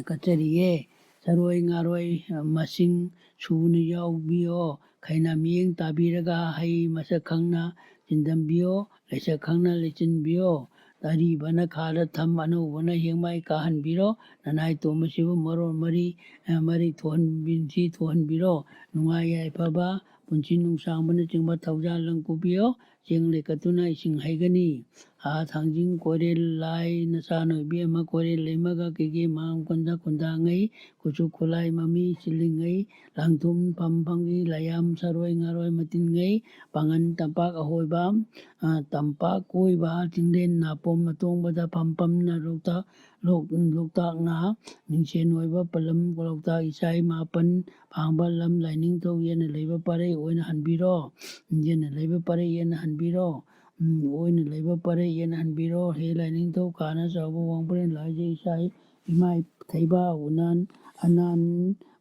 ꯀꯠꯆꯔꯤꯌꯦ꯫ ꯁꯔꯣꯏ ꯉꯥꯔꯣꯏ ꯃꯁꯤꯡ ꯁꯨꯅ ꯌꯥꯎꯕꯤꯌꯣ꯫ ꯈꯩꯅ ꯃꯤꯠꯌꯦꯡ ꯇꯥꯕꯤꯔꯒ ꯍꯩ ꯃꯁꯛ ꯈꯪꯅ ꯆꯤꯟꯗꯝꯕꯤꯌꯣ, ꯂꯩꯁꯛ ꯈꯪꯅ ꯂꯩꯆꯤꯟꯕꯤꯌꯣ꯫ ꯑꯔꯤꯕꯅ ꯈꯥꯗ ꯊꯝ, ꯑꯅꯧꯕꯅ ꯌꯦꯡꯃꯥꯏ ꯀꯥꯍꯟꯕꯤꯔꯣ꯫ ꯅꯅꯥꯏ ꯇꯣꯝꯕꯁꯤꯕꯨ ꯃꯔꯣꯟ ꯃꯔꯤ, ꯑ, ꯃꯔꯤ ꯊꯣꯛꯍꯟꯕꯤ-, ꯊꯣꯛꯍꯟꯕꯤꯔꯣ꯫ ꯅꯨꯡꯉꯥꯏ ꯌꯥꯏꯐꯕ, ꯄꯨꯟꯁꯤ ꯅꯨꯡꯁꯥꯡꯕꯅꯆꯤꯡꯕ ꯊꯧꯖꯥꯜ ꯂꯪ ꯀꯨꯕꯤꯌꯣ꯫ ꯆꯦꯡ ꯂꯩꯀꯠꯇꯨꯅ ꯏꯁꯤꯡ ꯍꯩꯒꯅꯤ꯫ ꯑꯥ ꯊꯥꯡꯖꯤꯡ ꯀꯣꯏꯔꯦꯜ ꯂꯥꯏ ꯅꯆꯥꯅ ꯏꯕꯦꯝꯃ ꯀꯣꯏꯔꯦꯜ ꯂꯩꯃꯒ ꯀꯦꯒꯦ ꯃꯥꯡ ꯀꯨꯟꯗ ꯀꯨꯟꯗꯥꯉꯩ ꯀꯨꯆꯨ ꯀꯨꯂꯥꯏ ꯃꯃꯤ ꯁꯤꯜꯂꯤꯉꯩ ꯂꯥꯡꯊꯨꯝ ꯐꯝ ꯐꯝꯒꯤ ꯂꯥꯏꯌꯥꯝ ꯁꯔꯣꯏ ꯉꯥꯔꯣꯏ ꯃꯇꯤꯟꯉꯩ ꯄꯥꯡꯒꯟ ꯇꯝꯄꯥꯛ ꯑꯍꯣꯏꯕ, ꯑ, ꯇꯝꯄꯥꯛ ꯀꯣꯏꯕ ꯆꯤꯡꯂꯦꯟ ꯅꯥꯄꯣꯝ ꯑꯇꯣꯡꯕꯗ ꯐꯝ ꯐꯝꯅ ꯂꯣꯛꯇꯥꯛ, ꯂꯣꯛ-, ꯂꯣꯛꯇꯥꯛꯅ ꯃꯤꯡꯁꯦꯟ ꯑꯣꯏꯕ ꯄꯂꯝ ꯂꯣꯛꯇꯥꯛ ꯏꯁꯥꯏ ꯃꯥꯄꯟ ꯐꯥꯡꯕ ꯂꯝ ꯂꯥꯏꯅꯤꯡꯊꯧ ꯌꯦꯠꯅ ꯂꯩꯕ ꯄꯔꯩ ꯑꯣꯏꯅ ꯍꯟꯕꯤꯔꯣ꯫ ꯌꯦꯠꯅ ꯂꯩꯕ ꯄꯔꯩ ꯌꯦꯠꯅ ꯍꯟꯕꯤꯔꯣ꯫ ꯎꯝ, ꯑꯣꯏꯅ ꯂꯩꯕ ꯄꯔꯩ ꯌꯦꯠꯅ ꯍꯟꯕꯤꯔꯣ꯫ ꯍꯦ ꯂꯥꯏꯅꯤꯡꯊꯧ ꯀꯥꯅ ꯆꯥꯎꯕ ꯋꯥꯡꯕ꯭ꯔꯦꯟ ꯂꯥꯏꯖ ꯏꯁꯥꯏ ꯏꯃꯥꯏ ꯊꯩꯕ ꯎꯅꯥꯟ ꯑꯅꯥꯟ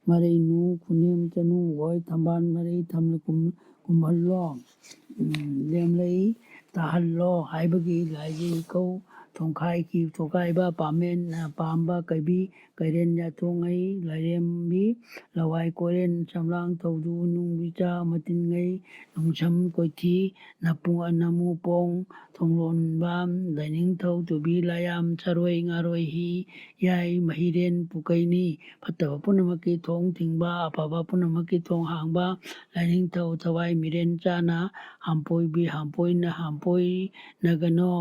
ꯃꯔꯩꯅꯨ ꯈꯨꯅꯦꯝ ꯆꯅꯨ ꯑꯣꯏ ꯊꯝꯕꯥꯜ ꯃꯔꯩ ꯊꯝꯅ ꯀꯨꯝ-, ꯀꯨꯝꯍꯜꯂꯣ꯫ ꯎꯝ, ꯂꯦꯝꯂꯩ ꯇꯥꯍꯜꯂꯣ ꯍꯥꯏꯕꯒꯤ ꯂꯥꯏꯖ ꯏꯀꯧ ꯊꯣꯡꯈꯥꯏꯈꯤ-, ꯊꯣꯡꯈꯥꯏꯕ ꯄꯥꯝꯃꯦꯟ, ꯄꯥꯝꯕ ꯀꯩꯕꯤ ꯀꯩꯔꯦꯟ ꯌꯥꯊꯣꯡꯉꯩ ꯂꯥꯏꯔꯦꯝꯕꯤ ꯂꯋꯥꯏ ꯀꯣꯏꯔꯦꯟ ꯁꯝꯂꯥꯡ ꯊꯧꯗꯨ ꯅꯨꯡꯕꯤꯆꯥ ꯃꯇꯤꯟꯉꯩ ꯅꯣꯡꯁꯝ ꯀꯣꯏꯊꯤ ꯅꯄꯨ-, ꯅꯃꯨꯄꯣꯡ ꯊꯣꯡꯂꯣꯟꯕ ꯂꯥꯏꯅꯤꯡꯊꯧ ꯇꯨꯕꯤ ꯂꯥꯏꯌꯥꯝ ꯁꯔꯣꯏ ꯉꯥꯔꯣꯏ ꯍꯤ ꯌꯥꯏ ꯃꯍꯤꯔꯦꯟ ꯄꯨꯀꯩꯅꯤ꯫ ꯐꯠꯇꯕ ꯄꯨꯝꯅꯃꯛꯀꯤ ꯊꯣꯡ ꯊꯤꯡꯕ, ꯑꯐꯕ ꯄꯨꯝꯅꯃꯛꯀꯤ ꯊꯣꯡ ꯍꯥꯡꯕ ꯂꯥꯏꯅꯤꯡꯊꯧ ꯊꯋꯥꯏ ꯃꯤꯔꯦꯟ ꯆꯥꯅ ꯍꯥꯝꯄꯣꯏꯕꯤ ꯍꯥꯝꯄꯣꯏꯅ ꯍꯥꯝꯄꯣꯏꯅꯒꯅꯣ꯫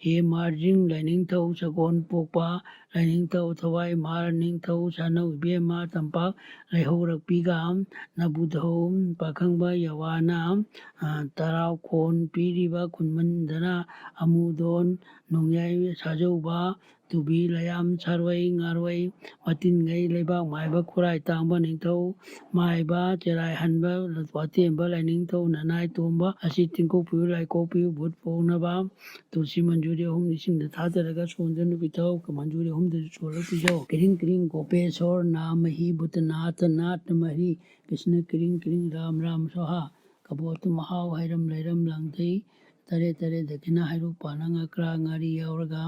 ꯍꯦ ꯃꯥꯔꯖꯤꯡ ꯂꯥꯏꯅꯤꯡꯊꯧ ꯁꯒꯣꯜ ꯄꯣꯛꯄ ꯂꯥꯏꯅꯤꯡꯊꯧ ꯊꯋꯥꯏ ꯃꯍꯥꯔꯥ ꯅꯤꯡꯊꯧ ꯁꯥꯅꯧ ꯏꯕꯦꯝꯃ ꯇꯝꯄꯥꯛ ꯂꯩꯍꯧꯔꯛꯄꯤꯒ ꯅꯕꯨꯙꯧ ꯄꯥꯈꯪꯕ ꯌꯥꯋꯥꯅ, ꯑ, ꯇꯔꯥꯎꯈꯣꯟ ꯄꯤꯔꯤꯕ ꯈꯨꯟꯃꯟꯗꯅ ꯑꯃꯨꯗꯣꯟ ꯅꯣꯡꯌꯥꯏ ꯁꯥꯖꯧꯕ ꯇꯨꯕꯤ ꯂꯌꯥꯝ ꯁꯥꯔꯣꯏ ꯉꯥꯔꯣꯏ ꯃꯇꯤꯟꯉꯩ ꯂꯩꯕꯥꯛ ꯃꯥꯏꯕ ꯈꯨꯔꯥꯏ ꯇꯥꯡꯕ ꯅꯤꯡꯊꯧ ꯃꯥꯏꯕ ꯆꯦꯔꯥꯏ ꯍꯟꯕ ꯋꯥꯇꯦꯝꯕ ꯂꯥꯏꯅꯤꯡꯊꯧ ꯅꯅꯥꯏ ꯇꯣꯝꯕ ꯑꯁꯤ ꯇꯤꯡꯀꯣꯛꯄꯤꯌꯨ ꯂꯥꯏꯀꯣꯛꯄꯤꯌꯨ ꯚꯨꯠ ꯄꯣꯛꯅꯕ ꯇꯨꯜꯁꯤ ꯃꯟꯖꯨꯔꯤ ꯑꯍꯨꯝ ꯏꯁꯤꯡꯗ ꯊꯥꯗꯔꯒ ꯁꯣꯟꯗꯨꯅ ꯄꯤꯊꯧ꯫ ꯃꯟꯖꯨꯔꯤ ꯑꯍꯨꯝꯗꯨꯁꯨ ꯁꯣꯜꯂ ꯄꯤꯖꯧ꯫ ꯀ꯭ꯔꯤꯡ ꯀ꯭ꯔꯤꯡ ꯒꯣꯄꯦꯁꯣꯔ ꯅꯥꯃꯍꯤ ꯚꯨꯇꯅꯥꯊ ꯅꯥꯊ ꯃꯍꯤ ꯀ꯭ꯔꯤꯁꯅ ꯀ꯭ꯔꯤꯡ ꯀ꯭ꯔꯤꯡ ꯔꯥꯝ ꯔꯥꯝ ꯁ꯭ꯋꯥꯍꯥ꯫ ꯀꯕꯣꯠꯇꯨ ꯃꯍꯥꯎ ꯍꯩꯔꯝ ꯂꯩꯔꯝ ꯂꯥꯡꯊꯩ ꯇꯔꯦꯠ ꯇꯔꯦꯠ ꯗꯈꯤꯅꯥ ꯍꯩꯔꯨꯛ ꯄꯥꯟꯅ ꯉꯀ꯭ꯔꯥ ꯉꯥꯔꯤ ꯌꯥꯎꯔꯒ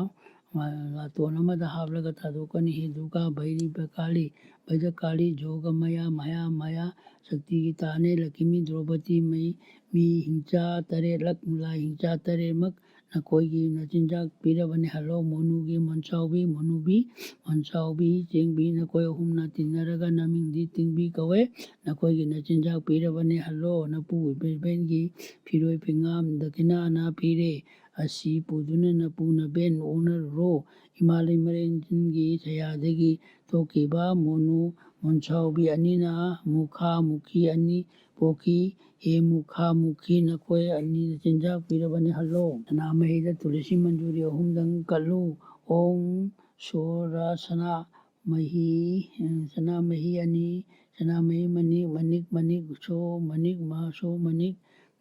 ꯃ-, ꯂꯥꯇꯣꯟ ꯑꯃꯗ ꯍꯥꯞꯂꯒ ꯊꯥꯗꯣꯛꯀꯅꯤ꯫ ꯍꯦ ꯗꯨꯔꯒꯥ ꯚꯩꯔꯤ ꯚꯀꯥꯂꯤ ꯚꯩꯗꯀꯥꯂꯤ ꯖꯣꯒ ꯃꯌꯥ ꯃꯌꯥ ꯃꯌꯥ ꯁꯛꯇꯤꯒꯤ ꯇꯥꯅꯦ ꯂꯛꯈꯤꯃꯤ ꯗ꯭ꯔꯧꯄꯗꯤ ꯃꯩ ꯃꯤ ꯍꯤꯡꯆꯥ ꯇꯔꯦꯠꯂꯛ ꯂꯥꯏ ꯍꯤꯡꯆꯥ ꯇꯔꯦꯠꯃꯛ ꯅꯈꯣꯏꯒꯤ ꯅꯆꯤꯟꯖꯥꯛ ꯄꯤꯔꯕꯅꯤ ꯍꯜꯂꯣ꯫ ꯃꯣꯅꯨꯒꯤ ꯃꯣꯟꯁꯥꯎꯕꯤ ꯃꯣꯅꯨꯕꯤ ꯃꯣꯟꯁꯥꯎꯕꯤ ꯆꯦꯡꯕꯤ ꯅꯈꯣꯏ ꯑꯍꯨꯝꯅ ꯇꯤꯟꯅꯔꯒ ꯅꯃꯤꯡꯗꯤ ꯇꯤꯡꯕꯤ ꯀꯧꯋꯦ꯫ ꯅꯈꯣꯏꯒꯤ ꯅꯆꯤꯟꯖꯥꯛ ꯄꯤꯔꯕꯅꯤ ꯍꯜꯂꯣ꯫ ꯅꯄꯨ ꯏꯕꯦꯟꯒꯤ ꯐꯤꯔꯣꯏ ꯐꯤꯉꯥꯝ ꯗꯈꯤꯅꯥꯅ ꯄꯤꯔꯦ꯫ ꯑꯁꯤ ꯄꯨꯗꯨꯅ ꯅꯄꯨ ꯅꯕꯦꯟ ꯑꯣꯛꯅꯔꯨꯔꯣ꯫ ꯏꯃꯥ ꯂꯩꯃꯔꯦꯟꯒꯤ ꯁꯌꯥꯗꯒꯤ ꯊꯣꯛꯈꯤꯕ ꯃꯣꯅꯨ ꯃꯣꯟꯁꯥꯎꯕꯤ ꯑꯅꯤꯅ ꯃꯨꯈꯥ ꯃꯨꯈꯤ ꯑꯅꯤ ꯄꯣꯛꯈꯤ꯫ ꯍꯦ ꯃꯨꯈꯥ ꯃꯨꯈꯤ ꯅꯈꯣꯏ ꯑꯅꯤ ꯅꯆꯤꯟꯖꯥꯛ ꯄꯤꯔꯕꯅꯤ ꯍꯜꯂꯣ꯫ ꯁꯅꯥꯃꯍꯤꯗ ꯇꯨꯂꯁꯤ ꯃꯟꯖꯨꯔꯤ ꯑꯍꯨꯝꯗꯪ ꯀꯠꯂꯨ꯫ ꯑꯣꯡ ꯁꯣꯔ ꯁꯅꯥ ꯃꯍꯤ ꯁꯅꯥꯃꯍꯤ ꯑꯅꯤ ꯁꯅꯥꯃꯍꯤ ꯃꯅꯤꯛ ꯃꯅꯤꯛ ꯃꯅꯤꯛ ꯁꯣ ꯃꯅꯤꯛ ꯃꯍꯥꯁꯣ ꯃꯅꯤꯛ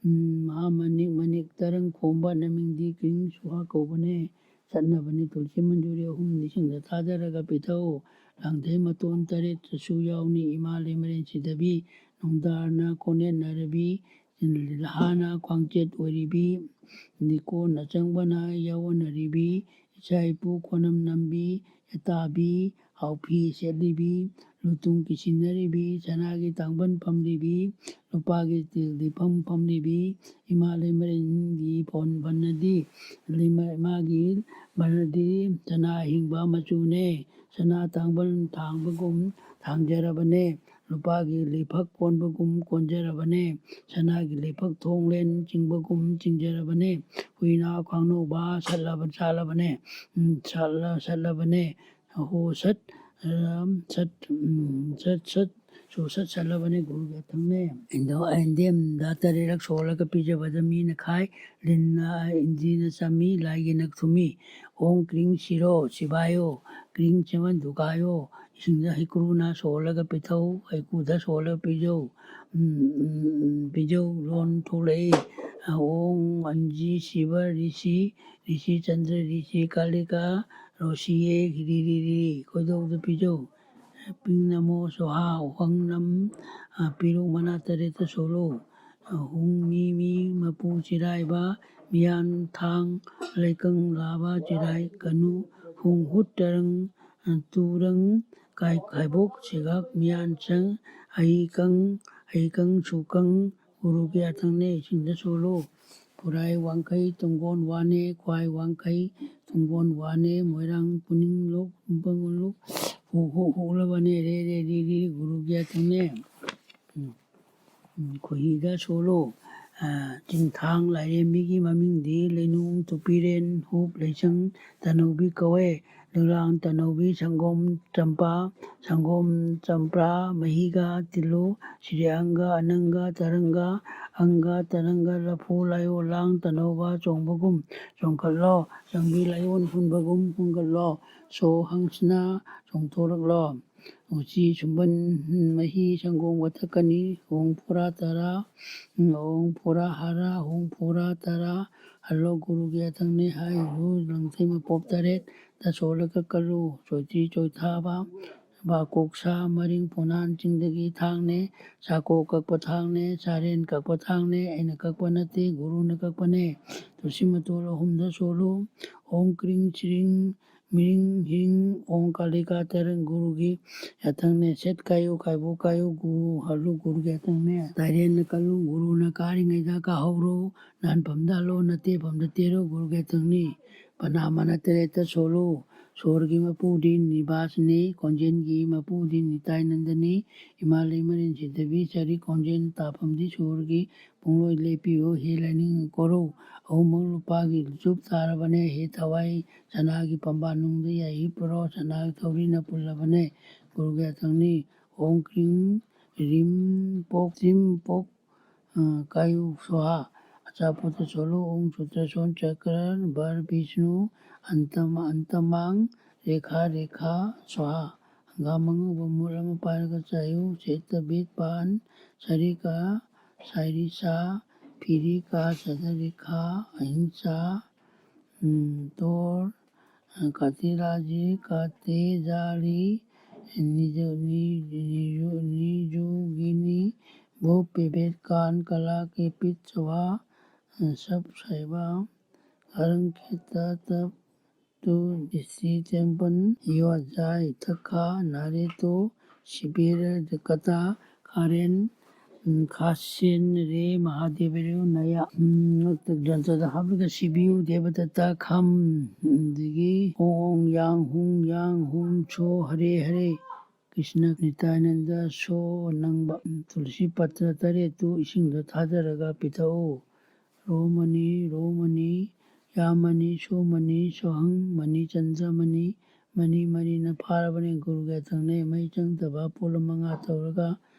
ꯎꯝ, ꯃꯍꯥꯃꯅꯤꯛ ꯃꯅꯤꯛ ꯇꯔꯪ ꯈꯣꯝꯕ ꯅꯃꯤꯡꯗꯤ ꯀ꯭ꯔꯤꯡ ꯁꯨꯍꯥ ꯀꯧꯕꯅꯦ꯫ ꯆꯠꯅꯕꯅꯤ ꯇꯨꯜꯁꯤ ꯃꯟꯖꯨꯔꯤ ꯑꯍꯨꯝ ꯏꯁꯤꯡꯗ ꯊꯥꯗꯔꯒ ꯄꯤꯊꯛꯎ꯫ ꯂꯥꯡꯊꯩ ꯃꯇꯣꯟ ꯇꯔꯦꯠꯇꯁꯨ ꯌꯥꯎꯅꯤ ꯏꯃꯥ ꯂꯩꯃꯔꯦꯟ ꯁꯤꯗꯕꯤ ꯅꯨꯡꯗꯥꯔꯅ ꯀꯣꯅꯦꯠꯅꯔꯕꯤ ꯂꯤꯜꯍꯥꯅ ꯈ꯭ꯋꯥꯡꯆꯦꯠ ꯑꯣꯏꯔꯤꯕꯤ ꯅꯤꯀꯣꯟ ꯑꯆꯪꯕꯅ ꯌꯥꯑꯣꯟꯅꯔꯤꯕꯤ ꯏꯆꯥ ꯏꯄꯨ ꯀꯣꯅꯝ ꯅꯝꯕꯤ ꯌꯦꯇꯥꯕꯤ ꯍꯥꯎꯐꯤ ꯁꯦꯠꯂꯤꯕꯤ ꯂꯨꯇꯨꯡ ꯀꯤꯁꯤꯟꯅꯔꯤꯕꯤ ꯁꯅꯥꯒꯤ ꯇꯥꯡꯕꯟ ꯐꯝꯂꯤꯕꯤ ꯂꯨꯄꯥꯒꯤ ꯇꯤꯜꯗꯤ ꯐꯝ ꯐꯝꯂꯤꯕꯤ ꯏꯃꯥ ꯂꯩꯃꯔꯦꯟꯒꯤ ꯐꯣꯟ ꯐꯅꯗꯤ ꯂꯩꯃ-, ꯏꯃꯥꯒꯤ ꯐꯅꯗꯤ ꯁꯅꯥ ꯑꯍꯤꯡꯕ ꯃꯆꯨꯅꯦ꯫ ꯁꯅꯥ ꯇꯥꯡꯕꯟ ꯊꯥꯡꯕꯒꯨꯝ ꯊꯥꯡꯖꯔꯕꯅꯦ꯫ ꯂꯨꯄꯥꯒꯤ ꯂꯩꯐꯛ ꯀꯣꯟꯕꯒꯨꯝ ꯀꯣꯟꯖꯔꯕꯅꯦ꯫ ꯁꯅꯥꯒꯤ ꯂꯩꯐꯛ ꯊꯣꯡꯂꯦꯟ ꯆꯤꯡꯕꯒꯨꯝ ꯆꯤꯡꯖꯔꯕꯅꯦ꯫ ꯍꯨꯏꯅꯥꯎ ꯈꯥꯡꯅꯧꯕ ꯁꯠꯂꯕ-, ꯁꯥꯠꯂꯕꯅꯦ꯫ ꯎꯝ, ꯁꯥꯠꯂ-, ꯁꯠꯂꯕꯅꯦ꯫ ꯍꯣ ꯁꯠ, ꯑꯝ, ꯁꯠ, ꯎꯝ, ꯁꯠ, ꯁꯠ, ꯆꯣꯁꯠ ꯁꯠꯂꯕꯅꯦ ꯒꯨꯔꯨꯒꯤ ꯌꯥꯊꯪꯅꯦ꯫ ꯏꯟꯗꯣ-, ꯏꯟꯗꯦꯝꯗ ꯇꯔꯦꯠꯂꯛ ꯁꯣꯜꯂꯒ ꯄꯤꯖꯕꯗ ꯃꯤꯅ ꯈꯥꯏ, ꯂꯤꯟꯅ ꯏꯟꯗ꯭ꯔꯤꯅ ꯆꯥꯃꯤ, ꯂꯥꯏꯒꯤꯅ ꯊꯨꯝꯃꯤ꯫ ꯑꯣꯡ ꯀ꯭ꯔꯤꯡ ꯁꯤꯔꯣ, ꯁꯤꯕꯥꯏꯌꯣ, ꯀ꯭ꯔꯤꯡ ꯆꯦꯃꯟ ꯗꯨꯒꯥꯌꯣ, ꯏꯁꯤꯡꯗ ꯍꯩꯀ꯭ꯔꯨꯅ ꯁꯣꯜꯂꯒ ꯄꯤꯊꯧ, ꯍꯩꯀ꯭ꯔꯨꯗ ꯁꯣꯜꯂꯒ ꯄꯤꯖꯧ, ꯎꯝ, ꯎꯝ, ꯎꯝ, ꯄꯤꯖꯧ꯫ ꯂꯣꯟ ꯊꯣꯛꯂꯛꯏ꯫ ꯑꯣꯡ ꯑꯟꯖꯤ ꯁꯤꯕ ꯔꯤꯁꯤ, ꯔꯤꯁꯤ ꯆꯟꯗ꯭ꯔ ꯔꯤꯁꯤ ꯀꯥꯂꯤꯀꯥ, ꯔꯣꯁꯤꯌꯦ ꯔꯤ ꯔꯤ ꯔꯤ, ꯈꯣꯏꯗꯧꯗ ꯄꯤꯖꯧ꯫ ꯄꯤꯡ ꯅꯃꯣ ꯁꯣꯍꯥ, ꯎꯍꯪ ꯅꯝ, ꯑ, ꯄꯤꯔꯨꯛ ꯃꯅꯥ ꯇꯔꯦꯠꯇ ꯁꯣꯜꯂꯨ꯫ ꯑ, ꯍꯨꯡ ꯃꯤ ꯃꯤ ꯃꯄꯨ ꯆꯤꯔꯥꯏꯕ, ꯃꯤꯌꯥꯟ ꯊꯥꯡ ꯂꯩꯀꯪ ꯂꯥꯕ ꯆꯤꯔꯥꯏ ꯀꯅꯨ, ꯍꯨꯡ ꯍꯨꯠ ꯇꯔꯪ, ꯑ, ꯇꯨꯔꯪ ꯀꯥꯏ ꯈꯥꯏꯕꯣꯛ ꯁꯤꯒꯥꯛ ꯃꯤꯌꯥꯟ ꯆꯪ, ꯑꯍꯤꯀꯪ, ꯑꯍꯤꯀꯪ ꯁꯨꯀꯪ ꯒꯨꯔꯨꯒꯤ ꯌꯥꯊꯪꯅꯦ, ꯏꯁꯤꯡꯗ ꯁꯣꯜꯂꯨ꯫ ꯈꯨꯔꯥꯏ ꯋꯥꯡꯈꯩ ꯇꯨꯡꯒꯣꯟ ꯋꯥꯅꯦ, ꯈ꯭ꯋꯥꯏ ꯋꯥꯡꯈꯩ ꯇꯨꯡꯒꯣꯟ ꯋꯥꯅꯦ, ꯃꯣꯏꯔꯥꯡ ꯄꯨꯅꯤꯡꯂꯨ, ꯄꯨꯡꯄꯪꯂꯨ, ꯍꯨ ꯍꯨ ꯍꯨꯂꯕꯅꯦ, ꯔꯦ ꯔꯦ ꯔꯤ ꯔꯤ ꯒꯨꯔꯨꯒꯤ ꯌꯥꯊꯪꯅꯦ꯫ ꯎꯝ꯫ ꯎꯝ, ꯈꯣꯏꯍꯤꯗ ꯁꯣꯜꯂꯨ꯫ ꯑ, ꯆꯤꯡꯊꯥꯡ ꯂꯥꯏꯔꯦꯝꯕꯤꯒꯤ ꯃꯃꯤꯡꯗꯤ ꯂꯩꯅꯨꯡ ꯇꯨꯄꯤꯔꯦꯟ ꯍꯨꯞ ꯂꯩꯁꯪ ꯇꯅꯧꯕꯤ ꯀꯧꯋꯦ꯫ ꯂꯤꯂꯥꯡ ꯇꯅꯧꯕꯤ ꯁꯪꯒꯣꯝ ꯆꯝꯄꯥ, ꯁꯪꯒꯣꯝ ꯆꯝꯄ꯭ꯔꯥ ꯃꯍꯤꯒ ꯇꯤꯜꯂꯨ꯫ ꯁꯤꯔꯦ ꯑꯪꯒ, ꯑꯅꯪꯒ, ꯇꯔꯪꯒ, ꯑꯪꯒ, ꯇꯔꯪꯒ, ꯂꯐꯨ ꯂꯥꯏꯑꯣ ꯂꯥꯡ ꯇꯅꯧꯕ ꯆꯣꯡꯕꯒꯨꯝ ꯆꯣꯡꯈꯠꯂꯣ꯫ ꯆꯪꯕꯤ ꯂꯥꯏꯑꯣꯟ ꯍꯨꯟꯕꯒꯨꯝ ꯍꯨꯟꯒꯠꯂꯣ꯫ ꯁꯣ ꯍꯪꯁꯅ ꯆꯣꯡꯊꯣꯔꯛꯂꯣ꯫ ꯎꯆꯤ ꯁꯨꯝꯕꯟ ꯃꯍꯤ ꯁꯪꯒꯣꯝꯒ ꯊꯛꯀꯅꯤ꯫ ꯍꯣꯡ ꯐꯣꯔꯥ ꯇꯔꯥ, ꯍꯣꯡ ꯐꯣꯔꯥ ꯍꯥꯔꯥ, ꯍꯣꯡ ꯐꯣꯔꯥ ꯇꯔꯥ꯫ ꯍꯜꯂꯣ ꯒꯨꯔꯨꯒꯤ ꯌꯥꯊꯪꯅꯦ ꯍꯥꯏꯔꯤꯕꯨ ꯂꯪꯊꯩ ꯃꯄꯣꯞ ꯇꯔꯦꯠ ꯇ ꯁꯣꯜꯂꯒ ꯀꯜꯂꯨ꯫ ꯆꯣꯏꯇꯤ ꯆꯣꯏꯊꯥꯕ, ꯕꯥꯀꯣꯛ ꯁꯥ, ꯃꯔꯤꯡ ꯄꯨꯅꯥꯟ ꯆꯤꯡꯗꯒꯤ ꯊꯥꯡꯅꯦ, ꯆꯥꯀꯣ ꯀꯛꯄ ꯊꯥꯡꯅꯦ, ꯆꯥꯔꯦꯟ ꯀꯛꯄ ꯊꯥꯡꯅꯦ, ꯑꯩꯅ ꯀꯛꯄ ꯅꯠꯇꯦ, ꯒꯨꯔꯨꯅ ꯀꯛꯄꯅꯦ꯫ ꯇꯨꯁꯤ ꯃꯇꯣꯜ ꯑꯍꯨꯝꯗ ꯁꯣꯜꯂꯨ꯫ ꯑꯣꯡ ꯀ꯭ꯔꯤꯡ ꯆ꯭ꯔꯤꯡ ꯃꯤꯔꯤꯡ ꯍꯤꯔꯤꯡ ꯑꯣꯡ ꯀꯥꯂꯤꯀꯥ ꯇꯔꯪ ꯒꯨꯔꯨꯒꯤ ꯌꯥꯊꯪꯅꯦ꯫ ꯁꯦꯠ ꯀꯥꯏꯌꯨ ꯀꯥꯏꯕꯣꯛ ꯀꯥꯏꯌꯨ ꯒꯨꯔꯨ ꯍꯜꯂꯨ ꯒꯨꯔꯨꯒꯤ ꯌꯥꯊꯪꯅꯦ꯫ ꯇꯥꯏꯔꯦꯟꯅ ꯀꯜꯂꯨ ꯒꯨꯔꯨꯅ ꯀꯥꯔꯤꯉꯩꯗ ꯀꯥꯍꯧꯔꯣ꯫ ꯅꯥꯟꯐꯝꯗ ꯍꯜꯂꯣ ꯅꯠꯇꯦꯐꯝꯗ ꯇꯦꯔꯣ ꯒꯨꯔꯨꯒꯤ ꯌꯥꯊꯪꯅꯤ꯫ ꯄꯅꯥ ꯃꯅꯥ ꯇꯔꯦꯠꯇ ꯁꯣꯜꯂꯨ꯫ ꯁꯣꯔꯒꯤ ꯃꯄꯨꯗꯤ ꯅꯤꯕꯥꯁꯅꯤ, ꯀꯣꯟꯖꯦꯟꯒꯤ ꯃꯄꯨꯗꯤ ꯅꯤꯇꯥꯏꯅꯟꯗꯅꯤ꯫ ꯏꯃꯥ ꯂꯩꯃꯔꯦꯟ ꯁꯤꯗꯕꯤ ꯆꯥꯔꯤ ꯀꯣꯟꯖꯦꯟ ꯇꯥꯐꯝꯗꯤ ꯁꯣꯔꯒꯤ ꯄꯨꯡꯂꯣꯏ ꯂꯦꯞꯄꯤꯌꯨ꯫ ꯍꯦ ꯂꯥꯏꯅꯤꯡ ꯀꯣꯔꯧ ꯑꯍꯨꯝꯃꯛ ꯂꯨꯄꯥꯒꯤ ꯆꯨꯞ ꯇꯥꯔꯕꯅꯦ꯫ ꯍꯦ ꯊꯋꯥꯏ ꯁꯅꯥꯒꯤ ꯄꯝꯕꯥ ꯅꯨꯡꯗ ꯌꯥꯏ ꯍꯤꯞꯄꯔꯣ꯫ ꯁꯅꯥꯒꯤ ꯊꯧꯔꯤꯅ ꯄꯨꯜꯂꯕꯅꯦ꯫ ꯒꯨꯔꯨꯒꯤ ꯌꯥꯊꯪꯅꯤ꯫ ॐ क्रीं ह्रीं पोक त्रीं पोक अ, कायु स्वाहा। अचापुत सोलो ॐ सूत्रसोन चक्र बर विष्णु अंतम अंतमांग रेखा रेखा स्वाहा। गा ꯃꯉꯧꯕ ꯃꯨꯔ ꯑꯃ ꯄꯥꯏꯔꯒ ꯆꯥꯌꯨ꯫ ꯁꯦꯠꯇ ꯕꯦꯠ ꯄꯥꯟ ꯁꯔꯤꯀꯥ ꯁꯥꯏꯔꯤꯁꯥ ꯐꯤꯔꯤꯀꯥ ꯁꯗꯔꯤꯀꯥ ꯑꯍꯤꯡꯁꯥ ꯎꯝ, ꯇꯣꯔ ꯀꯥꯇꯦ ꯔꯥꯖꯤ ꯀꯥꯇꯦ ꯖꯥꯔꯤ ꯅꯤꯖꯨ ꯅꯤꯖꯨ ꯅꯤꯖꯨꯒꯤꯅꯤ ꯚꯨ ꯄꯦꯕꯦꯠ ꯀꯥꯟ ꯀꯂꯥ ꯀꯦ ꯄꯤꯠ ꯆꯋꯥ ꯁꯞ ꯁꯥꯏꯕꯥ ꯀꯔꯪ ꯀꯦ ꯇ ꯇꯞ ꯇꯨ ꯗꯤꯁꯤ ꯇꯦꯝꯄꯟ ꯌꯣ ꯖꯥꯏ ꯊꯛꯈꯥ ꯅꯥꯔꯦ ꯇꯣ ꯁꯤꯕꯤꯔ ꯀꯇꯥ ꯀꯥꯔꯦꯟ ꯈꯥꯁꯦꯟ ꯔꯦ ꯃꯍꯥꯗꯦꯕ ꯔꯦ ꯅꯌꯥ ꯒ꯭ꯔꯟꯊꯗ ꯍꯥꯞꯂꯒ ꯁꯤꯕꯤꯌꯨ ꯗꯦꯕꯗꯠꯇ ꯈꯝ ꯑꯗꯒꯤ ꯍꯣꯡ ꯌꯥꯡ ꯍꯨꯡ ꯌꯥꯡ ꯍꯨꯝ ꯁꯣ ꯍꯔꯦ ꯍꯔꯦ ꯀ꯭ꯔꯤꯁꯅ ꯅꯤꯇꯥꯅꯟꯗ ꯁꯣ ꯅꯪꯕ ꯇꯨꯂꯁꯤ ꯄꯇ꯭ꯔ ꯇꯔꯦꯠꯇꯨ ꯏꯁꯤꯡꯗ ꯊꯥꯗꯔꯒ ꯄꯤꯊꯛꯎ꯫ ꯔꯣꯃꯅꯤ ꯔꯣꯃꯅꯤ ꯌꯥꯃꯅꯤ ꯁꯣꯃꯅꯤ ꯁꯣꯍꯪ ꯃꯅꯤ ꯆꯟꯗ꯭ꯔꯃꯅꯤ ꯃꯅꯤ ꯃꯔꯤꯅ ꯐꯥꯔꯕꯅꯤ꯫ ꯒꯨꯔꯨꯒꯤ ꯑꯊꯪꯅꯩ ꯃꯩ ꯆꯪꯗꯕ ꯄꯣꯠꯂꯨꯝ ꯃꯉꯥ ꯇꯧꯔꯒ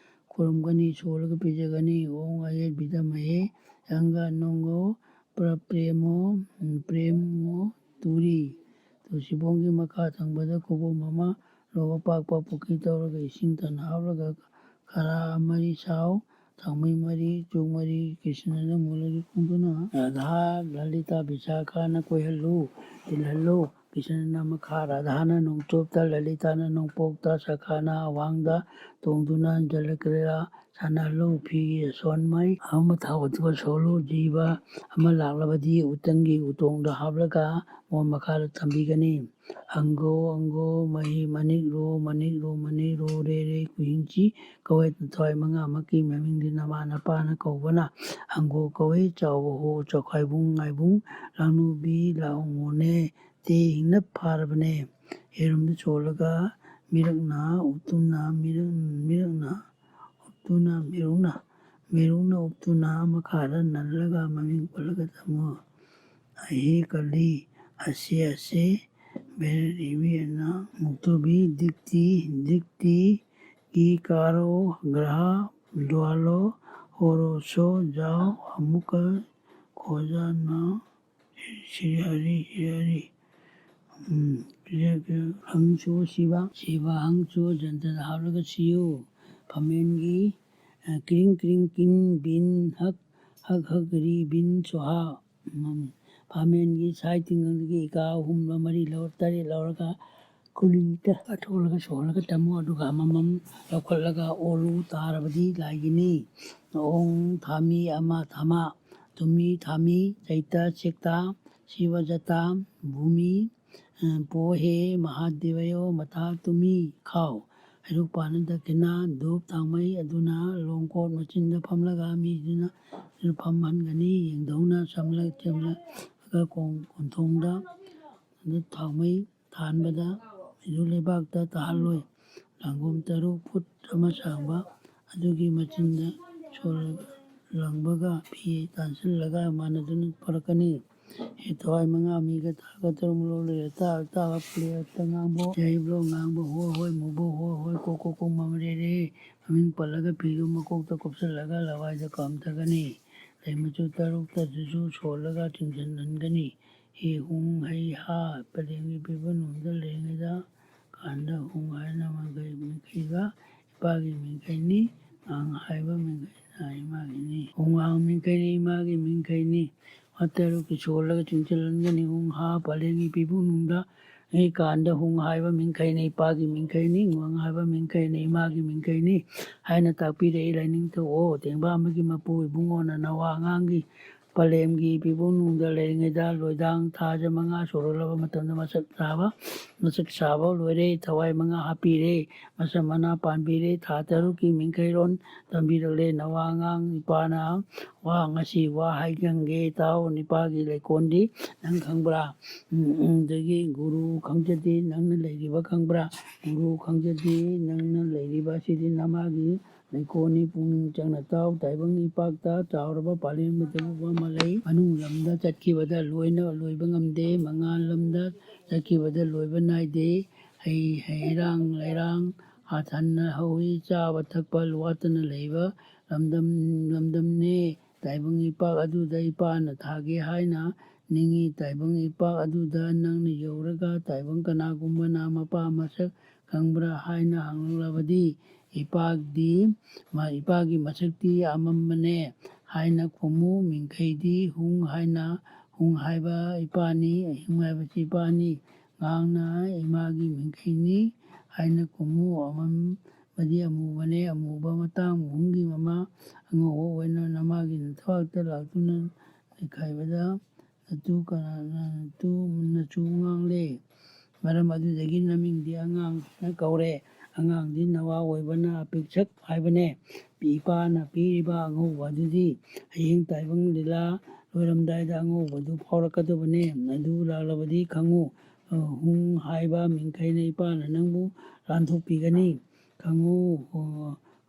ꯈꯨꯔꯨꯝꯒꯅꯤ, ꯁꯣꯜꯂꯒ ꯄꯤꯖꯒꯅꯤ꯫ ꫳ ꯑꯌꯦꯠ ꯕꯤꯗꯃꯍꯦ ꯌꯪꯒ ꯅꯣꯡꯒꯣ ꯄ꯭ꯔ ꯄ꯭ꯔꯦꯃꯣ ꯄ꯭ꯔꯦꯃꯣ ꯇꯨꯔꯤ꯫ ꯇꯨꯜꯁꯤꯕꯣꯡꯒꯤ ꯃꯈꯥ ꯊꯪꯕꯗ ꯈꯨꯕꯣꯝ ꯑꯃ ꯂꯣꯛ ꯄꯥꯛꯄ ꯄꯨꯈ꯭ꯔꯤ ꯇꯧꯔꯒ ꯏꯁꯤꯡ ꯇꯅ ꯍꯥꯞꯂꯒ ꯈꯔꯥ ꯃꯔꯤ ꯁꯥꯎ꯫ ꯊꯥꯡꯃꯩ ꯃꯔꯤ ꯆꯨꯛ ꯃꯔꯤ ꯀ꯭ꯔꯤꯁꯅꯅ ꯃꯨꯔꯂꯤ ꯈꯣꯡꯗꯨꯅ ꯔꯥꯙꯥ ꯂꯂꯤꯇꯥ ꯕꯤꯁꯥꯈꯥꯅ ꯀꯣꯏꯍꯜꯂꯨ, ꯇꯤꯜꯍꯜꯂꯨ꯫ ꯀ꯭ꯔꯤꯁꯅꯅ ꯃꯈꯥ, ꯔꯥꯙꯥꯅ ꯅꯣꯡꯆꯨꯞꯇ, ꯂꯂꯤꯇꯥꯅ ꯅꯣꯡꯄꯣꯛꯇ, ꯁꯈꯥꯅ ꯑꯋꯥꯡꯗ ꯇꯣꯡꯗꯨꯅ ꯖꯂꯀ꯭ꯔꯤꯌꯥ ꯁꯥꯟꯅꯍꯜꯂꯨ꯫ ꯐꯤꯒꯤ ꯑꯁꯣꯟꯃꯩ ꯑꯃ ꯊꯥꯎ ꯑꯗꯨꯒ ꯁꯣꯜꯂꯨ꯫ ꯖꯤꯕ ꯑꯃ ꯂꯥꯛꯂꯕꯗꯤ ꯎꯇꯪꯒꯤ ꯎꯇꯣꯡꯗ ꯍꯥꯞꯂꯒ ꯃꯣꯟ ꯃꯈꯥꯗ ꯊꯝꯕꯤꯒꯅꯤ꯫ ꯑꯪꯒꯣ ꯑꯪꯒꯣ ꯃꯍꯤ ꯃꯅꯤꯛ ꯔꯣ ꯃꯅꯤꯛ ꯔꯣ ꯃꯅꯤꯛ ꯔꯣ ꯔꯦ ꯔꯦ ꯀꯨꯍꯤꯡꯆꯤ ꯀꯧꯋꯦ꯫ ꯊꯋꯥꯏ ꯃꯉꯥꯃꯛꯀꯤ ꯃꯃꯤꯡꯗꯤ ꯅꯃꯥ ꯅꯄꯥꯅ ꯀꯧꯕꯅ ꯑꯪꯒꯣ ꯀꯧꯋꯦ꯫ ꯆꯥꯎꯕ ꯍꯣ ꯆꯥꯎꯈꯥꯏꯕꯨꯡ ꯉꯥꯏꯕꯨꯡ ꯂꯥꯡꯅꯨꯕꯤ ꯂꯥꯎꯉꯣꯅꯦ꯫ ꯇꯦ ꯍꯤꯡꯅ ꯐꯥꯔꯕꯅꯦ꯫ ꯌꯦꯔꯨꯝꯗ ꯆꯣꯜꯂꯒ ꯃꯤꯔꯛꯅ ꯎꯞꯇꯨꯅ ꯃꯤꯔꯛ ꯃꯤꯔꯛꯅ ꯎꯞꯇꯨꯅ ꯃꯤꯔꯨꯛꯅ ꯃꯤꯔꯨꯛꯅ ꯎꯞꯇꯨꯅ ꯃꯈꯥꯗ ꯅꯜꯂꯒ ꯃꯃꯤꯡ ꯄꯜꯂꯒ ꯊꯝꯃꯨ꯫ ꯑꯍꯦ ꯀꯂꯤ ꯑꯁꯦ ꯑꯁꯦ ꯕꯦꯔꯦꯠ ꯏꯕꯤ ꯑꯅ ꯃꯨꯛꯇꯨꯕꯤ ꯗꯤꯛꯇꯤ ꯗꯤꯛꯇꯤ ꯀꯥꯔꯣ, ꯒ꯭ꯔꯍ ꯗ꯭ꯋꯥꯂꯣ, ꯍꯣꯔꯣꯁꯣ, ꯖꯥꯎ, ꯑꯃꯨꯛꯀ ꯈꯣꯖꯥꯅ, ꯁ꯭ꯔꯤ ꯍꯔꯤ, ꯁ꯭ꯔꯤ ꯍꯔꯤ꯫ ꯎꯝ, ꯍꯪꯆꯣ ꯁꯤꯕ, ꯁꯤꯕ ꯍꯪꯆꯣ ꯖꯟꯇꯗ ꯍꯥꯞꯂꯒ ꯁꯤꯌꯨ꯫ ꯐꯝꯃꯦꯟꯒꯤ, ꯑ, ꯀ꯭ꯔꯤꯡ ꯀ꯭ꯔꯤꯡ ꯀꯤꯟ ꯕꯤꯟ ꯍꯛ, ꯍꯛ ꯍꯛ ꯔꯤ ꯕꯤꯟ ꯁ꯭ꯋꯥꯍꯥ꯫ ꯎꯝ, ꯐꯝꯃꯦꯟꯒꯤ ꯁꯥꯏ ꯇꯤꯡꯒꯪꯗꯒꯤ ꯏꯀꯥ ꯑꯍꯨꯝꯂ ꯃꯔꯤ ꯂꯧꯔ, ꯇꯔꯦꯠ ꯂꯧꯔꯒ ꯀꯨꯂꯤꯗ ꯀꯠꯊꯣꯛꯂꯒ ꯁꯣꯜꯂꯒ ꯇꯝꯃꯨ꯫ ꯑꯗꯨꯒ ꯑꯃꯃꯝ ꯂꯧꯈꯠꯂꯒ ꯑꯣꯜꯂꯨ꯫ ꯇꯥꯔꯕꯗꯤ ꯂꯥꯏꯒꯤꯅꯤ꯫ ꯑꯣꯡ ꯊꯥꯃꯤ ꯑꯃ ꯊꯥꯃ, ꯊꯨꯝꯃꯤ ꯊꯥꯃꯤ, ꯆꯩꯇ ꯆꯦꯛꯇ, ꯁꯤꯕ ꯖꯇꯥ, ꯚꯨꯃꯤ, ꯑ, ꯄꯣꯍꯦ ꯃꯍꯥꯗꯦꯕꯌꯣ ꯃꯊꯥ ꯇꯨꯃꯤ ꯈꯥꯎ꯫ ꯍꯩꯔꯨꯛ ꯄꯥꯟꯅ ꯗꯈꯤꯅꯥ, ꯙꯨꯞ ꯊꯥꯡꯃꯩ ꯑꯗꯨꯅ ꯂꯣꯡꯀꯣꯠ ꯃꯆꯤꯟꯗ ꯐꯝꯂꯒ ꯃꯤꯗꯨꯅ ꯐꯝꯍꯟꯒꯅꯤ꯫ ꯌꯦꯡꯙꯧꯅ ꯁꯝꯂ ꯆꯦꯝꯂꯒ ꯀꯣꯡ-, ꯀꯣꯟꯊꯣꯡꯗ ꯑꯗꯨ ꯊꯥꯡꯃꯩ ꯊꯥꯟꯕꯗ ꯃꯤꯔꯨ ꯂꯩꯕꯥꯛꯇ ꯇꯥꯍꯜꯂꯣꯏ꯫ ꯂꯥꯡꯒꯣꯝ ꯇꯔꯨꯛ ꯐꯨꯠ ꯑꯃ ꯁꯥꯡꯕ ꯑꯗꯨꯒꯤ ꯃꯆꯤꯟꯗ ꯁꯣꯔ ꯂꯪꯕꯒ ꯐꯤ ꯇꯥꯟꯁꯤꯜꯂꯒ ꯃꯥꯟꯅꯗꯨꯅ ꯄꯨꯔꯛꯀꯅꯤ꯫ ꯍꯦ ꯊꯋꯥꯏ ꯃꯉꯥ ꯃꯤꯒ ꯊꯥꯒ ꯇꯔꯨꯛ ꯂꯣꯜꯂꯦ꯫ ꯑꯇꯥ ꯑꯇꯥꯕ ꯄꯨꯂꯦ ꯑꯇ ꯉꯥꯡꯕꯣ꯫ ꯌꯥꯏꯕ꯭ꯂꯣ ꯉꯥꯡꯕ ꯍꯣꯏ ꯍꯣꯏ ꯃꯨꯕꯣ ꯍꯣꯏ ꯍꯣꯏ ꯀꯣꯛ ꯀꯣꯛ ꯀꯣꯛ ꯃꯃꯔꯦꯔꯦ꯫ ꯃꯃꯤꯡ ꯄꯜꯂꯒ ꯐꯤꯗꯨ ꯃꯀꯣꯛꯇ ꯀꯨꯞꯁꯤꯜꯂꯒ ꯂꯋꯥꯏꯗ ꯀꯥꯝꯊꯒꯅꯤ꯫ ꯂꯩ ꯃꯆꯨ ꯇꯔꯨꯛꯇ ꯑꯗꯨꯁꯨ ꯁꯣꯜꯂꯒ ꯆꯤꯡꯁꯤꯟꯍꯟꯒꯅꯤ꯫ ꯍꯤ ꯍꯨꯡ ꯍꯩ ꯍꯥ ꯄꯔꯦꯡꯒꯤ ꯐꯤꯕꯝ ꯂꯣꯝꯗ ꯂꯩꯔꯤꯉꯩꯗ ꯀꯥꯟꯗ ꯍꯨꯡ ꯍꯥꯏꯅ ꯃꯈꯩ ꯃꯤꯈꯩꯒ ꯏꯄꯥꯒꯤ ꯃꯤꯡꯈꯩꯅꯤ꯫ ꯉꯥꯡ ꯍꯥꯏꯕ ꯃꯤꯡꯈꯩꯅ ꯏꯃꯥꯒꯤꯅꯤ꯫ ꯍꯨꯡ ꯍꯥꯡ ꯃꯤꯡꯈꯩꯅꯤ ꯏꯃꯥꯒꯤ ꯃꯤꯡꯈꯩꯅꯤ꯫ ꯋꯥ ꯇꯔꯨꯛꯀꯤ ꯁꯣꯜꯂꯒ ꯆꯤꯡꯁꯤꯜꯍꯟꯒꯅꯤ꯫ ꯍꯨꯡ ꯍꯥ ꯄꯔꯦꯡꯒꯤ ꯐꯤꯕꯝ ꯂꯣꯝꯗ ꯂꯩ ꯀꯥꯟꯗ ꯍꯨꯡ ꯍꯥꯏꯕ ꯃꯤꯡꯈꯩꯅꯤ ꯏꯄꯥꯒꯤ ꯃꯤꯡꯈꯩꯅꯤ꯫ ꯉꯥꯡ ꯍꯥꯏꯕ ꯃꯤꯡꯈꯩꯅ ꯏꯃꯥꯒꯤ ꯃꯤꯡꯈꯩꯅꯤ ꯍꯥꯏꯅ ꯇꯥꯛꯄꯤꯔꯛꯏ꯫ ꯂꯥꯏꯅꯤꯡꯊꯧ ꯑꯣ ꯇꯦꯡꯕꯥ ꯑꯃꯒꯤ ꯃꯄꯨ ꯏꯕꯨꯡꯉꯣꯅ ꯅꯋꯥ ꯑꯉꯥꯡꯒꯤ ꯄꯂꯦꯝꯒꯤ ꯐꯤꯕꯝ ꯅꯨꯡꯗ ꯂꯩꯔꯤꯉꯩꯗ ꯂꯣꯏꯗꯥꯡ ꯊꯥꯖ ꯃꯉꯥ ꯁꯣꯔꯣꯛꯂꯕ ꯃꯇꯝꯗ ꯃꯁꯛ ꯆꯥꯕ, ꯃꯁꯛ ꯁꯥꯕ ꯂꯣꯏꯔꯦ, ꯊꯋꯥꯏ ꯃꯉꯥ ꯍꯥꯞꯄꯤꯔꯦ, ꯃꯁꯝ ꯃꯅꯥ ꯄꯥꯟꯕꯤꯔꯦ, ꯊꯥ ꯇꯔꯨꯛꯀꯤ ꯃꯤꯡꯈꯩꯔꯣꯟ ꯇꯝꯕꯤꯔꯛꯂꯦ꯫ ꯅꯋꯥ ꯑꯉꯥꯡ ꯅꯤꯄꯥꯅ ꯋꯥ ꯉꯁꯤ ꯋꯥ ꯍꯥꯏꯒꯪꯒꯦ ꯇꯥꯎ, ꯅꯤꯄꯥꯒꯤ ꯂꯩꯀꯣꯟꯗꯤ ꯅꯪ ꯈꯪꯕ꯭ꯔꯥ? ꯎꯝ, ꯎꯝ, ꯑꯗꯒꯤ ꯒꯨꯔꯨ ꯈꯪꯖꯗꯦ ꯅꯪꯅ ꯂꯩꯔꯤꯕ ꯈꯪꯕ꯭ꯔꯥ? ꯒꯨꯔꯨ ꯈꯪꯖꯗꯦ ꯅꯪꯅ ꯂꯩꯔꯤꯕ ꯑꯁꯤꯗꯤ ꯅꯃꯥꯒꯤ ꯂꯩꯀꯣꯟꯅꯤ꯫ ꯄꯨꯛꯅꯤꯡ ꯆꯪꯅ ꯇꯥꯎ꯫ ꯇꯥꯏꯕꯪ ꯏꯄꯥꯛꯇ ꯆꯥꯎꯔꯕ ꯄꯥꯂꯦꯝꯕꯗꯕꯨ ꯑꯃ ꯂꯩ꯫ ꯃꯅꯨꯡ ꯂꯝꯗ ꯆꯠꯈꯤꯕꯗ ꯂꯣꯏꯅ ꯂꯣꯏꯕ ꯉꯝꯗꯦ꯫ ꯃꯉꯥꯜ ꯂꯝꯗ ꯆꯠꯈꯤꯕꯗ ꯂꯣꯏꯕ ꯅꯥꯏꯗꯦ꯫ ꯍꯩ ꯍꯩꯔꯥꯡ ꯂꯩꯔꯥꯡ ꯍꯥꯊꯟꯅ ꯍꯧꯏ꯫ ꯆꯥꯕ ꯊꯛꯄ ꯋꯥꯠꯇꯅ ꯂꯩꯕ ꯂꯝꯗꯝ, ꯂꯝꯗꯝꯅꯦ꯫ ꯇꯥꯏꯕꯪ ꯏꯄꯥꯛ ꯑꯗꯨꯗ ꯏꯄꯥꯅ ꯊꯥꯒꯦ ꯍꯥꯏꯅ ꯅꯤꯡꯏ꯫ ꯇꯥꯏꯕꯪ ꯏꯄꯥꯛ ꯑꯗꯨꯗ ꯅꯪꯅ ꯌꯧꯔꯒ ꯇꯥꯏꯕꯪ ꯀꯅꯥꯒꯨꯝꯕꯅ ꯃꯄꯥ ꯃꯁꯛ ꯈꯪꯕ꯭ꯔꯥ ꯍꯥꯏꯅ ꯍꯪꯂꯛꯂꯕꯗꯤ, ꯏꯄꯥꯛꯗꯤ, ꯃ-, ꯏꯄꯥꯒꯤ ꯃꯁꯛꯇꯤ ꯑꯃꯝꯕꯅꯦ ꯍꯥꯏꯅ ꯈꯨꯝꯃꯨ꯫ ꯃꯤꯡꯈꯩꯗꯤ ꯍꯨꯡ ꯍꯥꯏꯅ, ꯍꯨꯡ ꯍꯥꯏꯕ ꯏꯄꯥꯅꯤ, ꯍꯨꯡ ꯍꯥꯏꯕꯁꯤ ꯏꯄꯥꯅꯤ꯫ ꯉꯥꯡꯅ ꯏꯃꯥꯒꯤ ꯃꯤꯡꯈꯩꯅꯤ ꯍꯥꯏꯅ ꯈꯨꯝꯃꯨ꯫ ꯑꯃꯝꯕꯗꯤ ꯑꯃꯨꯕꯅꯦ, ꯑꯃꯨꯕ ꯃꯇꯥꯡ ꯃꯍꯨꯝꯒꯤ ꯃꯃꯥ ꯑꯉꯧꯕ ꯑꯣꯏꯅ ꯅꯃꯥꯒꯤ ꯅꯊ꯭ꯋꯥꯛꯇ ꯂꯥꯛꯇꯨꯅ ꯂꯩꯈꯥꯏꯕꯗ ꯅꯇꯨ ꯀꯅꯥꯅ ꯅꯇꯨ ꯅꯆꯨ ꯉꯥꯡꯂꯦ꯫ ꯃꯔꯝ ꯑꯗꯨꯗꯒꯤ ꯅꯃꯤꯡꯗꯤ ꯑꯉꯥꯡ ꯍꯥꯏꯅ ꯀꯧꯔꯦ꯫ ꯑꯉꯥꯡꯗꯤ ꯅꯋꯥ ꯑꯣꯏꯕꯅ ꯑꯄꯤꯛꯁꯛ ꯍꯥꯏꯕꯅꯦ꯫ ꯏꯄꯥꯅ ꯄꯤꯔꯤꯕ ꯑꯉꯧꯕ ꯑꯗꯨꯗꯤ ꯍꯌꯦꯡ ꯇꯥꯏꯕꯪ ꯂꯤꯂꯥ ꯂꯣꯏꯔꯝꯗꯥꯏꯗ ꯑꯉꯧꯕꯗꯨ ꯐꯥꯎꯔꯛꯀꯗꯕꯅꯦ꯫ ꯑꯗꯨ ꯂꯥꯛꯂꯕꯗꯤ ꯈꯪꯉꯨ, ꯑ, ꯍꯨꯡ ꯍꯥꯏꯕ ꯃꯤꯡꯈꯩꯅ ꯏꯄꯥꯅ ꯅꯪꯕꯨ ꯂꯥꯟꯊꯣꯛꯄꯤꯒꯅꯤ꯫ ꯈꯪꯉꯨ, ꯑ,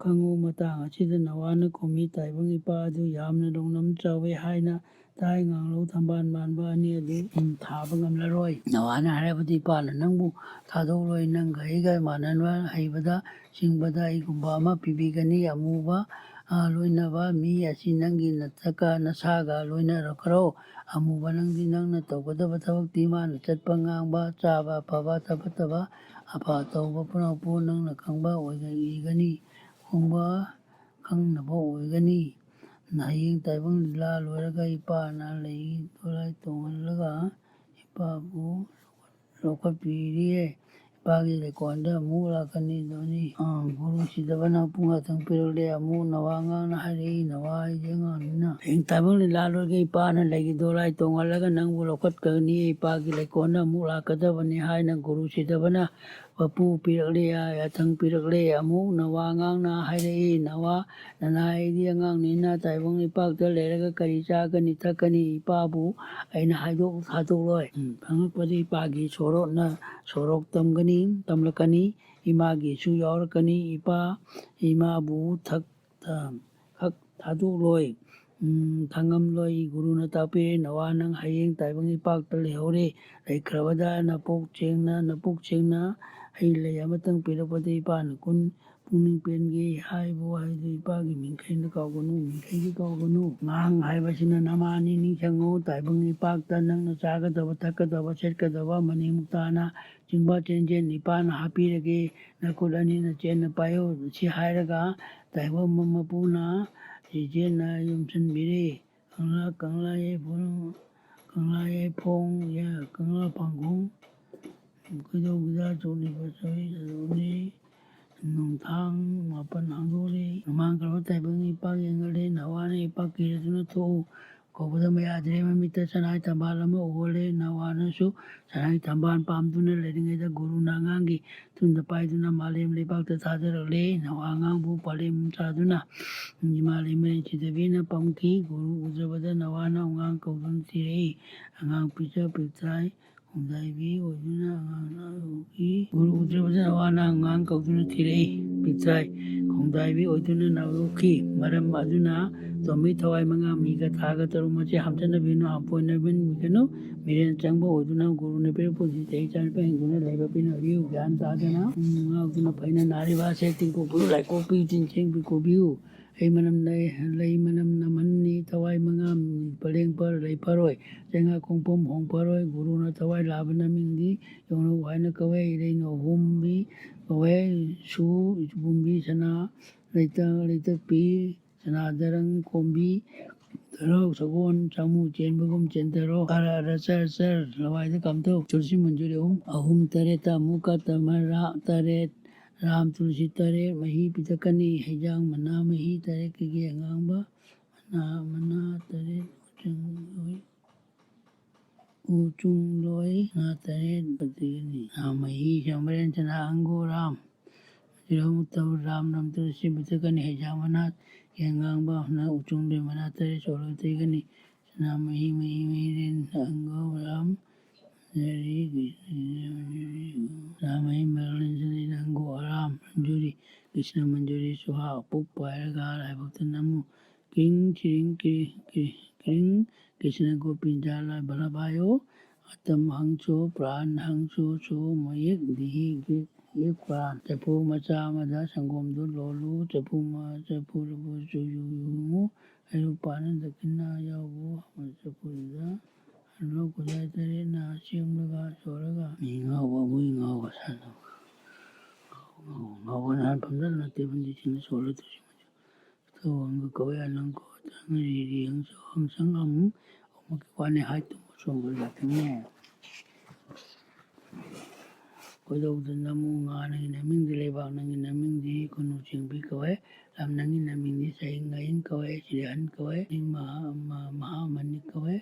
ꯈꯪꯉꯨ, ꯃꯇꯥꯡ ꯑꯁꯤꯗ ꯅꯋꯥꯅ ꯈꯨꯝꯃꯤ, ꯇꯥꯏꯕꯪ ꯏꯄꯥ ꯑꯗꯨ ꯌꯥꯝꯅ ꯂꯧꯅꯝ ꯆꯥꯎꯏ ꯍꯥꯏꯅ ꯇꯥꯏ꯫ ꯉꯥꯡꯂꯧ ꯊꯝꯕꯥꯜ ꯃꯥꯟꯕ ꯑꯅꯤ ꯑꯗꯨ, ꯎꯝ, ꯊꯥꯕ ꯉꯝꯂꯔꯣꯏ꯫ ꯅꯋꯥꯅ ꯍꯥꯏꯔꯕꯗꯤ ꯏꯄꯥꯅ ꯅꯪꯕꯨ ꯊꯥꯗꯣꯛꯂꯣꯏ꯫ ꯅꯪꯒ ꯑꯩꯒ ꯃꯥꯟꯅꯅ ꯍꯩꯕꯗ ꯁꯤꯡꯕꯗ ꯑꯩꯒꯨꯝꯕ ꯑꯃ ꯄꯤꯕꯤꯒꯅꯤ꯫ ꯑꯃꯨꯕ, ꯑ, ꯂꯣꯏꯅꯕ ꯃꯤ ꯑꯁꯤ ꯅꯪꯒꯤ ꯅꯊꯛꯀ ꯅꯁꯥꯒ ꯂꯣꯏꯅꯔꯛꯈ꯭ꯔꯣ꯫ ꯑꯃꯨꯕ ꯅꯪꯗꯤ ꯅꯪꯅ ꯇꯧꯒꯗꯕ ꯊꯕꯛꯇꯤ ꯃꯥꯅ ꯆꯠꯄ, ꯉꯥꯡꯕ, ꯆꯥꯕ, ꯑꯐꯕ, ꯐꯠꯇꯕ, ꯑꯐ ꯇꯧꯕ ꯄꯨꯝꯅꯃꯛꯄꯨ ꯅꯪꯅ ꯈꯪꯕ ꯑꯣꯏꯒꯅꯤ, ꯈꯪꯕ, ꯈꯪꯅꯕ ꯑꯣꯏꯒꯅꯤ꯫ ꯍꯌꯦꯡ ꯇꯥꯏꯕꯪ ꯂꯤꯂꯥ ꯂꯣꯏꯔꯒ ꯏꯄꯥꯅ ꯂꯩ ꯗꯣꯂꯥꯏ ꯇꯣꯡꯍꯜꯂꯒ ꯏꯄꯥꯕꯨ ꯂꯧꯈꯠꯄꯤꯔꯦ꯫ ꯏꯄꯥꯒꯤ ꯂꯩꯀꯣꯜꯗ ꯑꯃꯨꯛ ꯂꯥꯛꯀꯅꯤ꯫ ꯗꯣꯅꯤ, ꯑ, ꯒꯨꯔꯨ ꯁꯤꯗꯕꯅ ꯄꯨꯡ ꯑꯊꯪ ꯄꯤꯔꯛꯂꯦ꯫ ꯑꯃꯨꯛ ꯅꯋꯥ ꯑꯉꯥꯡꯅ ꯍꯥꯏꯔꯛꯏ, "ꯅꯋꯥ ꯑꯩꯗꯤ ꯑꯉꯥꯡꯅꯤꯅ ꯍꯌꯦꯡ ꯇꯥꯏꯕꯪ ꯂꯤꯂꯥ ꯂꯣꯏꯔꯒ ꯏꯄꯥꯅ ꯂꯩꯒꯤ ꯗꯣꯂꯥꯏ ꯇꯣꯡꯍꯜꯂꯒ ꯅꯪꯕꯨ ꯂꯧꯈꯠꯀꯅꯤ, ꯏꯄꯥꯒꯤ ꯂꯩꯀꯣꯜꯗ ꯑꯃꯨꯛ ꯂꯥꯛꯀꯗꯕꯅꯤ" ꯍꯥꯏꯅ ꯒꯨꯔꯨ ꯁꯤꯗꯕꯅ ꯃꯄꯨ ꯄꯤꯔꯛꯂꯦ, ꯌꯥꯊꯪ ꯄꯤꯔꯛꯂꯦ꯫ ꯑꯃꯨꯛ ꯅꯋꯥ ꯑꯉꯥꯡꯅ ꯍꯥꯏꯔꯛꯏ, "ꯅꯋꯥ, ꯅꯅꯥꯏ ꯑꯩꯗꯤ ꯑꯉꯥꯡꯅꯤꯅ ꯇꯥꯏꯕꯪ ꯏꯄꯥꯛꯇ ꯂꯩꯔꯒ ꯀꯔꯤ ꯆꯥꯒꯅꯤ ꯊꯛꯀꯅꯤ? ꯏꯄꯥꯕꯨ ꯑꯩꯅ ꯍꯥꯏꯗꯣꯛ ꯊꯥꯗꯣꯛꯂꯣꯏ꯫ ꯎꯝ, ꯈꯪꯂꯛꯄꯗ ꯏꯄꯥꯒꯤ ꯁꯣꯔꯣꯛꯅ ꯁꯣꯔꯣꯛ ꯇꯝꯒꯅꯤ, ꯇꯝꯂꯛꯀꯅꯤ꯫ ꯏꯃꯥꯒꯤꯁꯨ ꯌꯥꯎꯔꯛꯀꯅꯤ꯫ ꯏꯄꯥ, ꯏꯃꯥꯕꯨ ꯊꯛ ꯈꯛ ꯊꯥꯗꯣꯛꯂꯣꯏ, ꯎꯝ, ꯈꯪꯉꯝꯂꯣꯏ꯫ ꯒꯨꯔꯨꯅ ꯇꯥꯛꯄꯤꯔꯦ, "ꯅꯋꯥ, ꯅꯪ ꯍꯌꯦꯡ ꯇꯥꯏꯕꯪ ꯏꯄꯥꯛꯇ ꯂꯩꯍꯧꯔꯦ꯫ ꯂꯩꯈ꯭ꯔꯕꯗ ꯅꯄꯨꯛ ꯁꯦꯡꯅ, ꯅꯄꯨꯛ ꯁꯦꯡꯅ, ꯍꯩ ꯂꯩ ꯑꯃꯇꯪ ꯄꯤꯔꯛꯄꯗ ꯏꯄꯥꯅ ꯀꯨꯟ ꯄꯨꯛꯅꯤꯡ ꯄꯦꯟꯒꯦ ꯍꯥꯏꯕ ꯋꯥꯍꯩꯗꯨ ꯏꯄꯥꯒꯤ ꯃꯤꯡꯈꯩꯗ ꯀꯥꯎꯒꯅꯨ, ꯃꯤꯡꯈꯩꯗꯤ ꯀꯥꯎꯒꯅꯨ꯫ ꯑꯉꯥꯡ ꯍꯥꯏꯕꯁꯤꯅ ꯅꯃꯥꯅꯤ ꯅꯤꯡꯁꯤꯡꯉꯨ꯫ ꯇꯥꯏꯕꯪ ꯏꯄꯥꯛꯇ ꯅꯪꯅ ꯆꯥꯒꯗꯕ, ꯊꯛꯀꯗꯕ, ꯁꯦꯠꯀꯗꯕ ꯃꯅꯤꯃꯨꯛꯇꯥꯅ ꯆꯤꯡꯕ ꯆꯦꯟꯖꯦꯟ ꯏꯄꯥꯅ ꯍꯥꯞꯄꯤꯔꯒꯦ꯫ ꯅꯈꯨꯠ ꯑꯅꯤꯅ ꯆꯦꯟꯅ ꯄꯥꯏꯌꯨ꯫ ꯁꯤ ꯍꯥꯏꯔꯒ ꯇꯥꯏꯕꯪ ꯃꯄꯨꯅ ꯆꯦꯟꯖꯦꯟꯅ ꯌꯣꯝꯁꯤꯟꯕꯤꯔꯦ꯫ ꯀꯪꯂꯥ, ꯀꯪꯂꯥ ꯌꯥꯏꯐꯝ, ꯀꯪꯂꯥ ꯌꯥꯏꯐꯣꯡ, ꯌꯥ-, ꯀꯪꯂꯥ ꯐꯥꯡꯈꯣꯡ, ꯀꯣꯏꯗꯧ ꯕꯤꯗꯥ ꯆꯣꯠꯂꯤꯕ ꯆꯍꯤ ꯆꯥꯗꯣꯛꯂꯤ꯫ ꯅꯣꯡꯊꯥꯡ ꯃꯥꯄꯟ ꯍꯥꯡꯗꯣꯛꯂꯤ꯫ ꯃꯃꯥꯡ ꯀꯔꯕ ꯇꯥꯏꯕꯪ ꯏꯄꯥꯛ ꯌꯦꯡꯒꯜꯂꯤ꯫ ꯅꯋꯥꯅ ꯏꯄꯥꯛ ꯀꯤꯔꯗꯨꯅ ꯊꯣꯛꯎ ꯀꯧꯕꯗ ꯃꯌꯥꯗ꯭ꯔꯦ꯫ ꯃꯃꯤꯠꯇ ꯁꯅꯥꯒꯤ ꯊꯝꯕꯥꯜ ꯑꯃ ꯎꯍꯜꯂꯦ꯫ ꯅꯋꯥꯅꯁꯨ ꯁꯅꯥꯒꯤ ꯊꯝꯕꯥꯜ ꯄꯥꯝꯗꯨꯅ ꯂꯩꯔꯤꯉꯩꯗ ꯒꯨꯔꯨꯅ ꯑꯉꯥꯡꯒꯤ ꯊꯨꯟꯗ ꯄꯥꯏꯗꯨꯅ ꯃꯥꯂꯦꯝ ꯂꯩꯄꯥꯛꯇ ꯊꯥꯗꯔꯛꯂꯦ꯫ ꯅꯋꯥ ꯑꯉꯥꯡꯕꯨ ꯄꯥꯂꯦꯝ ꯆꯥꯗꯨꯅ ꯏꯃꯥ ꯂꯩꯃꯔꯦꯟ ꯁꯤꯗꯕꯤꯅ ꯄꯝꯈꯤ꯫ ꯒꯨꯔꯨ ꯎꯗ꯭ꯔꯕꯗ ꯅꯋꯥꯅ ꯑꯉꯥꯡ ꯀꯧꯗꯨꯅ ꯊꯤꯔꯛꯏ꯫ ꯑꯉꯥꯡ ꯄꯤꯛꯆ ꯄꯤꯛꯆꯥꯏ ꯈꯣꯡꯗꯥꯏꯕꯤ ꯑꯣꯏꯗꯨꯅ ꯑꯉꯥꯡ ꯂꯧꯈꯤ꯫ ꯒꯨꯔꯨ ꯎꯗ꯭ꯔꯕꯗ ꯅꯋꯥꯅ ꯑꯉꯥꯡ ꯀꯧꯗꯨꯅ ꯊꯤꯔꯛꯏ꯫ ꯄꯤꯛꯆꯥꯏ ꯈꯣꯡꯗꯥꯏꯕꯤ ꯑꯣꯏꯗꯨꯅ ꯅꯥꯎꯔꯣꯛꯈꯤ꯫ ꯃꯔꯝ ꯑꯗꯨꯅ ꯇꯣꯝꯕꯤ ꯊꯋꯥꯏ ꯃꯉꯥ ꯃꯤꯒ ꯊꯥꯒ ꯇꯔꯨꯛ ꯃꯆꯦ ꯍꯥꯞꯆꯟꯅꯕꯤꯅꯨ ꯍꯥꯞꯄꯣꯏꯅꯕꯤꯒꯅꯨ꯫ ꯃꯤꯔꯦꯟ ꯆꯪꯕ ꯑꯣꯏꯗꯨꯅ ꯒꯨꯔꯨꯅ ꯄꯤꯔꯛꯄ ꯄꯨꯟꯁꯤ ꯆꯍꯤ ꯆꯥꯅꯤꯄꯥ ꯍꯤꯡꯗꯨꯅ ꯂꯩꯕ ꯄꯤꯅꯕꯤꯌꯨ꯫ ꯒ꯭ꯌꯥꯟ ꯇꯥꯗꯅ ꯉꯥꯎꯗꯨꯅ ꯐꯩꯅ ꯅꯥꯔꯤꯕ ꯑꯁꯦ ꯇꯤꯡꯀꯣꯛꯄꯤꯌꯨ, ꯂꯥꯏꯀꯣꯛꯄꯤꯌꯨ, ꯆꯤꯟꯁꯦꯡꯕꯤ ꯀꯣꯕꯤꯌꯨ꯫ ꯍꯩ ꯃꯅꯝ ꯂꯩ, ꯂꯩ ꯃꯅꯝ ꯅꯝꯍꯟꯅꯤ꯫ ꯊꯋꯥꯏ ꯃꯉꯥ ꯄꯔꯦꯡ ꯄꯔ ꯂꯩ ꯐꯔꯣꯏ꯫ ꯆꯩꯉꯥꯛ ꯈꯣꯡꯐꯝ ꯍꯣꯡ ꯐꯔꯣꯏ꯫ ꯒꯨꯔꯨꯅ ꯊꯋꯥꯏ ꯂꯥꯕꯅ ꯃꯤꯡꯗꯤ ꯌꯣꯡꯅꯧ ꯍꯥꯏꯅ ꯀꯧꯋꯦ꯫ ꯏꯔꯩꯅꯧ ꯍꯨꯝꯕꯤ ꯀꯧꯋꯦ꯫ ꯁꯨ ꯄꯨꯝꯕꯤ ꯁꯅꯥ ꯂꯩꯇ-, ꯂꯩꯇꯛꯄꯤ ꯁꯅꯥꯗꯔꯪ ꯀꯣꯝꯕꯤ ꯇꯔꯧ ꯁꯒꯣꯜ ꯆꯥꯃꯨ ꯆꯦꯟꯕꯒꯨꯝ ꯆꯦꯟꯊꯔꯣ꯫ ꯑꯔ ꯑꯔ ꯆꯔ ꯆꯔ ꯂꯋꯥꯏꯗ ꯀꯝꯊꯧ꯫ ꯇꯨꯜꯁꯤ ꯃꯟꯖꯨꯔꯤ ꯑꯍꯨꯝ, ꯑꯍꯨꯝ ꯇꯔꯦꯠꯇ ꯑꯃꯨꯛꯀ ꯇꯃꯔꯥ ꯇꯔꯦꯠ, ꯔꯥꯝ ꯇꯨꯜꯁꯤ ꯇꯔꯦꯠ, ꯃꯍꯤ ꯄꯤꯊꯛꯀꯅꯤ꯫ ꯍꯩꯖꯥꯡ ꯃꯅꯥ ꯃꯍꯤ ꯇꯔꯦꯠ, ꯀꯦꯒꯤ ꯑꯉꯥꯡꯕ ꯃꯅꯥ, ꯃꯅꯥ ꯇꯔꯦꯠ, ꯎꯆꯨꯡ ꯂꯣꯏ, ꯎꯆꯨꯡ ꯂꯣꯏ ꯃꯅꯥ ꯇꯔꯦꯠ ꯄꯤꯊꯛꯀꯅꯤ꯫ ꯔꯥꯝ ꯃꯍꯤ, ꯁꯦꯝꯕꯔꯦꯟ ꯆꯅꯥ, ꯑꯪꯒꯨꯔ, ꯔꯥꯝ ꯇꯤꯜꯍꯧ ꯇꯧ ꯔꯥꯝ ꯔꯥꯝ ꯇꯧꯔ ꯁꯤ ꯄꯤꯊꯛꯀꯅꯤ꯫ ꯍꯩꯖꯥꯡ ꯃꯅꯥ, ꯌꯦꯟꯉꯥꯡꯕ ꯃꯅꯥ, ꯎꯆꯨꯡ ꯂꯣꯏ ꯃꯅꯥ ꯇꯔꯦꯠ ꯁꯣꯛꯂꯒ ꯇꯩꯒꯅꯤ꯫ ꯁꯅꯥ ꯃꯍꯤ, ꯃꯍꯤ, ꯃꯍꯤ, ꯔꯦꯟ, ꯑꯪꯒꯨꯔ, ꯔꯥꯝ, ꯖꯔꯤ, ꯁꯅꯥ ꯃꯍꯤ, ꯃꯔꯣꯜ, ꯔꯦꯟ, ꯖꯔꯤ, ꯑꯪꯒꯨꯔ, ꯔꯥꯝ, ꯃꯟꯖꯨꯔꯤ, ꯀ꯭ꯔꯤꯁꯅ ꯃꯟꯖꯨꯔꯤ, ꯁꯨꯍꯥ, ꯄꯨꯛ ꯄꯥꯏꯔꯒ ꯂꯥꯏꯕꯛꯇ ꯅꯝꯃꯨ꯫ ꯀ꯭ꯔꯤꯡ, ꯀ꯭ꯔꯤꯡ, ꯀ꯭ꯔꯤ-, ꯀ꯭ꯔꯤ-, ꯀ꯭ꯔꯤꯡ, ꯀ꯭ꯔꯤꯁꯅ ꯒꯣꯄꯤꯟꯗ ꯂꯥꯏ ꯕꯜꯂꯚꯥꯌꯣ, ꯑꯇꯝ ꯍꯪꯆꯣ, ꯄ꯭ꯔꯥꯟ ꯍꯪꯆꯣ, ꯆꯣ ꯃꯌꯦꯛ ꯗꯤꯍꯤ ꯒ꯭ꯔꯤꯛ ꯌꯦꯛ ꯄ꯭ꯔꯥꯟ꯫ ꯆꯐꯨ ꯃꯆꯥ ꯑꯃꯗ ꯁꯪꯒꯣꯝꯗꯨ ꯂꯣꯜꯂꯨ꯫ ꯆꯐꯨ ꯃ-, ꯆꯐꯨ ꯂꯨꯕꯨ ꯆꯨꯌꯨ ꯌꯨꯉꯨ꯫ ꯍꯩꯔꯨꯛ ꯄꯥꯟꯅ ꯗꯈꯤꯅꯥ ꯌꯥꯎꯕꯨ ꯆꯐꯨꯗꯨꯗ ꯍꯜꯂꯣ꯫ ꯈꯨꯖꯥꯏ ꯇꯔꯦꯠꯅ ꯁꯦꯝꯂꯒ ꯁꯣꯜꯂꯒ ꯃꯤ ꯉꯥꯎꯕ ꯍꯨꯏ ꯉꯥꯎꯕ ꯁꯥꯟꯅꯕ꯫ ꯉꯥꯎꯕ, ꯉꯥꯎꯕ ꯅꯍꯥꯟ ꯐꯝꯖꯜꯂ ꯅꯠꯇꯦ ꯐꯟꯗꯤꯁꯤꯡꯅ ꯁꯣꯜꯂ ꯇꯧꯁꯤ꯫ ꯊꯧꯑꯣꯡꯒ ꯀꯧꯋꯦ꯫ ꯑꯅꯪ ꯀꯣ ꯆꯪ ꯔꯤ ꯔꯤ ꯍꯪ ꯆꯣ ꯍꯪ ꯆꯪ ꯑꯝ꯫ ꯑꯃꯨꯛꯀꯤ ꯋꯥꯅꯤ ꯍꯥꯏ ꯇꯨꯝꯕ ꯆꯣꯡꯕ ꯂꯥꯛꯀꯅꯤ꯫ ꯀꯣꯏꯗꯧꯗ ꯅꯝꯃꯨ ꯉꯥ ꯅꯪꯒꯤ ꯅꯃꯤꯡꯗꯤ ꯂꯩꯕꯥꯛ ꯅꯪꯒꯤ ꯅꯃꯤꯡꯗꯤ ꯈꯨꯅꯨ ꯆꯦꯡꯕꯤ ꯀꯧꯋꯦ꯫ ꯂꯝ ꯅꯪꯒꯤ ꯅꯃꯤꯡꯗꯤ ꯆꯍꯤꯡ ꯉꯥꯌꯤꯡ ꯀꯧꯋꯦ꯫ ꯁꯤꯔꯤꯍꯟ ꯀꯧꯋꯦ꯫ ꯅꯤꯡ ꯃꯍꯥ-, ꯃ-, ꯃꯍꯥ ꯑꯃꯅꯤ ꯀꯧꯋꯦ꯫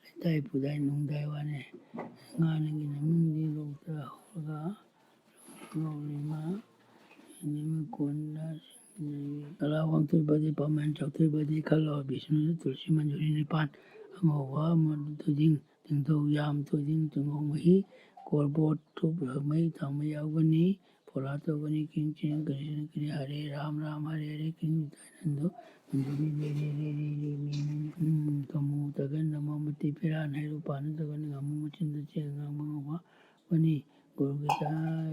ꯂꯩꯇꯥꯏ ꯄꯨꯗꯥꯏ ꯅꯨꯡꯗꯥꯏ ꯋꯥꯅꯦ꯫ ꯉꯥ ꯅꯪꯒꯤ ꯅꯃꯤꯡꯗꯤ ꯂꯣꯛꯇ ꯍꯧꯔꯒ ꯂꯣꯛꯂꯤꯃ ꯀꯣꯟꯅ ꯀꯂꯥ ꯋꯥꯡꯊꯣꯏꯕꯗꯤ ꯄꯥꯃꯦꯟ ꯆꯥꯎꯊꯣꯏꯕꯗꯤ ꯈꯜꯂꯣ꯫ ꯕꯤꯁꯅꯨ ꯇꯨꯜꯁꯤ ꯃꯟꯖꯨꯔꯤ ꯅꯤꯄꯥꯟ ꯑꯉꯧꯕ ꯑꯃ ꯊꯣꯏꯗꯤꯡ ꯅꯤꯡꯊꯧ ꯌꯥꯝ ꯊꯣꯏꯗꯤꯡ ꯇꯨꯡꯍꯧ ꯃꯍꯤ ꯀꯣꯔꯕꯣꯠ ꯊꯨꯞ ꯃꯩ ꯊꯥꯎꯃꯩ ꯌꯥꯎꯒꯅꯤ꯫ ꯐꯣꯂꯥ ꯇꯧꯒꯅꯤ꯫ ꯀꯤꯡ ꯆꯤꯡ ꯀꯔꯤꯁꯅ ꯀꯔꯤ ꯍꯔꯦ ꯔꯥꯝ ꯔꯥꯝ ꯍꯔꯦ ꯍꯔꯦ ꯀꯤꯡ ꯗꯥꯏꯅꯟꯗꯣ ꯃꯟꯖꯨꯔꯤ ꯔꯦ ꯔꯦ ꯔꯦ ꯔꯦ ꯔꯦ ꯃꯤ ꯃꯤ ꯀꯃꯨ ꯇꯒꯟ ꯅꯃ ꯃꯇꯤ ꯐꯤꯔꯥꯟ ꯍꯩꯔꯨ ꯄꯥꯟꯅ ꯇꯧꯒꯅꯤ꯫ ꯉꯥꯃꯨ ꯃꯆꯤꯟꯗ ꯆꯦꯡ ꯉꯥꯡꯕ ꯉꯧꯕ ꯄꯅꯤ꯫ ꯒꯨꯔꯨꯒꯤꯇꯥ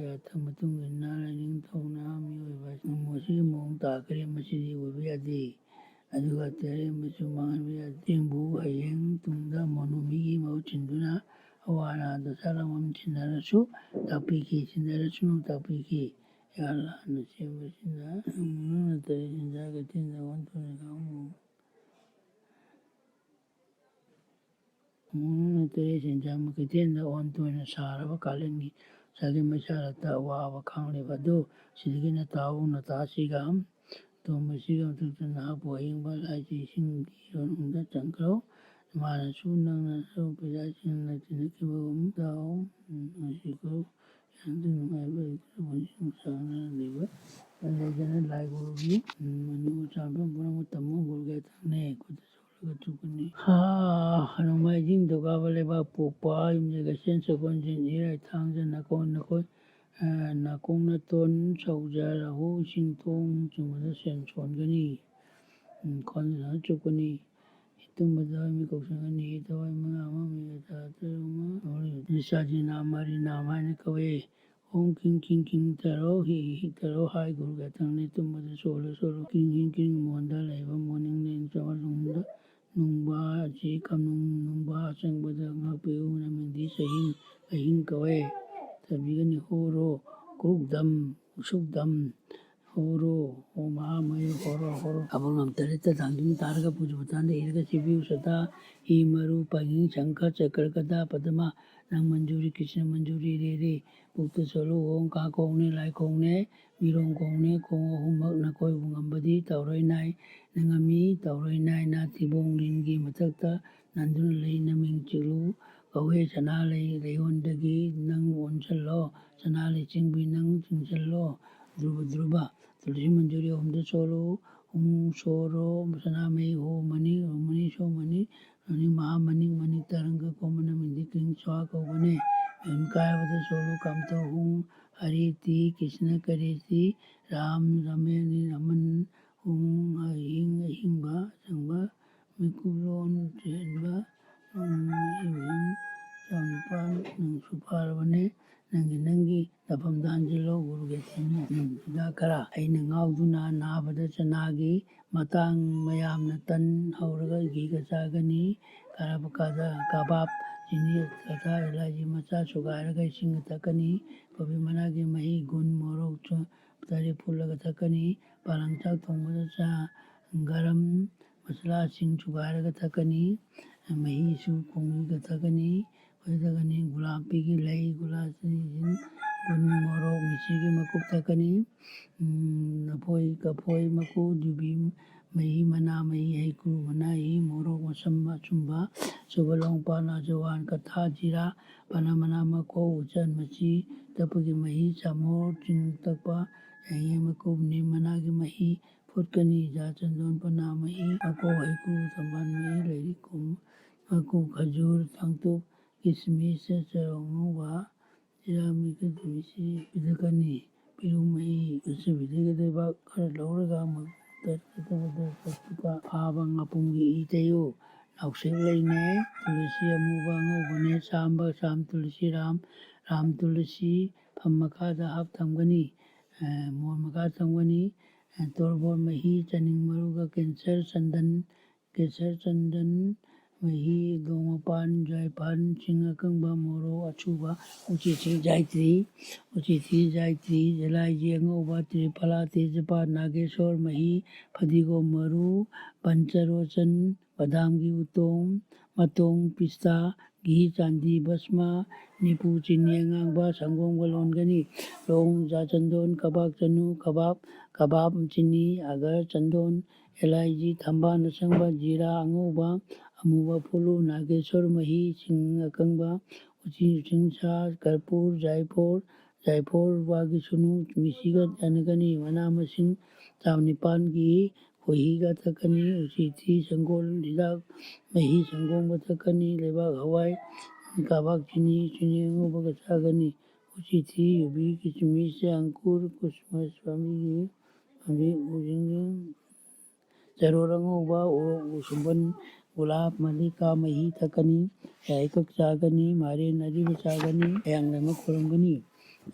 ꯌꯥꯊꯪ ꯃꯇꯨꯡ ꯏꯟꯅ ꯂꯥꯏꯅꯤꯡꯊꯧꯅ ꯃꯤꯑꯣꯏꯕ ꯃꯁꯤꯒꯤ ꯃꯑꯣꯡ ꯇꯥꯈ꯭ꯔꯦ꯫ ꯃꯁꯤꯗꯤ ꯑꯣꯏꯕ ꯌꯥꯗꯦ꯫ ꯑꯗꯨꯒ ꯇꯦꯔꯦ ꯃꯆꯨ ꯃꯥꯡꯍꯟꯕ ꯌꯥꯗꯦ꯫ ꯆꯦꯡꯕꯨ ꯍꯌꯦꯡ ꯇꯨꯡꯗ ꯃꯣꯅꯣꯃꯤꯒꯤ ꯃꯍꯨꯠ ꯁꯤꯟꯗꯨꯅ ꯑꯋꯥ ꯑꯅꯥ ꯗꯁꯥ ꯂꯥꯡꯕꯟ ꯁꯤꯟꯅꯔꯁꯨ ꯇꯥꯛꯄꯤꯈꯤ, ꯁꯤꯟꯅꯔꯁꯅꯨ ꯇꯥꯛꯄꯤꯈꯤ꯫ ꯌꯥꯍꯜꯂꯥꯅ ꯁꯦꯝꯕꯁꯤꯅ ꯃꯅꯨꯡꯗ ꯇꯔꯦꯠ ꯁꯦꯟꯖꯥ ꯀꯩꯊꯦꯜꯗ ꯑꯣꯟꯊꯣꯛꯅ ꯈꯪꯍꯧꯕ ꯃꯨꯛꯅ ꯇꯔꯦꯠ ꯁꯦꯟꯖꯥꯃ ꯀꯩꯊꯦꯜꯗ ꯑꯣꯟ ꯇꯣꯏꯅ ꯁꯥꯔꯕ ꯀꯥꯂꯦꯟꯒꯤ ꯆꯒꯦꯝ ꯃꯩꯁꯥ ꯂꯥꯛꯇ ꯑꯋꯥꯕ ꯈꯥꯡꯂꯤꯕ ꯑꯗꯨ ꯁꯤꯗꯒꯤ ꯅꯇꯥꯎ ꯅꯇꯥꯁꯤꯒ ꯇꯣꯝꯕꯁꯤꯒ ꯃꯊꯛꯇ ꯅꯍꯥꯛꯄꯨ ꯑꯌꯤꯡꯕ ꯂꯥꯏꯁꯤꯁꯤꯡꯒꯤ ꯏꯔꯣꯟ ꯍꯨꯝꯗ ꯆꯪꯈ꯭ꯔꯣ꯫ ꯏꯃꯥꯅꯁꯨ ꯅꯪꯅꯁꯨ ꯄꯤꯖꯥꯁꯤꯡꯅ ꯇꯤꯟꯅꯈꯤꯕꯒꯨꯝ ꯇꯧ꯫ ꯉꯁꯤꯀꯣ ꯌꯥꯝꯅ ꯅꯨꯡꯉꯥꯏꯕ ꯂꯩꯇ꯭ꯔꯕ ꯄꯨꯟꯁꯤ ꯅꯨꯡꯁꯥꯡꯅ ꯂꯩꯕ ꯂꯩꯗꯅ ꯂꯥꯏ ꯒꯨꯔꯨꯒꯤ ꯃꯅꯤꯄꯨꯔ ꯆꯥꯟꯕ ꯄꯨꯝꯅꯃꯛ ꯇꯝꯃꯨ ꯒꯨꯔꯨꯒꯤ ꯊꯥꯡꯅ ꯈꯨꯠꯇ ꯁꯣꯛꯂꯒ ꯆꯨꯞꯀꯅꯤ꯫ ꯍꯥ, ꯅꯣꯡꯃꯥꯏꯖꯤꯡ ꯗꯨꯔꯒꯥꯕ ꯂꯩꯕꯥꯛ ꯄꯣꯛꯄ ꯌꯨꯝꯖꯀꯩꯁꯦꯟ ꯁꯒꯣꯜꯁꯦꯟ ꯏꯔꯥꯏ ꯊꯥꯡꯖ ꯅꯥꯀꯣꯡ ꯅꯈꯣꯏ, ꯑ, ꯅꯥꯀꯣꯡ ꯅꯇꯣꯟ ꯁꯧꯖ ꯔꯥꯍꯨ ꯏꯁꯤꯡ ꯊꯣꯡ ꯆꯨꯝꯕꯗ ꯁꯦꯟ ꯁꯣꯟꯒꯅꯤ꯫ ꯎꯝ, ꯈꯣꯟꯖꯅ ꯆꯨꯞꯀꯅꯤ꯫ ꯇꯨꯝꯕꯗ ꯃꯤꯀꯨꯞ ꯁꯪꯒꯅꯤ꯫ ꯊꯋꯥꯏ ꯃꯉꯥ ꯑꯃ ꯃꯤꯒ ꯇꯔꯥ ꯇꯔꯨꯛ ꯑꯃ ꯍꯧꯔꯤ꯫ ꯅꯤꯁꯥꯁꯤ ꯅꯥꯝ ꯃꯔꯤ ꯅꯥꯝ ꯍꯥꯏꯅ ꯀꯧꯏ꯫ ꯑꯣꯝ ꯀꯤꯡ ꯀꯤꯡ ꯀꯤꯡ ꯇꯔꯣ ꯍꯤ ꯍꯤ ꯇꯔꯣ ꯍꯥꯏ ꯒꯨꯔꯨꯒꯤ ꯑꯊꯪꯅꯤ꯫ ꯇꯨꯝꯕꯗ ꯁꯣꯜꯂꯨ ꯁꯣꯜꯂꯨ ꯀꯤꯡ ꯀꯤꯡ ꯀꯤꯡ ꯃꯣꯟꯗ ꯂꯩꯕ ꯃꯣꯔꯅꯤꯡ ꯂꯦꯟ ꯆꯋꯥ ꯅꯨꯡꯗ ꯅꯨꯡꯕꯥ ꯑꯁꯤ ꯀꯝꯅꯨꯡ ꯅꯨꯡꯕꯥ ꯑꯆꯪꯕꯗ ꯉꯥꯛꯄꯤꯌꯨ꯫ ꯅꯃꯤꯡꯗꯤ ꯆꯍꯤꯡ ꯑꯍꯤꯡ ꯀꯧꯋꯦ꯫ ꯊꯕꯤꯒꯅꯤ ꯍꯣꯔꯣ ꯀ꯭ꯔꯨꯛꯗꯝ ꯎꯁꯨꯛꯗꯝ ꯍꯣꯔꯣ ꯍꯣ ꯃꯍꯥꯃꯌꯨ ꯍꯣꯔꯣ ꯍꯣꯔꯣ꯫ ꯀꯥꯕꯛ ꯂꯝ ꯇꯔꯦꯠꯇ ꯊꯥꯡꯖꯤꯡ ꯇꯥꯔꯒ ꯄꯨꯖꯨ ꯄꯨꯊꯥꯟꯗ ꯏꯔꯒ ꯁꯤꯕꯤꯌꯨ ꯁꯗꯥ꯫ ꯍꯤ ꯃꯔꯨ ꯄꯥꯏꯉꯤꯡ ꯁꯪꯈ ꯆꯀ꯭ꯔ ꯒꯗꯥ ꯄꯗꯃ ꯅꯪ ꯃꯟꯖꯨꯔꯤ ꯀ꯭ꯔꯤꯁꯅ ꯃꯟꯖꯨꯔꯤ ꯔꯦ ꯔꯦ꯫ ꯄꯨꯛꯇ ꯁꯣꯜꯂꯨ ꯑꯣꯡ ꯀꯥ ꯀꯣꯡꯅꯦ ꯂꯥꯏ ꯀꯣꯡꯅꯦ ꯃꯤꯔꯣꯡ ꯀꯣꯡꯅꯦ ꯀꯣꯡ ꯑꯍꯨꯝꯃꯛ ꯅꯀꯣꯏꯕꯨ ꯉꯝꯕꯗꯤ ꯇꯧꯔꯣꯏ ꯅꯥꯏ ꯅꯉꯝꯃꯤ ꯇꯧꯔꯣꯏ ꯅꯥꯏꯅ ꯊꯤꯕꯣꯡ ꯂꯤꯟꯒꯤ ꯃꯊꯛꯇ ꯅꯟꯗꯨꯅ ꯂꯩ ꯅꯃꯤꯡ ꯆꯤꯛꯂꯨ ꯀꯧꯋꯦ ꯁꯅꯥ ꯂꯩ ꯂꯩꯌꯣꯟꯗꯒꯤ ꯅꯪ ꯑꯣꯟꯁꯤꯜꯂꯣ ꯁꯅꯥ ꯂꯩꯆꯤꯡꯕꯤ ꯅꯪ ꯆꯤꯡꯁꯤꯜꯂꯣ ꯙ꯭ꯔꯨꯕ ꯙ꯭ꯔꯨꯕ ꯇꯨꯂꯁꯤ ꯃꯟꯖꯨꯔꯤ ꯑꯍꯨꯝꯗ ꯁꯣꯜꯂꯨ ꯍꯨꯝ ꯁꯣꯔꯣ ꯁꯅꯥꯃꯍꯤ ꯍꯣ ꯃꯅꯤ ꯍꯣ ꯃꯅꯤ ꯁꯣ ꯃꯅꯤ ꯃꯅꯤ ꯃꯍꯥꯃꯅꯤ ꯃꯅꯤ ꯇꯔꯪꯒ ꯀꯣꯃꯅ ꯃꯤꯗꯤ ꯀꯤꯡ ꯁ꯭ꯋꯥ ꯀꯧꯕꯅꯦ꯫ ꯃꯌꯨꯝ ꯀꯥꯏꯕꯗ ꯁꯣꯜꯂꯨ ꯀꯥꯝꯊꯧ ꯍꯨꯡ ꯍꯔꯤꯇꯤ ꯀ꯭ꯔꯤꯁꯅ ꯀꯔꯤꯁꯤ ꯔꯥꯝ ꯔꯃꯦꯅꯤ ꯔꯃꯟ ꯍꯨꯡ ꯑꯍꯤꯡ ꯑꯍꯤꯡꯕ ꯑꯆꯪꯕ ꯃꯤꯀꯨꯞꯂꯣꯟ ꯆꯦꯟꯕ ꯏꯕꯨꯡ ꯆꯥꯎꯅꯤꯄꯥꯜ ꯅꯪꯁꯨ ꯐꯥꯔꯕꯅꯦ꯫ ꯅꯪꯒꯤ ꯅꯪꯒꯤ ꯅꯐꯝꯗ ꯍꯟꯖꯤꯜꯂꯣ꯫ ꯒꯨꯔꯨꯒꯤ ꯑꯊꯪꯅꯤ꯫ ꯅꯨꯃꯤꯠꯇꯨꯗ ꯈꯔ ꯑꯩꯅ ꯉꯥꯎꯗꯨꯅ ꯅꯥꯕꯗ ꯆꯅꯥꯒꯤ ꯃꯇꯥꯡ ꯃꯌꯥꯝꯅ ꯇꯟ ꯍꯧꯔꯒ ꯘꯤꯒ ꯆꯥꯒꯅꯤ꯫ ꯀꯥꯔꯕꯀꯥꯗ ꯀꯕꯥꯕ ꯆꯤꯅꯤ ꯇꯇꯥ ꯏꯂꯥꯏꯆꯤ ꯃꯆꯥ ꯁꯨꯒꯥꯏꯔꯒ ꯏꯁꯤꯡꯒ ꯊꯛꯀꯅꯤ꯫ ꯀꯣꯕꯤ ꯃꯅꯥꯒꯤ ꯃꯍꯤ ꯒꯨꯟ ꯃꯣꯔꯣꯛ ꯆ-, ꯇꯔꯦꯠ ꯐꯨꯠꯂꯒ ꯊꯛꯀꯅꯤ꯫ ꯄꯥꯂꯪ ꯆꯥꯛ ꯊꯣꯡꯕꯗ ꯆꯥ ꯒꯔꯝ ꯃꯁꯥꯂꯥꯁꯤꯡ ꯁꯨꯒꯥꯏꯔꯒ ꯊꯛꯀꯅꯤ꯫ ꯃꯍꯤꯁꯨ ꯈꯣꯡꯖꯨꯗ ꯊꯛꯀꯅꯤ꯫ ꯈꯣꯏꯗꯒꯅꯤ ꯒꯨꯂꯥꯞꯄꯤꯒꯤ ꯂꯩ ꯒꯨꯂꯥꯞꯁꯤꯡ ꯒꯨꯟ ꯃꯣꯔꯣꯛ ꯃꯤꯁꯤꯒꯤ ꯃꯀꯨꯞ ꯊꯛꯀꯅꯤ꯫ ꯂꯐꯣꯏ ꯀꯐꯣꯏ ꯃꯀꯨ ꯌꯨꯕꯤ ꯃꯍꯤ ꯃꯅꯥ ꯃꯍꯤ ꯍꯩꯀ꯭ꯔꯨ ꯃꯅꯥ ꯍꯤ ꯃꯣꯔꯣꯛ ꯃꯁꯝ ꯑꯆꯨꯝꯕ ꯁꯨꯕ ꯂꯣꯡꯄꯥꯟ ꯑꯖꯋꯥꯟ ꯀꯊꯥ ꯖꯤꯔꯥ ꯄꯅꯥ ꯃꯅꯥ ꯃꯀꯣꯛ ꯎꯆꯟ ꯃꯆꯤ ꯇꯛꯄꯒꯤ ꯃꯍꯤ ꯆꯥꯃꯣꯔ ꯆꯤꯡ ꯇꯛꯄ ꯌꯥꯏꯉꯪ ꯃꯀꯨꯞ ꯅꯤꯝ ꯃꯅꯥꯒꯤ ꯃꯍꯤ ꯐꯨꯠꯀꯅꯤ꯫ ꯖꯥ ꯆꯟꯗꯣꯟ ꯄꯅꯥ ꯃꯍꯤ ꯃꯀꯣꯛ ꯍꯩꯀ꯭ꯔꯨ ꯊꯝꯕꯥꯜ ꯃꯍꯤ ꯂꯩꯔꯤꯛ ꯈꯣꯝ ꯃꯀꯨ ꯈꯖꯨꯔ ꯊꯥꯡꯇꯨꯞ ꯀꯤꯁꯃꯤꯁ ꯆꯔꯣꯡ ꯑꯉꯧꯕ ꯆꯤꯔꯥꯃꯤꯒ ꯊꯨꯝꯁꯤ ꯄꯤꯊꯛꯀꯅꯤ꯫ ꯄꯤꯔꯨꯛ ꯃꯍꯤ ꯄꯤꯊꯛꯀꯗꯕ ꯈꯔ ꯂꯧꯔꯒ ꯃ-, ꯆꯠꯀꯗꯕꯗ ꯆꯠꯄ ꯐꯥꯕ ꯉꯥꯄꯨꯝꯒꯤ ꯏ ꯇꯩꯌꯨ꯫ ꯅꯥꯎꯁꯦꯛ ꯂꯩꯅꯦ, ꯇꯨꯂꯁꯤ ꯑꯃꯨꯕ ꯑꯉꯧꯕꯅꯦ, ꯆꯥꯝꯕ, ꯆꯥꯝ ꯇꯨꯂꯁꯤ ꯔꯥꯝ, ꯔꯥꯝ ꯇꯨꯂꯁꯤ, ꯐꯝ ꯃꯈꯥꯗ ꯍꯥꯞ ꯊꯝꯒꯅꯤ, ꯑ, ꯃꯣꯟ ꯃꯈꯥ ꯊꯝꯒꯅꯤ꯫ ꯑ, ꯇꯣꯔꯕꯣꯟ ꯃꯍꯤ, ꯆꯅꯤꯡ ꯃꯔꯨꯒ ꯀꯦꯟꯁꯔ ꯆꯟꯗꯟ, ꯀꯦꯟꯁꯔ ꯆꯟꯗꯟ ꯃꯍꯤ, ꯂꯣꯡ ꯃꯄꯥꯟ, ꯖꯥꯏꯐꯜ, ꯆꯤꯡ ꯑꯀꯪꯕ, ꯃꯣꯔꯣꯛ ꯑꯁꯨꯕ, ꯎꯆꯤꯊꯤ ꯖꯥꯏꯇ꯭ꯔꯤ, ꯎꯆꯤꯊꯤ ꯖꯥꯏꯇ꯭ꯔꯤ, ꯖꯂꯥꯏꯖꯤ ꯑꯉꯧꯕ, ꯇ꯭ꯔꯤꯐꯂꯥ, ꯇꯦꯖꯄꯥꯠ, ꯅꯥꯒꯦꯁꯣꯔ ꯃꯍꯤ, ꯐꯗꯤꯒꯣꯝ ꯃꯔꯨ, ꯄꯟꯆꯔꯣꯆꯟ, ꯕꯗꯥꯝꯒꯤ ꯎꯇꯣꯡ, ꯃꯇꯣꯡ, ꯄꯤꯁꯇꯥ, ꯘꯤ, ꯆꯥꯟꯗꯤ, ꯚꯁꯃ, ꯅꯤꯄꯨ, ꯆꯤꯅꯤ ꯑꯉꯥꯡꯕ, ꯁꯪꯒꯣꯝꯒ ꯂꯣꯟꯒꯅꯤ꯫ ꯂꯣꯡ, ꯖꯥꯆꯟꯗꯣꯟ, ꯀꯕꯥꯛ ꯆꯅꯨ, ꯀꯕꯥꯛ, ꯀꯕꯥꯛ, ꯆꯤꯅꯤ, ꯑꯒꯔ, ꯆꯟꯗꯣꯟ, ꯑꯦꯂꯥꯏꯖꯤ, ꯊꯝꯕꯥꯜ ꯑꯁꯪꯕ, ꯖꯤꯔꯥ ꯑꯉꯧꯕ, ꯑꯃꯨꯕ ꯐꯨꯂꯨ, ꯅꯥꯒꯦꯁꯣꯔ ꯃꯍꯤ, ꯁꯤꯡ ꯑꯀꯪꯕ, ꯎꯆꯤ, ꯎꯆꯤꯟꯁꯥ, ꯀꯔꯄꯨꯔ, ꯖꯥꯏꯐꯣꯔ, ꯖꯥꯏꯐꯣꯔ, ꯋꯥꯒꯤ ꯁꯨꯅꯨ, ꯃꯤꯁꯤꯒ ꯌꯥꯟꯅꯒꯅꯤ꯫ ꯃꯅꯥ ꯃꯁꯤꯡ ꯆꯥꯝ ꯅꯤꯄꯥꯟꯒꯤ ꯈꯣꯏꯍꯤꯒ ꯊꯛꯀꯅꯤ꯫ ꯎꯆꯤꯊꯤ, ꯁꯪꯒꯣꯜ ꯍꯤꯗꯥꯛ ꯃꯍꯤ, ꯁꯪꯒꯣꯝꯒ ꯊꯛꯀꯅꯤ꯫ ꯂꯩꯕꯥꯛ ꯍꯋꯥꯏ, ꯀꯥꯕꯥꯛ ꯆꯤꯅꯤ, ꯆꯤꯅꯤ ꯑꯉꯧꯕꯒ ꯆꯥꯒꯅꯤ꯫ ꯎꯆꯤꯊꯤ, ꯌꯨꯕꯤ, ꯀꯤꯁꯃꯤꯁ, ꯑꯪꯀꯨꯔ, ꯀꯨꯁꯃꯁ ꯄꯥꯝꯕꯤꯒꯤ ꯄꯥꯝꯕꯤ ꯎꯁꯤꯡꯒꯤ ꯆꯔꯣꯔ ꯑꯉꯧꯕ, ꯎꯔꯣꯛ, ꯎꯁꯨꯝꯕꯟ, ꯒꯨꯂꯥꯞ, ꯃꯜꯂꯤꯀꯥ ꯃꯍꯤ ꯊꯛꯀꯅꯤ꯫ ꯌꯥꯏꯀꯛ ꯆꯥꯒꯅꯤ꯫ ꯃꯥꯏꯔꯦꯟ ꯑꯔꯤꯕ ꯆꯥꯒꯅꯤ꯫ ꯑꯌꯥꯡ ꯂꯩꯃ ꯈꯨꯔꯨꯝꯒꯅꯤ꯫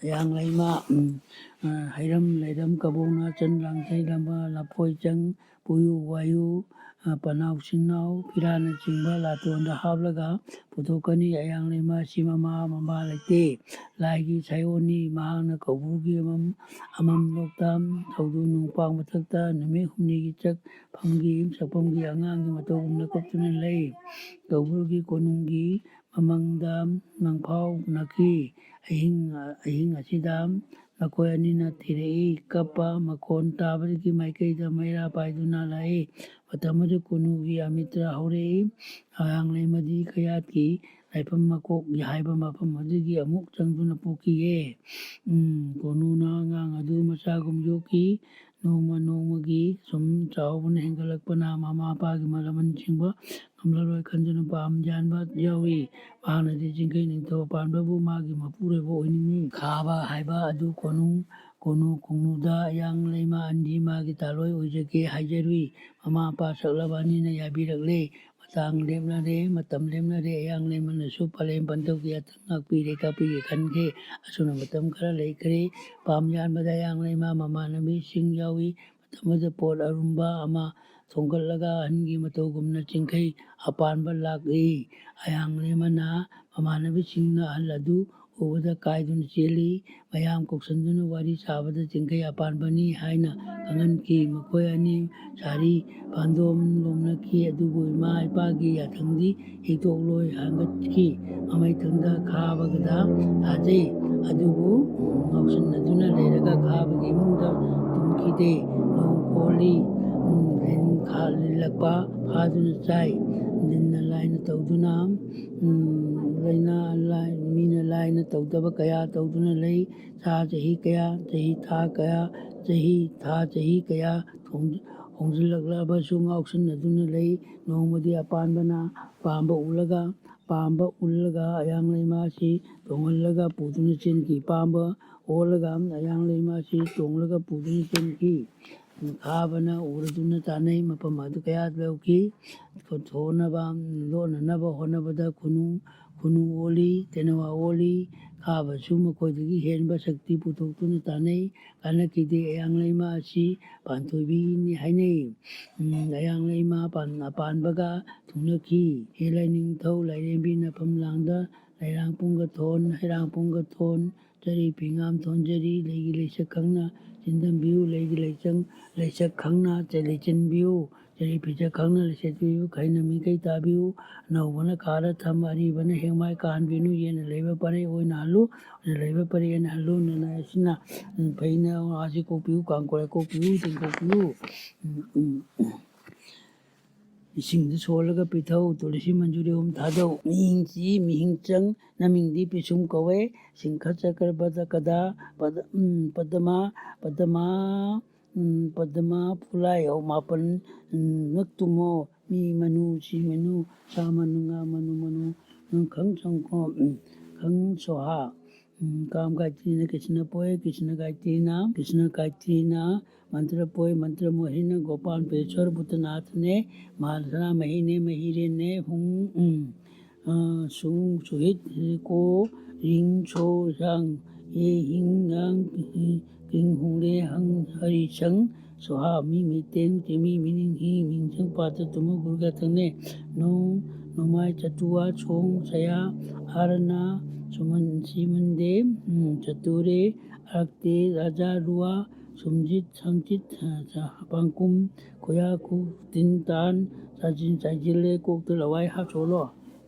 ꯑꯌꯥꯡ ꯂꯩꯃ, ꯎꯝ, ꯑ, ꯍꯩꯔꯝ, ꯂꯩꯔꯝ, ꯀꯕꯣꯛ ꯅꯥꯆꯟ, ꯂꯥꯡꯊꯩ ꯂꯝꯕ, ꯂꯐꯣꯏ ꯆꯪ, ꯄꯨꯌꯨ ꯋꯥꯌꯨ, ꯑ, ꯄꯅꯥꯎ ꯁꯤꯡꯅꯥꯎ, ꯐꯤꯔꯥꯅꯆꯤꯡꯕ ꯂꯥꯇꯣꯟꯗ ꯍꯥꯞꯂꯒ ꯄꯨꯊꯣꯛꯀꯅꯤ꯫ ꯑꯌꯥꯡ ꯂꯩꯃ ꯑꯁꯤ ꯃꯃꯥ ꯃꯄꯥ ꯂꯩꯇꯦ꯫ ꯂꯥꯏꯒꯤ ꯁꯥꯏꯑꯣꯟꯅꯤ꯫ ꯃꯍꯥꯛꯅ ꯀꯧꯕ꯭ꯔꯨꯒꯤ ꯑꯃꯝ, ꯑꯃꯝꯂꯣꯛꯇ ꯊꯧꯗꯨ ꯅꯣꯡꯄꯥꯛ ꯃꯊꯛꯇ ꯅꯨꯃꯤꯠ ꯍꯨꯝꯅꯤꯒꯤ ꯆꯥꯛꯐꯝꯒꯤ, ꯆꯥꯛꯐꯝꯒꯤ ꯑꯉꯥꯡꯒꯤ ꯃꯇꯧꯒꯨꯝꯅ ꯀꯨꯞꯇꯨꯅ ꯂꯩ꯫ ꯀꯧꯕ꯭ꯔꯨꯒꯤ ꯀꯣꯅꯨꯡꯒꯤ ꯃꯃꯥꯡꯗ ꯃꯪꯐꯥꯎꯅꯈꯤ꯫ ꯑꯍꯤꯡ, ꯑꯍꯤꯡ ꯑꯁꯤꯗ ꯃꯈꯣꯏ ꯑꯅꯤꯅ ꯊꯤꯔꯛꯏ꯫ ꯀꯞꯄ ꯃꯈꯣꯟ ꯇꯥꯕꯗꯒꯤ ꯃꯥꯏꯀꯩꯗ ꯃꯩꯔꯥ ꯄꯥꯏꯗꯨꯅ ꯂꯥꯛꯏ꯫ ꯃꯇꯝ ꯑꯗꯨ ꯀꯣꯅꯨꯒꯤ ꯑꯃꯤꯇ꯭ꯔ ꯍꯧꯔꯛꯏ꯫ ꯑꯌꯥꯡ ꯂꯩꯃꯗꯤ ꯀꯌꯥꯠꯀꯤ ꯂꯥꯏꯐꯝ ꯃꯀꯣꯛ ꯍꯥꯏꯕ ꯃꯐꯝ ꯑꯗꯨꯒꯤ ꯑꯃꯨꯛ ꯆꯪꯗꯨꯅ ꯄꯣꯛꯈꯤꯌꯦ꯫ ꯎꯝ, ꯀꯣꯅꯨꯅ ꯑꯉꯥꯡ ꯑꯗꯨ ꯃꯆꯥꯒꯨꯝ ꯌꯣꯛꯈꯤ꯫ ꯅꯣꯡꯃ ꯅꯣꯡꯃꯒꯤ ꯁꯨꯝ ꯆꯥꯎꯕꯅ ꯍꯦꯟꯒꯠꯂꯛꯄꯅ ꯃꯃꯥ ꯃꯄꯥꯒꯤ ꯂꯃꯟ ꯆꯤꯡꯕ ꯉꯝꯂꯔꯣꯏ ꯈꯟꯗꯨꯅ ꯄꯥꯝ ꯌꯥꯟꯕ ꯌꯥꯎꯏ꯫ ꯃꯍꯥꯛꯅꯗꯤ ꯆꯤꯡꯈꯩ ꯅꯤꯡꯊꯧ ꯄꯥꯟꯕꯕꯨ ꯃꯥꯒꯤ ꯃꯄꯨꯔꯣꯏꯕ ꯑꯣꯏꯅꯤꯡꯏ꯫ ꯈꯥꯕ ꯍꯥꯏꯕ ꯑꯗꯨ ꯀꯣꯅꯨꯡ ꯀꯣꯅꯨ ꯀꯣꯅꯨꯗ ꯑꯌꯥꯡ ꯂꯩꯃ ꯑꯅꯤ ꯃꯥꯒꯤ ꯇꯥꯂꯣꯏ ꯑꯣꯏꯖꯒꯦ ꯍꯥꯏꯖꯔꯨꯏ꯫ ꯃꯃꯥ ꯃꯄꯥ ꯁꯛꯂꯕ ꯑꯅꯤꯅ ꯌꯥꯕꯤꯔꯛꯂꯦ꯫ ꯃꯇꯥꯡ ꯂꯦꯞꯅꯔꯦ, ꯃꯇꯝ ꯂꯦꯞꯅꯔꯦ꯫ ꯑꯌꯥꯡ ꯂꯩꯃꯅꯁꯨ ꯄꯂꯦꯝ ꯄꯟꯊꯧꯒꯤ ꯌꯥꯊꯪ ꯉꯥꯛꯄꯤꯔꯦ, ꯀꯥꯛꯄꯤꯒꯦ ꯈꯟꯈ꯭ꯔꯦ꯫ ꯑꯁꯨꯝꯅ ꯃꯇꯝ ꯈꯔ ꯂꯩꯈ꯭ꯔꯦ꯫ ꯄꯥꯝ ꯌꯥꯟꯕꯗ ꯑꯌꯥꯡ ꯂꯩꯃ ꯃꯃꯥꯟꯅꯕꯤꯁꯤꯡ ꯌꯥꯎꯏ꯫ ꯃꯇꯝ ꯑꯗꯨꯗ ꯄꯣꯠ ꯑꯔꯨꯝꯕ ꯑꯃ ꯊꯣꯡꯒꯠꯂꯒ ꯑꯍꯟꯒꯤ ꯃꯇꯧꯒꯨꯝꯅ ꯆꯤꯡꯈꯩ ꯑꯄꯥꯟꯕ ꯂꯥꯛꯏ꯫ ꯑꯌꯥꯡ ꯂꯩꯃꯅ ꯃꯃꯥꯟꯅꯕꯤꯁꯤꯡꯅ ꯑꯍꯜ ꯑꯗꯨ ꯎꯕꯗ ꯀꯥꯏꯗꯨꯅ ꯆꯦꯜꯂꯤ꯫ ꯃꯌꯥꯝ ꯀꯧꯁꯟꯗꯨꯅ ꯋꯥꯔꯤ ꯁꯥꯕꯗ ꯆꯤꯡꯈꯩ ꯑꯄꯥꯟꯕꯅꯤ ꯍꯥꯏꯅ ꯈꯪꯍꯟꯈꯤ꯫ ꯃꯈꯣꯏ ꯑꯅꯤ ꯁꯥꯔꯤ ꯄꯥꯟꯗꯣꯝ ꯂꯣꯝꯅꯈꯤ, ꯑꯗꯨꯕꯨ ꯏꯃꯥ ꯏꯄꯥꯒꯤ ꯌꯥꯊꯪꯗꯤ ꯍꯤꯛꯇꯣꯛꯂꯣꯏ ꯍꯥꯡꯒꯠꯈꯤ꯫ ꯃꯃꯩꯊꯪꯗ ꯈꯥꯕꯒꯗ ꯊꯥꯖꯩ, ꯑꯗꯨꯕꯨ ꯉꯥꯎꯁꯤꯟꯅꯗꯨꯅ ꯂꯩꯔꯒ ꯈꯥꯕꯒꯤ ꯏꯃꯨꯡꯗ ꯇꯨꯝꯈꯤꯗꯦ꯫ ꯅꯣꯡ ꯀꯣꯜꯂꯤ, ꯎꯝ, ꯂꯤꯟ ꯈꯥ-, ꯂꯤꯜꯂꯛꯄ ꯐꯥꯗꯨꯅ ꯆꯥꯏ꯫ ꯂꯤꯟꯅ ꯂꯥꯏꯅ ꯇꯧꯗꯨꯅ, ꯎꯝ, ꯂꯥꯏꯅ, ꯂꯥꯏ-, ꯃꯤꯅ ꯂꯥꯏꯅ ꯇꯧꯗꯕ ꯀꯌꯥ ꯇꯧꯗꯨꯅ ꯂꯩ꯫ ꯁꯥ ꯆꯍꯤ ꯀꯌꯥ, ꯆꯍꯤ ꯊꯥ ꯀꯌꯥ, ꯆꯍꯤ ꯊꯥ ꯆꯍꯤ ꯀꯌꯥ ꯍꯣꯡ-, ꯍꯣꯡꯖꯤꯜꯂꯛꯂꯕꯁꯨ ꯉꯥꯎꯁꯤꯟꯅꯗꯨꯅ ꯂꯩ꯫ ꯅꯣꯡꯃꯗꯤ ꯑꯄꯥꯟꯕꯅ ꯄꯥꯝꯕ ꯎꯂꯒ, ꯄꯥꯝꯕ ꯎꯜꯂꯒ ꯑꯌꯥꯡ ꯂꯩꯃꯥꯁꯤ ꯇꯣꯡꯍꯜꯂꯒ ꯄꯨꯗꯨꯅ ꯆꯦꯟꯈꯤ꯫ ꯄꯥꯝꯕ ꯑꯣꯜꯂꯒ ꯑꯌꯥꯡ ꯂꯩꯃꯥꯁꯤ ꯇꯣꯡꯂꯒ ꯄꯨꯗꯨꯅ ꯆꯦꯟꯈꯤ꯫ ꯈꯥꯕꯅ ꯎꯔꯗꯨꯅ ꯇꯥꯟꯅꯩ꯫ ꯃꯐꯝ ꯑꯗꯨ ꯀꯌꯥ ꯂꯧꯈꯤ꯫ ꯊꯣꯟꯅꯕ, ꯂꯣꯟꯅꯅꯕ ꯍꯣꯠꯅꯕꯗ ꯈꯨꯅꯨ, ꯈꯨꯅꯨ ꯑꯣꯜꯂꯤ, ꯇꯦꯅꯋꯥ ꯑꯣꯜꯂꯤ꯫ ꯈꯥꯕꯁꯨ ꯃꯈꯣꯏꯗꯒꯤ ꯍꯦꯟꯕ ꯁꯛꯇꯤ ꯄꯨꯊꯣꯛꯇꯨꯅ ꯇꯥꯟꯅꯩ꯫ ꯀꯥꯟꯅꯈꯤꯗꯦ꯫ ꯑꯌꯥꯡ ꯂꯩꯃ ꯑꯁꯤ ꯄꯥꯟꯊꯣꯏꯕꯤꯅꯤ ꯍꯥꯏꯅꯩ꯫ ꯎꯝ, ꯑꯌꯥꯡ ꯂꯩꯃ ꯄꯥꯟ-, ꯑꯄꯥꯟꯕꯒ ꯊꯨꯡꯅꯈꯤ꯫ ꯍꯦ ꯂꯥꯏꯅꯤꯡꯊꯧ ꯂꯥꯏꯔꯦꯝꯕꯤꯅ ꯐꯝꯂꯥꯡꯗ ꯂꯩꯔꯥꯡ ꯄꯨꯡꯒ ꯊꯣꯟ, ꯍꯩꯔꯥꯡ ꯄꯨꯡꯒ ꯊꯣꯟ, ꯆꯔꯤ ꯐꯤꯉꯥꯝ ꯊꯣꯟꯖꯔꯤ꯫ ꯂꯩꯒꯤ ꯂꯩꯁꯛ ꯈꯪꯅ ꯆꯤꯟꯗꯝꯕꯤꯌꯨ, ꯂꯩꯒꯤ ꯂꯩꯆꯪ-, ꯂꯩꯁꯛ ꯈꯪꯅ ꯆ-, ꯂꯩꯆꯤꯟꯕꯤꯌꯨ꯫ ꯆꯔꯤ ꯐꯤꯖꯦꯠ ꯈꯪꯅ ꯂꯩꯁꯦꯠꯄꯤꯌꯨ, ꯈꯩꯅ ꯃꯤꯀꯩ ꯇꯥꯕꯤꯌꯨ꯫ ꯑꯅꯧꯕꯅ ꯀꯥꯔ ꯊꯝ, ꯑꯔꯤꯕꯅ ꯍꯦꯛ ꯃꯥꯏ ꯀꯥꯍꯟꯕꯤꯅꯨ꯫ ꯌꯦꯟꯅ ꯂꯩꯕ ꯄꯔꯦꯡ ꯑꯣꯏꯅ ꯍꯜꯂꯨ, ꯑꯣꯏꯅ ꯂꯩꯕ ꯄꯔꯦꯡ ꯑꯣꯏꯅ ꯍꯜꯂꯨ꯫ ꯅꯅꯥꯏ ꯑꯁꯤꯅ, ꯎꯝ, ꯐꯩꯅ ꯉꯥꯁꯤ ꯀꯣꯛꯄꯤꯌꯨ, ꯀꯥꯡꯀꯣꯏ ꯀꯣꯛꯄꯤꯌꯨ, ꯇꯤꯟ ꯀꯣꯛꯄꯤꯌꯨ꯫ ꯎꯝ, ꯎꯝ, ꯎꯝ꯫ ꯏꯁꯤꯡꯗ ꯁꯣꯜꯂꯒ ꯄꯤꯊꯧ, ꯇꯨꯜꯁꯤ ꯃꯟꯖꯨꯔꯤ ꯑꯍꯨꯝ ꯊꯥꯗꯧ꯫ ꯃꯤꯍꯤꯡꯆꯤ, ꯃꯤꯍꯤꯡꯆꯪ, ꯅꯃꯤꯡꯗꯤ ꯄꯤꯁꯨꯝ ꯀꯧꯋꯦ꯫ ꯁꯤꯡꯈ ꯆꯀ꯭ꯔ ꯄꯗ ꯀꯗꯥ, ꯄꯗ-, ꯎꯝ, ꯄꯗꯃ, ꯄꯗꯃ, ꯎꯝ, ꯄꯗꯃ ꯐꯨꯂꯥꯏ ꯍꯧ ꯃꯥꯄꯟ, ꯎꯝ, ꯉꯛ ꯇꯨꯝꯃꯣ꯫ ꯃꯤ ꯃꯅꯨ, ꯁꯤ ꯃꯅꯨ, ꯁꯥ ꯃꯅꯨ, ꯉꯥ ꯃꯅꯨ, ꯃꯅꯨ, ꯎꯝ, ꯈꯪ ꯁꯪꯀꯣ, ꯎꯝ, ꯈꯪ ꯁꯣꯍꯥ꯫ ꯎꯝ, ꯀꯥꯝ ꯒꯥꯌꯇ꯭ꯔꯤꯅ ꯀ꯭ꯔꯤꯁꯅ ꯄꯣꯛꯑꯦ, ꯀ꯭ꯔꯤꯁꯅ ꯒꯥꯌꯇ꯭ꯔꯤꯅ, ꯀ꯭ꯔꯤꯁꯅ ꯒꯥꯌꯇ꯭ꯔꯤꯅ ꯃꯟꯇ꯭ꯔ ꯄꯣꯛꯑꯦ, ꯃꯟꯇ꯭ꯔ ꯃꯣꯍꯤꯅ ꯒꯣꯄꯥꯜ ꯄꯦꯁ꯭ꯋꯔ ꯚꯨꯇꯅꯥꯊꯅꯦ, ꯃꯍꯥꯁꯅꯥ ꯃꯍꯤꯅꯦ, ꯃꯍꯤꯔꯦꯟꯅꯦ, ꯍꯨꯡ, ꯎꯝ, ꯑ, ꯁꯨꯡ, ꯁꯨꯍꯤꯠ, ꯀꯣ, ꯔꯤꯡ, ꯁꯣ, ꯌꯥꯡ, ꯌꯦ, ꯍꯤꯡ, ꯌꯥꯡ, ꯀ꯭ꯔꯤꯡ, ꯍꯨꯡꯂꯦ, ꯍꯪ, ꯍꯔꯤ, ꯁꯪ, ꯁꯣꯍꯥ, ꯃꯤ, ꯃꯤꯇꯦꯡ, ꯆꯤꯃꯤ, ꯃꯤꯅꯤꯡ, ꯍꯤ, ꯃꯤꯡꯁꯪ, ꯄꯥꯇ, ꯇꯨꯃꯨ, ꯒꯨꯔꯨ ꯒ꯭ꯌꯥꯊꯪꯅꯦ, ꯅꯣꯡ, ꯅꯣꯡꯃꯥꯏ, ꯆꯇꯨꯋꯥ, ꯁꯣꯡ, ꯁꯌꯥ, ꯑꯥꯔꯅꯥ, ꯁꯨꯃꯟ, ꯁꯤꯃꯟꯗꯦ, ꯎꯝ, ꯆꯇꯨꯔꯦ, ꯑꯔꯛꯇꯦ, ꯔꯥꯖꯥ, ꯔꯨꯋꯥ, ꯁꯨꯝꯖꯤꯠ, ꯁꯪꯆꯤꯠ, ꯑ, ꯆ-, ꯄꯥꯡꯀꯨꯝ, ꯈꯨꯌꯥ, ꯈꯨ, ꯇꯤꯟ, ꯇꯥꯟ, ꯆꯥꯖꯤꯟ, ꯆꯥꯏꯖꯤꯜꯂꯦ, ꯀꯣꯛꯇ ꯂꯋꯥꯏ ꯍꯥꯞ ꯁꯣꯜꯂꯣ꯫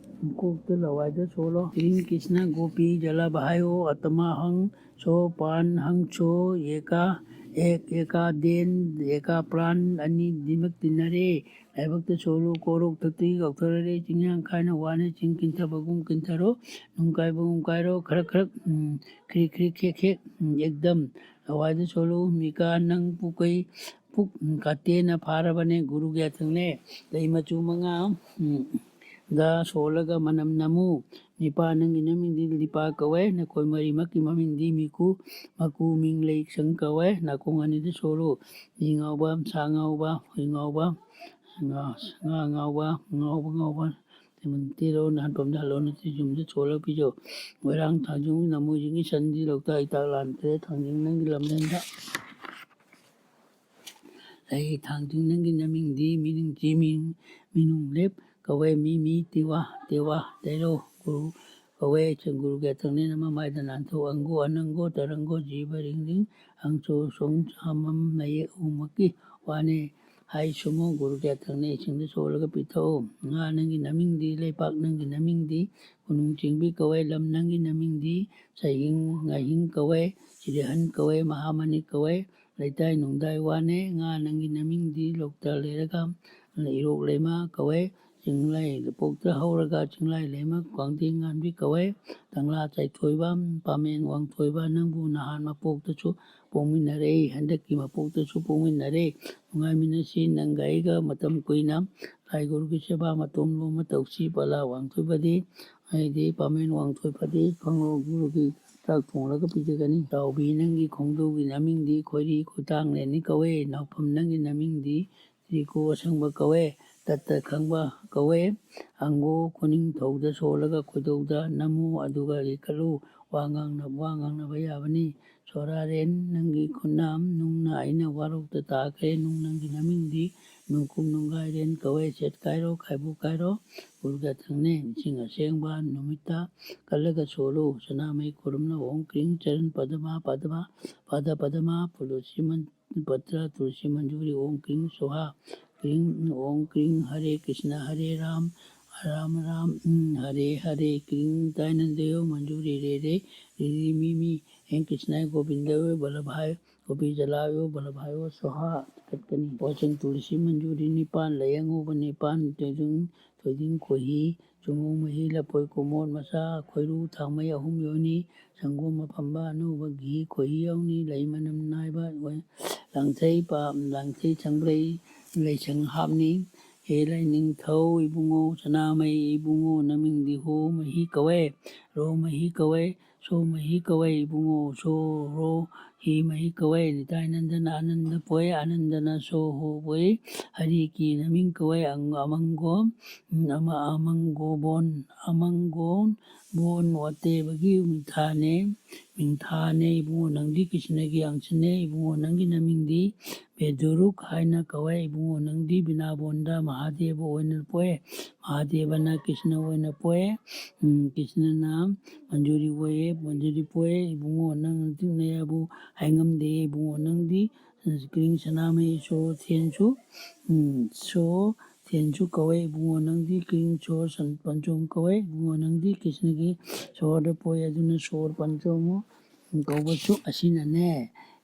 ꯀꯣꯛꯇ ꯂꯋꯥꯏꯗ ꯁꯣꯜꯂꯣ꯫ ꯀ꯭ꯔꯤꯡ ꯀ꯭ꯔꯤꯁꯅ ꯒꯣꯄꯤ ꯖꯂꯥ ꯚꯥꯏꯌꯣ ꯑꯇꯃꯥ ꯍꯪ ꯁꯣ ꯄꯥꯟ ꯍꯪ ꯁꯣ ꯑꯦꯀꯥ ꯑꯦꯛ ꯑꯦꯀꯥ ꯗꯦꯟ ꯑꯦꯀꯥ ꯄ꯭ꯔꯥꯟ ꯑꯅꯤ ꯗꯤꯃꯛ ꯇꯤꯟꯅꯔꯦ꯫ ꯂꯥꯏꯕꯛꯇ ꯁꯣꯜꯂꯨ ꯀꯣꯔꯣꯛ ꯊꯛꯇꯤ ꯀꯥꯎꯊꯔꯔꯦ꯫ ꯆꯤꯡꯌꯥꯡ ꯈꯥꯏꯅ ꯋꯥꯅ ꯆꯤꯡ ꯀꯤꯟꯊꯕꯒꯨꯝ ꯀꯤꯟꯊꯔꯣ꯫ ꯅꯨꯡ ꯀꯥꯏꯕꯒꯨꯝ ꯀꯥꯏꯔꯣ꯫ ꯈꯔꯛ ꯈꯔꯛ, ꯎꯝ, ꯈ꯭ꯔꯤꯛ ꯈ꯭ꯔꯤꯛ ꯈꯦꯛ ꯈꯦꯛ, ꯎꯝ, ꯑꯦꯛꯗꯝ꯫ ꯂꯋꯥꯏꯗ ꯁꯣꯜꯂꯨ ꯃꯤꯀꯥ ꯅꯪ ꯄꯨꯀꯩ ꯄꯨꯛ ꯀꯥꯇꯦꯅ ꯐꯥꯔꯕꯅꯦ꯫ ꯒꯨꯔꯨ ꯒ꯭ꯌꯥꯊꯪꯅꯦ꯫ ꯂꯩ ꯃꯆꯨ ꯃꯉꯥ, ꯎꯝ, ꯗ ꯁꯣꯜꯂꯒ ꯃꯅꯝ ꯅꯝꯃꯨ꯫ ꯅꯤꯄꯥ ꯅꯪꯒꯤ ꯅꯃꯤꯡꯗꯤ ꯂꯤꯄꯥ ꯀꯧꯋꯦ꯫ ꯅꯈꯣꯏ ꯃꯔꯤꯃꯛꯀꯤ ꯃꯃꯤꯡꯗꯤ ꯃꯤꯀꯨ, ꯃꯀꯨ, ꯃꯤꯡ, ꯂꯩꯁꯪ ꯀꯧꯋꯦ꯫ ꯅꯥꯀꯣꯡ ꯑꯅꯤꯗ ꯁꯣꯜꯂꯨ꯫ ꯃꯤ ꯉꯥꯎꯕ, ꯁꯥ ꯉꯥꯎꯕ, ꯍꯨꯏ ꯉꯥꯎꯕ, ꯉꯥ, ꯉꯥ ꯉꯥꯎꯕ, ꯉꯥꯎꯕ ꯉꯥꯎꯕ꯫ ꯇꯦꯔꯣ ꯅꯍꯥꯟꯐꯝꯗ ꯍꯜꯂꯣ ꯅꯠꯇꯦ ꯌꯨꯝꯗ ꯁꯣꯜꯂꯒ ꯄꯤꯖꯧ꯫ ꯃꯣꯏꯔꯥꯡ, ꯊꯥꯡꯖꯤꯡ, ꯅꯃꯣꯏꯖꯤꯡꯒꯤ ꯁꯟꯗꯤ ꯂꯣꯛꯇꯥꯛ ꯏꯇꯥꯛ ꯂꯥꯟꯈ꯭ꯔꯦ꯫ ꯊꯥꯡꯖꯤꯡ ꯅꯪꯒꯤ ꯂꯝꯂꯦꯟꯗ꯫ ꯑꯩ ꯊꯥꯡꯖꯤꯡ ꯅꯪꯒꯤ ꯅꯃꯤꯡꯗꯤ ꯃꯤꯅꯤꯡ ꯆꯦ ꯃꯤꯅꯨꯡ, ꯃꯤꯅꯨꯡꯂꯦꯞ ꯀꯧꯋꯦ꯫ ꯃꯤ ꯃꯤ ꯇꯤꯋꯥ ꯇꯦꯋꯥ ꯇꯩꯔꯧ ꯒꯨꯔꯨ ꯀꯧꯋꯦ꯫ ꯒꯨꯔꯨ ꯒ꯭ꯌꯥꯊꯪꯅꯦꯅ ꯃꯃꯥꯏꯗ ꯅꯥꯟꯊꯣꯛ꯫ ꯑꯪꯒꯣ ꯑꯅꯪꯒꯣ ꯇꯔꯪꯒꯣ ꯖꯤꯕ ꯔꯤꯡ ꯔꯤꯡ ꯑꯪꯁꯣ ꯁꯣꯡ ꯁꯥꯃꯝ ꯃꯌꯦꯛ ꯑꯍꯨꯝꯃꯛꯀꯤ ꯋꯥꯅꯦ꯫ ꯍꯥꯏ ꯁꯨꯃꯣ ꯒꯨꯔꯨ ꯒ꯭ꯌꯥꯊꯪꯅꯦ ꯏꯁꯤꯡꯗ ꯁꯣꯜꯂꯒ ꯄꯤꯊꯛꯎ꯫ ꯉꯥ ꯅꯪꯒꯤ ꯅꯃꯤꯡꯗꯤ ꯂꯩꯄꯥꯛ ꯅꯪꯒꯤ ꯅꯃꯤꯡꯗꯤ ꯀꯣꯅꯨꯡ ꯆꯤꯡꯕꯤ ꯀꯧꯋꯦ꯫ ꯂꯝ ꯅꯪꯒꯤ ꯅꯃꯤꯡꯗꯤ ꯆꯍꯤꯡ ꯉꯥꯍꯤꯡ ꯀꯧꯋꯦ꯫ ꯁꯤꯔꯤꯍꯟ ꯀꯧꯋꯦ꯫ ꯃꯍꯥꯃꯅꯤ ꯀꯧꯋꯦ꯫ ꯂꯩꯇꯥꯏ ꯅꯨꯡꯗꯥꯏ ꯋꯥꯅꯦ꯫ ꯉꯥ ꯅꯪꯒꯤ ꯅꯃꯤꯡꯗꯤ ꯂꯣꯛꯇ ꯂꯩꯔꯒ ꯏꯔꯣꯛ ꯂꯩꯃ ꯀꯧꯋꯦ꯫ ꯆꯤꯡꯂꯩ ꯄꯣꯛꯇ ꯍꯧꯔꯒ ꯆꯤꯡꯂꯩ ꯂꯩꯃ ꯀ꯭ꯋꯥꯡꯊꯦꯡ ꯉꯥꯟꯕꯤ ꯀꯧꯋꯦ꯫ ꯇꯪꯂꯥ ꯆꯥꯏꯊꯣꯏꯕ, ꯄꯥꯃꯦꯟ ꯋꯥꯡꯊꯣꯏꯕ, ꯅꯪꯕꯨ ꯅꯍꯥꯟ ꯃꯄꯣꯛꯇꯁꯨ ꯄꯣꯛꯃꯤꯟꯅꯔꯦ, ꯍꯟꯗꯛꯀꯤ ꯃꯄꯣꯛꯇꯁꯨ ꯄꯣꯛꯃꯤꯟꯅꯔꯦ꯫ ꯅꯨꯡꯉꯥꯏꯃꯤꯟꯅꯁꯤ ꯅꯪꯒ ꯑꯩꯒ ꯃꯇꯝ ꯀꯨꯏꯅ꯫ ꯂꯥꯏ ꯒꯨꯔꯨꯒꯤ ꯁꯦꯕꯥ ꯃꯇꯣꯝ ꯂꯣꯝ ꯑꯃ ꯇꯧꯁꯤ꯫ ꯄꯂꯥ ꯋꯥꯡꯊꯣꯏꯕꯗꯤ ꯍꯥꯏꯗꯤ ꯄꯥꯃꯦꯟ ꯋꯥꯡꯊꯣꯏꯕꯗꯤ ꯈꯪꯂꯣ ꯒꯨꯔꯨꯒꯤ ꯆꯥꯛ ꯊꯣꯡꯂꯒ ꯄꯤꯖꯒꯅꯤ꯫ ꯆꯥꯎꯕꯤ ꯅꯪꯒꯤ ꯈꯣꯡꯗꯨꯒꯤ ꯅꯃꯤꯡꯗꯤ ꯈꯣꯏꯔꯤ ꯈꯣꯏꯇꯥꯡꯂꯦꯟꯅꯤ ꯀꯧꯋꯦ꯫ ꯅꯥꯎꯐꯝ ꯅꯪꯒꯤ ꯅꯃꯤꯡꯗꯤ ꯇ꯭ꯔꯤꯀꯣ ꯑꯁꯪꯕ ꯀꯧꯋꯦ꯫ ꯇꯠꯇ ꯈꯪꯕ ꯀꯧꯋꯦ꯫ ꯑꯪꯒꯣ ꯈꯨꯅꯤꯡꯊꯧꯗ ꯁꯣꯜꯂꯒ ꯈꯣꯏꯗꯧꯗ ꯅꯝꯃꯨ, ꯑꯗꯨꯒ ꯂꯤꯈꯠꯂꯨ꯫ ꯋꯥ ꯉꯥꯡꯅ-, ꯋꯥ ꯉꯥꯡꯅꯕ ꯌꯥꯕꯅꯤ꯫ ꯁꯣꯔꯥꯔꯦꯟ ꯅꯪꯒꯤ ꯈꯨꯠꯅꯝ ꯅꯨꯡꯅ ꯑꯩꯅ ꯋꯥꯔꯣꯛꯇ ꯇꯥꯈ꯭ꯔꯦ꯫ ꯅꯨꯡ ꯅꯪꯒꯤ ꯅꯃꯤꯡꯗꯤ ꯅꯨꯡꯀꯨꯞ ꯅꯨꯡꯒꯥꯏꯔꯦꯟ ꯀꯧꯋꯦ꯫ ꯁꯦꯠ ꯀꯥꯏꯔꯣ ꯈꯥꯏꯕꯨ ꯀꯥꯏꯔꯣ ꯎꯔꯒ ꯊꯪꯅꯦ꯫ ꯏꯁꯤꯡ ꯑꯁꯦꯡꯕ ꯅꯨꯃꯤꯠꯇ ꯀꯜꯂꯒ ꯁꯣꯜꯂꯨ꯫ ꯁꯅꯥꯃꯍꯤ ꯈꯨꯔꯨꯝꯅ ꯑꯣꯡ ꯀ꯭ꯔꯤꯡ ꯆꯔꯟ ꯄꯗꯃ ꯄꯗꯃ ꯄꯗ ꯄꯗꯃ ꯄꯨꯂꯨꯁꯤ ꯃꯟ-, ꯄꯇ꯭ꯔ ꯇꯨꯂꯁꯤ ꯃꯟꯖꯨꯔꯤ ꯑꯣꯡ ꯀ꯭ꯔꯤꯡ ꯁꯣꯍꯥ ꯀ꯭ꯔꯤꯡ ꯑꯣꯡ ꯀ꯭ꯔꯤꯡ ꯍꯔꯦ ꯀ꯭ꯔꯤꯁꯅ ꯍꯔꯦ ꯔꯥꯝ ꯔꯥꯝ ꯔꯥꯝ ꯎꯝ ꯍꯔꯦ ꯍꯔꯦ ꯀ꯭ꯔꯤꯡ ꯗꯥꯏꯅꯟꯗꯌꯣ ꯃꯟꯖꯨꯔꯤ ꯔꯦ ꯔꯦ ꯔꯤ ꯔꯤ ꯃꯤ ꯃꯤ ꯍꯦꯡ ꯀ꯭ꯔꯤꯁꯅ ꯒꯣꯕꯤꯟꯗꯌꯣ ꯕꯂꯚꯥꯏ ꯒꯣꯄꯤ ꯖꯂꯥꯌꯣ ꯕꯂꯚꯥꯌꯣ ꯁꯣꯍꯥ ꯀꯠꯀꯅꯤ꯫ ꯋꯥꯆꯪ ꯇꯨꯂꯁꯤ ꯃꯟꯖꯨꯔꯤ ꯅꯤꯄꯥꯟ ꯂꯩ ꯑꯉꯧꯕ ꯅꯤꯄꯥꯟ ꯊꯣꯏꯗꯤꯡ ꯊꯣꯏꯗꯤꯡ ꯈꯣꯏꯍꯤ ꯆꯨꯉꯧ ꯃꯍꯤ ꯂꯐꯣꯏ ꯀꯣꯃꯣꯠ ꯃꯆꯥ ꯈꯣꯏꯔꯨ ꯊꯥꯡꯃꯩ ꯑꯍꯨꯝ ꯌꯣꯟꯅꯤ꯫ ꯁꯪꯒꯣꯝ ꯑꯐꯝꯕ ꯑꯅꯧꯕ ꯘꯤ ꯈꯣꯏꯍꯤ ꯌꯥꯎꯅꯤ꯫ ꯂꯩ ꯃꯅꯝ ꯅꯥꯏꯕ ꯑꯣꯏ-, ꯂꯥꯡꯊꯩ ꯄꯥ-, ꯂꯥꯡꯊꯩ ꯁꯪꯕ꯭ꯔꯩ ꯂꯩꯁꯪ ꯍꯥꯞꯅꯤ꯫ ꯍꯦ ꯂꯥꯏꯅꯤꯡꯊꯧ ꯏꯕꯨꯡꯉꯣ ꯁꯅꯥꯃꯍꯤ ꯏꯕꯨꯡꯉꯣ ꯅꯃꯤꯡꯗꯤ ꯍꯣ ꯃꯍꯤ ꯀꯧꯋꯦ꯫ ꯔꯣ ꯃꯍꯤ ꯀꯧꯋꯦ꯫ ꯁꯣ ꯃꯍꯤ ꯀꯧꯋꯦ ꯏꯕꯨꯡꯉꯣ꯫ ꯁꯣ ꯔꯣ ꯍꯤ ꯃꯍꯤ ꯀꯧꯋꯦ꯫ ꯅꯤꯇꯥꯏ ꯅꯟꯗꯅ ꯑꯅꯟꯗ ꯄꯣꯛꯑꯦ꯫ ꯑꯅꯟꯗꯅ ꯁꯣ ꯍꯣ ꯄꯣꯛꯏ꯫ ꯍꯔꯤ ꯀꯤ ꯅꯃꯤꯡ ꯀꯧꯋꯦ꯫ ꯑꯪ-, ꯑꯃꯪꯒꯣꯝ, ꯎꯝ, ꯑꯃ-, ꯑꯃꯪꯒꯣꯕꯣꯟ, ꯑꯃꯪꯒꯣꯟ, ꯕꯣꯟ ꯋꯥꯇꯦꯕꯒꯤ ꯃꯤꯡꯊꯥꯅꯦ꯫ ꯃꯤꯡꯊꯥꯅꯦ ꯏꯕꯨꯡꯉꯣ ꯅꯪꯗꯤ ꯀ꯭ꯔꯤꯁꯅꯒꯤ ꯑꯪꯁꯤꯅꯦ꯫ ꯏꯕꯨꯡꯉꯣ ꯅꯪꯒꯤ ꯅꯃꯤꯡꯗꯤ ꯕꯦꯗꯨꯔꯨꯛ ꯍꯥꯏꯅ ꯀꯧꯋꯦ꯫ ꯏꯕꯨꯡꯉꯣ ꯅꯪꯗꯤ ꯕꯤꯅꯥꯕꯣꯟꯗ ꯃꯍꯥꯗꯦꯕ ꯑꯣꯏꯅ ꯄꯣꯛꯑꯦ꯫ ꯃꯍꯥꯗꯦꯕꯅ ꯀ꯭ꯔꯤꯁꯅ ꯑꯣꯏꯅ ꯄꯣꯛꯑꯦ꯫ ꯎꯝ, ꯀ꯭ꯔꯤꯁꯅꯅ ꯃꯟꯖꯨꯔꯤ ꯑꯣꯏꯌꯦ, ꯃꯟꯖꯨꯔꯤ ꯄꯣꯛꯑꯦ꯫ ꯏꯕꯨꯡꯉꯣ ꯅꯪ ꯅꯌꯥꯕꯨ ꯍꯥꯏꯉꯝꯗꯦ꯫ ꯏꯕꯨꯡꯉꯣ ꯅꯪꯗꯤ ꯀ꯭ꯔꯤꯡ ꯁꯅꯥꯃꯍꯤ ꯁꯣ ꯊꯦꯟꯁꯨ, ꯎꯝ, ꯁꯣ ꯊꯦꯟꯁꯨ ꯀꯧꯋꯦ꯫ ꯏꯕꯨꯡꯉꯣ ꯅꯪꯗꯤ ꯀ꯭ꯔꯤꯡ ꯁꯣ ꯁꯟ-, ꯄꯟꯆꯣꯝ ꯀꯧꯋꯦ꯫ ꯏꯕꯨꯡꯉꯣ ꯅꯪꯗꯤ ꯀ꯭ꯔꯤꯁꯅꯒꯤ ꯁꯣꯔꯗ ꯄꯣꯛꯑꯦ, ꯑꯗꯨꯅ ꯁꯣꯔ ꯄꯟꯆꯣꯝ ꯀꯧꯕꯁꯨ ꯑꯁꯤꯅꯅꯦ꯫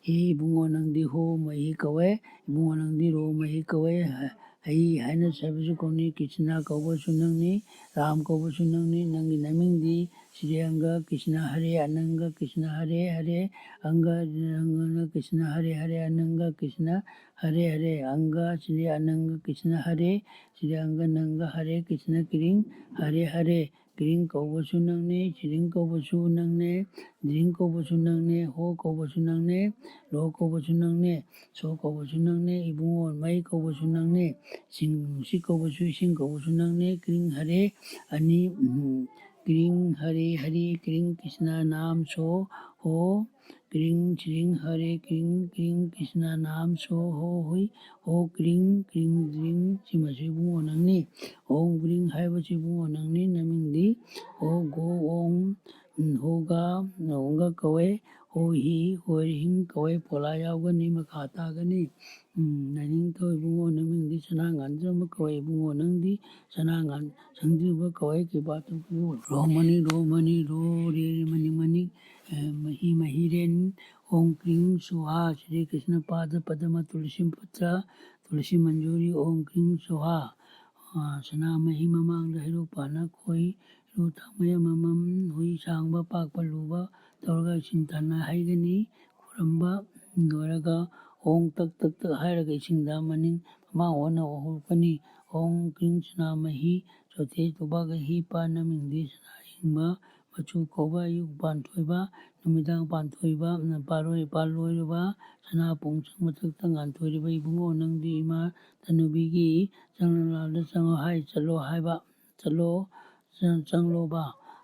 ꯍꯦ ꯏꯕꯨꯡꯉꯣ ꯅꯪꯗꯤ ꯍꯣ ꯃꯍꯤ ꯀꯧꯋꯦ꯫ ꯏꯕꯨꯡꯉꯣ ꯅꯪꯗꯤ ꯔꯣ ꯃꯍꯤ ꯀꯧꯋꯦ꯫ ꯍ-, ꯍꯩ ꯍꯥꯏꯅ ꯁꯥꯕꯁꯨ ꯀꯧꯅꯤ꯫ ꯀ꯭ꯔꯤꯁꯅ ꯀꯧꯕꯁꯨ ꯅꯪꯅꯤ꯫ ꯔꯥꯝ ꯀꯧꯕꯁꯨ ꯅꯪꯅꯤ꯫ ꯅꯪꯒꯤ ꯅꯃꯤꯡꯗꯤ ꯁ꯭ꯔꯤ ꯑꯪꯒ ꯀ꯭ꯔꯤꯁꯅ ꯍꯔꯦ ꯑꯅꯪꯒ ꯀ꯭ꯔꯤꯁꯅ ꯍꯔꯦ ꯍꯔꯦ ꯑꯪꯒ ꯑꯪꯒꯅ ꯀ꯭ꯔꯤꯁꯅ ꯍꯔꯦ ꯍꯔꯦ ꯑꯅꯪꯒ ꯀ꯭ꯔꯤꯁꯅ ꯍꯔꯦ ꯍꯔꯦ ꯑꯪꯒ ꯁ꯭ꯔꯤ ꯑꯅꯪꯒ ꯀ꯭ꯔꯤꯁꯅ ꯍꯔꯦ ꯁ꯭ꯔꯤ ꯑꯪꯒ ꯅꯪꯒ ꯍꯔꯦ ꯀ꯭ꯔꯤꯁꯅ ꯀ꯭ꯔꯤꯡ ꯍꯔꯦ ꯍꯔꯦ ꯀ꯭ꯔꯤꯡ ꯀꯧꯕꯁꯨ ꯅꯪꯅꯦ, ꯆꯤꯔꯤꯡ ꯀꯧꯕꯁꯨ ꯅꯪꯅꯦ, ꯗ꯭ꯔꯤꯡ ꯀꯧꯕꯁꯨ ꯅꯪꯅꯦ, ꯍꯣ ꯀꯧꯕꯁꯨ ꯅꯪꯅꯦ, ꯂꯣ ꯀꯧꯕꯁꯨ ꯅꯪꯅꯦ, ꯁꯣ ꯀꯧꯕꯁꯨ ꯅꯪꯅꯦ, ꯏꯕꯨꯡꯉꯣ ꯃꯩ ꯀꯧꯕꯁꯨ ꯅꯪꯅꯦ, ꯏꯁꯤꯡ ꯅꯨꯡꯁꯤꯠ ꯀꯧꯕꯁꯨ ꯏꯁꯤꯡ ꯀꯧꯕꯁꯨ ꯅꯪꯅꯦ꯫ ꯀ꯭ꯔꯤꯡ ꯍꯔꯦ ꯑꯅꯤ, ꯎꯝ, ꯀ꯭ꯔꯤꯡ ꯍꯔꯦ ꯍꯔꯦ ꯀ꯭ꯔꯤꯡ ꯀ꯭ꯔꯤꯁꯅ ꯅꯥꯝ ꯁꯣ ꯍꯣ ꯀ꯭ꯔꯤꯡ ꯁ꯭ꯔꯤꯡ ꯍꯔꯦ ꯀ꯭ꯔꯤꯡ ꯀ꯭ꯔꯤꯡ ꯀ꯭ꯔꯤꯁꯅ ꯅꯥꯝ ꯁꯣ ꯍꯣ ꯍꯨꯏ ꯍꯣ ꯀ꯭ꯔꯤꯡ ꯀ꯭ꯔꯤꯡ ꯗ꯭ꯔꯤꯡ꯫ ꯁꯤꯃꯁꯨ ꯏꯕꯨꯡꯉꯣ ꯅꯪꯅꯤ꯫ ꯍꯣꯡ ꯒ꯭ꯔꯤꯡ ꯍꯥꯏꯕꯁꯤ ꯏꯕꯨꯡꯉꯣ ꯅꯪꯅꯤ꯫ ꯅꯃꯤꯡꯗꯤ ꯍꯣ ꯒꯣ ꯑꯣꯡ, ꯎꯝ, ꯍꯣꯒꯥ, ꯑꯣꯡꯒ ꯀꯧꯋꯦ꯫ ꯍꯣ ꯍꯤ ꯍꯣꯏ ꯍꯤꯡ ꯀꯧꯋꯦ꯫ ꯄꯣꯂꯥ ꯌꯥꯎꯒꯅꯤ, ꯃꯈꯥ ꯇꯥꯒꯅꯤ꯫ ꯎꯝ, ꯂꯥꯏꯅꯤꯡꯊꯧ ꯏꯕꯨꯡꯉꯣ ꯅꯃꯤꯡꯗꯤ ꯁꯅꯥ ꯉꯥꯟꯖꯕ ꯀꯧꯋꯦ꯫ ꯏꯕꯨꯡꯉꯣ ꯅꯪꯗꯤ ꯁꯅꯥ ꯉꯥꯟ ꯁꯪꯖꯤꯕ ꯀꯧꯋꯦ꯫ ꯀ꯭ꯔꯤꯄꯥ ꯇꯧꯕꯤꯌꯨ꯫ ꯔꯣ ꯃꯅꯤ ꯔꯣ ꯃꯅꯤ ꯔꯣ ꯔꯦ ꯔꯦ ꯃꯅꯤ ꯃꯅꯤ꯫ ꯑ, ꯃꯍꯤ ꯃꯍꯤꯔꯦꯟ꯫ ꯑꯣꯝ ꯀ꯭ꯔꯤꯡ ꯁ꯭ꯋꯥꯍꯥ꯫ ꯁ꯭ꯔꯤ ꯀ꯭ꯔꯤꯁꯅ ꯄꯥꯗ ꯄꯗꯃ ꯇꯨꯂꯁꯤ ꯄꯨꯇ꯭ꯔ ꯇꯨꯂꯁꯤ ꯃꯟꯖꯨꯔꯤ꯫ ꯑꯣꯝ ꯀ꯭ꯔꯤꯡ ꯁ꯭ꯋꯥꯍꯥ꯫ ꯑ, ꯁꯅꯥꯃꯍꯤ ꯃꯃꯥꯡꯗ ꯍꯩꯔꯨꯛ ꯄꯥꯟꯅ ꯈꯣꯏ ꯔꯨ ꯊꯥꯡꯃꯩ ꯑꯃꯃꯝ ꯍꯨꯏ ꯁꯥꯡꯕ ꯄꯥꯛꯄ ꯂꯨꯕ ꯇꯧꯔꯒ ꯏꯁꯤꯡ ꯊꯥꯅ ꯍꯩꯒꯅꯤ꯫ ꯈꯨꯔꯝꯕ ꯂꯣꯏꯔꯒ ꯑꯣꯡ ꯇꯛ ꯇꯛ ꯇꯛ ꯍꯥꯏꯔꯒ ꯏꯁꯤꯡꯗ ꯃꯅꯤꯡ ꯃꯃꯥꯡ ꯑꯣꯟꯅ ꯍꯧꯔꯛꯀꯅꯤ꯫ ꯑꯣꯡ ꯀ꯭ꯔꯤꯡ ꯁꯅꯥꯃꯍꯤ ꯆꯣꯊꯦ ꯇꯨꯕꯥꯒ ꯍꯤ ꯄꯥ ꯅꯃꯤꯡꯗꯤ ꯁꯅꯥ ꯍꯤꯡꯕ ꯃꯆꯨ ꯀꯧꯕ ꯑꯌꯨꯛ ꯄꯥꯟꯊꯣꯏꯕ ꯅꯨꯃꯤꯗꯥꯡ ꯄꯥꯟꯊꯣꯏꯕ ꯄꯥꯔꯣꯏ ꯄꯥꯜꯂꯣꯏꯔꯕ ꯁꯅꯥ ꯄꯨꯡꯁꯪ ꯃꯊꯛꯇ ꯉꯥꯟꯊꯣꯏꯔꯤꯕ ꯏꯕꯨꯡꯉꯣ ꯅꯪꯗꯤ ꯏꯃꯥ ꯇꯅꯨꯕꯤꯒꯤ ꯆꯪꯂꯝꯂꯥꯗ ꯆꯪꯉꯣ ꯍꯥꯏ ꯆꯠꯂꯣ ꯍꯥꯏꯕ ꯆꯠꯂꯣ ꯆꯪ-, ꯆꯪꯂꯣꯕ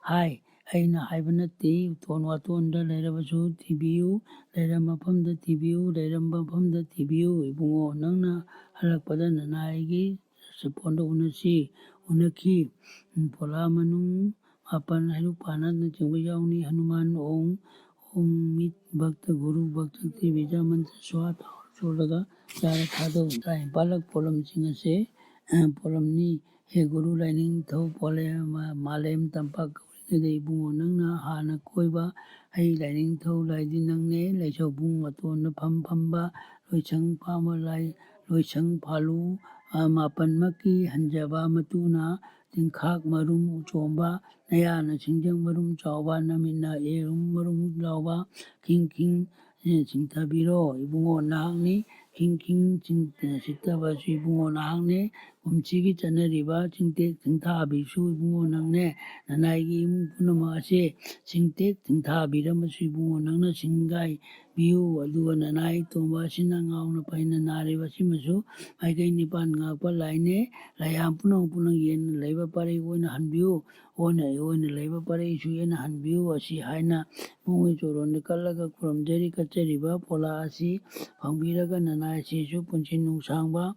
ꯍꯥꯏ꯫ ꯑꯩꯅ ꯍꯥꯏꯕ ꯅꯠꯇꯦ꯫ ꯎꯇꯣꯟ ꯋꯥꯇꯣꯟꯗ ꯂꯩꯔꯕꯁꯨ ꯊꯤꯕꯤꯌꯨ, ꯂꯩꯔꯝꯕ ꯃꯐꯝꯗ ꯊꯤꯕꯤꯌꯨ, ꯂꯩꯔꯝꯕ ꯃꯐꯝꯗ ꯊꯤꯕꯤꯌꯨ꯫ ꯏꯕꯨꯡꯉꯣ, ꯅꯪꯅ ꯍꯜꯂꯛꯄꯗ ꯅꯅꯥꯏꯒꯤ ꯁꯄꯣꯟꯗ ꯎꯅꯁꯤ, ꯎꯅꯈꯤ꯫ ꯐꯣꯂꯥ ꯃꯅꯨꯡ ꯃꯥꯄꯟ, ꯍꯩꯔꯨꯛ ꯄꯥꯟꯅꯅꯆꯤꯡꯕ ꯌꯥꯎꯅꯤ꯫ ꯍꯅꯨꯃꯥꯟ ꯑꯣꯡ, ꯑꯣꯡ ꯃꯤꯠ ꯚꯛꯇ ꯒꯨꯔꯨ ꯚꯛꯇ ꯇꯤꯕꯤꯗ ꯃꯟꯇ꯭ꯔ ꯁ꯭ꯋꯥ ꯊꯥꯎ ꯆꯣꯜꯂꯒ ꯆꯥꯔ ꯊꯥꯗꯧ꯫ ꯇꯔꯥꯅꯤꯄꯥꯜꯂꯛ ꯄꯣꯂꯝꯁꯤꯡ ꯑꯁꯦ, ꯑ, ꯄꯣꯂꯝꯅꯤ꯫ ꯍꯦ ꯒꯨꯔꯨ ꯂꯥꯏꯅꯤꯡꯊꯧ ꯄꯣꯂꯦ ꯃ-, ꯃꯥꯂꯦꯝ ꯇꯝꯄꯥꯛ ꯀꯧꯔꯤꯉꯩꯗ ꯏꯕꯨꯡꯉꯣ ꯅꯪꯅ ꯍꯥꯟꯅ ꯀꯣꯏꯕ ꯍꯩ ꯂꯥꯏꯅꯤꯡꯊꯧ ꯂꯥꯏꯗꯤ ꯅꯪꯅꯦ꯫ ꯂꯥꯏꯁꯧꯕꯨꯡ ꯃꯇꯣꯟꯗ ꯐꯝ ꯐꯝꯕ ꯂꯣꯏꯁꯪ ꯐꯥꯝꯕ ꯂꯥꯏ, ꯂꯣꯏꯁꯪ ꯐꯥꯂꯨ, ꯑ, ꯃꯥꯄꯟꯃꯛꯀꯤ ꯍꯟꯖꯕ ꯃꯇꯨꯅ ꯇꯤꯟꯈꯥꯛ ꯃꯔꯨꯝ ꯆꯣꯝꯕ, ꯅꯌꯥꯅ ꯁꯤꯡꯖꯪ ꯃꯔꯨꯝ ꯆꯥꯎꯕ, ꯅꯃꯤꯠꯅ ꯌꯦꯔꯨꯝ ꯃꯔꯨꯝ ꯂꯥꯎꯕ, ꯈꯤꯡ ꯈꯤꯡ, ꯑꯦ, ꯆꯤꯡꯊꯕꯤꯔꯣ, ꯏꯕꯨꯡꯉꯣ ꯅꯍꯥꯛꯅꯤ꯫ ꯈꯤꯡ ꯈꯤꯡ ꯆꯤꯡ-, ꯁꯤꯠꯇꯕꯁꯨ ꯏꯕꯨꯡꯉꯣ ꯅꯍꯥꯛꯅꯤ꯫ ꯀꯨꯝꯁꯤꯒꯤ ꯆꯠꯅꯔꯤꯕ ꯆꯤꯡꯇꯦꯛ ꯊꯤꯡꯊꯥꯕꯤꯁꯨ ꯏꯕꯨꯡꯉꯣ ꯅꯪꯅꯦ, ꯅꯅꯥꯏꯒꯤ ꯏꯃꯨꯡ ꯄꯨꯝꯅꯃꯛ ꯑꯁꯦ ꯆꯤꯡꯇꯦꯛ ꯊꯤꯡꯊꯥꯕꯤꯔꯝꯕꯁꯨ ꯏꯕꯨꯡꯉꯣ ꯅꯪꯅ ꯁꯤꯡꯒꯥꯏꯕꯤꯌꯨ꯫ ꯑꯗꯨꯒ ꯅꯅꯥꯏ ꯇꯣꯝꯕ ꯑꯁꯤꯅ ꯉꯥꯎꯅ ꯐꯩꯅ ꯅꯥꯔꯤꯕ ꯑꯁꯤꯃꯁꯨ ꯃꯥꯏꯀꯩ ꯅꯤꯄꯥꯟ ꯉꯥꯛꯄ ꯂꯥꯏꯅꯦ꯫ ꯂꯥꯏꯌꯥꯝ ꯄꯨꯝꯅꯃꯛ ꯄꯨꯝꯅꯃꯛ ꯌꯦꯟꯅ ꯂꯩꯕ ꯄꯔꯩ ꯑꯣꯏꯅ ꯍꯟꯕꯤꯌꯨ꯫ ꯑꯣꯟꯅ ꯑꯣꯏꯅ ꯂꯩꯕ ꯄꯔꯩꯁꯨ ꯌꯦꯟꯅ ꯍꯟꯕꯤꯌꯨ꯫ ꯑꯁꯤ ꯍꯥꯏꯅ ꯏꯕꯨꯡꯉꯣ ꯆꯣꯔꯣꯟꯗ ꯀꯠꯂꯒ ꯈꯨꯔꯨꯝꯖꯔꯤ, ꯀꯠꯆꯔꯤꯕ ꯄꯣꯂꯥ ꯑꯁꯤ ꯐꯪꯕꯤꯔꯒ ꯅꯅꯥꯏ ꯑꯁꯤꯁꯨ ꯄꯨꯟꯁꯤ ꯅꯨꯡꯁꯥꯡꯕ,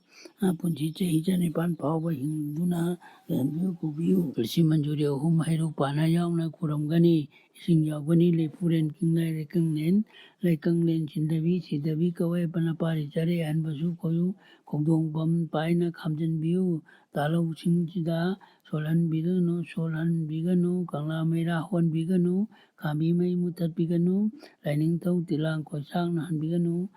ꯄꯨꯟꯁꯤ ꯆꯍꯤ ꯆꯅꯤꯄꯥꯟ ꯐꯥꯎꯕ ꯍꯤꯡꯗꯨꯅ ꯂꯩꯍꯟꯕꯤꯌꯨ, ꯄꯨꯕꯤꯌꯨ꯫ ꯇꯨꯜꯁꯤ ꯃꯟꯖꯨꯔꯤ ꯑꯍꯨꯝ ꯍꯩꯔꯨꯛ ꯄꯥꯟꯅ ꯌꯥꯎꯅ ꯈꯨꯔꯨꯝꯒꯅꯤ꯫ ꯏꯁꯤꯡ ꯌꯥꯎꯒꯅꯤ꯫ ꯂꯩꯄꯨꯔꯦꯟ ꯀꯤꯡꯂꯥꯏ ꯂꯩꯀꯪꯂꯦꯟ, ꯂꯩꯀꯪꯂꯦꯟ ꯁꯤꯟꯗꯕꯤ, ꯁꯤꯗꯕꯤ ꯀꯧꯋꯦ꯫ ꯄꯅꯄꯥꯔꯤ ꯆꯔꯦ ꯑꯍꯟꯕꯁꯨ ꯈꯣꯏꯌꯨ ꯈꯣꯡꯗꯣꯡꯐꯝ ꯄꯥꯏꯅ ꯈꯥꯝꯖꯤꯟꯕꯤꯌꯨ꯫ ꯇꯥꯜꯍꯧꯁꯤꯡꯁꯤꯗ ꯁꯣꯜꯍꯟꯕꯤꯔꯅꯨ, ꯁꯣꯜꯍꯟꯕꯤꯒꯅꯨ꯫ ꯀꯪꯂꯥ ꯃꯩꯔꯥ ꯍꯣꯟꯕꯤꯒꯅꯨ, ꯈꯥꯝꯕꯤ ꯃꯩ ꯃꯨꯊꯠꯄꯤꯒꯅꯨ꯫ ꯂꯥꯏꯅꯤꯡꯊꯧ ꯇꯤꯂꯥꯡ ꯈꯣꯏꯁꯥꯡꯅ ꯍꯟꯕꯤꯒꯅꯨ꯫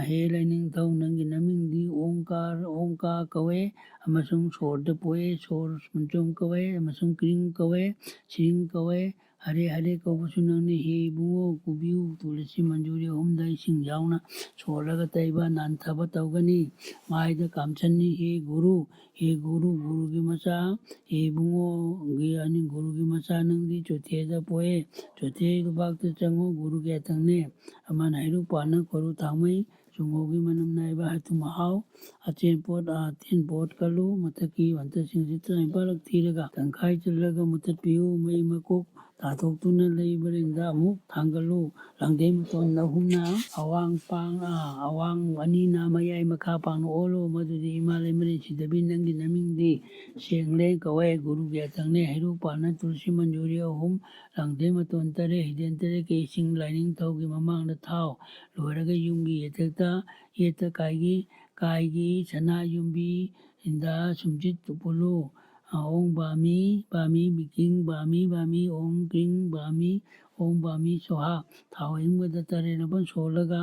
ꯍꯦ ꯂꯥꯏꯅꯤꯡꯊꯧ, ꯅꯪꯒꯤ ꯅꯃꯤꯡꯗꯤ ꯑꯣꯡꯀꯥꯔ, ꯑꯣꯡꯀꯥ ꯀꯧꯋꯦ, ꯑꯃꯁꯨꯡ ꯁꯣꯔꯗ ꯄꯣꯛꯑꯦ, ꯁꯣꯔ ꯃꯟꯆꯣꯝ ꯀꯧꯋꯦ, ꯑꯃꯁꯨꯡ ꯀ꯭ꯔꯤꯡ ꯀꯧꯋꯦ, ꯁꯤꯔꯤꯡ ꯀꯧꯋꯦ꯫ ꯍꯔꯦ ꯍꯔꯦ ꯀꯧꯕꯁꯨ ꯅꯪꯅꯤ꯫ ꯍꯦ ꯏꯕꯨꯡꯉꯣ, ꯄꯨꯕꯤꯌꯨ ꯇꯨꯂꯁꯤ ꯃꯟꯖꯨꯔꯤ ꯑꯍꯨꯝꯗ ꯏꯁꯤꯡ ꯌꯥꯎꯅ ꯁꯣꯜꯂꯒ ꯇꯩꯕ ꯅꯥꯟꯊꯕ ꯇꯧꯒꯅꯤ꯫ ꯃꯥꯏꯗ ꯀꯥꯝꯁꯟꯅꯤ꯫ ꯍꯦ ꯒꯨꯔꯨ, ꯍꯦ ꯒꯨꯔꯨ, ꯒꯨꯔꯨꯒꯤ ꯃꯆꯥ, ꯍꯦ ꯏꯕꯨꯡꯉꯣꯒꯤ ꯑꯅꯤ ꯒꯨꯔꯨꯒꯤ ꯃꯆꯥ ꯅꯪꯗꯤ ꯆꯣꯊꯦꯗ ꯄꯣꯛꯑꯦ꯫ ꯆꯣꯊꯦ ꯂꯨꯕꯥꯛꯇ ꯆꯪꯉꯨ, ꯒꯨꯔꯨꯒꯤ ꯑꯇꯪꯅꯦ꯫ ꯑꯃꯅ ꯍꯩꯔꯨꯛ ꯄꯥꯟꯅ ꯀꯣꯔꯨ ꯊꯥꯡꯃꯩ, ꯆꯨꯝꯉꯧꯒꯤ ꯃꯅꯝ ꯅꯥꯏꯕ ꯍꯩꯇꯨꯝ ꯃꯍꯥꯎ, ꯑꯆꯦꯟ ꯄꯣꯠ, ꯑꯇꯦꯟ ꯄꯣꯠ ꯀꯜꯂꯨ꯫ ꯃꯊꯛꯀꯤ ꯋꯥꯟꯇꯔꯁꯤꯡꯁꯤ ꯇꯔꯥꯅꯤꯄꯥꯜꯂꯛ ꯊꯤꯔꯒ ꯇꯪꯈꯥꯏ ꯆꯜꯂꯒ ꯃꯨꯊꯠꯄꯤꯌꯨ꯫ ꯃꯩ ꯃꯀꯣꯛ ꯇꯥꯊꯣꯛꯇꯨꯅ ꯂꯩ ꯃꯔꯦꯡꯗ ꯑꯃꯨꯛ ꯊꯥꯡꯒꯠꯂꯨ꯫ ꯂꯥꯡꯗꯦꯝ ꯃꯇꯣꯟ ꯑꯍꯨꯝꯅ ꯑꯋꯥꯡ ꯄꯥꯡ-, ꯑ, ꯑꯋꯥꯡ ꯑꯅꯤꯅ ꯃꯌꯥꯏ ꯃꯈꯥ ꯄꯥꯡꯅ ꯑꯣꯜꯂꯨ꯫ ꯃꯗꯨꯗꯤ ꯏꯃꯥ ꯂꯩꯃꯔꯦꯟ ꯁꯤꯗꯕꯤ ꯅꯪꯒꯤ ꯅꯃꯤꯡꯗꯤ ꯁꯦꯡꯂꯦ ꯀꯧꯋꯦ꯫ ꯒꯨꯔꯨꯒꯤ ꯑꯇꯪꯅꯦ꯫ ꯍꯩꯔꯨꯛ ꯄꯥꯟꯅ ꯇꯨꯜꯁꯤ ꯃꯟꯖꯨꯔꯤ ꯑꯍꯨꯝ, ꯂꯥꯡꯗꯦꯝ ꯃꯇꯣꯟ ꯇꯔꯦꯠ, ꯍꯤꯗꯦꯟ ꯇꯔꯦꯠꯀꯤ ꯏꯁꯤꯡ ꯂꯥꯏꯅꯤꯡꯊꯧꯒꯤ ꯃꯃꯥꯡꯗ ꯊꯥꯎ꯫ ꯂꯣꯏꯔꯒ ꯌꯨꯝꯒꯤ ꯌꯦꯊꯛꯇ, ꯌꯦꯠꯇ ꯀꯥꯏꯒꯤ, ꯀꯥꯏꯒꯤ ꯁꯅꯥ ꯌꯨꯝꯕꯤ, ꯏꯟꯗ ꯁꯨꯝꯖꯤꯠ ꯄꯨꯂꯨ, ꯑꯣꯡ ꯕꯥꯃꯤ, ꯕꯥꯃꯤ ꯕꯤꯀꯤꯡ, ꯕꯥꯃꯤ, ꯕꯥꯃꯤ, ꯑꯣꯡ ꯀ꯭ꯔꯤꯡ, ꯕꯥꯃꯤ, ꯑꯣꯡ ꯕꯥꯃꯤ ꯁꯣꯍꯥ꯫ ꯊꯥꯎ ꯑꯍꯤꯡꯕꯗ ꯇꯔꯦꯠ ꯑꯃ ꯁꯣꯜꯂꯒ,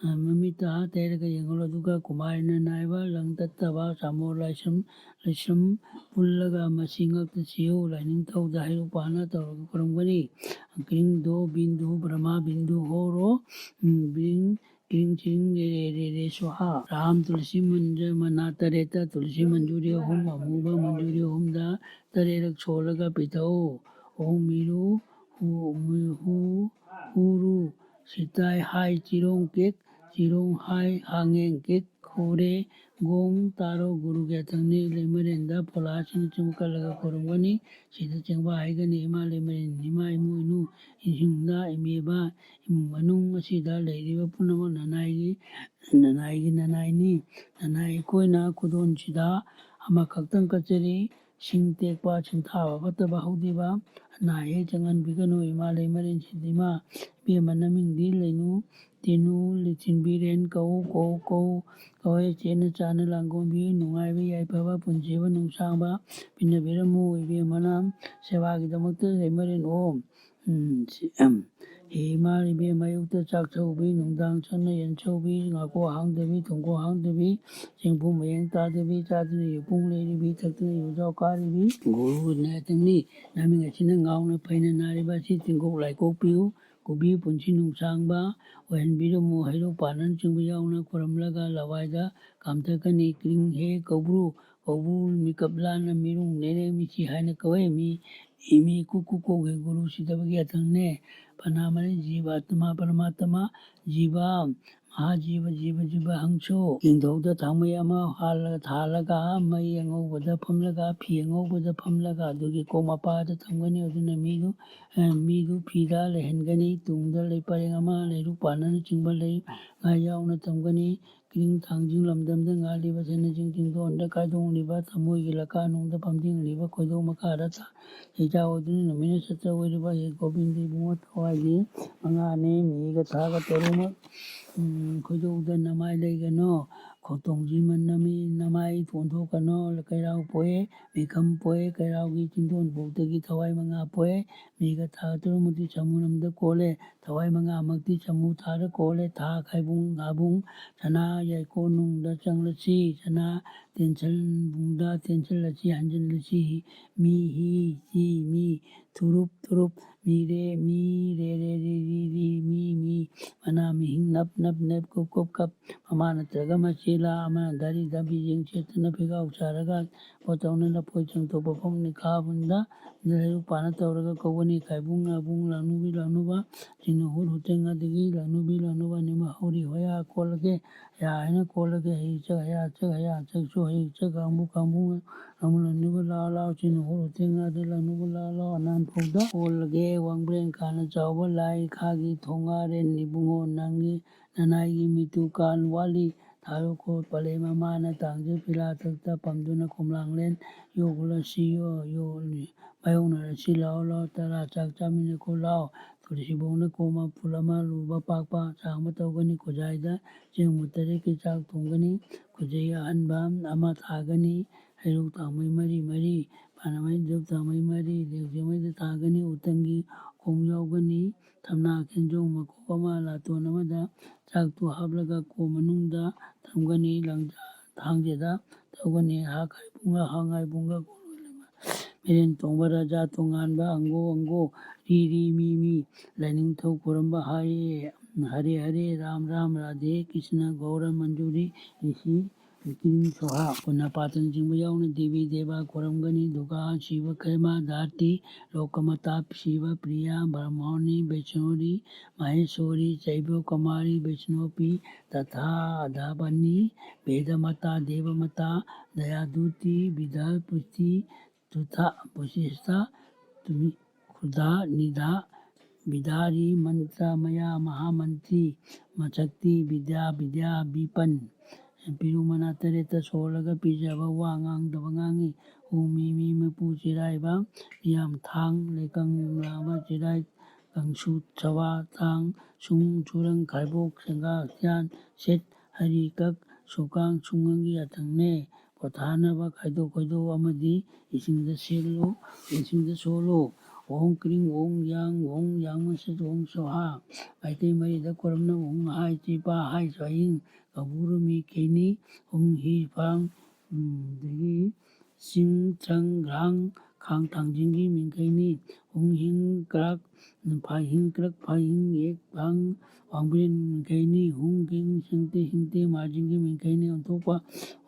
ꯑ, ꯃꯃꯤꯠꯇ ꯇꯩꯔꯒ ꯌꯦꯡꯍꯜꯂꯨ꯫ ꯑꯗꯨꯒ ꯀꯨꯃꯥꯔꯤꯅ ꯅꯥꯏꯕ ꯂꯪ ꯇꯠꯇꯕ ꯆꯥꯃꯣ ꯂꯥꯏꯁ꯭ꯔꯝ, ꯂꯥꯏꯁ꯭ꯔꯝ ꯄꯨꯜꯂꯒ ꯃꯁꯤ ꯉꯛꯇ ꯁꯤꯌꯨ꯫ ꯂꯥꯏꯅꯤꯡꯊꯧꯗ ꯍꯩꯔꯨꯛ ꯄꯥꯟꯅ ꯇꯧꯔꯒ ꯈꯨꯔꯨꯝꯒꯅꯤ꯫ ꯀ꯭ꯔꯤꯡ ꯗꯣ ꯕꯤꯟꯗꯨ ꯕ꯭ꯔꯍꯃꯥ ꯕꯤꯟꯗꯨ ꯍꯣꯔꯣ, ꯎꯝ, ꯕꯤꯡ ꯆꯤꯔꯤꯡ ꯆꯤꯔꯤꯡ ꯔꯦ ꯔꯦ ꯔꯦ ꯔꯦ ꯁ꯭ꯋꯥꯍꯥ꯫ ꯔꯥꯝ ꯇꯨꯂꯁꯤ ꯃꯟꯖ ꯃꯅꯥ ꯇꯔꯦꯠꯇ ꯇꯨꯂꯁꯤ ꯃꯟꯖꯨꯔꯤ ꯑꯍꯨꯝ, ꯑꯃꯨꯕ ꯃꯟꯖꯨꯔꯤ ꯑꯍꯨꯝꯗ ꯇꯔꯦꯠꯂꯛ ꯁꯣꯜꯂꯒ ꯄꯤꯊꯛꯎ꯫ ꯑꯍꯨꯝ ꯃꯤꯔꯨ ꯍꯨ ꯍꯨ ꯍꯨꯔꯨ ꯁꯤꯇꯥꯏ ꯍꯥꯏ ꯆꯤꯔꯣꯡ ꯀꯦꯛ ꯆꯤꯔꯣꯡ ꯍꯥꯏ ꯍꯥꯡꯉꯦꯡ ꯀꯦꯛ ꯈꯨꯔꯦ ꯒꯣꯡ ꯇꯥꯔꯣ꯫ ꯒꯨꯔꯨꯒꯤ ꯑꯊꯪꯅꯤ ꯂꯩꯃꯔꯦꯟꯗ ꯐꯣꯂꯥꯁꯤꯡꯅꯆꯤꯡꯕ ꯀꯠꯂꯒ ꯈꯨꯔꯨꯝꯒꯅꯤ꯫ ꯁꯤꯗ ꯆꯦꯡꯕ ꯍꯥꯏꯒꯅꯤ ꯏꯃꯥ ꯂꯩꯃꯔꯦꯟ ꯏꯃꯥ ꯏꯃꯨꯡ ꯏꯅꯨ ꯏꯁꯤꯡꯗ ꯏꯃꯦꯕ ꯏꯃꯨꯡ ꯃꯅꯨꯡ ꯑꯁꯤꯗ ꯂꯩꯔꯤꯕ ꯄꯨꯝꯅꯃꯛ ꯅꯅꯥꯏꯒꯤ ꯅꯅꯥꯏꯒꯤ ꯅꯅꯥꯏꯅꯤ꯫ ꯅꯅꯥꯏ ꯑꯩꯈꯣꯏꯅ ꯈꯨꯗꯣꯜꯁꯤꯗ ꯑꯃꯈꯛꯇꯪ ꯀꯠꯆꯔꯤ꯫ ꯁꯤꯡ ꯇꯦꯛꯄ ꯁꯤꯡꯊꯥꯕ ꯐꯠꯇꯕ ꯍꯧꯗꯦꯕ ꯑꯅꯥ ꯑꯌꯦꯛ ꯆꯪꯍꯟꯕꯤꯒꯅꯨ ꯏꯃꯥ ꯂꯩꯃꯔꯦꯟꯁꯤꯗ ꯏꯃꯥ꯫ ꯏꯕꯦꯝꯃ ꯅꯃꯤꯡꯗꯤ ꯂꯩꯅꯨ ꯇꯤꯅꯨ ꯂꯤꯆꯤꯟꯕꯤꯔꯦꯟ ꯀꯧ ꯀꯧ ꯀꯧ ꯀꯧꯋꯦ ꯆꯦꯠꯅ ꯆꯥꯅ ꯂꯥꯡꯒꯣꯟꯕꯤ ꯅꯨꯡꯉꯥꯏꯕ ꯌꯥꯏꯐꯕ ꯄꯨꯟꯁꯤꯕ ꯅꯨꯡꯁꯥꯡꯕ ꯄꯤꯅꯕꯤꯔꯝꯃꯨ ꯏꯕꯦꯝꯃꯅ ꯁꯦꯕꯥꯒꯤꯗꯃꯛꯇ ꯂꯩꯃꯔꯦꯟ ꯑꯣ꯫ ꯎꯝ, ꯁꯤ, ꯎꯝ꯫ ꯍꯦ ꯏꯃꯥ ꯏꯕꯦꯝꯃ ꯑꯌꯨꯛꯇ ꯆꯥꯛ ꯁꯧꯕꯤ ꯅꯨꯡꯗꯥꯡ ꯆꯪꯅ ꯌꯦꯟ ꯁꯧꯕꯤ ꯉꯥꯀꯣꯛ ꯍꯥꯡꯗꯕꯤ ꯊꯨꯝꯈꯣꯛ ꯍꯥꯡꯗꯕꯤ ꯆꯦꯡꯐꯨ ꯃꯌꯦꯡ ꯇꯥꯗꯕꯤ ꯆꯥꯗꯨꯅ ꯌꯨꯄꯨꯡ ꯂꯩꯔꯤꯕꯤ ꯊꯛꯇꯨꯅ ꯌꯨꯖꯥꯎ ꯀꯥꯔꯤꯕꯤ ꯒꯨꯔꯨ ꯅꯥꯇꯪꯅꯤ꯫ ꯅꯃꯤꯡ ꯑꯁꯤꯅ ꯉꯥꯎꯅ ꯐꯩꯅ ꯅꯥꯔꯤꯕ ꯑꯁꯤ ꯇꯤꯡꯀꯣꯛ ꯂꯥꯏꯀꯣꯛ ꯄꯤꯌꯨ꯫ ꯀꯨꯕꯤ ꯄꯨꯟꯁꯤ ꯅꯨꯡꯁꯥꯡꯕ ꯑꯣꯏꯍꯟꯕꯤꯔꯝꯃꯨ꯫ ꯍꯩꯔꯨꯛ ꯄꯥꯟꯅꯅꯆꯤꯡꯕ ꯌꯥꯎꯅ ꯈꯨꯔꯝꯂꯒ ꯂꯋꯥꯏꯗ ꯀꯥꯝꯊꯛꯀꯅꯤ꯫ ꯀ꯭ꯔꯤꯡ ꯍꯦ ꯀꯧꯕ꯭ꯔꯨ ꯀꯧꯕ꯭ꯔꯨ ꯃꯤꯀꯞ ꯂꯥꯟꯅ ꯃꯤꯔꯨꯡ ꯂꯩꯔꯦ ꯃꯤꯆꯤ ꯍꯥꯏꯅ ꯀꯧꯋꯦ꯫ ꯃꯤ ꯏꯃꯤ ꯀꯨꯛ ꯀꯨꯛ ꯀꯣꯛ ꯍꯦ ꯒꯨꯔꯨ ꯁꯤꯗꯕꯒꯤ ꯑꯊꯪꯅꯦ꯫ ꯄꯅꯥꯃꯅꯤ ꯖꯤꯕ ꯑꯥꯇꯃꯥ ꯄꯔꯃꯥꯇꯃꯥ ꯖꯤꯕ ꯃꯍꯥꯖꯤꯕ ꯖꯤꯕ ꯖꯤꯕ ꯍꯪꯁꯨ꯫ ꯏꯪꯊꯧꯗ ꯊꯥꯡꯃꯩ ꯑꯃ ꯍꯥꯜꯂꯒ ꯊꯥꯜꯂꯒ ꯃꯩ ꯑꯉꯧꯕꯗ ꯐꯝꯂꯒ ꯐꯤ ꯑꯉꯧꯕꯗ ꯐꯝꯂꯒ ꯑꯗꯨꯒꯤ ꯀꯣꯛ ꯃꯄꯥꯗ ꯊꯝꯒꯅꯤ꯫ ꯑꯗꯨꯅ ꯃꯤꯗꯨ ꯑ, ꯃꯤꯗꯨ ꯐꯤꯗ ꯂꯩꯍꯟꯒꯅꯤ꯫ ꯇꯨꯡꯗ ꯂꯩ ꯄꯔꯦꯡ ꯑꯃ ꯂꯩꯔꯨꯛ ꯄꯥꯟꯅꯅꯆꯤꯡꯕ ꯂꯩ ꯉꯥ ꯌꯥꯎꯅ ꯊꯝꯒꯅꯤ꯫ ꯀ꯭ꯔꯤꯡ ꯊꯥꯡꯖꯤꯡ ꯂꯝꯗꯝꯗ ꯉꯥꯜꯂꯤꯕ ꯁꯅꯥꯖꯤꯡ ꯆꯤꯡꯗꯣꯟꯗ ꯀꯥꯏꯗꯣꯡꯂꯤꯕ ꯊꯃꯣꯏꯒꯤ ꯂꯀꯥꯅꯨꯡꯗ ꯐꯝꯖꯤꯟꯂꯤꯕ ꯈꯣꯏꯗꯧ ꯃꯈꯥꯗ ꯊꯥ ꯏꯆꯥ ꯑꯣꯏꯗꯨꯅ ꯅꯨꯃꯤꯠꯅ ꯆꯠꯆ ꯑꯣꯏꯔꯤꯕ ꯍꯦ ꯒꯣꯕꯤꯟꯗ ꯏꯕꯨꯡꯉꯣ ꯊꯋꯥꯏꯒꯤ ꯃꯉꯥꯅꯤ ꯃꯤꯒ ꯊꯥꯒ ꯇꯔꯨꯛꯃꯛ ꯎꯝ, ꯈꯣꯏꯗꯧꯗ ꯅꯃꯥꯏ ꯂꯩꯒꯅꯣ꯫ ꯈꯣꯡꯇꯣꯡꯖꯤ ꯃꯟꯅꯃꯤ ꯅꯃꯥꯏ ꯑꯣꯟꯊꯣꯛꯀꯅꯣ꯫ ꯀꯩꯔꯥꯎ ꯄꯣꯛꯑꯦ ꯃꯤꯈꯝ ꯄꯣꯛꯑꯦ ꯀꯩꯔꯥꯎꯒꯤ ꯆꯤꯡꯗꯣꯟ ꯄꯣꯛꯇꯒꯤ ꯊꯋꯥꯏ ꯃꯉꯥ ꯄꯣꯛꯑꯦ꯫ ꯃꯤꯒ ꯊꯥꯒ ꯇꯔꯨꯛꯃꯛꯇꯤ ꯁꯥꯃꯨ ꯂꯝꯗ ꯀꯣꯜꯂꯦ꯫ ꯊꯋꯥꯏ ꯃꯉꯥꯃꯛꯇꯤ ꯁꯥꯃꯨ ꯊꯥꯗ ꯀꯣꯜꯂꯦ꯫ ꯊꯥ ꯈꯥꯏꯕꯨꯡ ꯉꯥꯕꯨꯡ ꯁꯅꯥ ꯌꯥꯏꯀꯣꯟꯅꯨꯡꯗ ꯆꯪꯂꯁꯤ꯫ ꯁꯅꯥ ꯇꯦꯟꯁꯟꯕꯨꯡꯗ ꯇꯦꯟꯁꯜꯂꯁꯤ ꯍꯟꯖꯤꯜꯂꯁꯤ꯫ ꯃꯤ ꯍꯤ ꯆꯤ ꯃꯤ ꯊꯨꯔꯨꯞ ꯊꯨꯔꯨꯞ ꯃꯤꯔꯦ ꯃꯤ ꯔꯦ ꯔꯦ ꯔꯤ ꯔꯤ ꯔꯤ ꯃꯤ ꯃꯤ ꯃꯅꯥ ꯃꯍꯤꯡ ꯅꯞ ꯅꯞ ꯅꯞ ꯀꯨꯞ ꯀꯨꯞ ꯀꯞ꯫ ꯃꯃꯥ ꯅꯠꯇ꯭ꯔꯒ ꯃꯆꯦ ꯂꯥ ꯑꯃꯅ ꯗꯥꯔꯤ ꯗꯥꯕꯤ ꯌꯦꯡ ꯆꯦꯠꯇꯅ ꯐꯤꯒꯥꯎ ꯆꯥꯔꯒ ꯄꯣꯠꯇꯧꯅ ꯂꯐꯣꯏ ꯆꯪꯊꯣꯛꯄ ꯐꯝꯅꯤ ꯈꯥ ꯍꯨꯟꯗ ꯂꯩꯔꯨꯛ ꯄꯥꯅ ꯇꯧꯔꯒ ꯀꯧꯒꯅꯤ꯫ ꯈꯥꯏꯕꯨꯡ ꯑꯕꯨꯡ ꯂꯥꯡꯅꯨꯕꯤ ꯂꯥꯡꯅꯨꯕ ꯆꯤꯡꯅ ꯍꯨꯠ ꯍꯨꯠꯇꯦꯡ ꯑꯗꯒꯤ ꯂꯥꯡꯅꯨꯕꯤ ꯂꯥꯡꯅꯨꯕ ꯅꯤꯃ ꯍꯧꯔꯤ ꯍꯣꯌꯥ ꯀꯣꯜꯂꯒꯦ꯫ ꯍꯌꯥ ꯍꯥꯏꯅ ꯀꯣꯜꯂꯒꯦ꯫ ꯍꯩ ꯆꯛ ꯍꯌꯥ ꯆꯛ ꯍꯌꯥ ꯆꯛꯁꯨ ꯍꯩ ꯆꯛ ꯀꯥꯡꯕꯨ ꯀꯥꯡꯕꯨ ꯂꯥꯡꯅꯨ ꯂꯥꯡꯅꯨꯕ ꯂꯥꯎ ꯂꯥꯎ ꯆꯤꯡꯅ ꯍꯨꯠ ꯍꯨꯠꯇꯦꯡ ꯑꯗ ꯂꯥꯡꯅꯨꯕ ꯂꯥꯎ ꯂꯥꯎ ꯑꯅꯥꯟ ꯐꯧꯗ ꯀꯣꯜꯂꯒꯦ꯫ ꯋꯥꯡꯕ꯭ꯔꯦꯟ ꯀꯥꯅ ꯆꯥꯎꯕ ꯂꯥꯏ ꯈꯥꯒꯤ ꯊꯣꯡꯒꯥꯔꯦꯟ ꯏꯕꯨꯡꯉꯣ ꯅꯪꯒꯤ ꯅꯅꯥꯏꯒꯤ ꯃꯤꯇꯨ ꯀꯥꯟ ꯋꯥꯠꯂꯤ꯫ ꯊꯥꯔꯨꯈꯣ ꯄꯂꯦ ꯃꯃꯥꯅ ꯇꯥꯡꯖ ꯐꯤꯂꯥ ꯊꯛꯇ ꯄꯝꯗꯨꯅ ꯈꯣꯝꯂꯥꯡꯂꯦꯟ ꯌꯣꯛꯂꯁꯤ ꯌꯣ ꯌꯣ ꯃꯥꯌꯣꯛꯅꯔꯁꯤ ꯂꯥꯎ ꯂꯥꯎ꯫ ꯇꯔꯥ ꯆꯥꯛ ꯆꯥꯃꯤꯟꯅꯈꯣ ꯂꯥꯎ꯫ ꯇꯨꯔꯁꯤꯕꯣꯡꯅ ꯀꯣꯝ ꯃꯄꯨꯜ ꯑꯃ ꯂꯨꯕ ꯄꯥꯛꯄ ꯆꯥꯡꯕ ꯇꯧꯒꯅꯤ꯫ ꯈꯨꯖꯥꯏꯗ ꯆꯦꯡ ꯃꯨꯠ ꯇꯔꯦꯠꯀꯤ ꯆꯥꯛ ꯊꯣꯡꯒꯅꯤ꯫ ꯈꯨꯖꯩ ꯑꯍꯟꯕ ꯑꯃ ꯊꯥꯒꯅꯤ꯫ ꯍꯩꯔꯨꯛ ꯊꯥꯡꯃꯩ ꯃꯔꯤ ꯃꯔꯤ ꯄꯥꯟꯅꯃꯩ ꯙꯨꯞ ꯊꯥꯡꯃꯩ ꯃꯔꯤ ꯂꯦꯛꯆꯃꯩꯗ ꯊꯥꯒꯅꯤ꯫ ꯎꯇꯪꯒꯤ ꯈꯣꯡ ꯌꯥꯎꯒꯅꯤ꯫ ꯊꯝꯅꯥ ꯈꯦꯟꯖꯣꯡ ꯃꯀꯣꯛ ꯑꯃ ꯂꯥꯇꯣꯟ ꯑꯃꯗ ꯆꯥꯛꯇꯨ ꯍꯥꯞꯂꯒ ꯀꯣ ꯃꯅꯨꯡꯗ ꯊꯝꯒꯅꯤ꯫ ꯂꯪꯖꯥ ꯊꯥꯡꯖꯗ ꯇꯧꯒꯅꯤ꯫ ꯍꯥ ꯈꯥꯏꯕꯨꯡꯒ ꯍꯥ ꯉꯥꯏꯕꯨꯡꯒ ꯀꯣꯂꯣꯏ ꯂꯩꯃ ꯃꯦꯔꯦꯟ ꯇꯣꯡꯕ ꯔꯥꯖꯥ ꯇꯣꯉꯥꯟꯕ ꯑꯪꯒꯣ ꯑꯪꯒꯣ ꯔꯤ ꯔꯤ ꯃꯤ ꯃꯤ ꯂꯥꯏꯅꯤꯡꯊꯧ ꯈꯨꯔꯝꯕ ꯍꯥꯏꯌꯦ꯫ ꯍꯔꯦ ꯍꯔꯦ ꯔꯥꯝ ꯔꯥꯝ ꯔꯥꯙꯦ ꯀ꯭ꯔꯤꯁꯅ ꯒꯧꯔ ꯃꯟꯖꯨꯔꯤ ꯔꯤꯁꯤ ꯀꯤꯔꯤꯡ ꯁꯣꯍꯥ ꯄꯨꯟꯅ ꯄꯥꯇꯟ ꯆꯤꯡꯕ ꯌꯥꯎꯅ ꯗꯦꯕꯤ ꯗꯦꯕ ꯈꯨꯔꯝꯒꯅꯤ꯫ ꯗꯨꯔꯒꯥ ꯁꯤꯕ ꯈꯦꯃ ꯙꯥꯔꯇꯤ ꯂꯣꯀꯃꯇꯥ ꯁꯤꯕ ꯄ꯭ꯔꯤꯌꯥ ꯕ꯭ꯔꯍ꯭ꯃꯣꯅꯤ ꯕꯩꯁꯅꯣꯔꯤ ꯃꯍꯦꯁꯣꯔꯤ ꯆꯩꯕ꯭ꯌꯣ ꯀꯃꯥꯔꯤ ꯕꯩꯁꯅꯣꯄꯤ ꯇꯊꯥ ꯑꯙꯥꯕꯅꯤ ꯚꯦꯗꯃꯇꯥ ꯗꯦꯕꯃꯇꯥ ꯗꯌꯥꯗꯨꯇꯤ ꯕꯤꯗ꯭ꯌꯥ ꯄꯨꯁꯇꯤ ꯇꯨꯊꯥ ꯄꯨꯁꯤꯁꯇꯥ ꯇꯨꯃꯤ ꯈꯨꯗꯥ ꯅꯤꯗꯥ ꯕꯤꯗꯥꯔꯤ ꯃꯟꯇ꯭ꯔ ꯃꯌꯥ ꯃꯍꯥꯃꯟꯇ꯭ꯔꯤ ꯃꯁꯛꯇꯤ ꯕꯤꯗ꯭ꯌꯥ ꯕꯤꯗ꯭ꯌꯥ ꯕꯤꯄꯟ꯫ ꯄꯤꯔꯨ ꯃꯅꯥ ꯇꯔꯦꯠꯇ ꯁꯣꯜꯂꯒ ꯄꯤꯖꯕ ꯋꯥ ꯉꯥꯡꯗꯕ ꯉꯥꯡꯉꯤ꯫ ꯎ ꯃꯤ ꯃꯤ ꯃꯄꯨ ꯆꯤꯔꯥꯏꯕ ꯃꯤꯌꯥꯝ ꯊꯥꯡ ꯂꯩꯀꯪ ꯂꯥꯕ ꯆꯤꯔꯥꯏ ꯀꯥꯡꯁꯨ ꯁꯋꯥ ꯊꯥꯡ ꯁꯨꯡ ꯁꯨꯔꯪ ꯈꯥꯏꯕꯣꯛ ꯁꯦꯡꯒꯥ ꯁꯤꯌꯥꯟ ꯁꯦꯠ ꯍꯔꯤ ꯀꯛ ꯁꯨꯀꯥꯡ ꯁꯨꯡꯉꯪꯒꯤ ꯑꯊꯪꯅꯦ꯫ ꯄꯣꯊꯥꯅꯕ ꯈꯥꯏꯗꯣꯛ ꯈꯣꯏꯗꯣꯛ ꯑꯃꯗꯤ ꯏꯁꯤꯡꯗ ꯁꯦꯠꯂꯨ꯫ ꯏꯁꯤꯡꯗ ꯁꯣꯜꯂꯨ꯫ ꯑꯣꯡ ꯀ꯭ꯔꯤꯡ ꯑꯣꯡ ꯌꯥꯡ ꯑꯣꯡ ꯌꯥꯡ ꯃꯁꯤꯠ ꯑꯣꯡ ꯁꯣꯍꯥ꯫ ꯃꯥꯏꯀꯩ ꯃꯔꯤꯗ ꯈꯨꯔꯨꯝꯅ ꯑꯣꯡ ꯍꯥꯏ ꯆꯤꯄꯥ ꯍꯥꯏ ꯁ꯭ꯋꯥꯏꯌꯤꯡ ꯀꯕꯨꯔꯨ ꯃꯤ ꯈꯩꯅꯤ꯫ ꯑꯣꯡ ꯍꯤ ꯐꯥꯡ ꯑꯗꯒꯤ ꯆꯤꯡ ꯆꯪ ꯒ꯭ꯔꯥꯡ ꯈꯥꯡ ꯊꯥꯡꯖꯤꯡꯒꯤ ꯃꯤꯡꯈꯩꯅꯤ꯫ ꯑꯣꯡ ꯍꯤꯡ ꯀ꯭ꯔꯥꯛ ꯐꯥꯏꯍꯤꯡ ꯀ꯭ꯔꯛ ꯐꯥꯏꯍꯤꯡ ꯌꯦꯛ ꯐꯥꯡ ꯋꯥꯡꯕ꯭ꯔꯦꯟ ꯃꯤꯡꯈꯩꯅꯤ꯫ ꯍꯨꯡ ꯈꯤꯡ ꯁꯤꯡꯇꯤ ꯍꯤꯡꯇꯤ ꯃꯥꯔꯖꯤꯡꯒꯤ ꯃꯤꯡꯈꯩꯅꯤ꯫ ꯑꯣꯟꯊꯣꯛꯄ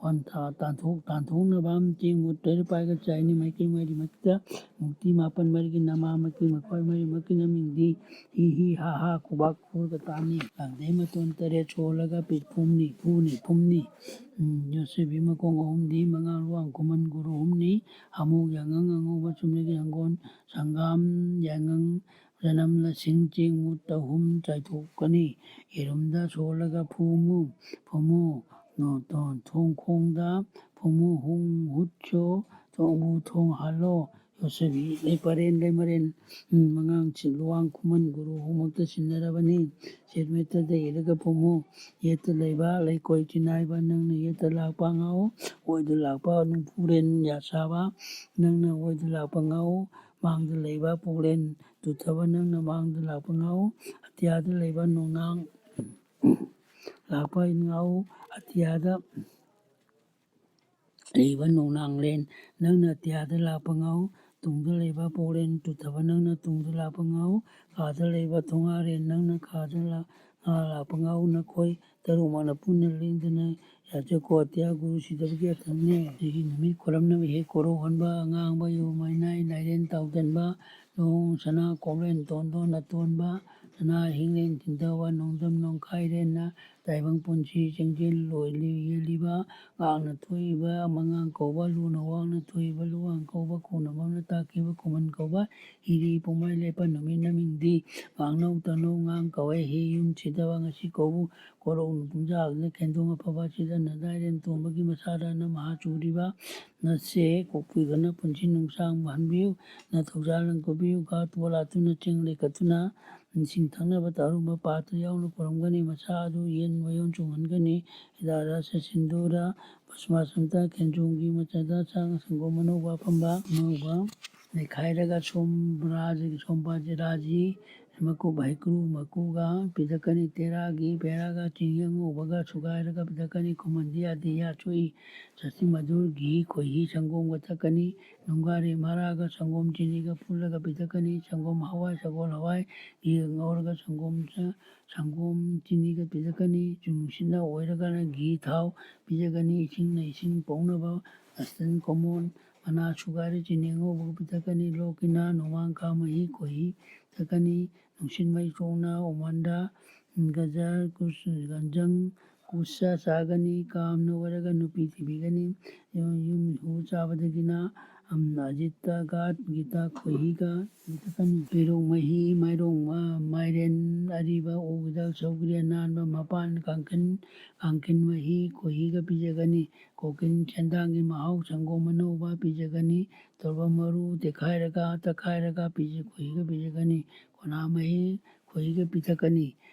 ꯋꯥꯟꯊ ꯇꯥꯟꯊꯣꯛ ꯇꯥꯟꯊꯣꯛꯅꯕ ꯆꯦꯡ ꯃꯨꯠ ꯇꯔꯦꯠ ꯄꯥꯏꯒ ꯆꯥꯏꯅꯤ꯫ ꯃꯥꯏꯀꯩ ꯃꯔꯤꯃꯛꯇ ꯃꯨꯛꯇꯤ ꯃꯥꯄꯟ ꯃꯔꯤꯒꯤ ꯅꯃꯥ ꯃꯀꯤ ꯃꯈꯣꯏ ꯃꯔꯤꯃꯛꯀꯤ ꯃꯃꯤꯡꯗꯤ ꯍꯤ ꯍꯤ ꯍꯥ ꯍꯥ ꯈꯨꯕꯥꯛ ꯈꯨꯔꯒ ꯇꯥꯅꯤ꯫ ꯂꯥꯡꯗꯩ ꯃꯇꯣꯟ ꯇꯔꯦꯠ ꯁꯣꯜꯂꯒ ꯄꯤꯠ ꯐꯨꯝꯅꯤ ꯐꯨꯅꯤ ꯐꯨꯝꯅꯤ꯫ ꯎꯝ, ꯌꯣꯠꯁꯤꯕꯤ ꯃꯈꯣꯡ ꯑꯍꯨꯝꯗꯤ ꯃꯉꯥ ꯂꯨꯋꯥꯡ ꯈꯨꯃꯟ ꯒꯨꯔꯨ ꯑꯍꯨꯝꯅꯤ꯫ ꯍꯥꯃꯨ ꯌꯥꯉꯪ ꯑꯉꯧꯕ ꯆꯨꯝꯅꯒꯤ ꯍꯪꯒꯣꯟ ꯁꯪꯒꯥꯝ ꯌꯥꯉꯪ ꯆꯅꯝ ꯂꯁꯤꯡ ꯆꯦꯡ ꯃꯨꯠ ꯑꯍꯨꯝ ꯆꯥꯏꯊꯣꯛꯀꯅꯤ꯫ ꯌꯦꯔꯨꯝꯗ ꯁꯣꯜꯂꯒ ꯐꯨꯃꯨ ꯐꯨꯃꯨ꯫ ꯅꯣ-, ꯇꯣ-, ꯊꯣꯡꯈꯣꯡꯗ ꯐꯨꯃꯨ ꯍꯨꯡ ꯍꯨꯠꯁꯨ ꯊꯣꯡꯕꯨ ꯊꯣꯡ ꯍꯥꯜꯂꯣ꯫ ꯌꯣꯠꯁꯕꯤ ꯂꯩ ꯄꯔꯦꯡ ꯂꯩ ꯃꯔꯦꯟ, ꯎꯝ, ꯃꯉꯥꯡ ꯁꯤ-, ꯂꯨꯋꯥꯡ ꯈꯨꯃꯟ ꯒꯨꯔꯨ ꯍꯨꯝꯃꯛꯇ ꯁꯤꯟꯅꯔꯕꯅꯤ꯫ ꯁꯦꯠ ꯃꯦꯠꯇꯗ ꯏꯔꯒ ꯐꯨꯃꯨ꯫ ꯌꯦꯠꯇ ꯂꯩꯕ ꯂꯩꯀꯣꯏ ꯆꯤꯅꯥꯏꯕ ꯅꯪꯅ ꯌꯦꯠꯇ ꯂꯥꯛꯄ ꯉꯥꯎ꯫ ꯑꯣꯏꯗ ꯂꯥꯛꯄ ꯅꯨꯡꯐꯨꯔꯦꯟ ꯌꯥꯁꯥꯕ ꯅꯪꯅ ꯑꯣꯏꯗ ꯂꯥꯛꯄ ꯉꯥꯎ꯫ ꯃꯥꯡꯗ ꯂꯩꯕ ꯄꯨꯛꯂꯦꯟ ꯇꯨꯊꯕ ꯅꯪꯅ ꯃꯥꯡꯗ ꯂꯥꯛꯄ ꯉꯥꯎ꯫ ꯑꯇꯤꯌꯥꯗ ꯂꯩꯕ ꯅꯣꯡꯅꯥꯡ ꯂꯥꯛꯄ ꯉꯥꯎ꯫ ꯑꯇꯤꯌꯥꯗ ꯂꯩꯕ ꯅꯣꯡꯅꯥꯡꯂꯦꯟ ꯅꯪꯅ ꯑꯇꯤꯌꯥꯗ ꯂꯥꯛꯄ ꯉꯥꯎ꯫ ꯇꯨꯡꯗ ꯂꯩꯕ ꯄꯣꯛꯂꯦꯟ ꯇꯨꯊꯕ ꯅꯪꯅ ꯇꯨꯡꯗ ꯂꯥꯛꯄ ꯉꯥꯎ꯫ ꯈꯥꯗ ꯂꯩꯕ ꯊꯣꯉꯥꯔꯦꯟ ꯅꯪꯅ ꯈꯥꯗ ꯂꯥ-, ꯉꯥ ꯂꯥꯛꯄ ꯉꯥꯎ꯫ ꯅꯈꯣꯏ ꯇꯔꯨꯛꯃꯛꯅ ꯄꯨꯟꯅ ꯂꯦꯡꯗꯅ ꯌꯥꯖꯀꯣ꯫ ꯑꯇꯤꯌꯥ ꯒꯨꯔꯨ ꯁꯤꯗꯕꯒꯤ ꯑꯊꯪꯅꯦ꯫ ꯑꯁꯤꯒꯤ ꯅꯨꯃꯤꯠ ꯈꯨꯔꯝꯅꯕ ꯍꯦꯛ ꯀꯣꯔꯧ ꯍꯟꯕ, ꯑꯉꯥꯡꯕ ꯌꯨ ꯃꯩꯅꯥꯏ ꯂꯥꯏꯔꯦꯟ ꯇꯥꯎꯗꯟꯕ, ꯂꯣꯡ ꯁꯅꯥ ꯀꯣꯛꯂꯦꯟ ꯇꯣꯟꯗꯣꯟ ꯑꯇꯣꯟꯕ, ꯁꯅꯥ ꯍꯤꯡꯂꯦꯟ ꯊꯤꯟꯊꯕ, ꯅꯣꯡꯗꯝ ꯅꯣꯡꯈꯥꯏꯔꯦꯟꯅ ꯇꯥꯏꯕꯪ ꯄꯨꯟꯁꯤ ꯆꯦꯡꯖꯦꯜ ꯂꯣꯏ ꯌꯦꯜꯂꯤꯕ, ꯉꯥꯛꯅ ꯊꯣꯛꯏꯕ ꯃꯉꯥꯡ ꯀꯧꯕ, ꯂꯨꯅ ꯋꯥꯡꯅ ꯊꯣꯛꯏꯕ, ꯂꯨꯋꯥꯡ ꯀꯧꯕ, ꯈꯨꯅꯕꯝꯅ ꯇꯥꯛꯈꯤꯕ ꯈꯨꯃꯟ ꯀꯧꯕ, ꯍꯤꯔꯤ ꯄꯨꯡꯃꯩ ꯂꯦꯞꯄ ꯅꯨꯃꯤꯠ ꯅꯃꯤꯡꯗꯤ ꯉꯥꯡꯅꯧ ꯇꯅꯧ ꯉꯥꯡ ꯀꯧꯋꯦ꯫ ꯍꯤ ꯌꯨꯝ ꯁꯤꯗꯕ ꯉꯁꯤ ꯀꯧꯕ ꯀꯣꯔꯧ ꯅꯨꯄꯨꯝꯖꯥ ꯑꯗꯨꯅ ꯈꯦꯟꯗꯣꯡ ꯑꯐꯕ ꯁꯤꯗ ꯅꯗꯥꯏꯔꯦꯟ ꯇꯣꯝꯕꯒꯤ ꯃꯁꯥꯗ ꯅꯝꯍꯥ ꯆꯨꯔꯤꯕ ꯅꯠꯁꯦ ꯀꯣꯛꯄꯤꯗꯅ ꯄꯨꯟꯁꯤ ꯅꯨꯡꯁꯥꯡꯕ ꯍꯟꯕꯤꯌꯨ꯫ ꯅ ꯊꯧꯖꯥꯜ ꯂꯪ ꯀꯣꯕꯤꯌꯨ ꯒꯥ ꯇꯣꯂꯥ ꯇꯨꯅ ꯆꯦꯡ ꯂꯩꯀꯠꯇꯨꯅ ꯏꯁꯤꯡ ꯊꯛꯅꯕ ꯇꯥꯔꯨꯝꯕ ꯄꯥꯇ꯭ꯔ ꯌꯥꯎꯅ ꯄꯨꯔꯝꯒꯅꯤ꯫ ꯃꯁꯥ ꯑꯗꯨ ꯌꯦꯟ ꯃꯌꯣꯟ ꯆꯣꯡꯍꯟꯒꯅꯤ꯫ ꯍꯤꯗꯥꯛ ꯔꯁ ꯁꯤꯟꯗꯨꯔ ꯚꯁꯃꯥꯁꯝꯇ ꯈꯦꯟꯖꯣꯡꯒꯤ ꯃꯆꯥꯗ ꯆꯥꯛ ꯁꯪꯒꯣꯝ ꯑꯅꯧꯕ ꯑꯐꯝꯕ ꯑꯅꯧꯕ ꯅꯩꯈꯥꯏꯔꯒ ꯁꯣꯝ ꯔꯥꯖꯒꯤ ꯁꯣꯝ ꯔꯥꯖꯤ ꯃꯀꯨꯞ ꯍꯩꯀ꯭ꯔꯨ ꯃꯀꯨꯒ ꯄꯤꯊꯛꯀꯅꯤ꯫ ꯇꯦꯔꯥꯒꯤ ꯄꯦꯔꯥꯒ ꯆꯤꯅꯤ ꯑꯉꯧꯕꯒ ꯁꯨꯒꯥꯏꯔꯒ ꯄꯤꯊꯛꯀꯅꯤ꯫ ꯈꯨꯃꯟꯗꯤ ꯌꯥꯗꯦ ꯌꯥ ꯁꯣꯛꯏ꯫ ꯁꯁꯤ ꯃꯙꯨꯔ ꯘꯤ ꯈꯣꯏꯍꯤ ꯁꯪꯒꯣꯝꯒ ꯊꯛꯀꯅꯤ꯫ ꯅꯨꯡꯒꯥꯔꯦ ꯃꯔꯥꯒ ꯁꯪꯒꯣꯝ ꯆꯤꯅꯤꯒ ꯄꯨꯜꯂꯒ ꯄꯤꯊꯛꯀꯅꯤ꯫ ꯁꯪꯒꯣꯝ ꯍꯋꯥꯏ ꯁꯒꯣꯜ ꯍꯋꯥꯏ ꯘꯤ ꯉꯧꯔꯒ ꯁꯪꯒꯣꯝ ꯆ-, ꯁꯪꯒꯣꯝ ꯆꯤꯅꯤꯒ ꯄꯤꯊꯛꯀꯅꯤ꯫ ꯅꯨꯡꯁꯤꯠꯅ ꯑꯣꯏꯔꯒꯅ ꯘꯤ ꯊꯥꯎ ꯄꯤꯖꯒꯅꯤ꯫ ꯏꯁꯤꯡꯅ ꯏꯁꯤꯡ ꯄꯣꯛꯅꯕ ꯑꯁꯇꯟ ꯀꯣꯃꯣꯟ ꯃꯅꯥ ꯁꯨꯒꯥꯏꯔ ꯆꯤꯅꯤ ꯑꯉꯧꯕꯒ ꯄꯤꯊꯛꯀꯅꯤ꯫ ꯂꯣꯛꯀꯤꯅ ꯅꯣꯡꯃꯥꯡꯈꯥ ꯃꯍꯤ ꯈꯣꯏꯍꯤ ꯊꯛꯀꯅꯤ꯫ ꯅꯨꯡꯁꯤꯠ ꯃꯩ ꯆꯣꯡꯅ ꯑꯣꯃꯟꯗ ꯒꯖꯔ ꯀꯨꯁ-, ꯒꯟꯖꯪ ꯀꯨꯁꯥ ꯆꯥꯒꯅꯤ꯫ ꯀꯥꯝꯅ ꯑꯣꯏꯔꯒ ꯅꯨꯄꯤ ꯊꯤꯕꯤꯒꯅꯤ꯫ ꯌꯨꯝ, ꯌꯨꯝ ꯍꯨ ꯆꯥꯕꯗꯒꯤꯅ, ꯑꯝ, ꯑꯖꯤꯠꯇ ꯒꯥꯠ ꯒꯤꯇꯥ ꯈꯣꯏꯍꯤꯒ ꯄꯤꯊꯛꯀꯅꯤ꯫ ꯄꯦꯔꯨꯛ ꯃꯍꯤ, ꯃꯥꯏꯔꯣꯡ, ꯃ-, ꯃꯥꯏꯔꯦꯟ ꯑꯔꯤꯕ, ꯎꯒꯤꯗ ꯁꯧꯒ꯭ꯔꯤ ꯑꯅꯥꯟꯕ, ꯃꯄꯥꯟ ꯀꯥꯡꯈꯤꯟ, ꯀꯥꯡꯈꯤꯟ ꯃꯍꯤ ꯈꯣꯏꯍꯤꯒ ꯄꯤꯖꯒꯅꯤ꯫ ꯀꯣꯀꯤꯟ ꯁꯦꯟꯗꯥꯡꯒꯤ ꯃꯍꯥꯎ ꯁꯪꯒꯣꯝ ꯑꯅꯧꯕ ꯄꯤꯖꯒꯅꯤ꯫ ꯇꯣꯔꯕ ꯃꯔꯨ ꯇꯦꯛꯈꯥꯏꯔꯒ, ꯇꯛꯈꯥꯏꯔꯒ ꯄꯤꯖ-, ꯈꯣꯏꯍꯤꯒ ꯄꯤꯖꯒꯅꯤ꯫ ꯀꯣꯅꯥ ꯃꯍꯤ ꯈꯣꯏꯍꯤꯒ ꯄꯤꯊꯛꯀꯅꯤ꯫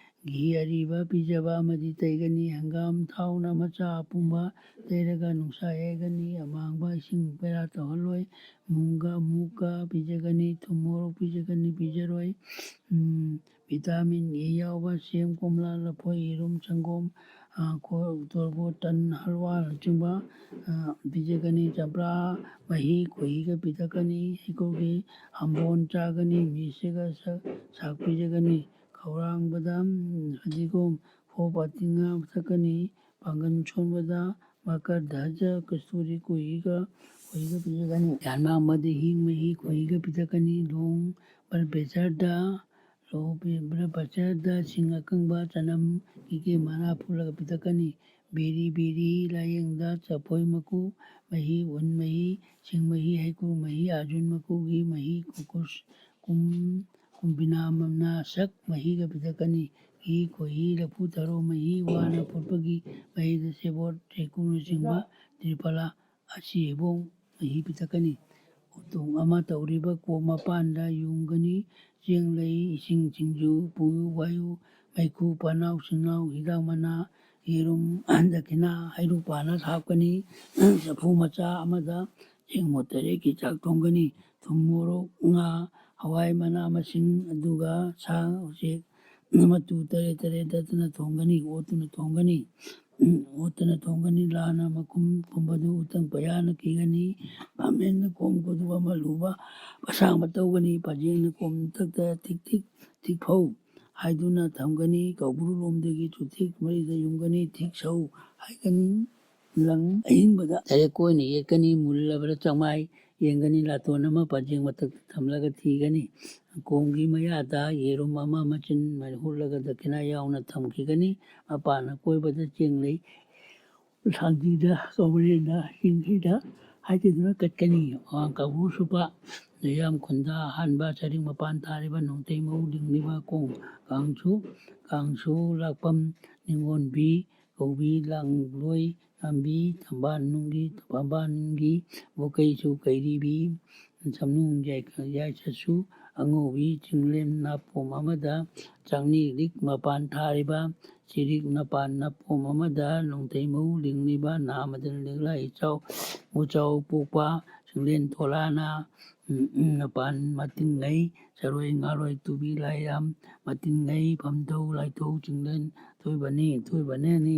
ꯘꯤ ꯑꯔꯤꯕ ꯄꯤꯖꯕ ꯑꯃꯗꯤ ꯇꯩꯒꯅꯤ꯫ ꯍꯪꯒꯥꯝ ꯊꯥꯎꯅ ꯃꯆꯥ ꯑꯄꯨꯝꯕ ꯇꯩꯔꯒ ꯅꯨꯡꯁꯥ ꯌꯩꯒꯅꯤ꯫ ꯑꯃꯥꯡꯕ ꯏꯁꯤꯡ ꯄꯦꯔꯥ ꯇꯧꯍꯜꯂꯣꯏ꯫ ꯃꯨꯡꯒ ꯃꯨꯛꯀ ꯄꯤꯖꯒꯅꯤ꯫ ꯊꯨꯝ ꯃꯣꯔꯣꯛ ꯄꯤꯖꯒꯅꯤ, ꯄꯤꯖꯔꯣꯏ꯫ ꯎꯝ, ꯚꯤꯇꯥꯃꯤꯟ ꯏ ꯌꯥꯎꯕ ꯁꯦꯝ, ꯀꯣꯝꯂꯥ, ꯂꯐꯣꯏ, ꯌꯦꯔꯨꯝ, ꯁꯪꯒꯣꯝ, ꯑ, ꯈꯣ-, ꯇꯣꯔꯕꯣꯠ, ꯇꯟ, ꯍꯜꯋꯥꯅꯆꯤꯡꯕ, ꯑ, ꯄꯤꯖꯒꯅꯤ꯫ ꯆꯝꯄ꯭ꯔꯥ ꯃꯍꯤ ꯈꯣꯏꯍꯤꯒ ꯄꯤꯊꯛꯀꯅꯤ꯫ ꯍꯩꯀ꯭ꯔꯨꯒꯤ ꯑꯝꯕꯣꯟ ꯆꯥꯒꯅꯤ꯫ ꯃꯤꯁꯤꯒ ꯁ-, ꯁꯥꯛ ꯄꯤꯖꯒꯅꯤ꯫ ꯈꯧꯔꯥꯡꯕꯗ, ꯎꯝ, ꯐꯗꯤꯒꯣꯝ, ꯈꯣꯞ ꯑꯇꯤꯡꯉ ꯊꯛꯀꯅꯤ꯫ ꯄꯥꯡꯒꯜ ꯁꯣꯟꯕꯗ ꯃꯀꯔ ꯙꯖ ꯀꯁꯇꯨꯔꯤ ꯈꯣꯏꯍꯤꯒ, ꯈꯣꯏꯍꯤꯒ ꯄꯤꯖꯒꯅꯤ꯫ ꯌꯥꯟꯃꯥꯡꯕꯗ ꯍꯤꯡ ꯃꯍꯤ ꯈꯣꯏꯍꯤꯒ ꯄꯤꯊꯛꯀꯅꯤ꯫ ꯂꯣꯡ ꯕ꯭ꯂꯗ ꯄ꯭ꯔꯦꯁꯔꯗ, ꯂꯣ ꯕꯤ-, ꯕ꯭ꯂꯗ ꯄ꯭ꯔꯦꯁꯔꯗ ꯁꯤꯡ ꯑꯀꯪꯕ, ꯆꯅꯝ, ꯀꯤꯀꯦ ꯃꯅꯥ ꯐꯨꯠꯂꯒ ꯄꯤꯊꯛꯀꯅꯤ꯫ ꯕꯦꯔꯤ ꯕꯦꯔꯤ ꯂꯥꯌꯦꯡꯗ ꯆꯐꯣꯏ ꯃꯀꯨ, ꯃꯍꯤ, ꯎꯟ ꯃꯍꯤ, ꯁꯤꯡ ꯃꯍꯤ, ꯍꯩꯀ꯭ꯔꯨ ꯃꯍꯤ, ꯑꯥꯔꯖꯨꯟ ꯃꯀꯨꯒꯤ ꯃꯍꯤ, ꯀꯣꯀꯣꯁ, ꯀꯨꯝ-, ꯀꯨꯝꯕꯤꯅꯥ ꯃꯅꯥ ꯁꯛ ꯃꯍꯤꯒ ꯄꯤꯊꯛꯀꯅꯤ꯫ ꯘꯤ, ꯈꯣꯏꯍꯤ, ꯂꯐꯨ ꯊꯔꯣ ꯃꯍꯤ, ꯋꯥꯅ ꯐꯨꯠꯄꯒꯤ ꯃꯍꯤꯗ ꯁꯦꯕꯣꯠ, ꯍꯩꯀ꯭ꯔꯨꯅꯆꯤꯡꯕ, ꯇ꯭ꯔꯤꯐꯂꯥ, ꯑꯁꯤ ꯍꯩꯕꯣꯡ ꯃꯍꯤ ꯄꯤꯊꯛꯀꯅꯤ꯫ ꯎꯇꯣꯡ ꯑꯃ ꯇꯧꯔꯤꯕ ꯀꯣꯝ ꯃꯄꯥꯟꯗ ꯌꯨꯡꯒꯅꯤ꯫ ꯆꯦꯡ ꯂꯩ, ꯏꯁꯤꯡ, ꯁꯤꯡꯖꯨ, ꯄꯨꯌꯨ ꯋꯥꯌꯨ, ꯃꯩꯈꯨ, ꯄꯅꯥꯎ ꯁꯤꯡꯅꯥꯎ, ꯍꯤꯗꯥꯛ ꯃꯅꯥ, ꯌꯦꯔꯨꯝ, ꯗꯈꯤꯅꯥ, ꯍꯩꯔꯨꯛ ꯄꯥꯟꯅ ꯍꯥꯞꯀꯅꯤ꯫ ꯆꯐꯨ ꯃꯆꯥ ꯑꯃꯗ ꯆꯦꯡ ꯃꯣꯠ ꯇꯔꯦꯠꯀꯤ ꯆꯥꯛ ꯊꯣꯡꯒꯅꯤ꯫ ꯊꯨꯝ, ꯃꯣꯔꯣꯛ, ꯉꯥ, ꯍꯋꯥꯏ, ꯃꯅꯥ ꯃꯁꯤꯡ, ꯑꯗꯨꯒ ꯁꯥ ꯎꯆꯦꯛ ꯃꯇꯨ ꯇꯔꯦꯠ ꯇꯔꯦꯠ ꯇꯠꯇꯅ ꯊꯣꯡꯒꯅꯤ, ꯑꯣꯠꯇꯨꯅ ꯊꯣꯡꯒꯅꯤ꯫ ꯑꯣꯠꯇꯨꯅ ꯊꯣꯡꯒꯅꯤ꯫ ꯂꯥꯅ ꯃꯈꯨꯝ ꯄꯨꯝꯕꯗꯨ ꯎꯇꯪ ꯄꯌꯥꯅ ꯀꯤꯒꯅꯤ꯫ ꯄꯥꯃꯦꯟꯅ ꯀꯣꯝ ꯀꯣꯗꯨ ꯑꯃ ꯂꯨꯕ ꯑꯁꯥꯡꯕ ꯇꯧꯒꯅꯤ꯫ ꯄꯥꯖꯦꯡꯅ ꯀꯣꯝ ꯃꯊꯛꯇ ꯊꯤꯛ ꯊꯤꯛ ꯊꯤꯛ ꯐꯧ ꯍꯥꯏꯗꯨꯅ ꯊꯝꯒꯅꯤ꯫ ꯀꯧꯕ꯭ꯔꯨ ꯂꯣꯝꯗꯒꯤ ꯆꯨꯊꯦꯛ ꯃꯔꯤꯗ ꯌꯨꯡꯒꯅꯤ꯫ ꯊꯤꯛ ꯁꯧ ꯍꯥꯏꯒꯅꯤ꯫ ꯂꯪ ꯑꯍꯤꯡꯕꯗ ꯇꯔꯦꯠ ꯀꯣꯏꯅ ꯌꯦꯛꯀꯅꯤ꯫ ꯃꯨꯜꯂꯕꯗ ꯆꯥꯛꯃꯥꯏ ꯌꯦꯡꯒꯅꯤ꯫ ꯂꯥꯇꯣꯟ ꯑꯃ ꯄꯥꯖꯦꯡ ꯃꯊꯛꯇ ꯊꯝꯂꯒ ꯊꯤꯒꯅꯤ꯫ ꯀꯣꯝꯒꯤ ꯃꯌꯥꯗ ꯌꯦꯔꯨꯝ ꯑꯃ ꯃꯆꯤꯟ ꯍꯨꯠꯂꯒ ꯗꯈꯤꯅꯥ ꯌꯥꯎꯅ ꯊꯝꯈꯤꯒꯅꯤ꯫ ꯃꯄꯥꯟ ꯑꯀꯣꯏꯕꯗ ꯆꯦꯡ ꯂꯩ ꯁꯥꯟꯇꯤꯗ ꯀꯧꯕ꯭ꯔꯦꯟꯗ ꯆꯤꯡꯁꯤꯗ ꯍꯥꯏꯖꯗꯨꯅ ꯀꯠꯀꯅꯤ꯫ ꯀꯧꯕ꯭ꯔꯨ ꯁꯨꯞꯄ ꯂꯩꯌꯥꯝ ꯈꯨꯟꯗ ꯑꯍꯥꯟꯕ ꯆꯔꯤꯡ ꯃꯄꯥꯟ ꯊꯥꯔꯤꯕ ꯅꯣꯡꯊꯩ ꯃꯍꯨ ꯂꯤꯡꯂꯤꯕ ꯀꯣꯡ ꯀꯥꯡꯁꯨ ꯀꯥꯡꯁꯨ ꯂꯥꯛꯄꯝ ꯅꯤꯉꯣꯟꯕꯤ ꯀꯧꯕꯤ ꯂꯥꯡꯂꯣꯏ ꯂꯝꯕꯤ ꯊꯝꯕꯥꯜ ꯅꯨꯡꯒꯤ ꯊꯝꯕꯥꯜꯒꯤ ꯕꯨꯀꯩꯁꯨ ꯀꯩꯔꯤꯕꯤ ꯁꯝꯅꯨꯡ ꯌꯥꯏ-, ꯌꯥꯏꯆꯠꯁꯨ ꯑꯉꯧꯕꯤ ꯆꯤꯡꯂꯦꯝ ꯅꯥꯄꯣꯝ ꯑꯃꯗ ꯆꯥꯛꯅꯤꯔꯤꯛ ꯃꯄꯥꯟ ꯊꯥꯔꯤꯕ ꯆꯤꯔꯤꯛ ꯃꯄꯥꯟ ꯅꯥꯄꯣꯝ ꯑꯃꯗ ꯅꯣꯡꯊꯩ ꯃꯍꯨ ꯂꯤꯡꯂꯤꯕ ꯅꯥꯃꯗ ꯂꯤꯛꯂꯥ ꯏꯆꯥꯎ ꯎꯆꯥꯎ ꯄꯣꯛꯄ ꯆꯤꯡꯂꯦꯟ ꯊꯣꯂꯥꯅ ꯎꯝ, ꯎꯝ, ꯃꯄꯥꯟ ꯃꯇꯤꯡꯉꯩ ꯆꯔꯣꯏ ꯉꯥꯔꯣꯏ ꯇꯨꯕꯤ ꯂꯥꯏꯌꯥꯝ ꯃꯇꯤꯡꯉꯩ ꯐꯝꯊꯧ ꯂꯥꯏꯊꯧ ꯆꯤꯡꯂꯦꯟ ꯊꯣꯏꯕꯅꯤ ꯊꯣꯏꯕꯅꯦꯅꯤ꯫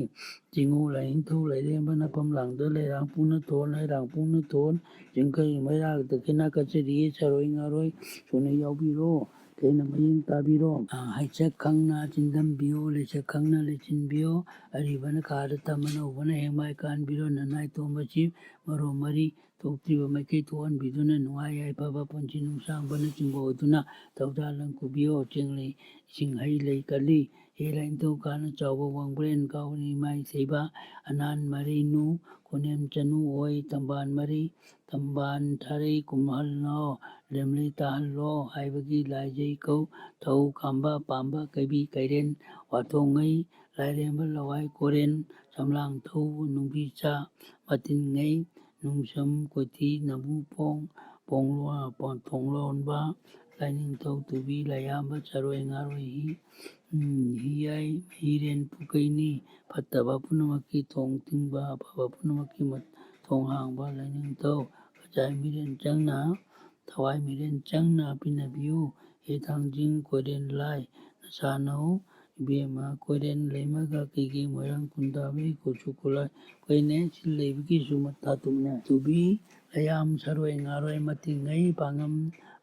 ꯆꯤꯡꯉꯨ ꯂꯥꯏꯅꯤꯡꯊꯧ ꯂꯥꯏꯔꯦꯝꯕꯅ ꯐꯝꯂꯥꯡꯗ ꯂꯩꯔꯥꯡꯄꯨꯅ ꯊꯣꯟ ꯍꯩꯔꯥꯡꯄꯨꯅ ꯊꯣꯟ ꯆꯤꯡꯈꯩ ꯃꯩꯔꯥ ꯗꯈꯤꯅꯥ ꯀꯠꯆꯔꯤꯌꯦ꯫ ꯆꯔꯣꯏ ꯉꯥꯔꯣꯏ ꯁꯨꯅ ꯌꯥꯎꯕꯤꯔꯣ꯫ ꯊꯦꯡꯅ ꯃꯌꯦꯡ ꯇꯥꯕꯤꯔꯣ꯫ ꯑ, ꯍꯩꯁꯛ ꯈꯪꯅ ꯆꯤꯟꯗꯝꯕꯤꯌꯣ, ꯂꯩꯁꯛ ꯈꯪꯅ ꯂꯩꯆꯤꯟꯕꯤꯌꯣ꯫ ꯑꯔꯤꯕꯅ ꯈꯥꯗ ꯇꯝ, ꯑꯅꯧꯕꯅ ꯍꯦꯛꯃꯥꯏ ꯀꯥꯟꯕꯤꯔꯣ꯫ ꯅꯅꯥꯏ ꯇꯣꯝꯕꯁꯤ ꯃꯔꯣ ꯃꯔꯤ ꯊꯣꯛꯇ꯭ꯔꯤꯕ ꯃꯥꯏꯀꯩ ꯊꯣꯛꯍꯟꯕꯤꯗꯨꯅ ꯅꯨꯡꯉꯥꯏ ꯌꯥꯏꯐꯕ ꯄꯨꯟꯁꯤ ꯅꯨꯡꯁꯥꯡꯕꯅꯆꯤꯡꯕ ꯑꯣꯏꯗꯨꯅ ꯊꯧꯖꯥꯜ ꯂꯪ ꯄꯨꯕꯤꯌꯣ꯫ ꯆꯤꯡ ꯂꯩ, ꯏꯁꯤꯡ ꯍꯩ ꯂꯩ ꯀꯜꯂꯤ꯫ ꯍꯦ ꯂꯥꯏꯅꯤꯡꯊꯧ ꯀꯥꯅ ꯆꯥꯎꯕ ꯋꯥꯡꯕ꯭ꯔꯦꯟ ꯀꯥꯎꯅ ꯏꯃꯥ ꯏꯁꯩꯕ ꯑꯅꯥꯟ ꯃꯔꯩꯅꯨ ꯈꯨꯅꯦꯝ ꯆꯅꯨ ꯑꯣꯏ ꯇꯝꯕꯥꯟ ꯃꯔꯤ ꯇꯝꯕꯥꯟ ꯊꯥꯔꯩ ꯀꯨꯝꯍꯜꯂꯣ꯫ ꯂꯦꯝꯂꯩ ꯇꯥꯍꯜꯂꯣ ꯍꯥꯏꯕꯒꯤ ꯂꯥꯏꯖꯩ ꯀꯧ ꯊꯧ ꯈꯥꯝꯕ ꯄꯥꯝꯕ ꯀꯩꯕꯤ ꯀꯩꯔꯦꯟ ꯋꯥꯊꯣꯡꯉꯩ ꯂꯥꯏꯔꯦꯝꯕ ꯂꯋꯥꯏ ꯀꯣꯔꯦꯟ ꯆꯝꯂꯥꯡ ꯊꯧ ꯅꯨꯡꯕꯤꯆꯥ ꯃꯇꯤꯟꯉꯩ ꯅꯨꯡꯁꯝ ꯀꯣꯊꯤ ꯅꯝꯕꯨ ꯄꯣꯡ ꯄꯣꯡꯂꯣ-, ꯄꯣꯡ-, ꯊꯣꯡꯂꯣꯟꯕ ꯂꯥꯏꯅꯤꯡꯊꯧ ꯇꯨꯕꯤ ꯂꯥꯏꯌꯥꯝꯕ ꯆꯔꯣꯏ ꯉꯥꯔꯣꯏ ꯍꯤ-, ꯎꯝ, ꯍꯤꯌꯥꯏ ꯍꯤꯔꯦꯟ ꯄꯨꯀꯩꯅꯤ꯫ ꯐꯠꯇꯕ ꯄꯨꯝꯅꯃꯛꯀꯤ ꯊꯣꯡ ꯊꯤꯡꯕ, ꯑꯐꯕ ꯄꯨꯝꯅꯃꯛꯀꯤ ꯃ-, ꯊꯣꯡ ꯍꯥꯡꯕ ꯂꯥꯏꯅꯤꯡꯊꯧ ꯀꯆꯥꯏ ꯃꯤꯔꯦꯟ ꯆꯪꯅ ꯊꯋꯥꯏ ꯃꯤꯔꯦꯟ ꯆꯪꯅ ꯄꯤꯅꯕꯤꯌꯨ꯫ ꯍꯦ ꯊꯥꯡꯖꯤꯡ ꯀꯣꯏꯔꯦꯟ ꯂꯥꯏ ꯅꯆꯥꯅꯧ ꯏꯕꯦꯝꯃ ꯀꯣꯏꯔꯦꯟ ꯂꯩꯃꯒ ꯀꯩꯒꯤ ꯃꯣꯏꯔꯥꯡ ꯀꯨꯟꯗꯥꯕꯤ ꯀꯨꯁꯨ ꯈꯨꯠꯂꯥꯏ ꯀꯩꯅꯦ ꯁꯤꯜ ꯂꯩꯕꯒꯤꯁꯨ ꯃꯊꯥ ꯇꯨꯝꯅ ꯇꯨꯕꯤ ꯂꯌꯥꯝ ꯁꯔꯣꯏ ꯉꯥꯔꯣꯏ ꯃꯇꯤꯡꯉꯩ ꯄꯥꯡꯉꯝ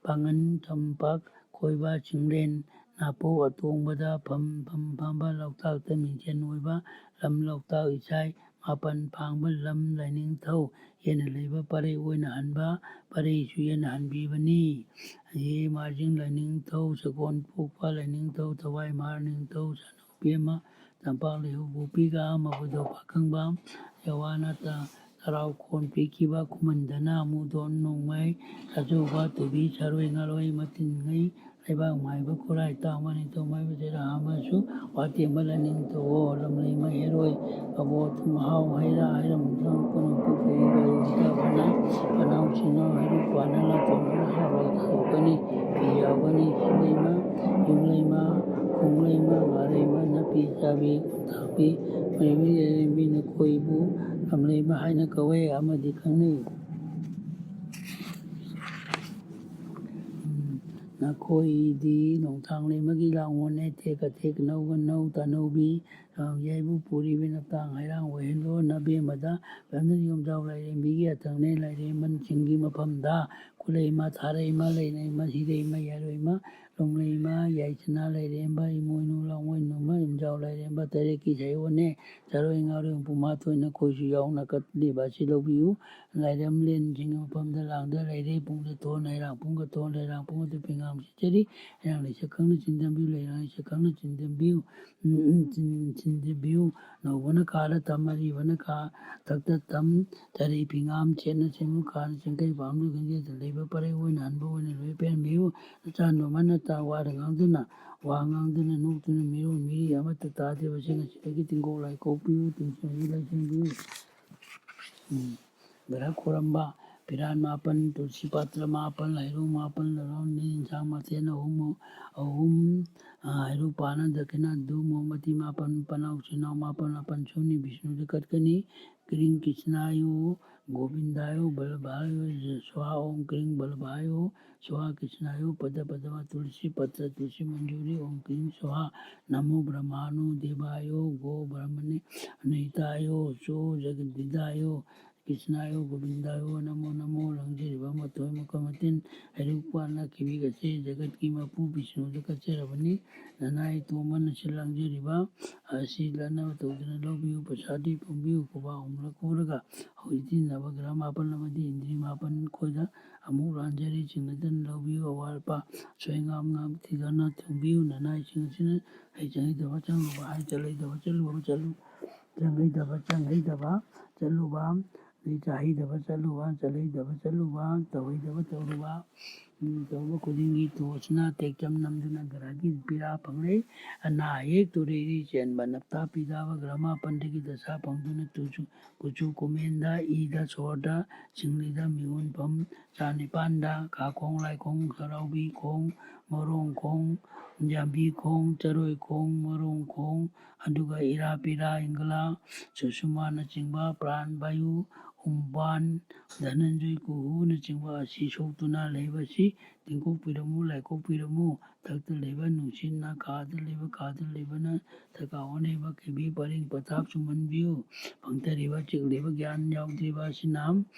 ꯄꯥꯡꯉꯟ ꯇꯝꯄꯥꯛ ꯀꯣꯏꯕ ꯆꯤꯡꯂꯦꯟ ꯅꯥꯄꯣꯛ ꯑꯇꯣꯡꯕꯗ ꯐꯝ ꯐꯝ ꯐꯝꯕ ꯂꯣꯛꯇꯥꯛꯇ ꯃꯤꯡꯁꯦꯟ ꯑꯣꯏꯕ ꯂꯝ ꯂꯣꯛꯇꯥꯛ ꯏꯁꯥꯏ ꯃꯥꯄꯟ ꯐꯥꯡꯕ ꯂꯝ ꯂꯥꯏꯅꯤꯡꯊꯧ ꯌꯦꯟꯅ ꯂꯩꯕ ꯄꯔꯩ ꯑꯣꯏꯅ ꯍꯟꯕ ꯄꯔꯩꯁꯨ ꯌꯦꯟꯅ ꯍꯟꯕꯤꯕꯅꯤ꯫ ꯍꯦ ꯃꯥꯔꯖꯤꯡ ꯂꯥꯏꯅꯤꯡꯊꯧ ꯁꯒꯣꯜ ꯄꯣꯛꯄ ꯂꯥꯏꯅꯤꯡꯊꯧ ꯊꯋꯥꯏ ꯃꯍꯥꯔ ꯅꯤꯡꯊꯧ ꯁꯅꯥ ꯏꯕꯦꯝꯃ ꯇꯝꯄꯥꯛ ꯂꯩꯍꯧ ꯄꯣꯛꯄꯤꯒ ꯃꯕꯨꯗꯧ ꯄꯥꯈꯪꯕ ꯌꯥꯋꯥꯅ ꯇ- ꯇꯔꯥꯎ ꯈꯣꯟ ꯄꯤꯈꯤꯕ ꯈꯨꯃꯟꯗꯅ ꯑꯃꯨꯗꯣꯟ ꯅꯣꯡꯃꯩ ꯁꯥꯖꯧꯕ ꯇꯨꯕꯤ ꯁꯔꯣꯏ ꯉꯥꯔꯣꯏ ꯃꯇꯤꯟꯉꯩ ꯂꯩꯕꯥꯛ ꯃꯥꯏꯕ ꯈꯨꯔꯥꯏ ꯇꯥꯡꯕ ꯅꯤꯡꯊꯧ ꯃꯥꯏꯕ ꯆꯩꯔꯥ ꯑꯃꯁꯨ ꯋꯥꯇꯦꯝꯕ ꯂꯥꯏꯅꯤꯡꯊꯧ ꯂꯝꯂꯩꯃ ꯍꯦꯔꯣꯏ ꯀꯕꯣ ꯊꯨꯝ ꯍꯥꯎ ꯍꯩ ꯔꯥ ꯍꯩꯔꯝ ꯄꯨꯅ ꯄꯨꯊꯣꯛꯏꯕ ꯄꯅꯥꯎ ꯁꯤꯡꯅꯥꯎ ꯍꯩꯔꯨꯛ ꯄꯥꯅ ꯂꯥꯇꯣꯟ ꯍꯥꯎ ꯊꯥꯗꯣꯛꯀꯅꯤ꯫ ꯐꯤ ꯌꯥꯎꯒꯅꯤ꯫ ꯁꯤꯂꯩꯃ ꯌꯨꯝꯂꯩꯃ ꯈꯣꯡꯂꯩꯃ ꯉꯥꯔꯩꯃ ꯅꯥꯄꯤ ꯆꯥꯕꯤ ꯈꯣꯟꯊꯥꯛꯄꯤ ꯃꯩꯃꯤ ꯂꯩꯔꯦꯝꯕꯤ ꯅꯈꯣꯏꯕꯨ ꯂꯝꯂꯩꯃ ꯍꯥꯏꯅ ꯀꯧꯋꯦ ꯑꯃꯗꯤ ꯈꯪꯅꯩ꯫ ꯎꯝ, ꯅꯈꯣꯏꯗꯤ ꯅꯣꯡꯊꯥꯡ ꯂꯩꯃꯒꯤ ꯂꯥꯡꯑꯣꯟꯅꯦ ꯇꯦꯛ ꯑꯇꯦꯛ ꯅꯧꯒ ꯅꯧ ꯇꯥꯅꯧꯕꯤ ꯌꯥꯏꯕꯨ ꯄꯨꯔꯤꯕꯤ ꯅꯇꯥꯡ ꯍꯩꯔꯥꯡ ꯑꯣꯏꯍꯜꯂꯣ ꯅꯕꯦꯝꯃꯗ ꯂꯝꯗꯝ ꯌꯨꯝꯖꯥꯎ ꯂꯥꯏꯔꯦꯝꯕꯤꯒꯤ ꯑꯊꯪꯅꯦ ꯂꯥꯏꯔꯦꯝꯕꯟꯁꯤꯡꯒꯤ ꯃꯐꯝꯗ ꯈꯨꯂꯩꯃ ꯊꯥꯔꯩꯃ ꯂꯩꯅꯩꯃ ꯍꯤꯔꯩꯃ ꯌꯥꯔꯣꯏꯃ ꯂꯣꯡꯂꯩꯃ ꯌꯥꯏꯁꯅꯥ ꯂꯥꯏꯔꯦꯝꯕ ꯏꯃꯣꯏꯅꯨ ꯂꯥꯡꯑꯣꯏꯅꯨꯃ ꯌꯨꯝꯖꯥꯎ ꯂꯥꯏꯔꯦꯝꯕ ꯇꯔꯦꯠꯀꯤ ꯁꯥꯏꯑꯣꯟꯅꯦ ꯆꯔꯣꯏ ꯉꯥꯔꯣꯏ ꯍꯨꯝꯐꯨ ꯃꯥꯊꯣꯏ ꯅꯈꯣꯏꯁꯨ ꯌꯥꯎꯅ ꯀꯠꯂꯤꯕ ꯑꯁꯤ ꯂꯧꯕꯤꯌꯨ꯫ ꯂꯥꯏꯔꯦꯝꯂꯦꯟꯁꯤꯡꯒꯤ ꯃꯐꯝꯗ ꯂꯥꯡꯗ ꯂꯩꯔꯦ ꯄꯨꯡꯗ ꯊꯣꯟ ꯍꯩꯔꯥꯡ ꯄꯨꯡꯒ ꯊꯣꯟ ꯂꯩꯔꯥꯡ ꯄꯨꯡ ꯑꯗꯨ ꯄꯤꯉꯥꯡ ꯁꯤꯠꯆꯔꯤ꯫ ꯍꯩꯔꯥꯡ ꯂꯩꯁꯛ ꯈꯪꯅ ꯆꯤꯟꯗꯝꯕꯤꯌꯨ ꯂꯩꯔꯥꯡ ꯂꯩꯁꯛ ꯈꯪꯅ ꯆꯤꯟꯗꯝꯕꯤꯌꯨ꯫ ꯎꯝ, ꯎꯝ, ꯆꯤꯟ- ꯆꯤꯟꯗꯝꯕꯤꯌꯨ꯫ ꯅꯧꯕꯅ ꯀꯥꯗ ꯇꯝ ꯑꯔꯤꯕꯅ ꯀꯥ ꯊꯛꯇ ꯇꯝ ꯆꯔꯩ ꯐꯤꯉꯥꯝ ꯁꯦꯠꯅ ꯁꯦꯝꯃꯨ ꯀꯥꯅ ꯆꯤꯡꯈꯩ ꯄꯥꯝꯗꯨ ꯈꯪꯖꯦꯗ ꯂꯩꯕ ꯄꯔꯩ ꯑꯣꯏꯅ ꯍꯟꯕ ꯑꯣꯏꯅ ꯂꯣꯏ ꯄꯦꯟꯕꯤꯌꯨ꯫ ꯅꯆꯥ ꯅꯣꯡꯃꯅ ꯇꯥ ꯋꯥꯗ ꯉꯥꯡꯗꯨꯅ ꯋꯥ ꯉꯥꯡꯗꯨꯅ ꯅꯣꯛꯇꯨꯅ ꯃꯤꯔꯣꯜ ꯃꯤꯔꯤ ꯑꯃꯠꯇ ꯇꯥꯗꯦꯕꯁꯤꯡ ꯑꯁꯤꯗꯒꯤ ꯇꯤꯡꯒꯣꯛ ꯂꯥꯏ ꯀꯣꯛꯄꯤꯌꯨ ꯇꯤꯡꯁꯤꯟꯕꯤꯌꯨ ꯂꯥꯏꯁꯦꯟꯕꯤꯌꯨ꯫ ꯎꯝ꯫ ꯒ꯭ꯔꯍ ꯈꯣꯏꯔꯝꯕ ꯐꯤꯔꯥꯟ ꯃꯥꯄꯟ ꯇꯨꯜꯁꯤ ꯄꯥꯇ꯭ꯔ ꯃꯥꯄꯟ ꯍꯩꯔꯨ ꯃꯥꯄꯟ ꯂꯧꯔꯝꯅꯤ ꯏꯟꯁꯥꯡ ꯃꯊꯦꯜ ꯑꯍꯨꯝ ꯑꯍꯨꯝ ꯍꯩꯔꯨ ꯄꯥꯅ ꯗꯈꯤꯅ ꯙꯨꯞ ꯃꯣꯝꯕꯇꯤ ꯃꯥꯄꯟ ꯄꯅꯥꯎ ꯁꯤꯅꯥꯎ ꯃꯥꯄꯟ ꯃꯥꯄꯟ ꯁꯨꯅꯤ ꯕꯤꯁꯅꯨꯗ ꯀꯠꯀꯅꯤ꯫ ꯀ꯭ꯔꯤꯡ ꯀ꯭ꯔꯤꯁꯅꯥꯌꯨ गोविंदायो बल्लभायो स्वाहा। ओम क्रीं बल्लभायो स्वाहा। कृष्णायो पद्म पद्मा तुलसी पत्र तुलसी मंजूरी। ओम क्रीं स्वाहा। नमो ब्रह्माणु देवायो गो ब्रह्मणे अनहितायो सो जगदिदायो कृष्णायो गोविंदायो नमो नमो। ꯂꯪꯖꯔꯤꯕ ꯃꯊꯣꯏ ꯃꯈꯣꯏ ꯃꯇꯤꯟ ꯍꯩꯔꯨꯛ ꯄꯥꯟꯅ ꯈꯤꯕꯤꯒꯁꯦ ꯖꯒꯠꯀꯤ ꯃꯄꯨ ꯕꯤꯁꯅꯨꯗ ꯀꯠꯆꯔꯕꯅꯤ꯫ ꯅꯅꯥꯏ ꯇꯣꯝꯕꯅ ꯁꯤꯜ ꯂꯥꯡꯖꯔꯤꯕ ꯑꯁꯤ ꯂꯥꯟꯅꯕ ꯇꯧꯗꯨꯅ ꯂꯧꯕꯤꯌꯨ꯫ ꯄꯩꯁꯥꯗꯤ ꯄꯨꯡꯕꯤꯌꯨ꯫ ꯈꯨꯕꯥꯛ ꯍꯨꯝꯂꯛ ꯈꯨꯔꯒ ꯍꯧꯖꯤꯛꯇꯤ ꯅꯕꯒ꯭ꯔꯍ ꯃꯥꯄꯟ ꯑꯃꯗꯤ ꯏꯟꯗ꯭ꯔꯤ ꯃꯥꯄꯟ ꯑꯩꯈꯣꯏꯗ ꯑꯃꯨꯛ ꯂꯥꯟꯖꯔꯤ꯫ ꯆꯤꯡꯅꯗꯅ ꯂꯧꯕꯤꯌꯨ꯫ ꯑꯋꯥꯠ ꯑꯄꯥ ꯁꯣꯏ ꯉꯥꯝ ꯉꯥꯝ ꯊꯤꯗꯅ ꯊꯨꯡꯕꯤꯌꯨ꯫ ꯅꯅꯥꯏꯁꯤꯡ ꯑꯁꯤꯅ ꯍꯩ ꯆꯪꯍꯩꯗꯕ ꯆꯪꯂꯨꯕ ꯍꯥꯏ ꯆꯠꯂꯩꯗꯕ ꯆꯠꯂꯨꯕ ꯆꯠꯂꯨ ꯆꯪꯍꯩꯗꯕ ꯆꯪꯍꯩꯗꯕ ꯆꯠꯂꯨꯕ ꯑꯗꯩ ꯆꯥꯍꯩꯗꯕ ꯆꯠꯂꯨꯕ ꯆꯠꯂꯩꯗꯕ ꯆꯠꯂꯨꯕ ꯇꯧꯍꯩꯗꯕ ꯇꯧꯔꯨꯕ꯫ ꯎꯝ, ꯇꯧꯕ ꯈꯨꯗꯤꯡꯒꯤ ꯇꯣꯁꯅ ꯇꯦꯛꯆꯝ ꯅꯝꯗꯨꯅ ꯒ꯭ꯔꯍꯒꯤ ꯄꯤꯔꯥ ꯐꯪꯂꯦ꯫ ꯑꯅꯥ ꯑꯌꯦꯛ ꯇꯨꯔꯦꯔꯤ ꯆꯦꯟꯕ ꯅꯞꯇꯥ ꯄꯤꯗꯥꯕ ꯒ꯭ꯔꯍ ꯃꯥꯄꯟꯗꯒꯤ ꯗꯁꯥ ꯐꯪꯗꯨꯅ ꯇꯨꯁꯨ ꯀꯨꯆꯨ ꯀꯨꯃꯦꯟꯗ ꯏꯗ ꯁꯣꯔꯗ ꯁꯤꯡꯂꯤꯗ ꯃꯤꯍꯨꯟꯐꯝ ꯆꯥ ꯅꯤꯄꯥꯟꯗ ꯈꯥꯈꯣꯡ ꯂꯥꯏꯈꯣꯡ ꯁꯔꯥꯎꯕꯤ ꯈꯣꯡ ꯃꯔꯣꯡ ꯈꯣꯡ ꯌꯥꯝꯕꯤ ꯈꯣꯡ ꯆꯔꯣꯏ ꯈꯣꯡ ꯃꯔꯣꯡ ꯈꯣꯡ ꯑꯗꯨꯒ ꯏꯔꯥ ꯄꯤꯔꯥ ꯏꯪꯒꯂꯥ ꯁꯨꯁꯨꯃꯥꯅꯆꯤꯡꯕ ꯄ꯭ꯔꯥꯟ ꯚꯥꯌꯨ ꯎꯝꯕꯥꯟ ꯙꯅꯟꯖꯣꯏ ꯀꯨꯍꯨꯅꯆꯤꯡꯕ ꯑꯁꯤ ꯁꯣꯛꯇꯨꯅ ꯂꯩꯕꯁꯤ ꯇꯤꯡꯀꯣꯛꯄꯤꯔꯝꯃꯨ ꯂꯥꯏꯀꯣꯛꯄꯤꯔꯝꯃꯨ꯫ ꯊꯛꯇ ꯂꯩꯕ ꯅꯨꯡꯁꯤꯠꯅ ꯀꯥꯗ ꯂꯩꯕ ꯀꯥꯗ ꯂꯩꯕꯅ ꯊꯀꯥ ꯑꯣꯟꯅꯩꯕ ꯀꯤꯕꯤ ꯄꯔꯤꯡ ꯄꯊꯥꯞ ꯆꯨꯝꯍꯟꯕꯤꯌꯨ꯫ ꯐꯪꯊꯔꯤꯕ ꯆꯤꯛꯂꯤꯕ ꯒ꯭ꯌꯥꯟ ꯌꯥꯎꯗ꯭ꯔꯤꯕ ꯑꯁꯤꯅ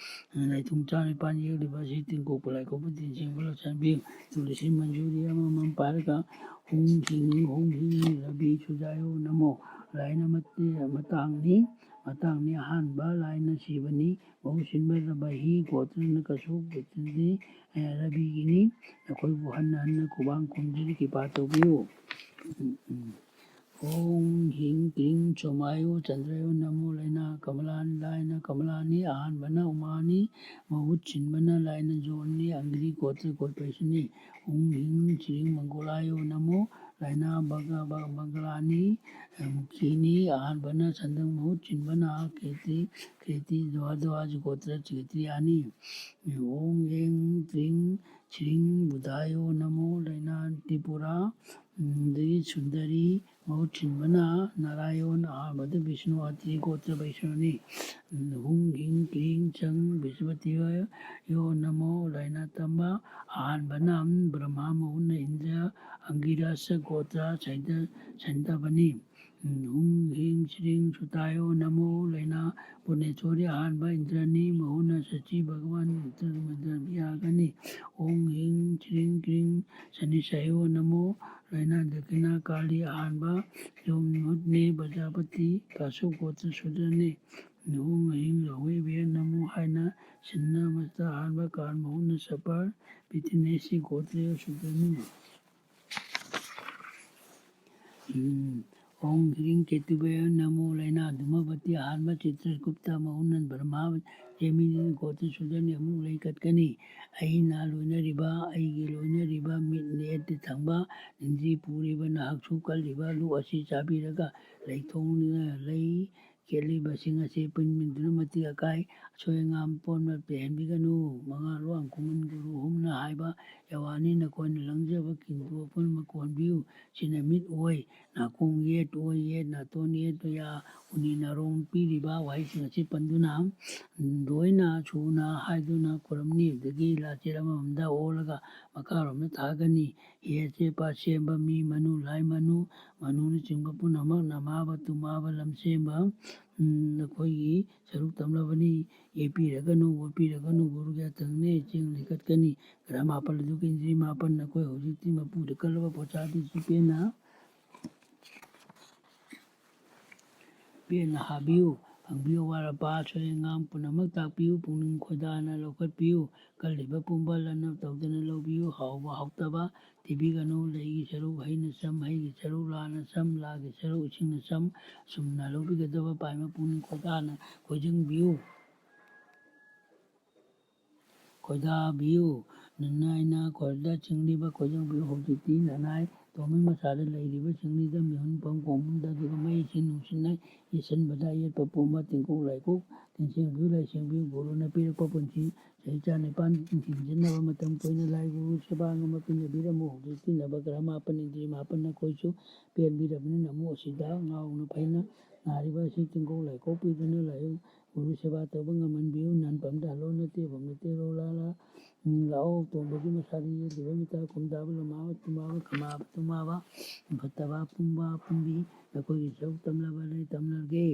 ꯂꯥꯏꯊꯨꯡ ꯆꯥ ꯅꯤꯄꯥꯟ ꯌꯦꯛꯂꯤꯕ ꯑꯁꯤ ꯇꯤꯡꯀꯣꯛꯄ ꯂꯥꯏꯀꯣꯛꯄ ꯇꯤꯟ ꯁꯦꯡꯕ ꯂꯣꯏꯁꯟꯕꯤꯌꯨ꯫ ꯇꯨꯂꯁꯤ ꯃꯟꯖꯨꯔꯤ ꯑꯃꯃꯝ ꯄꯥꯏꯔꯒ ꯍꯨꯝ ꯍꯤꯡ ꯍꯨꯝ ꯍꯤꯡ ꯔꯕꯤ ꯁꯨꯖꯥꯌꯣ ꯅꯃꯣ꯫ ꯂꯥꯏꯅ ꯃꯇꯦ-, ꯃꯇꯥꯡꯅꯤ, ꯃꯇꯥꯡꯅꯤ ꯑꯍꯥꯟꯕ ꯂꯥꯏꯅ ꯁꯤꯕꯅꯤ꯫ ꯃꯍꯨꯠ ꯁꯤꯟꯕ ꯔꯕꯍꯤ ꯒꯣꯇ꯭ꯔꯅ ꯀꯁꯨ ꯒꯣꯇ꯭ꯔꯗꯤ, ꯑꯦ, ꯔꯕꯤꯒꯤꯅꯤ꯫ ꯅꯈꯣꯏꯕꯨ ꯍꯟꯅ ꯍꯟꯅ ꯈꯨꯕꯥꯡ ꯈꯨꯝꯖꯔꯤ, ꯀ꯭ꯔꯤꯄꯥ ꯇꯧꯕꯤꯌꯨ꯫ ꯎꯝ, ꯎꯝ꯫ ॐ ह्रीं क्रीं सोमायो चन्द्रायो नमो। ꯂꯥꯏꯅ ꯀꯃꯂꯥꯅꯤ, ꯂꯥꯏꯅ ꯀꯃꯂꯥꯅꯤ꯫ ꯑꯍꯥꯟꯕꯅ ꯎꯃꯥꯅꯤ, ꯃꯍꯨꯠ ꯁꯤꯟꯕꯅ ꯂꯥꯏꯅ ꯖꯣꯟꯅꯤ, ꯑꯪꯒ꯭ꯔꯤ ꯒꯣꯇ꯭ꯔ ꯒꯣꯠꯄꯩꯁꯤꯅꯤ꯫ ॐ ह्रीं श्रीं मङ्गलायो नमो। ꯂꯥꯏꯅ ꯕꯒ-, ꯕ-, ꯕꯒꯂꯥꯅꯤ, ꯃꯨꯈꯤꯅꯤ꯫ ꯑꯍꯥꯟꯕꯅ ꯁꯟꯗꯪ, ꯃꯍꯨꯠ ꯁꯤꯟꯕꯅ ꯀꯦꯇꯤ, ꯀꯦꯇꯤ ꯗ꯭ꯋꯥ ꯗ꯭ꯋꯥ ꯒꯣꯇ꯭ꯔ ꯀꯦꯇ꯭ꯔꯤꯌꯥꯅꯤ꯫ ॐ ऐं क्रीं ꯁ꯭ꯔꯤꯡ ꯕꯨꯙꯥꯌꯣ ꯅꯃꯣ ꯂꯩꯅꯥ ꯇ꯭ꯔꯤꯄꯨꯔꯥ꯫ ꯎꯝ, ꯑꯗꯒꯤ ꯁꯨꯟꯗꯔꯤ ꯃꯍꯨꯠ ꯁꯤꯟꯕꯅ ꯅꯥꯔꯥꯌꯣꯟ, ꯑꯍꯥꯟꯕꯗ ꯕꯤꯁꯅꯨ, ꯑꯇ꯭ꯔꯤ ꯒꯣꯇ꯭ꯔ ꯕꯩꯁꯅꯨꯅꯤ꯫ ꯎꯝ, ꯍꯨꯡ ꯍꯤꯡ ꯀ꯭ꯔꯤꯡ ꯆꯪ ꯕ꯭ꯔꯤꯍꯁꯄꯇꯤ ꯌꯣ ꯅꯃꯣ ꯂꯩꯅꯥ ꯇꯝꯕ꯫ ꯑꯍꯥꯟꯕꯅ ꯕ꯭ꯔꯍ꯭ꯃꯥ, ꯃꯍꯨꯠꯅ ꯏꯟꯗ꯭ꯔ, ꯑꯪꯒꯤꯔꯁ ꯒꯣꯇ꯭ꯔ ꯁꯩꯗ-, ꯁꯟꯗꯕꯅꯤ꯫ ꯎꯝ, ꯍꯨꯡ ꯍꯤꯡ ꯁ꯭ꯔꯤꯡ ꯁꯨꯇꯥꯌꯣ ꯅꯃꯣ ꯂꯩꯅꯥ ꯄꯨꯔꯅꯦꯁꯣꯔꯤ, ꯑꯍꯥꯟꯕ ꯏꯟꯗ꯭ꯔꯅꯤ, ꯃꯍꯨꯠꯅ ꯁꯆꯤ ꯚꯒꯋꯥꯟ ꯌꯥꯒꯅꯤ꯫ ꯍꯨꯡ ꯍꯤꯡ ꯁ꯭ꯔꯤꯡ ꯀ꯭ꯔꯤꯡ ꯁꯅꯤꯁꯥꯌꯣ ꯅꯃꯣ ꯂꯩꯅꯥ ꯗꯈꯤꯅꯥ ꯀꯥꯂꯤ, ꯑꯍꯥꯟꯕ ꯌꯣꯝ ꯃꯍꯨꯠꯅꯦ ꯄ꯭ꯔꯖꯥꯄꯇꯤ ꯀꯥꯁꯨ ꯒꯣꯇ꯭ꯔ ꯁꯨꯗ꯭ꯔꯅꯤ꯫ ꯍꯨꯡ ꯍꯤꯡ ꯔꯥꯍꯨ ꯚꯦꯔ ꯅꯃꯣ ꯍꯥꯏꯅ ꯁꯤꯟꯅ ꯃꯁꯇ, ꯑꯍꯥꯟꯕ ꯀꯥꯔ ꯃꯍꯨꯠꯅ ꯁꯄꯔ ꯄꯤꯊꯤꯅꯦꯁꯤ ꯒꯣꯇ꯭ꯔ ꯁꯨꯗ꯭ꯔꯅꯤ꯫ ꯎꯝ꯫ ꯑꯣꯡ ꯍ꯭ꯔꯤꯡ ꯀꯦꯇꯨꯚꯦ ꯅꯃꯣ ꯂꯩꯅꯥ ꯙꯨꯃꯄꯇꯤ, ꯑꯍꯥꯟꯕ ꯆꯤꯇ꯭ꯔꯒꯨꯞꯇ ꯃꯍꯨꯠꯅ ꯕ꯭ꯔꯍ꯭ꯃꯥ ꯖꯦꯃꯤꯅꯤ ꯒꯣꯇ꯭ꯔ ꯁꯨꯗ꯭ꯔꯅꯤ ꯑꯃꯨꯛ ꯂꯩꯀꯠꯀꯅꯤ꯫ ꯑꯩꯅ ꯂꯣꯏꯅꯔꯤꯕ, ꯑꯩꯒꯤ ꯂꯣꯏꯅꯔꯤꯕ ꯃꯤꯠ ꯅꯦꯠꯇ ꯊꯝꯕ ꯅꯤꯡꯖꯤ ꯄꯨꯔꯤꯕ ꯅꯍꯥꯛꯁꯨ ꯀꯜꯂꯤꯕ ꯂꯨ ꯑꯁꯤ ꯆꯥꯕꯤꯔꯒ ꯂꯩꯊꯣꯡ-, ꯂꯩ ꯀꯦꯠꯂꯤꯕꯁꯤꯡ ꯑꯁꯤ ꯄꯨꯟꯃꯤꯟꯗꯨꯅ ꯃꯇꯤꯛ ꯑꯀꯥꯏ ꯑꯁꯣꯏ ꯑꯉꯥꯝ ꯄꯣꯟꯕ ꯄꯦꯟꯍꯟꯕꯤꯒꯅꯨ꯫ ꯃꯉꯥ ꯂꯨꯋꯥꯡ ꯈꯨꯃꯟ ꯒꯨꯔꯨ ꯑꯍꯨꯝꯅ ꯍꯥꯏꯕ ꯌꯥꯋꯥꯅꯤ, ꯅꯈꯣꯏꯅ ꯂꯪꯖꯕ ꯀꯤꯟꯗꯨ ꯑꯄꯨꯟꯕ ꯀꯣꯟꯕꯤꯌꯨ꯫ ꯁꯤꯅ ꯃꯤꯠ ꯑꯣꯏ, ꯅꯥꯀꯣꯡ ꯌꯦꯠ, ꯑꯣꯏ ꯌꯦꯠ, ꯅꯥꯇꯣꯟ ꯌꯦꯠ, ꯌꯥ, ꯎꯅꯤ ꯅꯥꯔꯣꯡ ꯄꯤꯔꯤꯕ ꯋꯥꯍꯩꯁꯤꯡ ꯑꯁꯤ ꯄꯟꯗꯨꯅ ꯂꯣꯏꯅ ꯁꯨꯅ ꯍꯥꯏꯗꯨꯅ ꯈꯨꯔꯝꯅꯤ꯫ ꯑꯗꯒꯤ ꯂꯥꯆꯦꯠ ꯑꯃꯃꯝꯗ ꯑꯣꯜꯂꯒ ꯃꯈꯥꯔꯣꯝꯗ ꯊꯥꯒꯅꯤ꯫ ꯌꯦꯠ ꯆꯦꯠꯄ ꯁꯦꯝꯕ ꯃꯤ, ꯃꯅꯨ, ꯂꯥꯏ ꯃꯅꯨ, ꯃꯅꯨꯅꯆꯤꯡꯕ ꯄꯨꯝꯅꯃꯛ ꯅꯃꯥꯕ ꯇꯨꯃꯥꯕ ꯂꯝꯁꯦꯝꯕ, ꯎꯝ, ꯅꯈꯣꯏꯒꯤ ꯁꯔꯨꯛ ꯇꯝꯂꯕꯅꯤ꯫ ꯌꯦꯠꯄꯤꯔꯒꯅꯨ, ꯑꯣꯠꯄꯤꯔꯒꯅꯨ, ꯒꯨꯔꯨꯒꯤ ꯑꯊꯪꯅꯦ ꯆꯦꯡ ꯂꯤꯈꯠꯀꯅꯤ꯫ ꯒ꯭ꯔꯍ ꯃꯥꯄꯜ ꯑꯗꯨꯒꯤ ꯏꯟꯗ꯭ꯔꯤ ꯃꯥꯄꯜ ꯅꯈꯣꯏ ꯍꯧꯖꯤꯛꯇꯤ ꯃꯄꯨꯗ ꯀꯜꯂꯕ ꯄꯣꯆꯥꯗꯤ ꯁꯤ ꯄꯦꯟꯅ ꯄꯦꯟꯅ ꯍꯥꯕꯤꯌꯨ꯫ ꯈꯪꯕꯤꯌꯨ, ꯑꯋꯥꯠ ꯑꯄꯥ ꯑꯁꯣꯏ ꯑꯉꯥꯝ ꯄꯨꯝꯅꯃꯛ ꯇꯥꯛꯄꯤꯌꯨ꯫ ꯄꯨꯛꯅꯤꯡ ꯈꯣꯏꯗꯥꯅ ꯂꯧꯈꯠꯄꯤꯌꯨ꯫ ꯀꯜꯂꯤꯕ ꯄꯨꯝꯕ ꯂꯟꯅ ꯇꯧꯗꯅ ꯂꯧꯕꯤꯌꯨ꯫ ꯍꯥꯎꯕ ꯍꯥꯎꯇꯕ ꯊꯤꯕꯤꯒꯅꯨ꯫ ꯂꯩꯒꯤ ꯁꯔꯨꯛ ꯍꯩꯅ ꯆꯝ, ꯍꯩꯒꯤ ꯁꯔꯨꯛ ꯂꯥꯅ ꯆꯝ, ꯂꯥꯒꯤ ꯁꯔꯨꯛ ꯏꯁꯤꯡꯅ ꯆꯝ꯫ ꯑꯆꯨꯝꯅ ꯂꯧꯕꯤꯒꯗꯕ ꯄꯥꯏꯃ ꯄꯨꯛꯅꯤꯡ ꯈꯣꯏꯗꯥꯅ ꯈꯣꯏꯖꯪꯕꯤꯌꯨ꯫ ꯈꯣꯏꯗꯥꯕꯤꯌꯨ꯫ ꯅꯅꯥꯏꯅ ꯈꯣꯏꯗ ꯆꯤꯡꯂꯤꯕ ꯈꯣꯏꯖꯪꯕꯤꯌꯨ꯫ ꯍꯧꯖꯤꯛꯇꯤ ꯅꯅꯥꯏ ꯇꯣꯝꯕꯤ ꯃꯆꯥꯗ ꯂꯩꯔꯤꯕ ꯆꯤꯡꯂꯤꯗ ꯃꯤꯍꯨꯟ ꯄꯝ ꯈꯣꯡꯕꯗ ꯑꯗꯨꯒ ꯃꯩ ꯏꯁꯤꯡ ꯅꯨꯡꯁꯤꯠꯅ ꯌꯦꯠꯁꯤꯟꯕꯗ ꯑꯌꯦꯠꯄ ꯄꯨꯝꯕ ꯇꯤꯡꯀꯣꯛ ꯂꯥꯏꯀꯣꯛ ꯇꯤꯡꯁꯤꯡꯕꯤꯌꯨ, ꯂꯩꯁꯤꯡꯕꯤꯌꯨ꯫ ꯒꯨꯔꯨꯅ ꯄꯤꯔꯛꯄ ꯄꯨꯟꯁꯤ ꯏꯆꯥ ꯅꯤꯄꯥꯟ ꯊꯤꯡꯖꯤꯟꯅꯕ ꯃꯇꯝ ꯀꯣꯏꯅ ꯂꯥꯏ ꯒꯨꯔꯨ ꯁꯦꯕꯥ ꯑꯃ ꯄꯤꯅꯕꯤꯔꯝꯃꯨ꯫ ꯍꯧꯖꯤꯛꯇꯤ ꯅꯕꯒ꯭ꯔꯍ ꯃꯥꯄꯟ ꯏꯟꯗ꯭ꯔꯤ ꯃꯥꯄꯟ ꯑꯩꯈꯣꯏꯁꯨ ꯄꯦꯟꯕꯤꯔꯕꯅꯤꯅ ꯑꯃꯨꯛ ꯑꯁꯤꯗ ꯉꯥꯎꯅ ꯐꯩꯅ ꯅꯥꯔꯤꯕ ꯑꯁꯤ ꯇꯤꯡꯒꯧ ꯂꯥꯏꯀꯧ ꯄꯤꯗꯨꯅ ꯂꯥꯏ ꯒꯨꯔꯨ ꯁꯦꯕꯥ ꯇꯧꯕ ꯉꯝꯍꯟꯕꯤꯌꯨ꯫ ꯅꯟ ꯄꯝꯗ ꯍꯜꯂꯣ ꯅꯠꯇꯦ ꯐꯝ ꯅꯠꯇꯦ ꯔꯣ ꯂꯥ ꯂꯥ꯫ ꯎꯝ, ꯂꯥꯛꯑꯣ ꯇꯣꯝꯕꯒꯤ ꯃꯁꯥꯗ ꯌꯦꯛꯂꯤꯕ ꯃꯤꯇꯥ ꯈꯣꯝꯗꯥꯕ ꯂꯃꯥꯕ ꯇꯨꯝꯕꯥꯕ ꯈꯃꯥꯕ ꯇꯨꯝꯕꯥꯕ ꯐꯠꯇꯕ ꯄꯨꯝꯕ ꯄꯨꯝꯕꯤ ꯅꯈꯣꯏꯒꯤ ꯁꯔꯨꯛ ꯇꯝꯂꯕ ꯂꯩ ꯇꯝꯂꯒꯦ꯫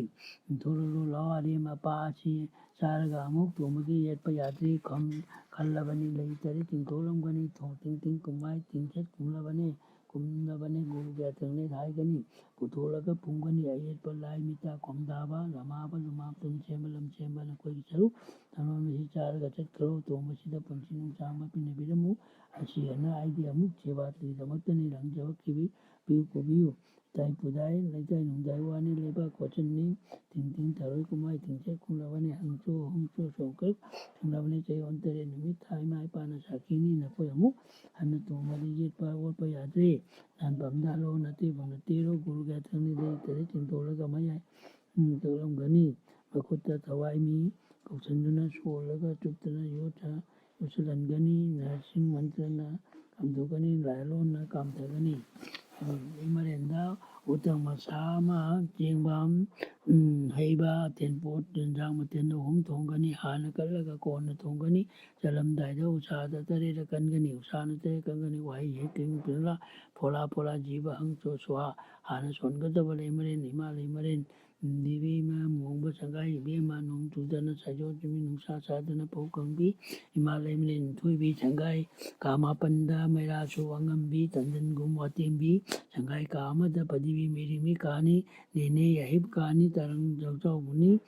ꯊꯣꯛꯂꯛꯂꯣ ꯂꯥꯛꯑꯣ ꯑꯔꯦꯝ ꯑꯄꯥ ꯑꯁꯤ ꯆꯥꯔꯒ ꯑꯃꯨꯛ ꯇꯣꯝꯕꯒꯤ ꯌꯦꯠꯄ ꯌꯥꯗ꯭ꯔꯤ ꯈꯝ-, ꯈꯜꯂꯕꯅꯤ꯫ ꯂꯩ ꯇꯔꯦꯠ ꯇꯤꯡꯊꯣꯛꯂꯝꯒꯅꯤ꯫ ꯊꯣꯡ ꯇꯤꯡ ꯇꯤꯡ ꯀꯨꯝꯃꯥꯏ ꯇꯤꯡꯈꯦꯠ ꯀꯨꯝꯂꯕꯅꯤ꯫ ꯀꯨꯝꯂꯕꯅꯤ ꯒꯨꯔꯨ ꯒ꯭ꯌꯥꯊꯪꯅꯦ ꯍꯥꯏꯒꯅꯤ꯫ ꯄꯨꯊꯣꯛꯂꯒ ꯐꯨꯝꯒꯅꯤ꯫ ꯑꯌꯦꯠꯄ ꯂꯥꯏ ꯃꯤꯇꯥ ꯈꯣꯝꯗꯥꯕ ꯂꯃꯥꯕ ꯂꯨꯃꯥꯝ ꯇꯨꯝ ꯁꯦꯝꯕ ꯂꯝ ꯁꯦꯝꯕ ꯅꯈꯣꯏꯒꯤ ꯁꯔꯨꯛ ꯊꯝꯂꯝꯕꯁꯤ ꯆꯥꯔꯒ ꯆꯠꯈ꯭ꯔꯣ꯫ ꯇꯣꯝꯕꯁꯤꯗ ꯄꯨꯟꯁꯤ ꯅꯨꯡꯁꯥꯡꯕ ꯄꯤꯅꯕꯤꯔꯝꯃꯨ꯫ ꯑꯁꯤ ꯑꯅꯥ ꯑꯩꯗꯤ ꯑꯃꯨꯛ ꯁꯦꯕꯥ ꯇꯧꯔꯤꯗꯃꯛꯇꯅꯤ ꯂꯥꯡꯖꯕ ꯀꯤꯕꯤ ꯄꯤꯌꯨ ꯀꯣꯕꯤꯌꯨ꯫ ꯏꯇꯥꯏ ꯄꯨꯗꯥꯏ ꯂꯩꯇꯥꯏ ꯅꯨꯡꯗꯥꯏ ꯋꯥꯅꯤ ꯂꯩꯕꯥꯛ ꯀꯣꯠꯁꯤꯟꯅꯤ꯫ ꯇꯤꯡ ꯇꯤꯡ ꯊꯔꯣꯏ ꯀꯨꯝꯃꯥꯏ ꯇꯤꯡꯆꯦꯠ ꯈꯨꯝꯂꯕꯅꯤ꯫ ꯍꯪꯆꯨ ꯍꯣꯡꯆꯨ ꯁꯣꯡꯀꯛ ꯊꯨꯡꯂꯕꯅꯤ꯫ ꯆꯌꯣꯜ ꯇꯔꯦꯠ ꯅꯨꯃꯤꯠ ꯊꯥ ꯏꯃꯥ ꯏꯄꯥꯅ ꯁꯥꯈꯤꯅꯤ꯫ ꯅꯈꯣꯏ ꯑꯃꯨꯛ ꯍꯟꯅ ꯇꯣꯡꯕꯗ ꯌꯦꯠꯄ ꯑꯣꯠꯄ ꯌꯥꯗ꯭ꯔꯦ꯫ ꯅꯥꯟꯕ ꯑꯝꯗ ꯍꯜꯂꯣ ꯅꯠꯇꯦ ꯐꯝ ꯅꯠꯇꯦꯔꯣ ꯒꯨꯔꯨ ꯒ꯭ꯌꯥꯊꯪꯅꯤ ꯂꯩ ꯇꯔꯦꯠ ꯆꯤꯡꯊꯣꯛꯂꯒ ꯃꯌꯥꯏ ꯎꯝ, ꯇꯧꯔꯝꯒꯅꯤ꯫ ꯃꯈꯨꯠꯇ ꯊꯋꯥꯏ ꯃꯤ ꯀꯧꯁꯟꯗꯨꯅ ꯁꯣꯜꯂꯒ ꯆꯨꯞꯇꯅ ꯌꯣꯠꯁ-, ꯌꯣꯠꯁꯤꯜꯍꯟꯒꯅꯤ꯫ ꯅꯔꯁꯤꯡ ꯃꯟꯇ꯭ꯔꯅ ꯀꯥꯝꯊꯣꯛꯀꯅꯤ꯫ ꯂꯥꯏꯂꯣꯟꯅ ꯀꯥꯝꯊꯒꯅꯤ꯫ ꯎꯝ, ꯏꯃꯔꯦꯟꯗ ꯎꯇꯪ ꯃꯁꯥ ꯑꯃ, ꯆꯦꯡꯕꯥꯝ, ꯎꯝ, ꯍꯩꯕ, ꯇꯦꯟꯄꯣꯠ, ꯌꯦꯟꯖꯥꯡ ꯃꯊꯦꯜ ꯑꯍꯨꯝ ꯊꯣꯡꯒꯅꯤ꯫ ꯍꯥꯟꯅ ꯀꯠꯂꯒ ꯀꯣꯟꯅ ꯊꯣꯡꯒꯅꯤ꯫ ꯆꯠꯂꯝꯗꯥꯏꯗ ꯎꯁꯥꯗ ꯇꯔꯦꯠ ꯀꯟꯒꯅꯤ꯫ ꯎꯁꯥꯅ ꯇꯔꯦꯠ ꯀꯟꯒꯅꯤ꯫ ꯋꯥꯍꯩ ꯍꯦꯛ ꯇꯤꯡ ꯇꯤꯡꯂ ꯐꯣꯂꯥ ꯐꯣꯂꯥ ꯖꯤꯕ ꯍꯪꯁꯣ ꯁ꯭ꯋꯥꯍꯥ꯫ ꯍꯥꯟꯅ ꯁꯣꯟꯒꯗꯕ ꯂꯩꯃꯔꯦꯟ, ꯏꯃꯥ ꯂꯩꯃꯔꯦꯟ, ꯗꯦꯕꯤ ꯏꯃꯥ ꯃꯣꯡꯕ ꯁꯪꯒꯥꯏ ꯏꯕꯦꯝꯃ ꯅꯣꯡ ꯆꯨꯗꯅ ꯁꯥꯏꯖꯣ ꯆꯨꯃꯤ ꯅꯨꯡꯁꯥ ꯁꯥꯗꯅ ꯐꯧ ꯀꯪꯕꯤ ꯏꯃꯥ ꯂꯩꯃꯔꯦꯟ ꯊꯣꯏꯕꯤ ꯁꯪꯒꯥꯏ ꯀꯥ ꯃꯥꯄꯟꯗ ꯃꯩꯔꯥꯁꯨ ꯑꯉꯝꯕꯤ ꯇꯟꯗꯟꯒꯨꯝ ꯋꯥꯇꯦꯝꯕꯤ ꯁꯪꯒꯥꯏ ꯀꯥ ꯑꯃꯗ ꯄꯗꯤꯕꯤ ꯃꯤꯔꯤꯃꯤ ꯀꯥꯅꯤ ꯅꯦꯅꯦ ꯌꯥꯍꯤꯞ ꯀꯥꯅꯤ ꯇꯔꯪ ꯆꯥꯎꯕꯅꯤ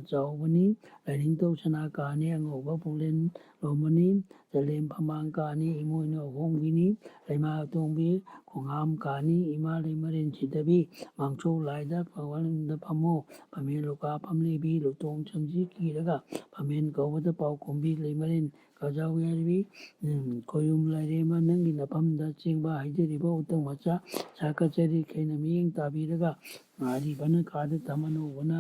ꯆꯥꯎꯕꯅꯤ ꯂꯥꯏꯅꯤꯡꯊꯧ ꯁꯅꯥ ꯀꯥꯅꯤ ꯑꯉꯧꯕ ꯄꯨꯡꯂꯦꯟ ꯂꯣꯝꯕꯅꯤ ꯆꯂꯦꯝ ꯐꯃꯥꯡ ꯀꯥꯅꯤ ꯏꯃꯣꯏꯅꯨ ꯑꯍꯣꯡꯕꯤꯅꯤ ꯂꯩꯃꯥ ꯑꯇꯣꯡꯕꯤ ꯈꯣꯡꯍꯥꯝ ꯀꯥꯅꯤ ꯏꯃꯥ ꯂꯩꯃꯔꯦꯟ ꯁꯤꯗꯕꯤ ꯃꯥꯡꯁꯧ ꯂꯥꯏꯗ ꯄꯥꯎꯍꯟꯗ ꯐꯝꯃꯣ ꯐꯝꯃꯦꯟ ꯂꯨꯀꯥ ꯐꯝꯂꯤꯕꯤ ꯂꯨꯇꯣꯡ ꯁꯝꯖꯤ ꯀꯤꯔꯒ ꯐꯝꯃꯦꯟ ꯀꯧꯕꯗ ꯄꯥꯎꯈꯨꯝꯕꯤ ꯂꯩꯃꯔꯦꯟ ꯀꯥꯖꯥꯎ ꯌꯥꯏꯕꯤ ꯈꯣꯌꯨꯝ ꯂꯥꯏꯔꯦꯝꯕ ꯅꯪꯒꯤ ꯅꯐꯝꯗ ꯆꯦꯡꯕ ꯍꯩꯖꯔꯤꯕ ꯎꯇꯪ ꯃꯆꯥ ꯁꯥꯀꯠꯆꯔꯤ ꯈꯩꯅ ꯃꯤꯠꯌꯦꯡ ꯇꯥꯕꯤꯔꯒ ꯉꯥꯔꯤꯕꯅ ꯀꯥꯗ ꯊꯝ ꯑꯅꯧꯕꯅ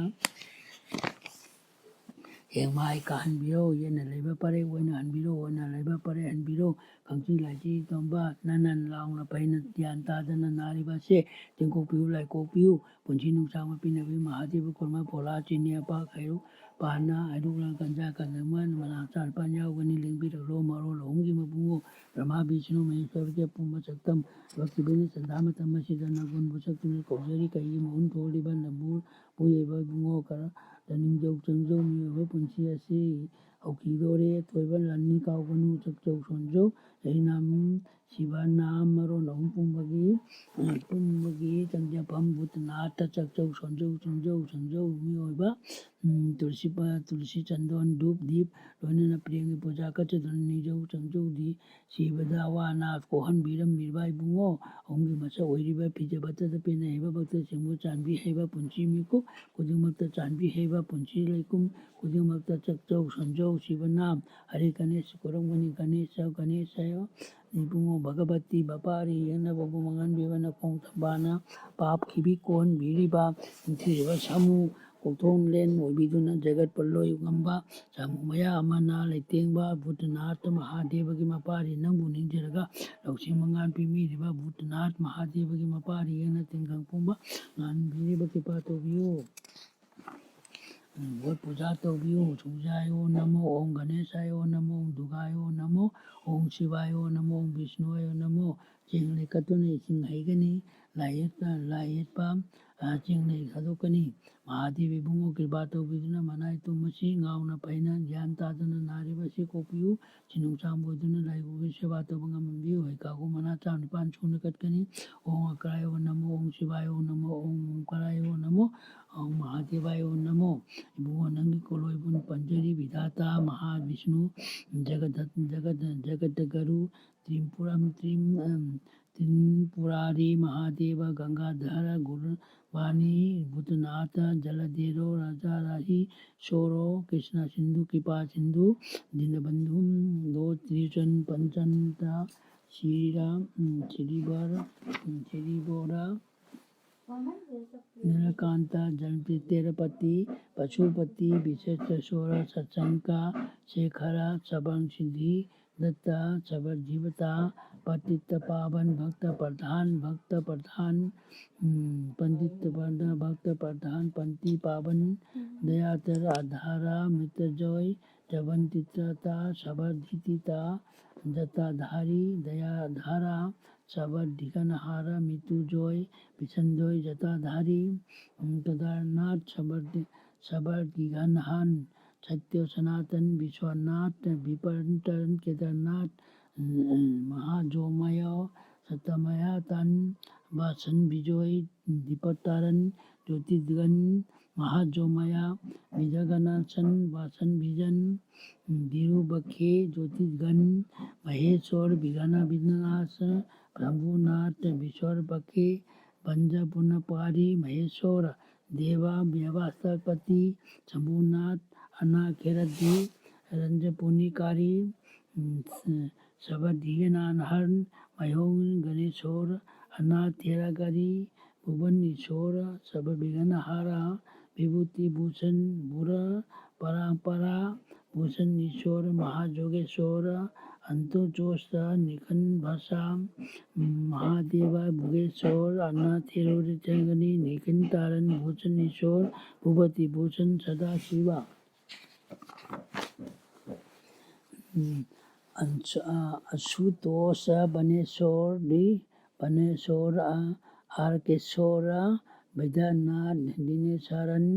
ꯍꯦꯡꯃꯥꯏ ꯀꯥꯍꯟꯕꯤꯔꯣ, ꯌꯦꯠꯅ ꯂꯩꯕ ꯄꯔꯦꯡ ꯑꯣꯏꯅ ꯍꯟꯕꯤꯔꯣ, ꯑꯣꯏꯅ ꯂꯩꯕ ꯄꯔꯦꯡ ꯍꯟꯕꯤꯔꯣ, ꯈꯪꯁꯤ ꯂꯥꯏꯁꯤ ꯇꯝꯕ ꯅꯅꯟ ꯂꯥꯎꯅ ꯐꯩꯅ ꯒ꯭ꯌꯥꯟ ꯇꯥꯗꯅ ꯅꯥꯔꯤꯕ ꯑꯁꯦ ꯇꯦꯡꯀꯣꯛꯄꯤꯌꯨ, ꯂꯥꯏꯀꯣꯛꯄꯤꯌꯨ, ꯄꯨꯟꯁꯤ ꯅꯨꯡꯁꯥꯡꯕ ꯄꯤꯅꯕꯤ ꯃꯍꯥꯗꯦꯕ ꯈꯨꯔꯨꯝꯃ ꯐꯣꯂꯥ ꯆꯤꯅꯤ ꯑꯄꯥꯛ ꯍꯩꯔꯨꯛ ꯄꯥꯟꯅ ꯍꯩꯔꯨꯛ ꯂꯥꯡ ꯀꯟꯖꯥ ꯀꯟꯖꯃ ꯃꯅꯥ ꯆꯥꯔ ꯄꯥꯟ ꯌꯥꯎꯒꯅꯤ ꯂꯦꯡꯕꯤꯔꯛꯂꯣ ꯃꯔꯣꯜ ꯑꯍꯨꯝꯒꯤ ꯃꯕꯨꯡꯉꯣ ꯕ꯭ꯔꯍꯃꯥ ꯕꯤꯁꯅꯨ ꯃꯍꯦꯁ꯭ꯋꯔꯒꯤ ꯑꯄꯨꯝꯕ ꯁꯛꯇꯝ ꯚꯛꯇꯤꯕꯤꯅ ꯆꯟꯗꯥ ꯃꯇꯝ ꯑꯁꯤꯗ ꯅꯒꯨꯟꯕꯨ ꯁꯛꯇꯨꯅ ꯀꯧꯖꯔꯤ ꯀꯩꯒꯤ ꯃꯍꯨꯟ ꯊꯣꯛꯂꯤꯕ ꯅꯕꯨ ꯄꯨꯌꯩꯕ ꯏꯕꯨꯡꯉꯣ ꯈꯔ ꯅꯤꯡꯖꯧ ꯆꯪꯖꯧ ꯃꯤꯑꯣꯏꯕ ꯄꯨꯟꯁꯤ ꯑꯁꯤ ꯍꯧꯈꯤꯗꯣꯔꯦ꯫ ꯑꯊꯣꯏꯕ ꯂꯥꯟꯃꯤ ꯀꯥꯎꯒꯅꯨ ꯆꯠꯆꯧ ꯁꯣꯟꯖꯧ ꯂꯩꯅꯥꯝ ꯁꯤꯕ ꯅꯥꯝ ꯃꯔꯣꯟ ꯑꯍꯨꯝ ꯄꯨꯝꯕꯒꯤ ꯄꯨꯝꯕꯒꯤ ꯆꯪꯖꯐꯝ ꯕꯨꯠ ꯅꯥꯠꯇ ꯆꯠꯆꯧ ꯁꯣꯟꯖꯧ ꯆꯪꯖꯧ ꯆꯪꯖꯧ ꯃꯤꯑꯣꯏꯕ ꯎꯝ, ꯇꯨꯜꯁꯤ ꯄ-, ꯇꯨꯜꯁꯤ ꯆꯟꯗꯣꯟ ꯙꯨꯞ ꯗꯤꯞ ꯂꯣꯏꯅꯅ ꯄ꯭ꯔꯦꯝꯒꯤ ꯄꯨꯖꯥ ꯀꯠꯆꯗꯨꯅ ꯅꯤꯡꯖꯧ ꯆꯪꯖꯧꯗꯤ ꯁꯤꯕꯗ ꯑꯋꯥ ꯑꯅꯥ ꯀꯣꯛꯍꯟꯕꯤꯔꯝꯂꯤꯕ ꯏꯕꯨꯡꯉꯣ ꯑꯍꯨꯝꯒꯤ ꯃꯁꯛ ꯑꯣꯏꯔꯤꯕ ꯐꯤꯖꯕꯇꯗ ꯄꯦꯟꯅ ꯍꯩꯕ ꯚꯛꯇꯁꯤꯡꯕꯨ ꯆꯥꯟꯕꯤ ꯍꯩꯕ ꯄꯨꯟꯁꯤ ꯃꯤꯀꯨꯞ ꯈꯨꯗꯤꯡꯃꯛꯇ ꯆꯥꯟꯕꯤ ꯍꯩꯕ ꯄꯨꯟꯁꯤ ꯂꯩꯀꯨꯝ ꯈꯨꯗꯤꯡꯃꯛꯇ ꯆꯠꯆꯧ ꯁꯣꯟꯖꯧ ꯁꯤꯕ ꯅꯥꯝ ꯍꯔꯦ ꯒꯅꯦꯁ ꯈꯨꯔꯨꯝꯒꯅꯤ ꯒꯅꯦꯁ ꯒꯅꯦꯁ ꯏꯕꯨꯡꯉꯣ ꯚꯒꯕꯇꯤ ꯕꯄꯥꯔꯤ ꯌꯦꯡꯅꯕꯕꯨ ꯃꯉꯥꯟꯕꯤꯕ ꯅꯈꯣꯡ ꯊꯝꯕꯥꯅ ꯄꯥꯞ ꯈꯤꯕꯤ ꯀꯣꯟꯕꯤꯔꯤꯕ ꯅꯤꯡꯊꯤꯔꯕ ꯁꯥꯃꯨ ꯀꯣꯛꯊꯣꯡꯂꯦꯟ ꯑꯣꯏꯕꯤꯗꯨꯅ ꯖꯒꯠ ꯄꯜꯂꯣꯏ ꯉꯝꯕ ꯁꯥꯃꯨ ꯃꯌꯥ ꯑꯃꯅ ꯂꯩꯇꯦꯡꯕ ꯕꯨꯙꯅꯥꯊ ꯃꯍꯥꯗꯦꯕꯒꯤ ꯃꯄꯥꯔꯤ ꯅꯪꯕꯨ ꯅꯤꯡꯖꯔꯒ ꯂꯧꯁꯤꯡ ꯃꯉꯥꯟ ꯄꯤꯕꯤꯔꯤꯕ ꯕꯨꯙꯅꯥꯊ ꯃꯍꯥꯗꯦꯕꯒꯤ ꯃꯄꯥꯔꯤ ꯌꯦꯡꯅ ꯇꯤꯟꯈꯪ ꯄꯨꯝꯕ ꯉꯥꯟꯕꯤꯔꯤꯕ ꯀ꯭ꯔꯤꯄꯥ ꯇꯧꯕꯤꯌꯨ꯫ ꯚꯣꯠ ꯄꯨꯖꯥ ꯇꯧꯕꯤꯌꯨ꯫ ꯁꯨꯖꯥꯌꯣ ꯅꯃꯣ, ꯒꯅꯦꯁꯥꯌꯣ ꯅꯃꯣ, ꯗꯨꯔꯒꯥꯌꯣ ꯅꯃꯣ, ꯁꯤꯕꯥꯌꯣ ꯅꯃꯣ, ꯕꯤꯁꯅꯨꯌꯣ ꯅꯃꯣ꯫ ꯆꯦꯡ ꯂꯩꯀꯠꯇꯨꯅ ꯏꯁꯤꯡ ꯍꯩꯒꯅꯤ꯫ ꯂꯥꯏ ꯌꯦꯛꯄ, ꯂꯥꯏ ꯌꯦꯛꯄ, ꯑ, ꯆꯦꯡ ꯂꯩ ꯊꯥꯗꯣꯛꯀꯅꯤ꯫ ꯃꯍꯥꯗꯦꯕ ꯏꯕꯨꯡꯉꯣ ꯀ꯭ꯔꯤꯄꯥ ꯇꯧꯕꯤꯗꯨꯅ ꯃꯅꯥꯏ ꯇꯨꯝ ꯑꯁꯤ ꯉꯥꯎꯅ ꯐꯩꯅ ꯒ꯭ꯌꯥꯟ ꯇꯥꯗꯅ ꯅꯥꯔꯤꯕ ꯑꯁꯤ ꯀꯣꯛꯄꯤꯌꯨ꯫ ꯁꯤꯅꯨꯡ ꯆꯥꯝꯕ ꯑꯣꯏꯗꯨꯅ ꯂꯥꯏꯕꯨꯒꯤ ꯁꯦꯕꯥ ꯇꯧꯕ ꯉꯝꯍꯟꯕꯤꯌꯨ꯫ ꯍꯩꯀꯥꯒꯨ ꯃꯅꯥ ꯆꯥꯝ ꯅꯤꯄꯥꯟ ꯁꯨꯅ ꯀꯠꯀꯅꯤ꯫ ꯑꯣꯡ ꯑꯀ꯭ꯔꯥꯌꯣ ꯅꯃꯣ, ꯑꯣꯡ ꯁꯤꯕꯥꯌꯣ ꯅꯃꯣ, ꯑꯣꯡ ꯑꯣꯡꯀꯥꯔꯥꯌꯣ ꯅꯃꯣ, ꯑꯣꯡ ꯃꯍꯥꯗꯦꯕꯥꯌꯣ ꯅꯃꯣ꯫ ꯏꯕꯨꯡꯉꯣ ꯅꯪꯒꯤ ꯀꯣꯂꯣꯏꯕꯨ ꯄꯟꯖꯔꯤ ꯕꯤꯙꯥꯇꯥ ꯃꯍꯥꯕꯤꯁꯅꯨ ꯖꯒꯗ-, ꯖꯒꯗ-, ꯖꯒꯗꯒꯔꯨ ꯇ꯭ꯔꯤꯝꯄꯨꯔꯝ ꯇ꯭ꯔꯤꯝ, ꯑꯝ, ꯇ꯭ꯔꯤꯝꯄꯨꯔꯥꯔꯤ ꯃꯍꯥꯗꯦꯕ ꯒꯪꯒꯥꯙꯔ ꯒꯨꯔꯨ ꯕꯥꯅꯤ ꯚꯨꯇꯅꯥꯊ ꯖꯂꯙꯦꯔꯣ ꯔꯥꯖꯥ ꯔꯥꯍꯤ ꯁꯣꯔꯣ ꯀ꯭ꯔꯤꯁꯅ ꯁꯤꯟꯙꯨ ꯀ꯭ꯔꯤꯄꯥ ꯁꯤꯟꯙꯨ ꯗꯤꯅꯕꯟꯙꯨ ꯗꯣ ꯇ꯭ꯔꯤꯆꯟ ꯄꯟꯆꯟꯇ ꯁꯤꯔꯥ, ꯎꯝ, ꯁꯤꯔꯤꯕꯔ, ꯎꯝ, ꯁꯤꯔꯤꯕꯣꯔꯥ नीलकांता जलपति तेरपति पशुपति विशेषेश्वर सशंका शेखर शबरसिद्धि दत्ता शबरजीवता पतित पावन भक्त प्रधान भक्त प्रधान पंडित भक्त प्रधान पंथी पावन दयातर आधारा मित्रजोय जवंतित्रता शबरधितिता जटाधारी दयाधारा शबरधिगणहार मितुजोय विसंजोय जटाधारी केदारनाथ शबर शबर गिगनहान सत्य सनातन विश्वनाथ विपंतन केदारनाथ महाजोमय सतमयातन वासन विजोय दीपतारन ज्योतिगन महाजोमया विजगनासन वासन विजन दिरुबखे ज्योतिगन महेश्वर विघन विनाश प्रभुनाथ विश्वर बखे पंजपुनपारी महेश्वर देवा व्यवस्थापति शंभुनाथ अनाखेरदी रंजपुनिकारी शबदिगनानहर मयोंग गणेश्वर अनाथेरागरी भुवन ईश्वर शबविघ्नहारा विभूति भूषण बुर परंपरा भूषण ईश्वर महाजोगेश्वर अंतोजोष निखंड भाषा महादेवा भुगेश्वर अनाथेरोचंगनी निखंड तारण भूषण ईश्वर भूपति भूषण सदा शिवा आशुतोष बनेश्वर बनेश्वर आरकेश्वर विद्यानाथ दिनेशारन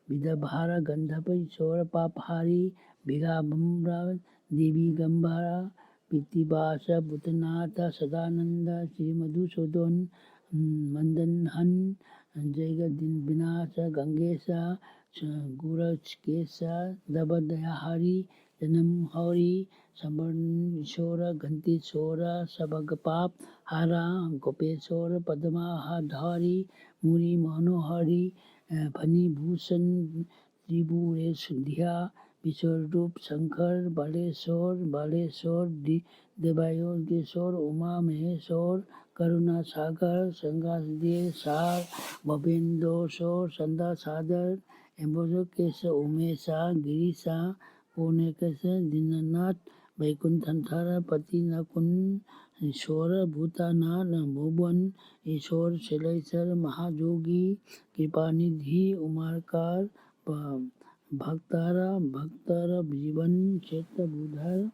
विद्याभार गंधर्व ईश्वर पापहारी विगाबम्बरा देवी गंभरा पितृवास भूतनाथ सदानंद श्री मधुसूदन मंदनहन जगदिन विनाश गंगेश गुरकेश दबदयाहारी जन्म हरि समरण ईश्वर घंटेश्वर सबग पाप हारा गोपेश्वर पद्माधारी मुनि मनोहरी फणिभूषण त्रिपुरेश ध्या विश्वरूप Shankar Baleshwar Baleshwar देवायोगेश्वर Uma Maheshwar Karuna Sagar, Sangasde Sar, Bhabendo Sor, Sanda Sadar, Ambujokesa Umesa, Girisa, Purnekesa Dinanath, Vaikunthanthara Pati Nakun, Ishwara Bhutanath, Bhuban, Ishwar Shelesar Mahajogi, Kripanidhi Umarkar, Bhaktara, Bhaktara Jivan Cheta Budhar,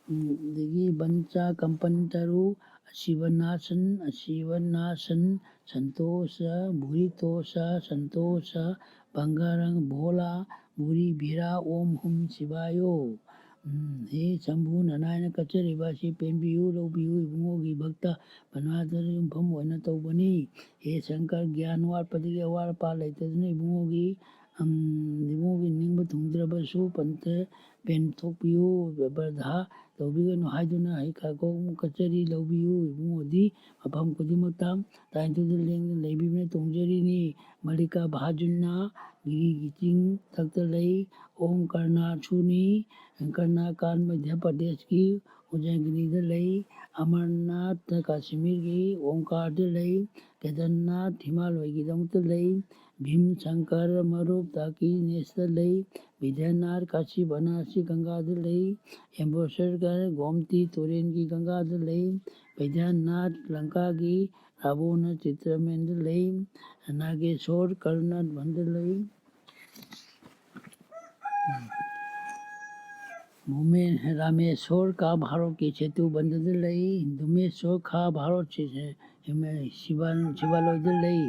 ꯑꯗꯒꯤ ꯕꯟꯆꯥ ꯀꯝꯄꯟ ꯇꯔꯨ, ꯑꯁꯤꯕ ꯅꯥꯁꯟ, ꯑꯁꯤꯕ ꯅꯥꯁꯟ, ꯁꯟꯇꯣꯁ, ꯚꯨꯔꯤꯇꯣꯁ, ꯁꯟꯇꯣꯁ, ꯕꯪꯒꯥꯔꯪ ꯚꯣꯂꯥ, ꯚꯨꯔꯤ ꯚꯤꯔꯥ, ꯑꯣꯝ ꯍꯨꯝ ꯁꯤꯕꯥꯌꯣ꯫ ꯎꯝ, ꯍꯦ ꯁꯝꯚꯨ, ꯅꯅꯥꯏꯅ ꯀꯠꯆꯔꯤꯕ ꯑꯁꯤ ꯄꯦꯟꯕꯤꯌꯨ, ꯂꯧꯕꯤꯌꯨ, ꯏꯕꯨꯡꯉꯣꯒꯤ ꯚꯛꯇ ꯄꯅꯥꯗ ꯌꯨꯝꯐꯝ ꯑꯣꯏꯅ ꯇꯧꯕꯅꯤ꯫ ꯍꯦ ꯁꯪꯀꯔ, ꯒ꯭ꯌꯥꯟ ꯋꯥꯠꯄꯗꯒꯤ ꯑꯋꯥꯠ ꯑꯄꯥ ꯂꯩꯇꯗꯨꯅ ꯏꯕꯨꯡꯉꯣꯒꯤ, ꯎꯝ, ꯏꯕꯨꯡꯉꯣꯒꯤ ꯅꯤꯡꯕ ꯊꯨꯡꯗ꯭ꯔꯕꯁꯨ ꯄꯟꯊ ꯄꯦꯟꯊꯣꯛꯄꯤꯌꯨ, ꯕꯔꯙꯥ ꯇꯧꯕꯤꯒꯅꯨ ꯍꯥꯏꯗꯨꯅ ꯍꯩꯀꯥꯒꯣꯛ ꯀꯠꯆꯔꯤ, ꯂꯧꯕꯤꯌꯨ꯫ ꯏꯕꯨꯡꯉꯣꯗꯤ ꯃꯐꯝ ꯈꯨꯗꯤꯡꯃꯛꯇ ꯇꯥꯏꯟꯊꯨꯗ ꯂꯦꯡꯗꯅ ꯂꯩꯕꯤꯕꯅ ꯇꯣꯡꯖꯔꯤꯅꯤ꯫ ꯃꯜꯂꯤꯀꯥ ꯚꯥꯖꯨꯟꯅ ꯒꯤꯔꯤꯒꯤ ꯆꯤꯡ ꯊꯛꯇ ꯂꯩ꯫ ꯑꯣꯝ ꯀꯔꯅꯥꯁꯨꯅꯤ, ꯀꯔꯅꯥꯀꯥꯟ ꯃꯙ꯭ꯌ ꯄ꯭ꯔꯗꯦꯁꯀꯤ ꯎꯖꯥꯒꯤꯔꯤꯗ ꯂꯩ꯫ ꯑꯃꯔꯅꯥꯊ ꯀꯥꯁꯃꯤꯔꯒꯤ ꯑꯣꯝꯀꯥꯔꯗ ꯂꯩ꯫ ꯀꯦꯗꯔꯅꯥꯊ ꯍꯤꯃꯥꯂꯣꯏꯒꯤꯗꯃꯛꯇ ꯂꯩ꯫ ꯚꯤꯝ ꯁꯪꯀꯔ ꯃꯔꯨꯞ ꯗꯥꯀꯤꯅꯦꯁꯇ ꯂꯩ꯫ ꯕꯤꯗ꯭ꯌꯥꯅꯥꯊ ꯀꯥꯁꯤ ꯕꯅꯥꯁꯤ ꯒꯪꯒꯥꯗ ꯂꯩ꯫ ꯑꯦꯝꯕꯣꯁꯔꯒꯔ ꯒꯣꯝꯇꯤ ꯇꯨꯔꯦꯟꯒꯤ ꯒꯪꯒꯥꯗ ꯂꯩ꯫ ꯕꯤꯗ꯭ꯌꯥꯅꯥꯊ ꯂꯪꯀꯥꯒꯤ ꯔꯥꯕꯣꯅ ꯆꯤꯇ꯭ꯔꯃꯦꯟꯗ ꯂꯩ꯫ ꯅꯥꯒꯦꯁꯣꯔ ꯀꯔꯅꯥꯠ ꯚꯟꯗ ꯂꯩ꯫ ꯃꯣꯃꯦ-, ꯔꯥꯃꯦꯁꯣꯔ ꯀꯥ ꯚꯥꯔꯣꯠꯀꯤ ꯁꯦꯇꯨ ꯕꯟꯗꯗ ꯂꯩ꯫ ꯗꯨꯃꯦꯁꯣꯔ ꯈꯥ ꯚꯥꯔꯣꯠ ꯁꯤ-, ꯁꯤ-, ꯁꯤꯕꯥ-, ꯁꯤꯕꯥꯂꯣꯏꯗ ꯂꯩ꯫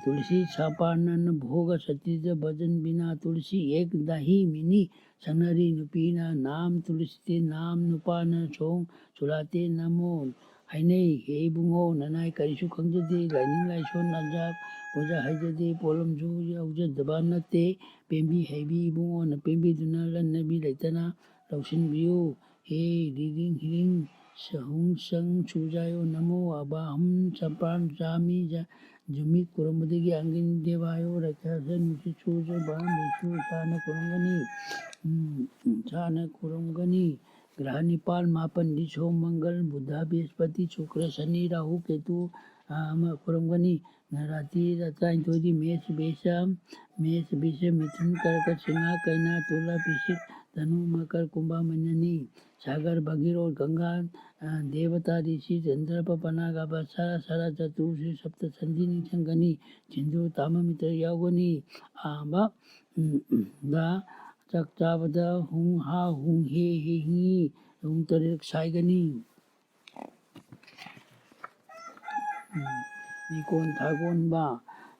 ꯇꯨꯂꯁꯤ ꯁꯥꯄꯥꯔꯅꯟ ꯚꯣꯒ ꯁꯇꯤꯗ ꯚꯖꯟ ꯕꯤꯅꯥ ꯇꯨꯂꯁꯤ ꯑꯦꯛ ꯗꯥꯍꯤ ꯃꯤꯅꯤ ꯁꯪꯅꯔꯤ ꯅꯨꯄꯤꯅ ꯅꯥꯝ ꯇꯨꯂꯁꯤꯇꯦ ꯅꯥꯝ ꯅꯨꯄꯥꯅ ꯁꯣꯡ ꯆꯨꯂꯥꯇꯦ ꯅꯃꯣ ꯍꯥꯏꯅꯩ꯫ ꯍꯦ ꯏꯕꯨꯡꯉꯣ, ꯅꯅꯥꯏ ꯀꯔꯤꯁꯨ ꯈꯪꯖꯗꯦ, ꯂꯥꯏꯅꯤꯡ ꯂꯥꯏꯁꯣꯟ ꯑꯖꯥ ꯄꯨꯖꯥ ꯍꯩꯖꯗꯦ, ꯄꯣꯠꯂꯝꯁꯨ ꯌꯥꯎꯖꯗꯕ ꯅꯠꯇꯦ꯫ ꯄꯦꯟꯕꯤ ꯍꯩꯕꯤ ꯏꯕꯨꯡꯉꯣꯅ ꯄꯦꯟꯕꯤꯗꯨꯅ ꯂꯟꯅꯕꯤ ꯂꯩꯇꯅ ꯂꯧꯁꯤꯟꯕꯤꯌꯨ꯫ ꯍꯦ ꯔꯤꯔꯤꯡ ꯍꯤꯔꯤꯡ ꯁꯍꯨꯡ ꯁꯪ ꯁꯨꯖꯥꯌꯣ ꯅꯃꯣ ꯑꯕꯥꯍꯝ ꯆꯝꯄ꯭ꯔꯥꯟ ꯆꯥꯃꯤ ꯖ-, ꯖꯨꯃꯤꯠ ꯈꯨꯔꯨꯝꯕꯗꯒꯤ ꯑꯪꯒꯤꯟ ꯗꯦꯕꯥꯌꯣ ꯔꯥꯏꯈꯥꯁ ꯅꯨꯡꯁꯤꯠ ꯁꯨꯖ ꯕꯥꯝ ꯕꯤꯁꯨ ꯁꯥꯅ ꯈꯨꯔꯨꯝꯒꯅꯤ꯫ ꯎꯝ, ꯁꯥꯅ ꯈꯨꯔꯨꯝꯒꯅꯤ꯫ ꯒ꯭ꯔꯍ ꯅꯤꯄꯥꯜ ꯃꯥꯄꯟꯗꯤ ꯁꯣꯝ, ꯃꯪꯒꯜ, ꯕꯨꯙ, ꯕ꯭ꯔꯍꯁꯄꯇꯤ, ꯁꯨꯀ꯭ꯔ, ꯁꯅꯤ, ꯔꯥꯍꯨ, ꯀꯦꯇꯨ, ꯑ, ꯑꯃ ꯈꯨꯔꯝꯒꯅꯤ꯫ ꯅꯔꯥꯇꯤ ꯇꯔꯥꯅꯤꯊꯣꯏꯗꯤ ꯃꯦꯁ, ꯕꯦꯁ, ꯃꯦꯁ, ꯕꯦꯁ, ꯃꯤꯊꯨꯟ, ꯀꯔꯀ, ꯁꯤꯡꯍ, ꯀꯩꯅꯥ, ꯇꯨꯂꯥ, ꯄꯤꯁꯤꯛ, ꯙꯅꯨ, ꯃꯀꯔ, ꯀꯨꯝꯚ, ꯃꯤꯅꯅꯤ꯫ ꯁꯥꯒꯔ, ꯚꯒꯤꯔꯣꯠ, ꯒꯪꯒꯥ, ꯑ, ꯗꯦꯕꯇꯥ, ꯔꯤꯁꯤ, ꯆꯟꯗ꯭ꯔ, ꯄꯄꯅꯥꯒ, ꯕꯠꯁꯥꯔ, ꯁꯔ, ꯆꯇꯨ, ꯁ꯭ꯔꯤ ꯁꯞꯇ ꯁꯟꯙꯤ ꯅꯤꯡꯁꯤꯡꯒꯅꯤ꯫ ꯁꯤꯟꯗꯨ, ꯇꯥꯃ ꯃꯤꯇꯔ ꯌꯥꯎꯒꯅꯤ꯫ ꯑꯍꯥꯟꯕ, ꯎꯝ, ꯗ ꯆꯥꯛ ꯆꯥꯕꯗ ꯍꯨꯡ ꯍꯥ ꯍꯨꯡ ꯍꯦ ꯍꯦ ꯍꯤ ꯍꯨꯡ ꯇꯔꯦꯠ ꯁꯥꯏꯒꯅꯤ꯫ ꯎꯝ, ꯃꯤꯀꯣꯟ ꯊꯥꯒꯣꯟꯕ,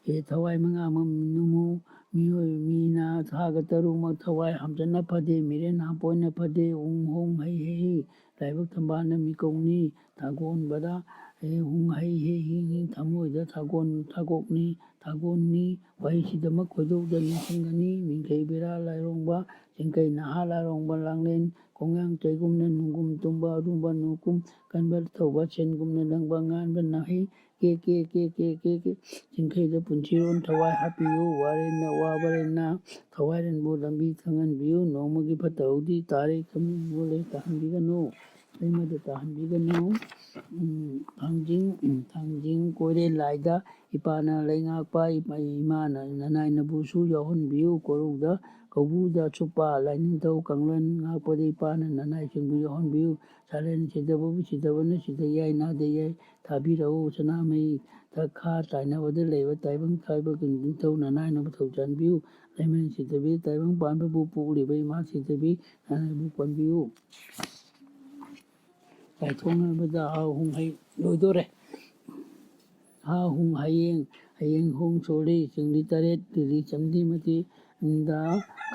ꯍꯦ ꯊꯋꯥꯏ ꯃꯉꯥ ꯑꯃ ꯅꯨꯃꯨ, ꯃꯤꯑꯣꯏ ꯃꯤꯅ ꯊꯥꯒ ꯇꯔꯨꯛꯃꯛ ꯊꯋꯥꯏ ꯍꯥꯝꯆꯠꯅ ꯐꯗꯦ, ꯃꯤꯔꯦꯟ ꯍꯥꯝꯄꯣꯏꯅ ꯐꯗꯦ, ꯎꯡ ꯍꯣꯡ ꯍꯩ ꯍꯦ ꯍꯤ, ꯂꯥꯏꯕꯛ ꯊꯝꯕꯥꯜꯅ ꯃꯤꯀꯧꯅꯤ꯫ ꯊꯥꯒꯣꯟꯕꯗ, ꯍꯦ ꯍꯨꯡ ꯍꯩ ꯍꯦ ꯍꯤꯡ ꯍꯤꯡ ꯊꯃꯣꯏꯗ ꯊꯥꯒꯣꯟ ꯊꯥꯒꯣꯛꯅꯤ꯫ ꯊꯥꯒꯣꯟꯅꯤ꯫ ꯋꯥꯍꯩꯁꯤꯗꯃꯛ ꯈꯣꯏꯗꯧꯗ ꯅꯤꯡꯁꯤꯡꯒꯅꯤ꯫ ꯃꯤꯡꯈꯩ ꯕꯦꯔꯥ ꯂꯥꯏꯔꯣꯡꯕ, ꯆꯤꯡꯈꯩ ꯅꯍꯥ ꯂꯥꯏꯔꯣꯡꯕ ꯂꯥꯡꯂꯦꯟ, ꯀꯣꯡꯌꯥꯡ ꯆꯩꯒꯨꯝꯅ ꯅꯨꯡꯒꯨꯝ ꯇꯨꯝꯕ ꯑꯔꯨꯝꯕ ꯅꯨꯡꯀꯨꯝ ꯀꯟꯕ ꯊꯧꯕ ꯁꯦꯟꯒꯨꯝꯅ ꯂꯪꯕ ꯉꯥꯟꯕ ꯅꯥꯍꯩ ꯀꯦ ꯀꯦ ꯀꯦ ꯀꯦ ꯀꯦ ꯀꯦ꯫ ꯆꯤꯡꯈꯩꯗ ꯄꯨꯟꯁꯤꯔꯣꯟ ꯊꯋꯥꯏ ꯍꯥꯞꯄꯤꯌꯨ꯫ ꯋꯥꯔꯦꯟꯅ ꯋꯥꯕꯔꯦꯟꯅ ꯊꯋꯥꯏꯔꯦꯟꯕꯨ ꯂꯝꯕꯤ ꯈꯪꯍꯟꯕꯤꯌꯨ꯫ ꯅꯣꯡꯃꯒꯤ ꯐꯠꯇ ꯍꯥꯎꯗꯤ ꯇꯥꯔꯦ ꯈꯪꯍꯟꯕꯤꯒꯅꯨ꯫ ꯂꯩꯃꯗ ꯇꯥꯍꯟꯕꯤꯒꯅꯨ꯫ ꯎꯝ, ꯊꯥꯡꯖꯤꯡ, ꯎꯝ, ꯊꯥꯡꯖꯤꯡ ꯀꯣꯏꯔꯦꯜ ꯂꯥꯏꯗ ꯏꯄꯥꯅ ꯂꯩꯉꯥꯛꯄ, ꯏꯄꯥ-, ꯏꯃꯥꯅ ꯅꯅꯥꯏ ꯅꯕꯨꯁꯨ ꯌꯥꯎꯍꯟꯕꯤꯌꯨ꯫ ꯀꯣꯔꯧꯗ, ꯀꯧꯕ꯭ꯔꯨꯗ ꯆꯨꯞꯄ, ꯂꯥꯏꯅꯤꯡꯊꯧ ꯀꯪꯂꯟ ꯉꯥꯛꯄꯗ ꯏꯄꯥꯅ ꯅꯅꯥꯏꯁꯤꯡꯕꯨ ꯌꯥꯎꯍꯟꯕꯤꯌꯨ꯫ ꯁꯥꯂꯦꯟ ꯁꯤꯗꯕꯕꯨ ꯁꯤꯗꯕꯅ ꯁꯤꯗ ꯌꯥꯏ, ꯅꯥꯗ ꯌꯥꯏ, ꯊꯥꯕꯤꯔꯛꯎ꯫ ꯁꯅꯥꯃꯍꯤ ꯊꯛꯈꯥ ꯇꯥꯏꯅꯕꯗ ꯂꯩꯕ ꯇꯥꯏꯕꯪ ꯊꯥꯏꯕꯒꯤ ꯅꯤꯡꯊꯧ ꯅꯅꯥꯏꯅꯕ ꯊꯧꯖꯥꯟ ꯄꯤꯌꯨ꯫ ꯂꯩꯃꯔꯦꯟ ꯁꯤꯗꯕꯤ ꯇꯥꯏꯕꯪ ꯄꯥꯟꯕꯕꯨ ꯄꯣꯛꯂꯤꯕ ꯏꯃꯥ ꯁꯤꯗꯕꯤ ꯅꯅꯥꯏꯕꯨ ꯄꯥꯟꯕꯤꯌꯨ꯫ ꯆꯥꯏꯊꯣꯛꯅꯕꯗ ꯍꯥꯎ ꯍꯨꯝ ꯍꯩ ꯂꯣꯏꯗꯣꯔꯦ꯫ ꯍꯥ ꯍꯨꯝ ꯍꯌꯦꯡ, ꯍꯌꯦꯡ ꯍꯣꯡ ꯁꯣꯔꯤ, ꯆꯤꯡꯂꯤ ꯇꯔꯦꯠ, ꯂꯤꯂꯤ ꯆꯝꯗꯤ ꯃꯇꯤ, ꯗ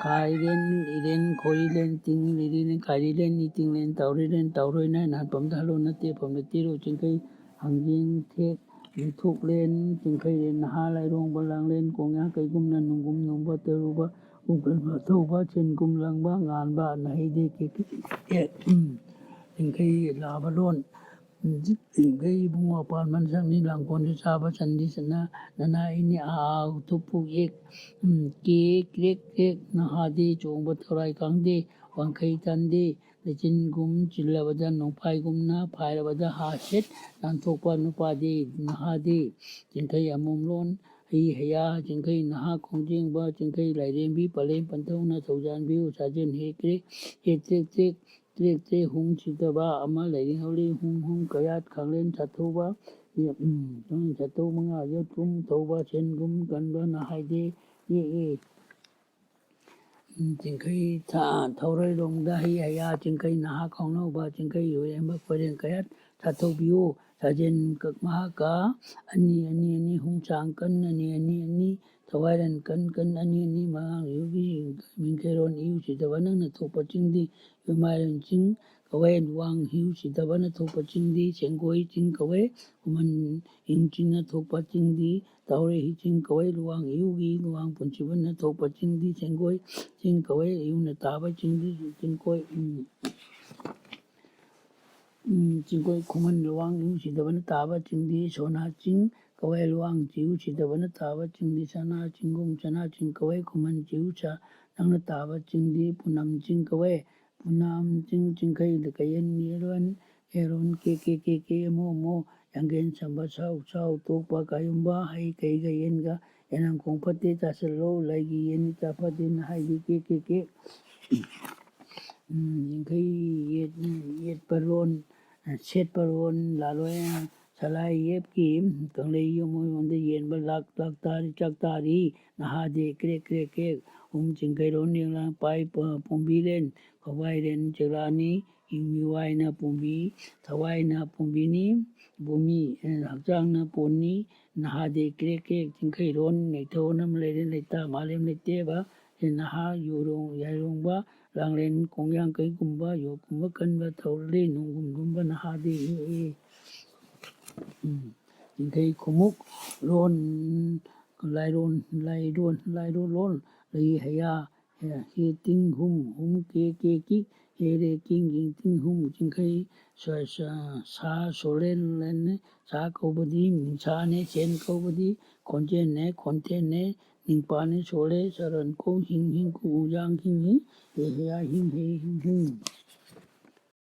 ꯈꯥꯏꯔꯦꯟ, ꯏꯔꯦꯟ, ꯈꯣꯏꯔꯤꯂꯦꯟ, ꯇꯤꯡ, ꯂꯤꯂꯤꯂꯦꯟ, ꯈꯥꯏꯔꯤꯂꯦꯟ, ꯏꯇꯤꯡꯂꯦꯟ, ꯇꯥꯎꯔꯤꯂꯦꯟ, ꯇꯥꯎꯔꯣꯏ ꯅꯥꯏ, ꯅꯥꯟꯐꯝꯗ ꯍꯜꯂꯣ ꯅꯠꯇꯦ, ꯐꯝꯗ ꯇꯤꯔꯣ, ꯆꯤꯡꯈꯩ, ꯍꯥꯡꯖꯤꯡ ꯊꯦꯛ, ꯂꯤꯊꯣꯛꯂꯦꯟ, ꯆꯤꯡꯈꯩꯂꯦꯟ, ꯅꯍꯥ ꯂꯥꯏꯔꯣꯡꯕ ꯂꯥꯡꯂꯦꯟ, ꯀꯣꯡꯌꯥ ꯀꯩꯒꯨꯝꯅ ꯅꯨꯡꯒꯨꯝ ꯅꯨꯡꯕ ꯇꯔꯨꯕ, ꯎꯒꯟꯕ ꯊꯧꯕ, ꯁꯦꯟꯒꯨꯝ ꯂꯪꯕ, ꯉꯥꯟꯕ, ꯅꯥꯍꯩꯗꯦ ꯀꯦꯛ ꯀꯦꯛ ꯀꯦꯛ꯫ ꯆꯤꯡꯈꯩ ꯂꯥꯕ ꯂꯣꯟ꯫ ꯆꯤꯡꯈꯩ ꯏꯕꯨꯡꯉꯣ ꯄꯥꯟꯕ ꯁꯛꯅꯤ, ꯂꯥꯡꯒꯣꯟꯗ ꯆꯥꯕ ꯆꯟꯗꯤ ꯆꯠꯅ, ꯅꯅꯥ ꯏꯅꯤ ꯑꯥ ꯎ ꯊꯨꯞꯄꯨ ꯌꯦꯛ꯫ ꯎꯝ, ꯀꯦ ꯀ꯭ꯔꯦꯛ ꯀ꯭ꯔꯦꯛ ꯅꯍꯥꯗꯦ, ꯆꯣꯡꯕ ꯊꯧꯔꯥꯏ ꯀꯥꯡꯗꯦ, ꯋꯥꯡꯈꯩ ꯇꯥꯟꯗꯦ, ꯂꯩꯆꯤꯟꯒꯨꯝ ꯆꯤꯜꯂꯕꯗ ꯅꯣꯡꯐꯥꯏꯒꯨꯝꯅ ꯐꯥꯏꯔꯕꯗ ꯍꯥ ꯁꯦꯠ ꯅꯥꯟꯊꯣꯛꯄ ꯅꯨꯄꯥꯗꯤ ꯅꯍꯥꯗꯤ꯫ ꯆꯤꯡꯈꯩ ꯑꯃꯣꯝꯂꯣꯟ ꯍꯩ ꯍꯩꯌꯥ ꯆꯤꯡꯈꯩ ꯅꯍꯥ ꯈꯣꯡꯖꯦꯡꯕ ꯆꯤꯡꯈꯩ ꯂꯥꯏꯔꯦꯝꯕꯤ ꯄꯂꯦꯝ ꯄꯟꯊꯧꯅ ꯊꯧꯖꯥꯟꯕꯤꯌꯨ ꯁꯥꯖꯦꯟ ꯍꯦꯛ ꯀ꯭ꯔꯦꯛ ꯍꯦꯛ ꯇ꯭ꯔꯦꯛ ꯇ꯭ꯔꯦꯛ ꯇ꯭ꯔꯦꯛ ꯇ꯭ꯔꯦꯛ ꯍꯨꯝ ꯁꯤꯗꯕ ꯑꯃ ꯂꯩꯔꯤꯍꯧꯔꯤ ꯍꯨꯝ ꯍꯨꯝ ꯀꯌꯥꯠ ꯈꯥꯡꯂꯦꯟ ꯁꯥꯊꯧꯕ꯫ ꯎꯝ, ꯁꯥꯊꯧ ꯃꯉꯥ ꯌꯣꯠꯀꯨꯝ ꯊꯧꯕ ꯁꯦꯟꯒꯨꯝ ꯀꯟꯕꯅ ꯍꯥꯏꯗꯦ ꯌꯦꯛꯑꯦ꯫ ꯎꯝ, ꯆꯤꯡꯈꯩ ꯊ-, ꯊꯧꯔꯣꯏꯔꯣꯝꯗ ꯍꯩ ꯍꯩꯌꯥ ꯆꯤꯡꯈꯩ ꯅꯍꯥ ꯈꯥꯎꯅꯧꯕ ꯆꯤꯡꯈꯩ ꯌꯣꯏꯔꯦꯝꯕ ꯀꯣꯏꯔꯦꯟ ꯀꯌꯥꯠ ꯁꯥꯊꯧꯕꯤꯌꯨ ꯁꯥꯖꯦꯟ ꯀꯛ ꯃꯍꯥꯛꯀ ꯑꯅꯤ ꯑꯅꯤ ꯑꯅꯤ ꯍꯨꯝ ꯆꯥꯡ ꯀꯟ ꯑꯅꯤ ꯑꯅꯤ ꯑꯅꯤ ꯊꯋꯥꯏꯔꯟ ꯀꯟ ꯀꯟ ꯑꯅꯤ ꯑꯅꯤ ꯃꯉꯥꯡ ꯌꯨꯒꯤ ꯃꯤꯡꯈꯩꯔꯣꯟ ꯏꯌꯨ ꯁꯤꯗꯕ ꯅꯪꯅ ꯊꯣꯛꯄ ꯆꯤꯡꯗꯤ ꯌꯨꯃꯥꯏꯔꯦꯟ ꯆꯤꯡ ꯀꯧꯋꯦ ꯂꯨꯋꯥꯡ ꯍꯤꯌꯨ ꯁꯤꯗꯕꯅ ꯊꯣꯛꯄ ꯆꯤꯡꯗꯤ ꯁꯦꯡꯒꯣꯏ ꯆꯤꯡ ꯀꯧꯋꯦ ꯈꯨꯃꯟ ꯏꯌꯨ ꯆꯤꯡꯅ ꯊꯣꯛꯄ ꯆꯤꯡꯗꯤ ꯇꯧꯔꯦ ꯍꯤ ꯆꯤꯡ ꯀꯧꯋꯦ ꯂꯨꯋꯥꯡ ꯏꯌꯨꯒꯤ ꯂꯨꯋꯥꯡ ꯄꯨꯟꯁꯤꯕꯅ ꯊꯣꯛꯄ ꯆꯤꯡꯗꯤ ꯁꯦꯡꯒꯣꯏ ꯆꯤꯡ ꯀꯧꯋꯦ ꯏꯌꯨꯅ ꯇꯥꯕ ꯆꯤꯡꯗꯤ ꯆꯤꯡꯀꯣꯏ ꯎꯝ꯫ ꯎꯝ, ꯆꯤꯡꯀꯣꯏ ꯈꯨꯃꯟ ꯂꯨꯋꯥꯡ ꯏꯌꯨ ꯁꯤꯗꯕꯅ ꯇꯥꯕ ꯆꯤꯡꯗꯤ ꯁꯣꯅꯥ ꯆꯤꯡ ꯀꯧꯋꯦ ꯂꯨꯋꯥꯡ ꯆꯤꯌꯨ ꯁꯤꯗꯕꯅ ꯇꯥꯕ ꯆꯤꯡꯗꯤ ꯁꯅꯥ ꯆꯤꯡꯒꯨꯝ ꯁꯅꯥ ꯆꯤꯡ ꯀꯧꯋꯦ ꯈꯨꯃꯟ ꯆꯤꯌꯨ ꯁꯥ ꯅꯪꯅ ꯇꯥꯕ ꯆꯤꯡꯗꯤ ꯄꯨꯅꯝ ꯆꯤꯡ ꯀꯧꯋꯦ꯫ ꯄꯨꯅꯝ ꯆꯤꯡ ꯆꯤꯡꯈꯩ ꯀꯌꯦꯟ ꯌꯦꯔꯣꯟ ꯑꯦꯔꯣꯟ ꯀꯦ ꯀꯦ ꯀꯦ ꯀꯦ ꯑꯃꯨ ꯑꯃꯨ ꯌꯥꯡꯒꯦꯟ ꯁꯝꯕ ꯁꯥꯎ ꯁꯥꯎ ꯇꯣꯛꯄ ꯀꯌꯨꯝꯕ ꯍꯩ ꯀꯩꯒ ꯌꯦꯟꯒ ꯌꯦꯅꯝ ꯈꯣꯡ ꯐꯠꯇꯦ ꯆꯥꯁꯤꯜꯂꯣ ꯂꯩꯒꯤ ꯌꯦꯟꯅꯤ ꯆꯥ ꯐꯠꯇꯦꯅ ꯍꯥꯏꯗꯤ ꯀꯦ ꯀꯦ ꯀꯦ꯫ ꯎꯝ, ꯌꯦꯡꯈꯩ ꯌꯦꯠ-, ꯌꯦꯠꯄꯔꯣꯟ, ꯁꯦꯠꯄꯔꯣꯟ, ꯂꯥꯂꯣꯏ, ꯁꯂꯥꯏ ꯌꯦꯞꯀꯤ ꯀꯪꯂꯩ ꯌꯨꯝ ꯃꯣꯏꯉꯣꯟꯗ ꯌꯦꯟꯕ ꯂꯥꯛ ꯂꯥꯛ ꯇꯥꯔꯤ ꯆꯥꯛ ꯇꯥꯔꯤ ꯅꯍꯥꯗꯤ ꯀ꯭ꯔꯦꯛ ꯀ꯭ꯔꯦꯛ ꯀ꯭ꯔꯦꯛ꯫ ꯎꯝ, ꯆꯤꯡꯈꯩꯔꯣꯟ ꯌꯦꯡꯂꯥꯡ ꯄꯥꯏ ꯄ-, ꯄꯣꯝꯕꯤꯔꯦꯟ ꯈꯧꯕꯥꯏꯔꯦꯟ ꯆꯦꯛꯂꯥꯅꯤ ꯌꯨꯝꯃꯤꯋꯥꯏꯅ ꯄꯣꯝꯕꯤ ꯊꯋꯥꯏꯅ ꯄꯣꯝꯕꯤꯅꯤ꯫ ꯚꯨꯃꯤ, ꯑꯦ, ꯍꯛꯆꯥꯡꯅ ꯄꯣꯟꯅꯤ꯫ ꯅꯍꯥꯗꯤ ꯀ꯭ꯔꯦꯛ ꯀ꯭ꯔꯦꯛ ꯆꯤꯡꯈꯩꯔꯣꯟ ꯅꯩꯊꯧꯅ ꯑꯃ ꯂꯩꯔꯦ ꯂꯩꯇꯥ ꯃꯥꯂꯦꯝ ꯂꯩꯇꯦꯕ꯫ ꯅꯍꯥ ꯌꯨꯔꯣꯡ ꯌꯥꯏꯔꯣꯡꯕ ꯂꯥꯡꯂꯦꯟ ꯀꯣꯡꯌꯥꯡꯈꯩꯒꯨꯝꯕ ꯌꯣꯠꯀꯨꯝꯕ ꯀꯟꯕ ꯊꯧꯔꯂꯤ ꯅꯣꯡꯒꯨꯝꯒꯨꯝꯕ ꯅꯍꯥꯗꯤ ꯌꯦꯛꯏ꯫ ꯎꯝ, ꯆꯤꯡꯈꯩ ꯈꯨꯃꯨꯛ ꯂꯣꯟ ꯂꯥꯏꯔꯣꯟ ꯂꯥꯏꯔꯣꯟ ꯂꯥꯏꯔꯣꯟ ꯂꯣꯟ ꯂꯩ ꯍꯌꯥ ꯍꯦ ꯇꯤꯡ ꯍꯨꯝ ꯍꯨꯝ ꯀꯦ ꯀꯦ ꯀꯤ ꯍꯦ ꯔꯦ ꯀꯤꯡ ꯀꯤꯡ ꯇꯤꯡ ꯍꯨꯝ ꯆꯤꯡꯈꯩ ꯁ-, ꯁ-, ꯁꯥ ꯁꯣꯂꯦꯟ ꯂꯦꯟꯅꯦ ꯁꯥ ꯀꯧꯕꯗꯤ ꯅꯤꯡꯁꯥꯅꯦ ꯁꯦꯟ ꯀꯧꯕꯗꯤ ꯈꯣꯟꯖꯦꯟꯅꯦ ꯈꯣꯟꯊꯦꯟꯅꯦ ꯅꯤꯡꯄꯥꯅꯦ ꯁꯣꯂꯦ ꯁꯔꯟ ꯀꯧ ꯍꯤꯡ ꯍꯤꯡ ꯀꯨ ꯎꯌꯥꯡ ꯍꯤꯡ ꯍꯤꯡ ꯍꯦ ꯍꯌꯥ ꯍꯤꯡ ꯍꯦ ꯍꯤꯡ ꯍꯤꯡ꯫